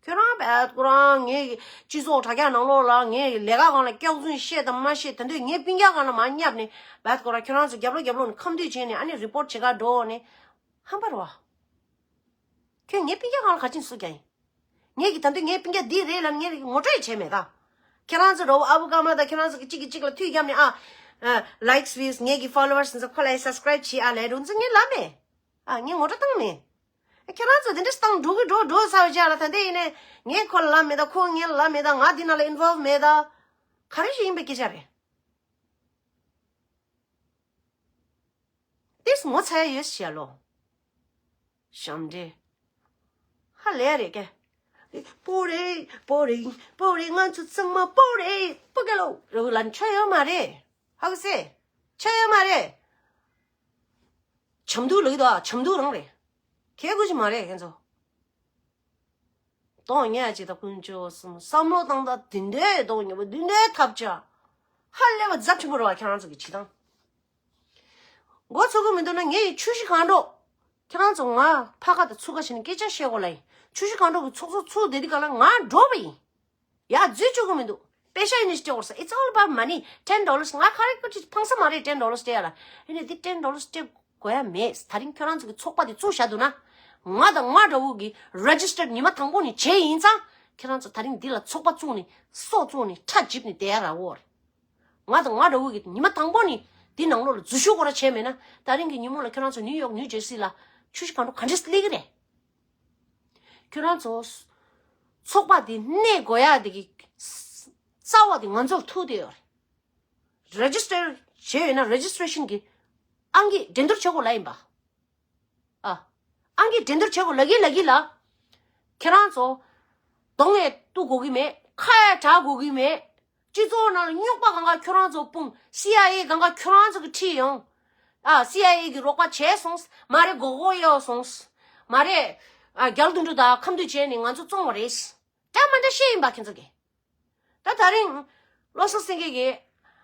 ཁྱོད་རང་བད་ཁོ་རང་ངའི་སྤྱི་ཚོགས་དྲ་རྒྱ་ནང་ལོགས་ལ་ངའི་ལས་ཀ་སྒང་ལ་སྐྱག་རྫུན་བཤད་དང་མ་བཤད། ད་དུང་ངའི་སྤུན་ཀྱག་སྒང་ལ་མར་བསྙབས་ནས་བད་ཁོ་རང་ཁྱོད་རང་ཚོ་རྒྱབ་ལོགས་རྒྱབ་ལོགས་ནས་ཁམས་བསྡུས་བྱས་ནས་ཨ་ནི་རི་པོར་ཊི་བྱེད་ག་འགྲོ་ནས་ཧམ་པ་རེད་བ། ཁྱོད་ངའི་སྤུན་ཀྱག་སྒང་ལ་ག་ཅིན་སུ་རྒྱག་ཡིན། ངས་ཀྱི་ད་དུང་ངའི་སྤུན་ཀྱག་འདི་རེད་ལབ་ངས་ངོ་སྤྲོད་བྱས་མེད་ད། ཁྱེད་རང་ཚོ་རོ་ཨ་བུ་ཀརྨ་དང་ཁྱེད་རང་ཚོ་གི་གཅིག་གིས་གཅིག་ལ་མཐུད་བརྒྱབ་ནས། ཨ། ལའིཀ་སི་བིའུ་སི། ངས་ཀྱི་ཕོ་ལོ་ཝར་སི་ཚོ་ཁོ་ལ་སབ་སི་ཀ་རའིབ་བྱེད་ཨ་ལས་རུང་ཚོ་ངས་ལབ་མེད། ཨ། ངས་ངོ་སྤྲོད་བཏང་མེད། ཁྱེད་རང་ཚོ་དེ་འདྲ་བཏང་འགྲོ་གི་འགྲོ་འགྲོ་ཚར་བའི་རྗེས་ལ་ད་ལྟ་ཡིན་ནས་ངས་ཁོ་ལ་ལབ་མེད་ད། ཁོ་ངས་ལབ་མེད་ད། ང་འདི་ནང་ལ་ཨིན་ཝོལ་ཝི་མེད་ད། ག་རེ་ཞིག་ཡིན་པའི་སྐད་ཆ་རེད། ཏིས་ངོ་ཚ་ཡ་ཡོད་ཤག་ལོ། ཞབས་འདྲེན། ཧ་ལས་རེད་ཀྱེ། སྤོ་རེད་སྤོ་རེད་སྤོ་རེད། ང་ཚོ་ཚང་མ་སྤོ་རེད། སྤོ་ག་ལོ་རོ་ལ་ཆ་ཡོད་མ་རེད། ཧ་གོ་སེ། ཆ་ཡོད་མ་རེད། ཆམ་དུ་ལུག་དོ་ཆམ་དུ་རང་རེད། ཁྱེད་དགོས་ཀྱི་མ་རེད་ཁྱེད་ཚོ། གདོང་ཉེས་ཅིག་དང་ཀུན་སྤྱོད་གསུམ་བསམ་བློ་བཏང་ད་དེ་འདྲའི་གདོང་ཉེས་པོ་དེ་འདྲའི་ཐབས་ཆག་ཧ་ལས་པ་ཚབས་ཆེན་པོ་རེད་བ། ཁྱེད་རང་ཚོ་གི་བྱེད་སྟངས། མགོ་ཚོས་ཀྱི་མི་འདུག་ན་ངས་ཆུ་བཞི་སྒང་དྲུག་ཁྱེད་རང་ཚོ་ང་ཕ་ཁ་དང་ཚུགས་ཁ་བྱས་ནས་སྐད་ཆ་བཤད་དགོས་ལ་ཡིན། ཆུ་བཞི་སྒང་དྲུག་གི་ཚོགས་གཙོ་ཚུགས་བསྡད་དུས་ག་ལ་ང་འགྲོ་བ་ཡིན། ཡ་འཛུལ་བཅུག་གི་མི་འདུག་པེ་ཤ་ཡིན་ནི་ཞིག་སྤྲད་དགོས་ས། It's all about money. Ten dollars. ང་ག་རེ་ཀུ་ཅི་ཕངས་ས་མ་རེད། Ten dollars སྤྲད་ཡ་ལ། ཡིན་ནའི་འདི་ten dollars སྤྲད་དགོས་ཡ་མེད། ད་རིང་ཁྱོད་རང་ཚོ་གི་ཚོགས་པ་དེ་བཙུགས་བཞག་འདུག་ན། ང་དང་ང་འདྲ་བོ་གི་རེ་ཇི་སི་ཊར་ཉི་མ་དང་པོ་ནས་བྱས་ཡིན་ཙང་། ཁྱེད་རང་ཚོ་ད་རིང་འདི་ལ་ཚོགས་པ་བཙུགས་ནས་སྲོག་བཙུགས་ནས་ཁྲག་འཇིབ་ནས་བསྡད་ཡ་ར་འོ་རེད། ང་དང་ང་འདྲ་བོ་གི་ཉི་མ་དང་པོ་ནས་འདི་ནང་ལོགས་ལ་འཛུལ་ཞུགས་སྐོར་ར་བྱས་མེད་ན། ད་རིང་གི་ཉིན་མོ་ལ་ཁྱོད་རང་ཚོ་ནིའུ་ཡོག་ནིའུ་ཇར་སི་ལ་ཆུ་བཞི་སྒང་དྲུག་ག་འདྲས་སླེབས་ཀྱི་རེད། ཁྱོད་རང་ཚོ་ཚོགས་པ་དེ་གནས་དགོས་ཡ་དེ་གི་རྩ་བ་དེ་ང་ཚོར་ཐུག་བསྡད་ཡོད་རེད། རེ་ཇི་སི་ཊར་བྱས་ཡོད་ན་རེ་ཇི་སི་ཊེ་རེ་ཤན་གི་ཨང་ཀི་འགྲན་བསྡུར་བྱེད་དགོས་ལ་ཡིན་པ། ཨ། ཨང་ཀི་འགྲན་བསྡུར་བྱེད་དགོས་ལ་གི་ལ་གི་ལ། ཁྱེད་རང་ཚོ་གདོང་ཡས་གཏུག་དགོས་གི་མེད། ཁ་ཡས་གྲག་དགོས་གི་མེད། སྤྱི་ཚོགས་ནང་ལ་རྙོག་པ་གང་ག་ཁྱོད་རང་ཚོ་སྤུངས། སི་ཨའི་ཨེ་གང་ག་ཁྱོད་རང་ཚོ་གི་ཁྲིད་ཡོང་། ཨ། སི་ཨའི་ཨེ་གི་རོགས་པ་བྱས་སོང་། མ་རེད་མགོ་སྐོར་གཡོག་སོང་། མ་རེད། ཨ། རྒྱ་ལོ་དོན་གྲུབ་དང་ཁམས་བདུད་བྱས་ནས་ང་ཚོ་བཙོང་བ་རེད། འདྲ་མ་འདྲ་བཤད་ཡིན་པ་ཁྱེད་ཚོ་གི། ད་ད་རིང་བློ་བཟང་སེང་གེ་གིས་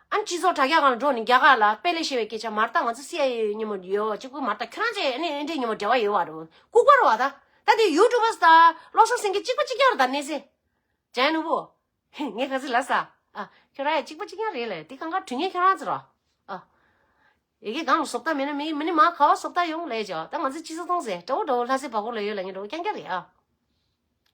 ཨ་ནི་སྤྱི་ཚོགས་དྲ་རྒྱ་སྒང་ལ་འགྲོ་ནས་རྒྱ་གར་ལ་དཔེ་ལེགས་བཤད་པའི་སྐད་ཆ་མ་རེད། ད་ང་ཚོ་སི་ཨའི་ཨེ་མཉམ་པོ་ཡོད་གཅིག་པུ་མ་རེད། ད་ཁྱོད་རང་ཚོས་ཨ་ནི་ཨེ་འདྲས་མཉམ་པོ་འབྲེལ་བ་ཡོད་བ་རེད། ལྐུགས་པ་རེད་བ། ད་ད་དེ་ཡུ་ཊུབ་པར་སི་དང་བློ་བཟང་སེང་གེ་གཅིག་པ་གཅིག་རྐྱང་རེད། ད་གནས་ཚེ་ཇན་ནུ་བུ། ངས་ག་ཚོད་ལབ་ས། ཨ། ཁྱོད་རང་ཡང་གཅིག་པ་གཅིག་རྐྱང་རེད་ལབ། དེ་གང་ག་དྲི་ངན་ཁྱོད་རང་ཚོ་ར། ཨ། ཡ་གི་སྒང་ལ་བཟོ་ལྟ་མེད་ན་མི་མི་ནི་མ་ག་བ་བཟོ་ལྟ་ཡོང་ལས་བྱ། ད་ང་ཚོ་སྤྱི་ཚོགས་གཏོང་ཟེར་འདྲ་བོ་འདྲ་བོ་ལྷ་སའི་བར་སྐོར་ལ་ཡོད་ལ་ངས་འདྲ་བོ་རྐྱང་རྐྱང་རེད་ཨ།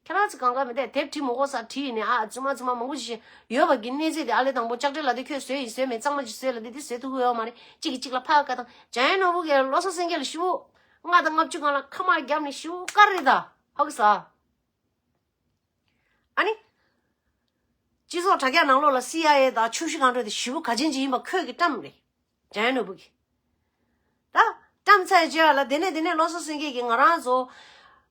ཁྱེད་རང་ཚོ་གང་ག་མི་དེ་དེབ་བྲིས་མ་དགོས་ས་བྲིས་ནས་ཨ་རྫུན་མ་རྫུན་མ་མང་པོ་ཞིག་ཡོད་པ་གི་གནས་ཚད་དེ་ཨ་ལས་དང་པོ་ལྕགས་སྤྲེལ་ལ་དེ་ཁྱོད་བཟོས་ཡིན་བཟོས་མེད་གཙང་མ་ཅིག་བཟོས་ལ་དེ་དེ་བཟོས་ཐུབ་ཀྱི་ཡོད་མ་རེད། གཅིག་གིས་གཅིག་ལ་ཕར་བཀའ་དང་། ཇན་ནོར་བུ་གིས་བློ་བཟང་སེང་གེ་ལ་ཞུ། ལྔ་དང་ལྔ་བཅུ་སྒང་ལ་ཁ་མར་བརྒྱབ་ནས་ཞུ་དཀའ་རེད་ད། ཧ་གི་ས། ཨ་ནི། སྤྱི་ཚོགས་དྲ་རྒྱ་ནང་ལོགས་ལ་སི་ཨའི་ཨེ་དང་ཆུ་བཞི་སྒང་དྲུག་དེ་ཞེ་པོ་གལ་ཆེན་ཅིག་ཡིན་པ་ཁོས་ཀྱིས་བཀྲམ་རེད། ཇན་ནོར་བུ་གིས། ད་བཀྲམ་ཚར་རྗེས་ལ་དེ་ནས་དེ་ནས་བློ་བཟང་སེང་གེ་གིས་ང་རང་ཚོ་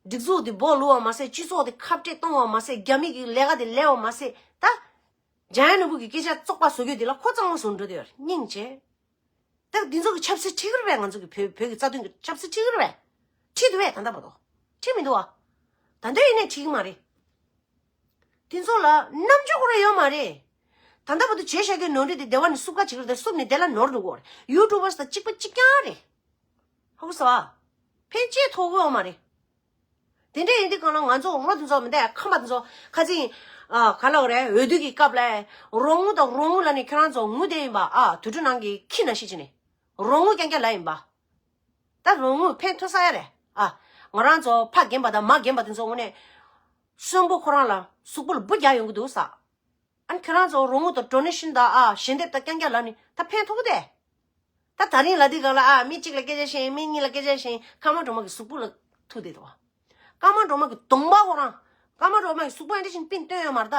སྒྲིག་འཛུགས་དེ་སྦོ་ལུག་པ་མ་ཟད། སྤྱི་ཚོགས་དེ་ཁ་བྲལ་གཏོང་བ་མ་ཟད། རྒྱ་མི་གི་ལས་ཀ་དེ་ལས་པ་མ་ཟད། ད་ཇན་ནོར་བུ་གི་སྐད་ཆ་བཙོག་པ་བཟོ་རྒྱུ་དེ་ལ་ཁོ་གཙང་མ་བཟོ་འགྲོ་དེ་ཡོད་རེད། སྙིང་རྗེ། ད་འདི་ཚོ་གི་ཆབ་སྲིད་ཁྲིད་ཀྱི་རེད་པས། ང་ཚོ་གི་བོད་བོད་ཀྱི་རྩ་དོན་གྱི་ཆབ་སྲིད་ཁྲིད་ཀྱི་རེད་པས། ཁྲིད་འདུག་པས་ད་ལྟ་བར་དུ། ཁྲིད་མི་འདུག་པ། ད་ལྟ་ཡིན་ནའི་ཁྲིད་ཀྱི་མ་རེད། དེ་ཚོ་ལ་རྣམ་འགྱུར་ཁོ་རང་ཡོད་མ་རེད། ད་ལྟ་བར་དུ་བྱས་བཞག་གི་ནོར་འཁྲུལ་དེ་སྡེ་བ་ནས་སུབ་ཁ་བྱེད་ཀྱི་རེད་དེ། སུབ་ནས་དེ་ལ་ནོར་འདུག་གོ། ཡུ་ཊུབ་པར་སི་དང་གཅིག་པ་གཅིག་རྐྱང་རེད། ཨོ་སོ། ཕན་ཅི་ཐོགས་ཡོད་མ་རེད། དེ་འདྲ་ཡིན་དུས་གང་ལ་ང་ཚོ་རོ་དེ་ཚོ་མི་འདའ་ཁམས་པ་དེ་ཚོ་ཁ་ཚིག་ཨ་ག་ལ་རེད། འོས་བསྡུ་གི་སྐབས་ལ་རོང་བུ་དང་རོང་བུ་ལ་ནི་ཁྱེད་རང་ཚོ་ངུ་བསྡད་ཡིན་པ། ཨ་དུད་འགྲོ་ནང་གི་ཁྱི་ན་ཤི་ཅི་ནི་རོང་བུ་རྐྱང་རྐྱང་ལ་ཡིན་པ། ད་རོང་བུ་ཕན་ཐོགས་ས་ཡ་རེད། ཨ་ང་རང་ཚོ་ཕ་རྒན་པ་དང་མ་རྒན་པ་དེ་ཚོ་ངུ་ནས་གསོན་པོ་ཁོ་རང་ལ་གཟུགས་པོ་ལ་འབུ་རྒྱག་ཡོང་གི་འདུག་ས། ཨ་ནི་ཁྱེད་རང་ཚོ་རོང་བུ་དང་ཌོ་ནེ་ཤན་དང་ཨ་ཞལ་འདེབས་དང་རྐྱང་རྐྱང་ལ་ནི་ད་ཕན་ཐོགས་གི་དེ། ད་ད་རིང་ལ་འདི་ག་ལ་ཨ་མི་གཅིག་ལ་སྐད་ཆ་བཤད་མི་གཉིས་ལ་སྐད་ཆ་བཤད་ཀརྨ་སྒྲོལ་མ་གི་གཟུགས་པོ་ལ་ཐུག་བསྡད་འདུག་ཀརྨ་སྒྲོལ་མ་གི་གདོང་པ་ཁོ་རང་། ཀརྨ་སྒྲོལ་མ་གི་གཟུགས་པོ་ཨེ་འདྲ་བཞིན་པིན་སྟོན་ཡོད་མ་རེད་ད།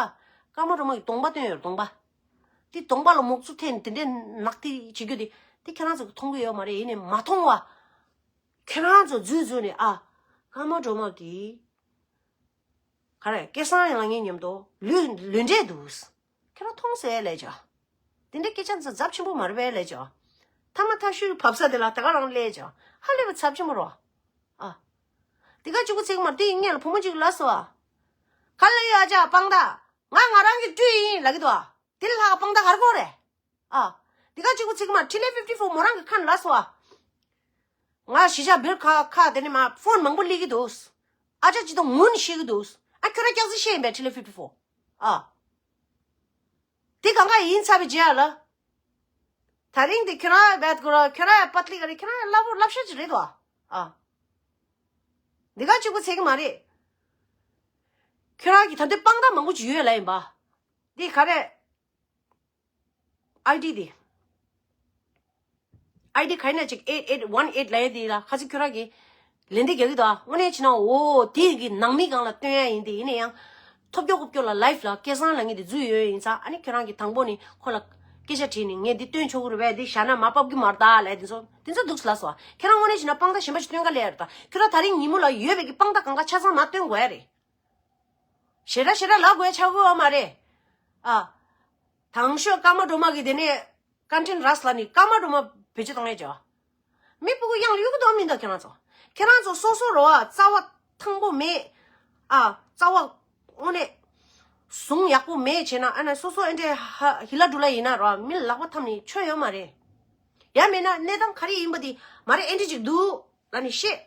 ཀརྨ་སྒྲོལ་མ་གི་གདོང་པ་སྟོན་ཡོད་རེད་གདོང་པ། དེ་གདོང་པ་ལ་མུག་ཆུ་འཐེན་དེ་འདྲའི་ནག་དེ་བྱེད་རྒྱུ་དེ་དེ་ཁྱེད་རང་ཚོ་གི་མཐོང་གི་ཡོད་མ་རེད། ཡིན་ནའི་མ་མཐོང་བ། ཁྱེད་རང་ཚོ་འཛུལ་འཛུལ་ནས་ཨ་ཀརྨ་སྒྲོལ་མ་གི་ག་རེ་སྐལ་བཟང་ཡང་ངའི་མཉམ་དུ་ལུས་ལུས་འབྲེལ་འདུག་ཁྱེད་རང་མཐོང་སོང་ལས་ཅོ། དེ་འདྲའི་སྐད་ཆ་ཚོ་ཚབས་ཆེན་པོ་མ་རེད་པས་ལས་ཅོ། ཐ་མ་ཐ་ཤུལ་བབས་ས་དེ་ལ་ད་ག་རང་ལས་ཅོ། ཧ་ལས་པ་ཚབས་ཆེན་པོ་རོ། ཨ། དེ་ག་གཅིག་པུ་ཚིག་མ་དེ་ཡིན་ངེས་ལ་བུ་མོ་གཅིག་ལ་སོ། ག་ལ་ཡོད་ཨ་ཅག་དཔང་རྟགས། ང་ང་རང་གི་སྤྲུལ་ཡིན་ལབ་ཀྱི་འདུག་དེ་ལ་ལྷག་དཔང་རྟགས་ག་རེ་དགོས་རེད། ཨ། འདི་ག་གཅིག་པུ་ཚིག་མ་ཁྲི་ལེ་ཕིབ་ཊི་ཕོར་མོ་རང་གི་ཁ་ནས་ལབ་སོང་ཨ། ང་གཞིས་ཆགས་སྦིར་ཁ་ཁ་དེ་ནས་མ་ཕོན་མང་པོ་སླེབས་ཀྱི་འདུག་ཨ་ཅག་ཅི་དང་ངུ་ནས་བཤད་ཀྱི་འདུག་ཨ་ཁྱོད་རང་སྐྱག་རྫུན་བཤད་ཡིན་པས་ཁྲི་ལེ་ཕིབ་ཊི་ཕོར། ཨ། དེ་གང་ག་ཡིན་ཚར་བའི་རྗེས་ལ། ད་རིང་དེ་ཁྱོད་རང་བད་གོ་ར་ཁྱོད་རང་ཡ་པ་ཏི་ལི་ག་རེ་ཁྱོད་རང་ཡ་སླ་པོ་སླབ་ཤ་ཅིག་རེད་དོ། ཨ། འདི་ག་གཅིག་པུ་ཚིག་གི་མ་རེད། ཁྱོད་རང་གི་ད་ལྟའི་དཔང་རྟགས་མང་པོ་ཅིག་ཡོད་ལ་ཡིན་པ། འདི་ག་རེ། ཨའི་ཌི་དེ། ཨའི་ཌི་ག་ཡིན་ན་ཅིག་eight eight one eight ལབ་ཡ་དེ་ལ་ཁ་ཚིག་ཁྱོད་རང་གིས་ལན་འདེབས་རྒྱག་གི་འདུག་དངོས་གནས་བྱས་ན་འོ་དེ་གི་ནང་མི་སྒང་ལ་སྟོན་ཡ་ཡིན་དེ་ཡིན་ན་ཡང་། ཐོབ་སྐྱོ་ཁོབ་སྐྱོ་ལ་ལའིབ་ལ་སྐལ་བཟང་ལ་ངས་དེ་འཛུལ་ཡོད་ཡིན་ཙང་ཨ་ནི་ཁྱོད་རང་གིས་དང་པོ་ནི་ཁོ་ལ་སྐད་ཆ་དྲིས་ནས་ངས་འདི་སྟོན་ཆོག་གི་རེད་པས་འདི་བཞག་ན་མ་བབས་གི་མ་རེད་ད་ལབ་དེ་ཚོ་དེ་ཚོ་འདུག་ལ་སོ་ཁྱོད་རང་དངོས་གནས་བྱས་ན་དཔང་རྟགས་གཞན་པ་ཞིག་སྟོན་ག་ལས་ཡ་རེད་ད་ཁྱོད་རང་ད་རིང་ཉིན་མོ་ལ་ཡོད་པའི་གི་དཔང་རྟགས་གང་ག་ཆ་ཚང་མ་སྟོན་དགོས་ཡ་རེད། ཞེ་དྲག་ཞེ་དྲག་ལབ་དགོས་ཆགས་ཀྱི་ཡོད་མ་རེད། ཨ། དང་ཤོས་ཀརྨ་སྒྲོལ་མ་གི་དེ་ནས་ཀན་ཊན་རས་ལ་ནི་ཀརྨ་སྒྲོལ་མ་བེད་སྤྱོད་བཏང་ཡས་ཅོ། མི་སྤུ་གུ་གཡང་གཡུག་གི་འདུག་མི་འདུག་ཁྱེད་རང་ཚོ། ཁྱེད་རང་ཚོ་སོ་སོ་རོ་ཨ་རྩ་བ་ཐང་པོ་མེད། ཨ། རྩ་བ་དངོས་གནས་ཟུངས་ཡག་པོ་མེད་བྱས་ན་ཨ་ནི་སོ་སོ་ཨེ་འདྲས་ཧ་ཧི་ལ་དུ་ལ་ཡིན་ན་རོ་མི་ལག་པ་འཐམ་ནས་ཆོ་ཡོད་མ་རེད། ཡང་མེད་ན་གནས་སྟངས་ག་རེ་ཡིན་པ་དེ་མ་རེད་ཨེ་འདྲས་ཅིག་འདུག་ལ་ནི་ཤེས།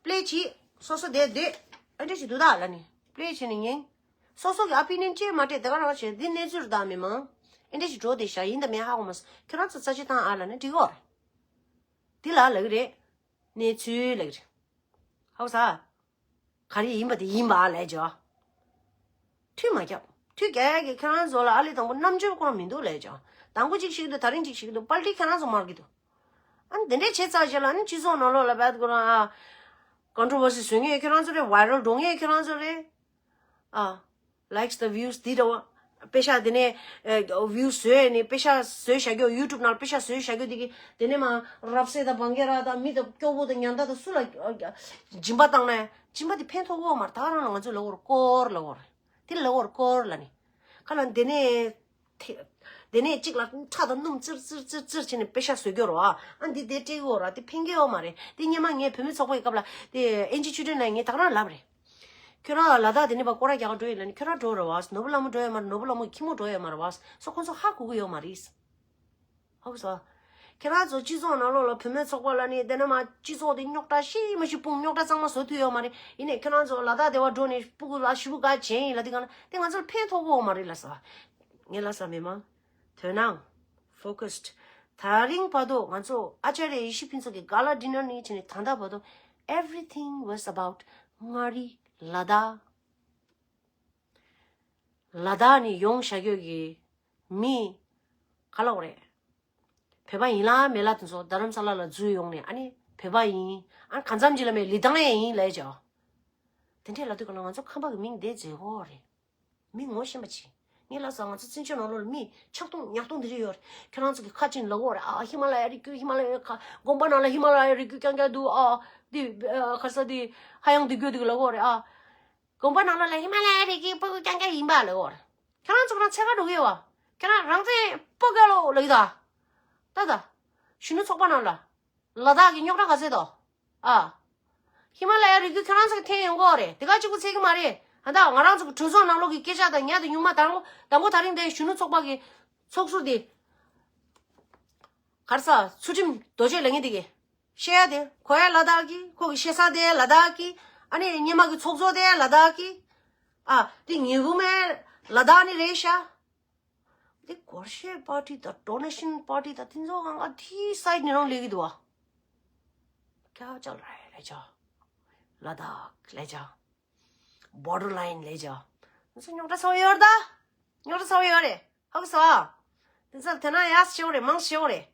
པླེ་བྱེད། སོ་སོ་བསྡད་བསྡད། ཨེ་འདྲ་ཞིག་འདུག་ད་ལ་ནི། པླེ་བྱས་ནས་ཉན། སོ་སོ་གི་ཨ་པི་ནན་ཅེས་མ་སྤྲད་དེ་ག་རང་བྱས་འདི་གནས་ཚུལ་དག་མི་མང་། ཨེ་འདྲ་ཞིག་འགྲོ་བསྡད་ཤག་ཡིན་དང་མིན་ཧ་གོ་མ་སོང་ཁྱོད་རང་ཚོ་རྩ་ཆེ་བཏང་ཨ་ལ་ནི་འགྲིག་གོ་རེད། འདི་ལ་ལ་གི་རེད། གནས་ཚུལ་ལ་གི་རེད། ཧ་གོ་ས། ག་རེ་ཡིན་པ་དེ་ཡིན་པ་ལས་ཅོ། མཐུད་མ་རྒྱབ། མཐུད་རྒྱག་ཡ་གི་ཁྱེད་རང་ཚོ་ལ་ཨ་ལི་དང་པོ་རྣམ་འགྱུར་ཁོ་རང་མི་འདུག་ལས་ཅོ། དང་པོ་གཅིག་ཤིག་འདུག་ད་རིང་གཅིག་ཤིག་འདུག་པལ་ཏི་ཁྱེད་རང་ཚོ་མར་གི་འདུག་ཨ་ནི་དེ་འདྲས་བྱས་ཚར་རྗེས་ལ་ཨ་ནི་སྤྱི་ཚོགས་ནང་ལོགས་ལ་བད་ཁོ་རང་ཨ། ཀོན་ཊོ་ཝར་སི་བཟོ་མཁན་ཁྱེད་རང་ཚོ་རེད། ཝའི་རལ་འགྲོ་མཁན་ཁྱེད་རང་ཚོ་རེད། ཨ། ལའིཀ་སི་དང་བིའུ་སི་དེ་འདྲ་བ། པེ་ཤ་དེ་ནས་ཨ་བིའུ་སི་བཟོས་ནས་པེ་ཤ་བཟོས་བཞག་རྒྱུ་ཡུ་ཊུབ་ནང་ལ་པེ་ཤ་བཟོས་བཞག་རྒྱུ་དེ་གི་དེ་ནས་མ་རབ་གསལ་དང་བང་གེ་ར་དང་མི་དང་སྐྱོ་བོ་དང་ཉམ་ཐག་དང་སུ་ལ་ཨ་སྦྱིན་པ་བཏང་ནས་སྦྱིན་པ་དེ་ཕན་ཐོགས་གོ་མ་རེད། ད་ག་རང་ལ་ང་ཚོས་ལབ་དགོས་རེད་སྐོར་ལབ་དགོས་རེད། དེ་ལབ་དགོས་རེད་སྐོར་ལབ་ནས། ཁ་ལ་དེ་ནས། དེ་དེ་ནས་གཅིག་ལ་ཁྲག་དང་སྣུམ་ཙིར་ཙིར་ཙིར་ཙིར་བྱས་ནས་པེ་ཤ་བཟོས་རྒྱུ་རོ་ཨ། ཨ་འདི་དེ་སྤྲད་གི་ཡོད་ར་དེ་ཕན་གི་ཡོད་མ་རེད། དེ་སྔོན་མ་ངས་བུད་མེད་ཚོགས་པའི་སྐབས་ལ་དེ་ཨེན་ཇི་ཆོས་སྒྲོན་ལ་ངས་ད་ག་རང་ལབ་རེད། ཁྱོད་རང་ལ་དྭགས་དེ་ནས་པ་སྐོར་ར་རྒྱག་ག་འགྲོ་ཡིན་ལ་ནི་ཁྱོད་རང་འགྲོ་རེད་བ། ནོར་བུ་ལྷ་མོ་འགྲོ་ཡོད་མ་རེད། ནོར་བུ་ལྷ་མོ་གི་ཁྱི་མོ་འགྲོ་ཡོད་མ་རེད་བ། སོ་ཁོ་ཚོ་ཧ་གོ་གི་ཡོད་མ་རེད། ཧོབ་སོ། ཁྱེད་རང་ཚོ་སྤྱི་ཚོགས་ནང་ལོགས་ལ་བུད་མེད་ཚོགས་པ་ལ་ནི་དེ་ནས་མ་སྤྱི་ཚོགས་དེ་རྙོག་དྲ་ཤི་མ་ཤི་སྤུངས་རྙོག་དྲ་གཙང་མ་བཟོ་ཐུབ་ཡོད་མ་རེད། ཡིན་ནའི་ཁྱེད་རང་ཚོ་ལ་དྭགས་དེ་བ་འགྲོ་ནས་སྤུ་གུ་ལ་ཞུ་བུ་ག་བྱས་ཡིན་ལ་དེ་ག་ན་དེ་ང་ཚོར་ཕན་ཐོགས་གོ་མ་རེད་ལ་ས། ངས་ལ་ས་མེད་མ། དོན་ནང་། ཕོ་ཀ་སི་ཌི། ད་རིང་བར་དུ་ང་ཚོ་ཨ་ཅཱརྱ་ཡེ་ཤེས་ཕུན་ཚོགས་ཀྱི་ག་ལ་ཌི་ནར་ནས་བྱས་ནས་ད་ལྟ་བར་དུ། Everything was about མངའ་རིས་ལ་དྭགས། ལ་དྭགས་ནས་ཡོང་བཞག་རྒྱུ་གི་མི་ག་ལ་འོ་རེད། བོད་པ་ཡིན་ལ་མེད་ལ་དེ་ཚོ་རྡ་རམ་ས་ལ་ལ་འཛུལ་ཡོང་ནས་ཨ་ནི་བོད་པ་ཡིན། ཨ་གང་འཚམ་ཅིག་ལ་མེད་ལི་ཐང་ཡང་ཡིན་ལས་ཅོ། དེ་འདྲས་ལབ་དུས་ག་ལ་ང་ཚོ་ཁམས་པ་གི་མིང་དེ་བརྗེ་དགོས་རེད། མི་ངོ་ཤེས་པ་ཅིག་ངས་ལབ་ས་ང་ཚོ་བཙན་བྱོལ་ནང་ལོགས་ལ་མི་ཆགས་སྡང་ཉག་སྡང་དེ་འདྲས་ཡོད་རེད། ཁྱེད་རང་ཚོ་གི་ཁ་ཅིག་ལབ་དགོས་རེད། ཨ་ཧི་མ་ལ་ཡ་རི་རྒྱུད་ཧི་མ་ལ་ཡ་ཁ་དགོན་པ་ནང་ལ་ཧི་མ་ལ་ཡ་རི་རྒྱུད་རྐྱང་རྐྱང་འདུག་ཨ་འདི་ཨ་ག་ས་འདི་ཧ་ཡང་འདི་རྒྱུད་འདུག་ལབ་དགོས་རེད་ཨ། དགོན་པ་ནང་ལ་ལ་ཧི་མ་ལ་ཡ་རི་རྒྱུད་སྤུ་གུ་རྐྱང་རྐྱང་ཡིན་པ་ལབ་དགོས་རེད། ཁྱེད་རང་ཚོ་རང་འཚོལ་ག་འགྲོ་གི་ཡོད་བ། ཁྱེད་རང་རང་བཙན་སྤོ་ག་ལོ་ལབ་ཡི་ད། ད་ད། གཞོན་ནུ་ཚོགས་པ་ནང་ལ། ལ་དྭགས་ཀྱི་རྙོག་དྲ་ག་ཚད་དོ། ཨ། ཧི་མ་ལ་ཡ་རི་རྒྱུད་ཁྱེད་རང་ཚོ་གི་འཐེན་ཡོང་གི་ཡོད་རེད། དེ་ག་གཅིག་པུ་ཚད་གི་མ་རེད། ཨ་ད་ང་རང་ཚོ་གི་གྲོས་ཚོགས་ནང་ལོགས་ཀྱི་སྐད་ཆ་དང་ཉ་དང་སྨྱུག་མ་དང་པོ་དང་པོ་ད་རིང་དེ་གཞོན་ནུ་ཚོགས་པ་གི་ཚོགས་ཟུར་དེ། ག་རེ་ཟ་ཚུལ་ཁྲིམས་རྡོ་རྗེ་ལབ་མཁན་དེ་གི། བཤད་ཡ་དེ་ཁོ་ཡ་ལ་དྭགས་ཀྱི། ཁོ་གི་བཤད་ས་དེ་ལ་དྭགས་ཀྱི། ཨ་ནི་ཉི་མ་གི་ཚོགས་གཙོ་དེ་ལ་དྭགས་ཀྱི། ཨ་དེ་ཉི་འབུམ་མའི་ལ་དྭགས་ནི་རེད་ཤག་འདི་སྒོར་གཞས་པར་ཊི་དང་ཌོ་ནེ་ཤན་པར་ཊི་དང་དེ་ཚོ་གང་ག་དེའི་སའིཌ་ནས་རང་སླེབས་ཀྱི་འདུག་བ། ཁྱབ་བསྒྲགས་རེད་ལས་བྱ། ལ་དྭགས་ལས་བྱ། བོར་ཌར་ལའིན་ལས་བྱ། འདི་ཚོ་རྙོག་དྲ་ཚ་བོ་ཡོད་རེད་ད། རྙོག་དྲ་ཚ་བོ་ཡོད་རེད། ཧ་གོ་སོང་ཨ། དེ་ཚོ་དེ་ན་ཡག་ཤོས་རེད། མང་ཤོས་རེད།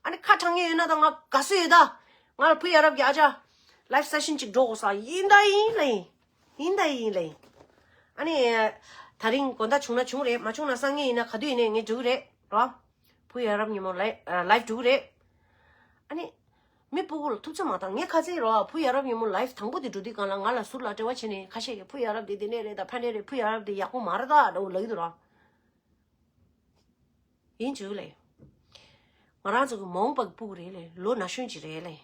ཨ་ནི་ཁ་གྲག་མཁན་ཡོད་ན་ད་ང་དགའ་བསུ་ཡོད་ད། ང་ལ་བུ་ཡ་རབས་ཀྱི་ཨ་ཅག་ལའིབ་སེ་ཤན་ཅིག་འགྲོ་དགོས་ས་ཡིན་ད་ཡིན་ལ་ཡིན། ཡིན་ད་ཡིན་ལ་ཡིན། ཨ་ནི་ད་རིང་དགོང་དག་བྱུང་ན་བྱུང་རེད། མ་བྱུང་ན་སང་ཉིན་ཡིན་ན་ག་དུས་ཡིན་ནའི་ངས་འགྲོ་གི་རེད་རོ། བུ་ཡ་རབས་ཉིན་མོ་ལའི་ལའིབ་འགྲོ་གི་རེད། ཨ་ནི་མི་སྤུ་གུ་ལ་ཐུབ་ཚོད་མ་བཏང་། ངས་ཁ་ཚིག་རོ། བུ་ཡ་རབས་ཉིན་མོ་ལའིབ་དང་པོ་དེ་འགྲོ་དུས་སྒང་ལ་ང་ལ་ཟུར་ལ་འབྲེལ་བ་བྱས་ནས་ཁ་ཤས་ཀྱིས་བུ་ཡ་རབས་དེ་དེ་ནས་རེད་ད། ཕ་འདྲེ་རེད། བུ་ཡ་རབས་དེ་ཡག་པོ་མ་རེད་ད་འདྲ་བོ་ལབ་ཀྱི་འདུག་རོ། ཡིན་བྱུང་ལེ། ང་རང་ཚོ་གི་མ་འོངས་པ་གི་སྤུ་གུ་རེད་ལེ། ལོ་ན་གཞོན་ཅིག་རེད་ལེ།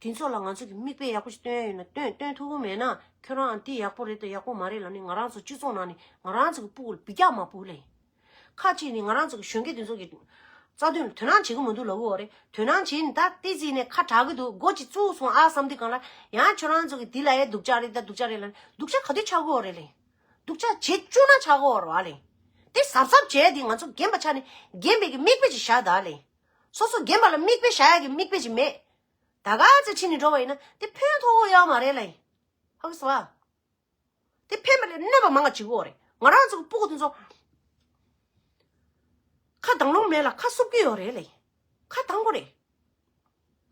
དེ་ཚོ་ལ་ང་ཚོ་གི་མིག་དཔེ་ཡག་པོ་ཞིག་སྟོན་ཡ་ཡོད་ན་སྟོན། སྟོན་ཐུབ་ཀྱི་མེད་ན་ཁྱོད་རང་འདི་ཡག་པོ་རེད་དང་ཡག་པོ་མ་རེད་ལབ་ནས་ང་རང་ཚོ་སྤྱི་ཚོགས་ནང་ནས་ང་རང་ཚོ་གི་སྤུ་གུ་ལ་འབུད་རྒྱག་མ་སྤུ་ལེ། ཁ་ཅིག་ནི་ང་རང་ཚོ་གི་གཞོན་སྐྱེས་དེ་ཚོ་གི་རྩ་དོན་ལ་དོ་སྣང་བྱེད་ཀྱི་མི་འདུག་ལབ་ཀྱི་ཡོད་རེད། དོ་སྣང་བྱེད་ནི་ད་ཏི་ཙི་ནས་ཁ་གྲག་གི་འདུག། འགོ་ཅིག་བཙུགས་སོང་ཨ་བསམ་དུས་སྒང་ལ་ཡང་ཁྱོད་རང་ཚོ་གི་འདི་ལ་ཡ་སྡུག་ཅག་རེད་ད་སྡུག་ཅག་རེད་ལབ་ནས། སྡུག་ཅག་ག་དུས་ཆགས་ཀྱི་ཡོད་རེད་ལེ། སྡུག་ཅག་བྱེད་བཅུག་ན་ཆགས་ཀྱི་ཡོད་རེད་བ་ལེ། དེ་གཟབ་གཟབ་བྱས་ཏེ་ང་ཚོ་རྒན་པ་ཆགས་ནས་རྒན་པའི་གི་མིག་དཔེ་ཅིག་བཞག་ད་ལེ། སོ་སོ་རྒན་པ་ལ་མིག་དཔེ་བཞག་ཡ་གི་མིག་དཔེ་ཅིག་མེད། ད་ག་ཚོད་ཕྱིན་ནས་འགྲོ་བ་ཡིན་ན་དེ་ཕན་ཐོགས་ཀྱི་ཡོད་མ་རེད་ལེ། ཧ་གོ་སོང་ཨ། དེ་ཕན་པ་ལས་གནོད་པ་མང་ང་བྱེད་ཀྱི་ཡོད་རེད། ང་རང་ཚོ་གི་སྤུ་གུ་དེ་ཚོ་ཁ་གདངས་ལོང་མེད་ལ་ཁ་བསུབ་ཀྱི་ཡོད་རེད་ལེ། ཁ་གདངས་དགོས་རེད།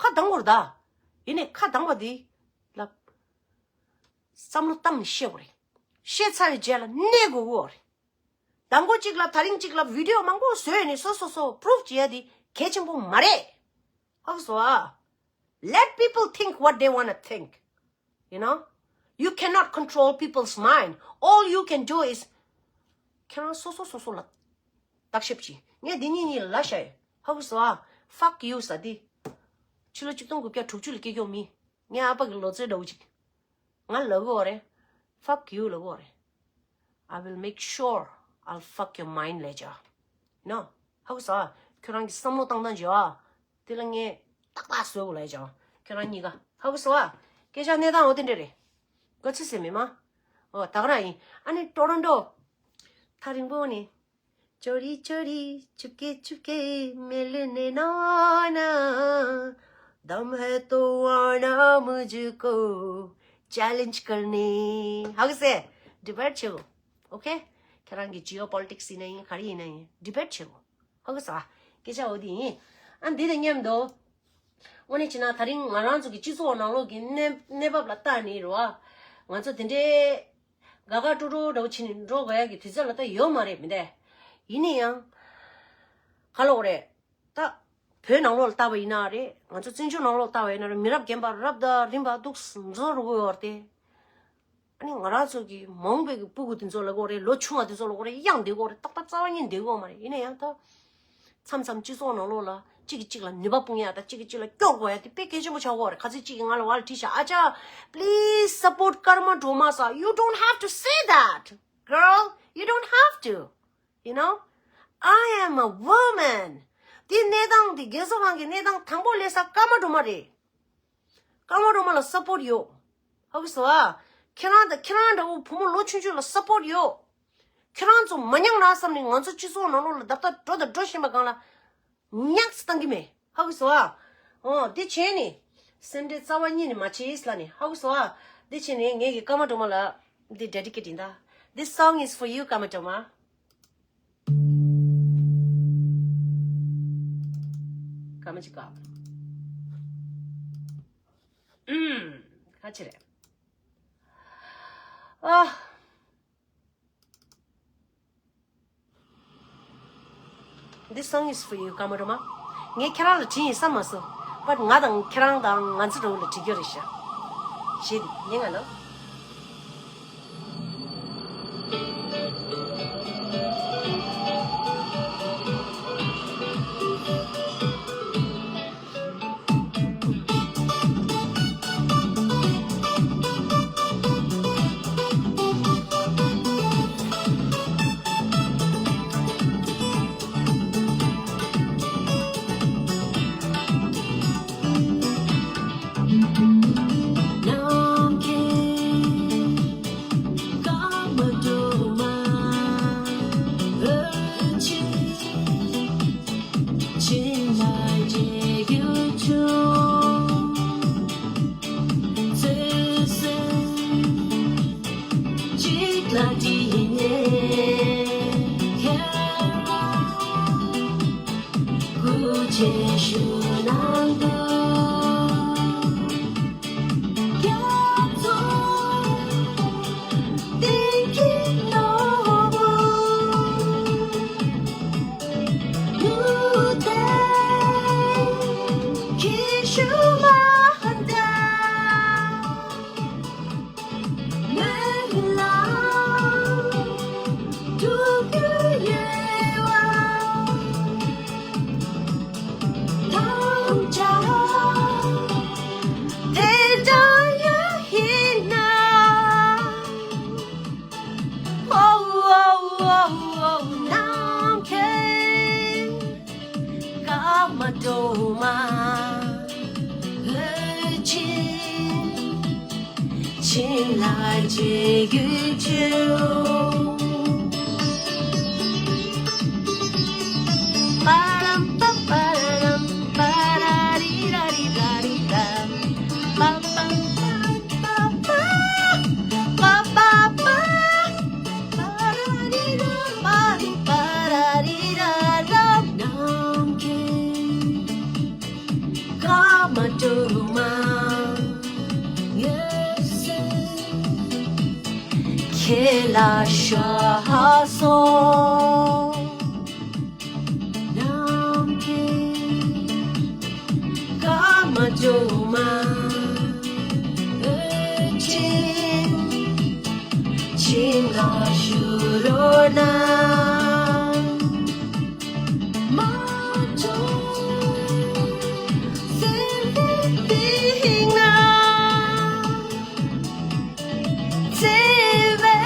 ཁ་གདངས་དགོས་རེད་ད། ཡིན་ནའི་ཁ་གདངས་པ་དེ་ལ་བསམ་བློ་བཏང་ནས་བཤད་དགོས་རེད། བཤད་ཚར་བའི་རྗེས་ལ་གནས་དགོས་ཀྱི་ཡོད་རེད། མདང་དགོང་གཅིག་ལབ། ད་རིང་གཅིག་ལབ། བི་ཌི་ཡོ་མང་པོ་བཟོས་ནས་སོ་སོ་སོ་པུ་རུབ་བྱེད་ཡ་དེ་གལ་ཆེན་པོ་མ་རེད། ཧ་གོ་སོང་ཨ། Let people think what they wanna think. You know? You cannot control people's mind. All you can do is ཁྱེད་རང་སོ་སོ་སོ་སོ་ལ་བརྟག་ཞིབ་བྱེད། ངས་འདི་གཉིས་གཉིས་ལ་ལབ་བཞག་ཡོད། ཧ་གོ་སོང་ཨ། Fuck you ཟེར་དེ། ཕྱི་ལོ་ཆིག་སྟོང་དགུ་བརྒྱ་དྲུག་ཅུ་ལ་སྐྱེས་ཀྱོག་མི། ངའི་ཨ་ཕ་གི་ལོ་ཚོད་འདྲ་བོ་ཅིག། ང་ལབ་ཀྱི་ཡོད་རེད། Fuck you ལབ་ཀྱི་ཡོད་རེད། I will make sure I'll fuck your mind ལབ་བྱས། ནོ། ཧ་གོ་སོང་ཨ། ཁྱོད་རང་གི་བསམ་བློ་བཏང་སྟངས་བྱས་ཨ། དེ་ལ་ངས་ཏག་ཏག་བཟོས་དགོས་ལབ་བྱས། ཁྱོད་རང་གཉིས་ཀ་ཧ་གོ་སོང་ཨ། སྐད་ཆ་གནས་སྟངས་འོ་དེ་འདྲ་རེད། ག་ཚོད་ཟེར་མེད་མ། ཨོ་ད་ག་རང་ཡིན། ཨ་ནི་ཊོ་རོན་ཊོ། ཐག་རིང་པོ་ནས། चोरी चोरी चुपके चुपके मिलने ना आना। दम है तो आना मुझको चैलेंज करने। ཧ་གོ་སོང་། ཌི་བེཊ་བྱེད་དགོས། ཨོ་ཁེ། ཁྱེད་རང་གི་ཇི་ཨོ་པོ་ལི་ཊིག་སི་ཡིན་ན་ཡིན། ག་རེ་ཡིན་ན་ཡིན། ཌི་བེཊ་བྱེད་དགོས། ཧ་གོ་སོང་། སྐད་ཆ་འོ་དེ་ཡིན། ཨ་འདི་དང་མཉམ་དུ། དངོས་གནས་བྱས་ན་ད་རིང་ང་རང་ཚོ་གི་སྤྱི་ཚོགས་ནང་ལོགས་ཀྱི་གནས་གནས་བབ་ལ་བལྟས་ནས་རེད་བ། ང་ཚོ་དེ་འདྲའི་དགའ་དགའ་སྤྲོ་སྤྲོ་འདྲ་བོ་བྱས་ནས་འགྲོ་དགོས་ཡ་གི་དུས་ཚོད་ལ་ད་ཡོད་མ་རེད་མི་འདས། ཡིན་ན་ཡང་། ག་ལབ་དགོས་རེད། ད། བོད་ནང་ལོགས་ལ་བལྟས་པ་ཡིན་ན་རེད། ང་ཚོ་བཙན་བྱོལ་ནང་ལོགས་ལ་བལྟས་པ་ཡིན་ན་རེད། མི་རབས་རྒན་པ་རབ་དང་རིམ་པ་འདུག་འཛོམས་འགྲོ་གི་ཡོད་རེད་དེ། ཨ་ནི་ང་རང་ཚོ་གི་མ་འོངས་པའི་གི་སྤུ་གུ་དེ་ཚོ་ལ་གོ་རེད། ལོ་ཆུང་བ་དེ་ཚོ་ལ་གོ་རེད། གཡང་བསྡད་གོ་རེད། ཏག་ཏག་རྩ་བ་ཉིད་བསྡད་གོ་མ་རེད། ཡིན་ན་ཡང་ད། མཚམས་མཚམས་སྤྱི་ཚོགས་ནང་ལོགས་ལ་གཅིག་གིས་གཅིག་ལ་ནུས་པ་སྤུངས་ཡ་དང་གཅིག་གིས་གཅིག་ལ་སྐྱོར་དགོས་ཡ་དེ་དཔེ་གལ་ཆེན་པོ་ཆགས་གོ་རེད། ཁ་སང་གཅིག་གིས་ང་ལ་བར་བྲིས་ཤག་ཨ་ཅག please support Karma Drama ཟེར། You don't have to say that, girl. You don't have to. You know? I am a woman. དེ་གནས་སྟངས་དེ་རྒས་གསོ་ཁང་གི་གནས་སྟངས་དང་པོ་སླེབས་ས་ཀརྨ་སྒྲོལ་མ་རེད། ཀརྨ་སྒྲོལ་མ་ལ་སཔོརྚ་ཡོད། ཧ་གོ་སོང་ཨ། ཁྱེད་རང་དང་ཁྱེད་རང་འདྲ་བོ་བུ་མོ་ལོ་ཆུང་ཆུང་ལ་སཔོརྚ་ཡོད། ཁྱེད་རང་ཚོ་མ་ཉམས་ན་བསམ་ནས་ང་ཚོ་སྤྱི་ཚོགས་ནང་ལོགས་ལ་ད་ལྟ་འགྲོ་དང་འགྲོ་བཞིན་པ་སྒང་ལ་ཉག་ཙམ་བཏང་གི་མེད། ཧ་གོ་སོང་ཨ། འོ་དེ་བྱས་ནས་སེམས་ཁྲལ་རྩ་བ་ཉིད་ནས་མ་བྱེད་ལབ་ནས། ཧ་གོ་སོང་ཨ། དེ་བྱས་ནས་ངས་ཀྱི་ཀརྨ་སྒྲོལ་མ་ལ་འདི་ཌེ་ཌི་ཀེཊ་ཡིན་ད། This song is for you, Karma Drama. ཀརྨ་ཅི་ཀ་ཨུམ། ཁ་ཆེ་རེད། ཨ། This song is for you, ཀརྨ་སྒྲོལ་མ། ངས་ཁྱེད་རང་ལ་བྲིས་ཡིན་བསམ་མ་སོང་། But ང་དང་ཁྱེད་རང་དང་ང་ཚོ་འདྲ་བོ་ལ་བྲིས་རྒྱུ་རེད་ཤག་ཞེས་ཉན་ང་ལ། ཞུ་གནང་འདུག་རྒྱ་མཚོ་གཏིང་གི་ནོར་བུ། ལུས་རྟེན་གྱི་ཤུལ་མ་འདྲ། སྨོན་ལམ་སྒྲུབ་རྒྱུ་ཡོད་པ། ཐམས་ཅད་དེ་འདྲ་ཡོད་ན། ཨོ་ཨོ་ཨོ་ཨོ་ནམ་མཁའི་ཀརྨ་སྒྲོལ་མ་འོད་ཆེན། བྱིན་རླབས་ཆེ་རྒྱུ་ཆེའོ། པ་རམ་པ་པ་རམ་པ་ར་རི་ར་རི་ར་རི་ར། པ་པ་པ་པ་པ་པ་པ་པ། ཀརྨ་སྒྲོལ་མ་ཡོད་ཚད་ཁྱེད་ལ་ཕྱག་འཚལ། ནམ་མཁའི་ཀརྨ་སྒྲོལ་མ་འོད་ཆེན། བྱིན་རླབས་ཞུ་རོགས་གནང་། མ་འཇོག་སེམས་པའི་གཏིང་ན་བརྩེ་བའི་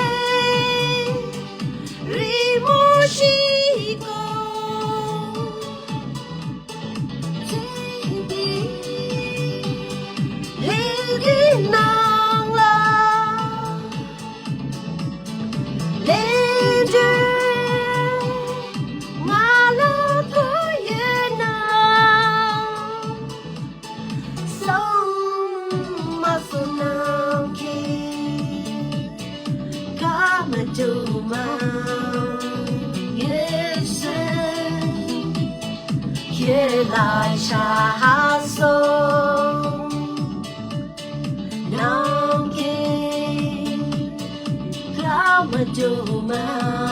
རི་མོ་ཞིག་བསྐོར། ཚེ་འདིའི་ལས་འགན་ནང་ལ་ལས་འབྲས་ང་ལ་ཐུག་ཡོད་ན། སོང་མ་སོང་ནམ་མཁའི་ཀརྨ་སྒྲོལ་མ་ཡོད་ཚད་ཁྱེད་ལ་ཕྱག་འཚལ། ནམ་མཁའི་ཀརྨ་སྒྲོལ་མ་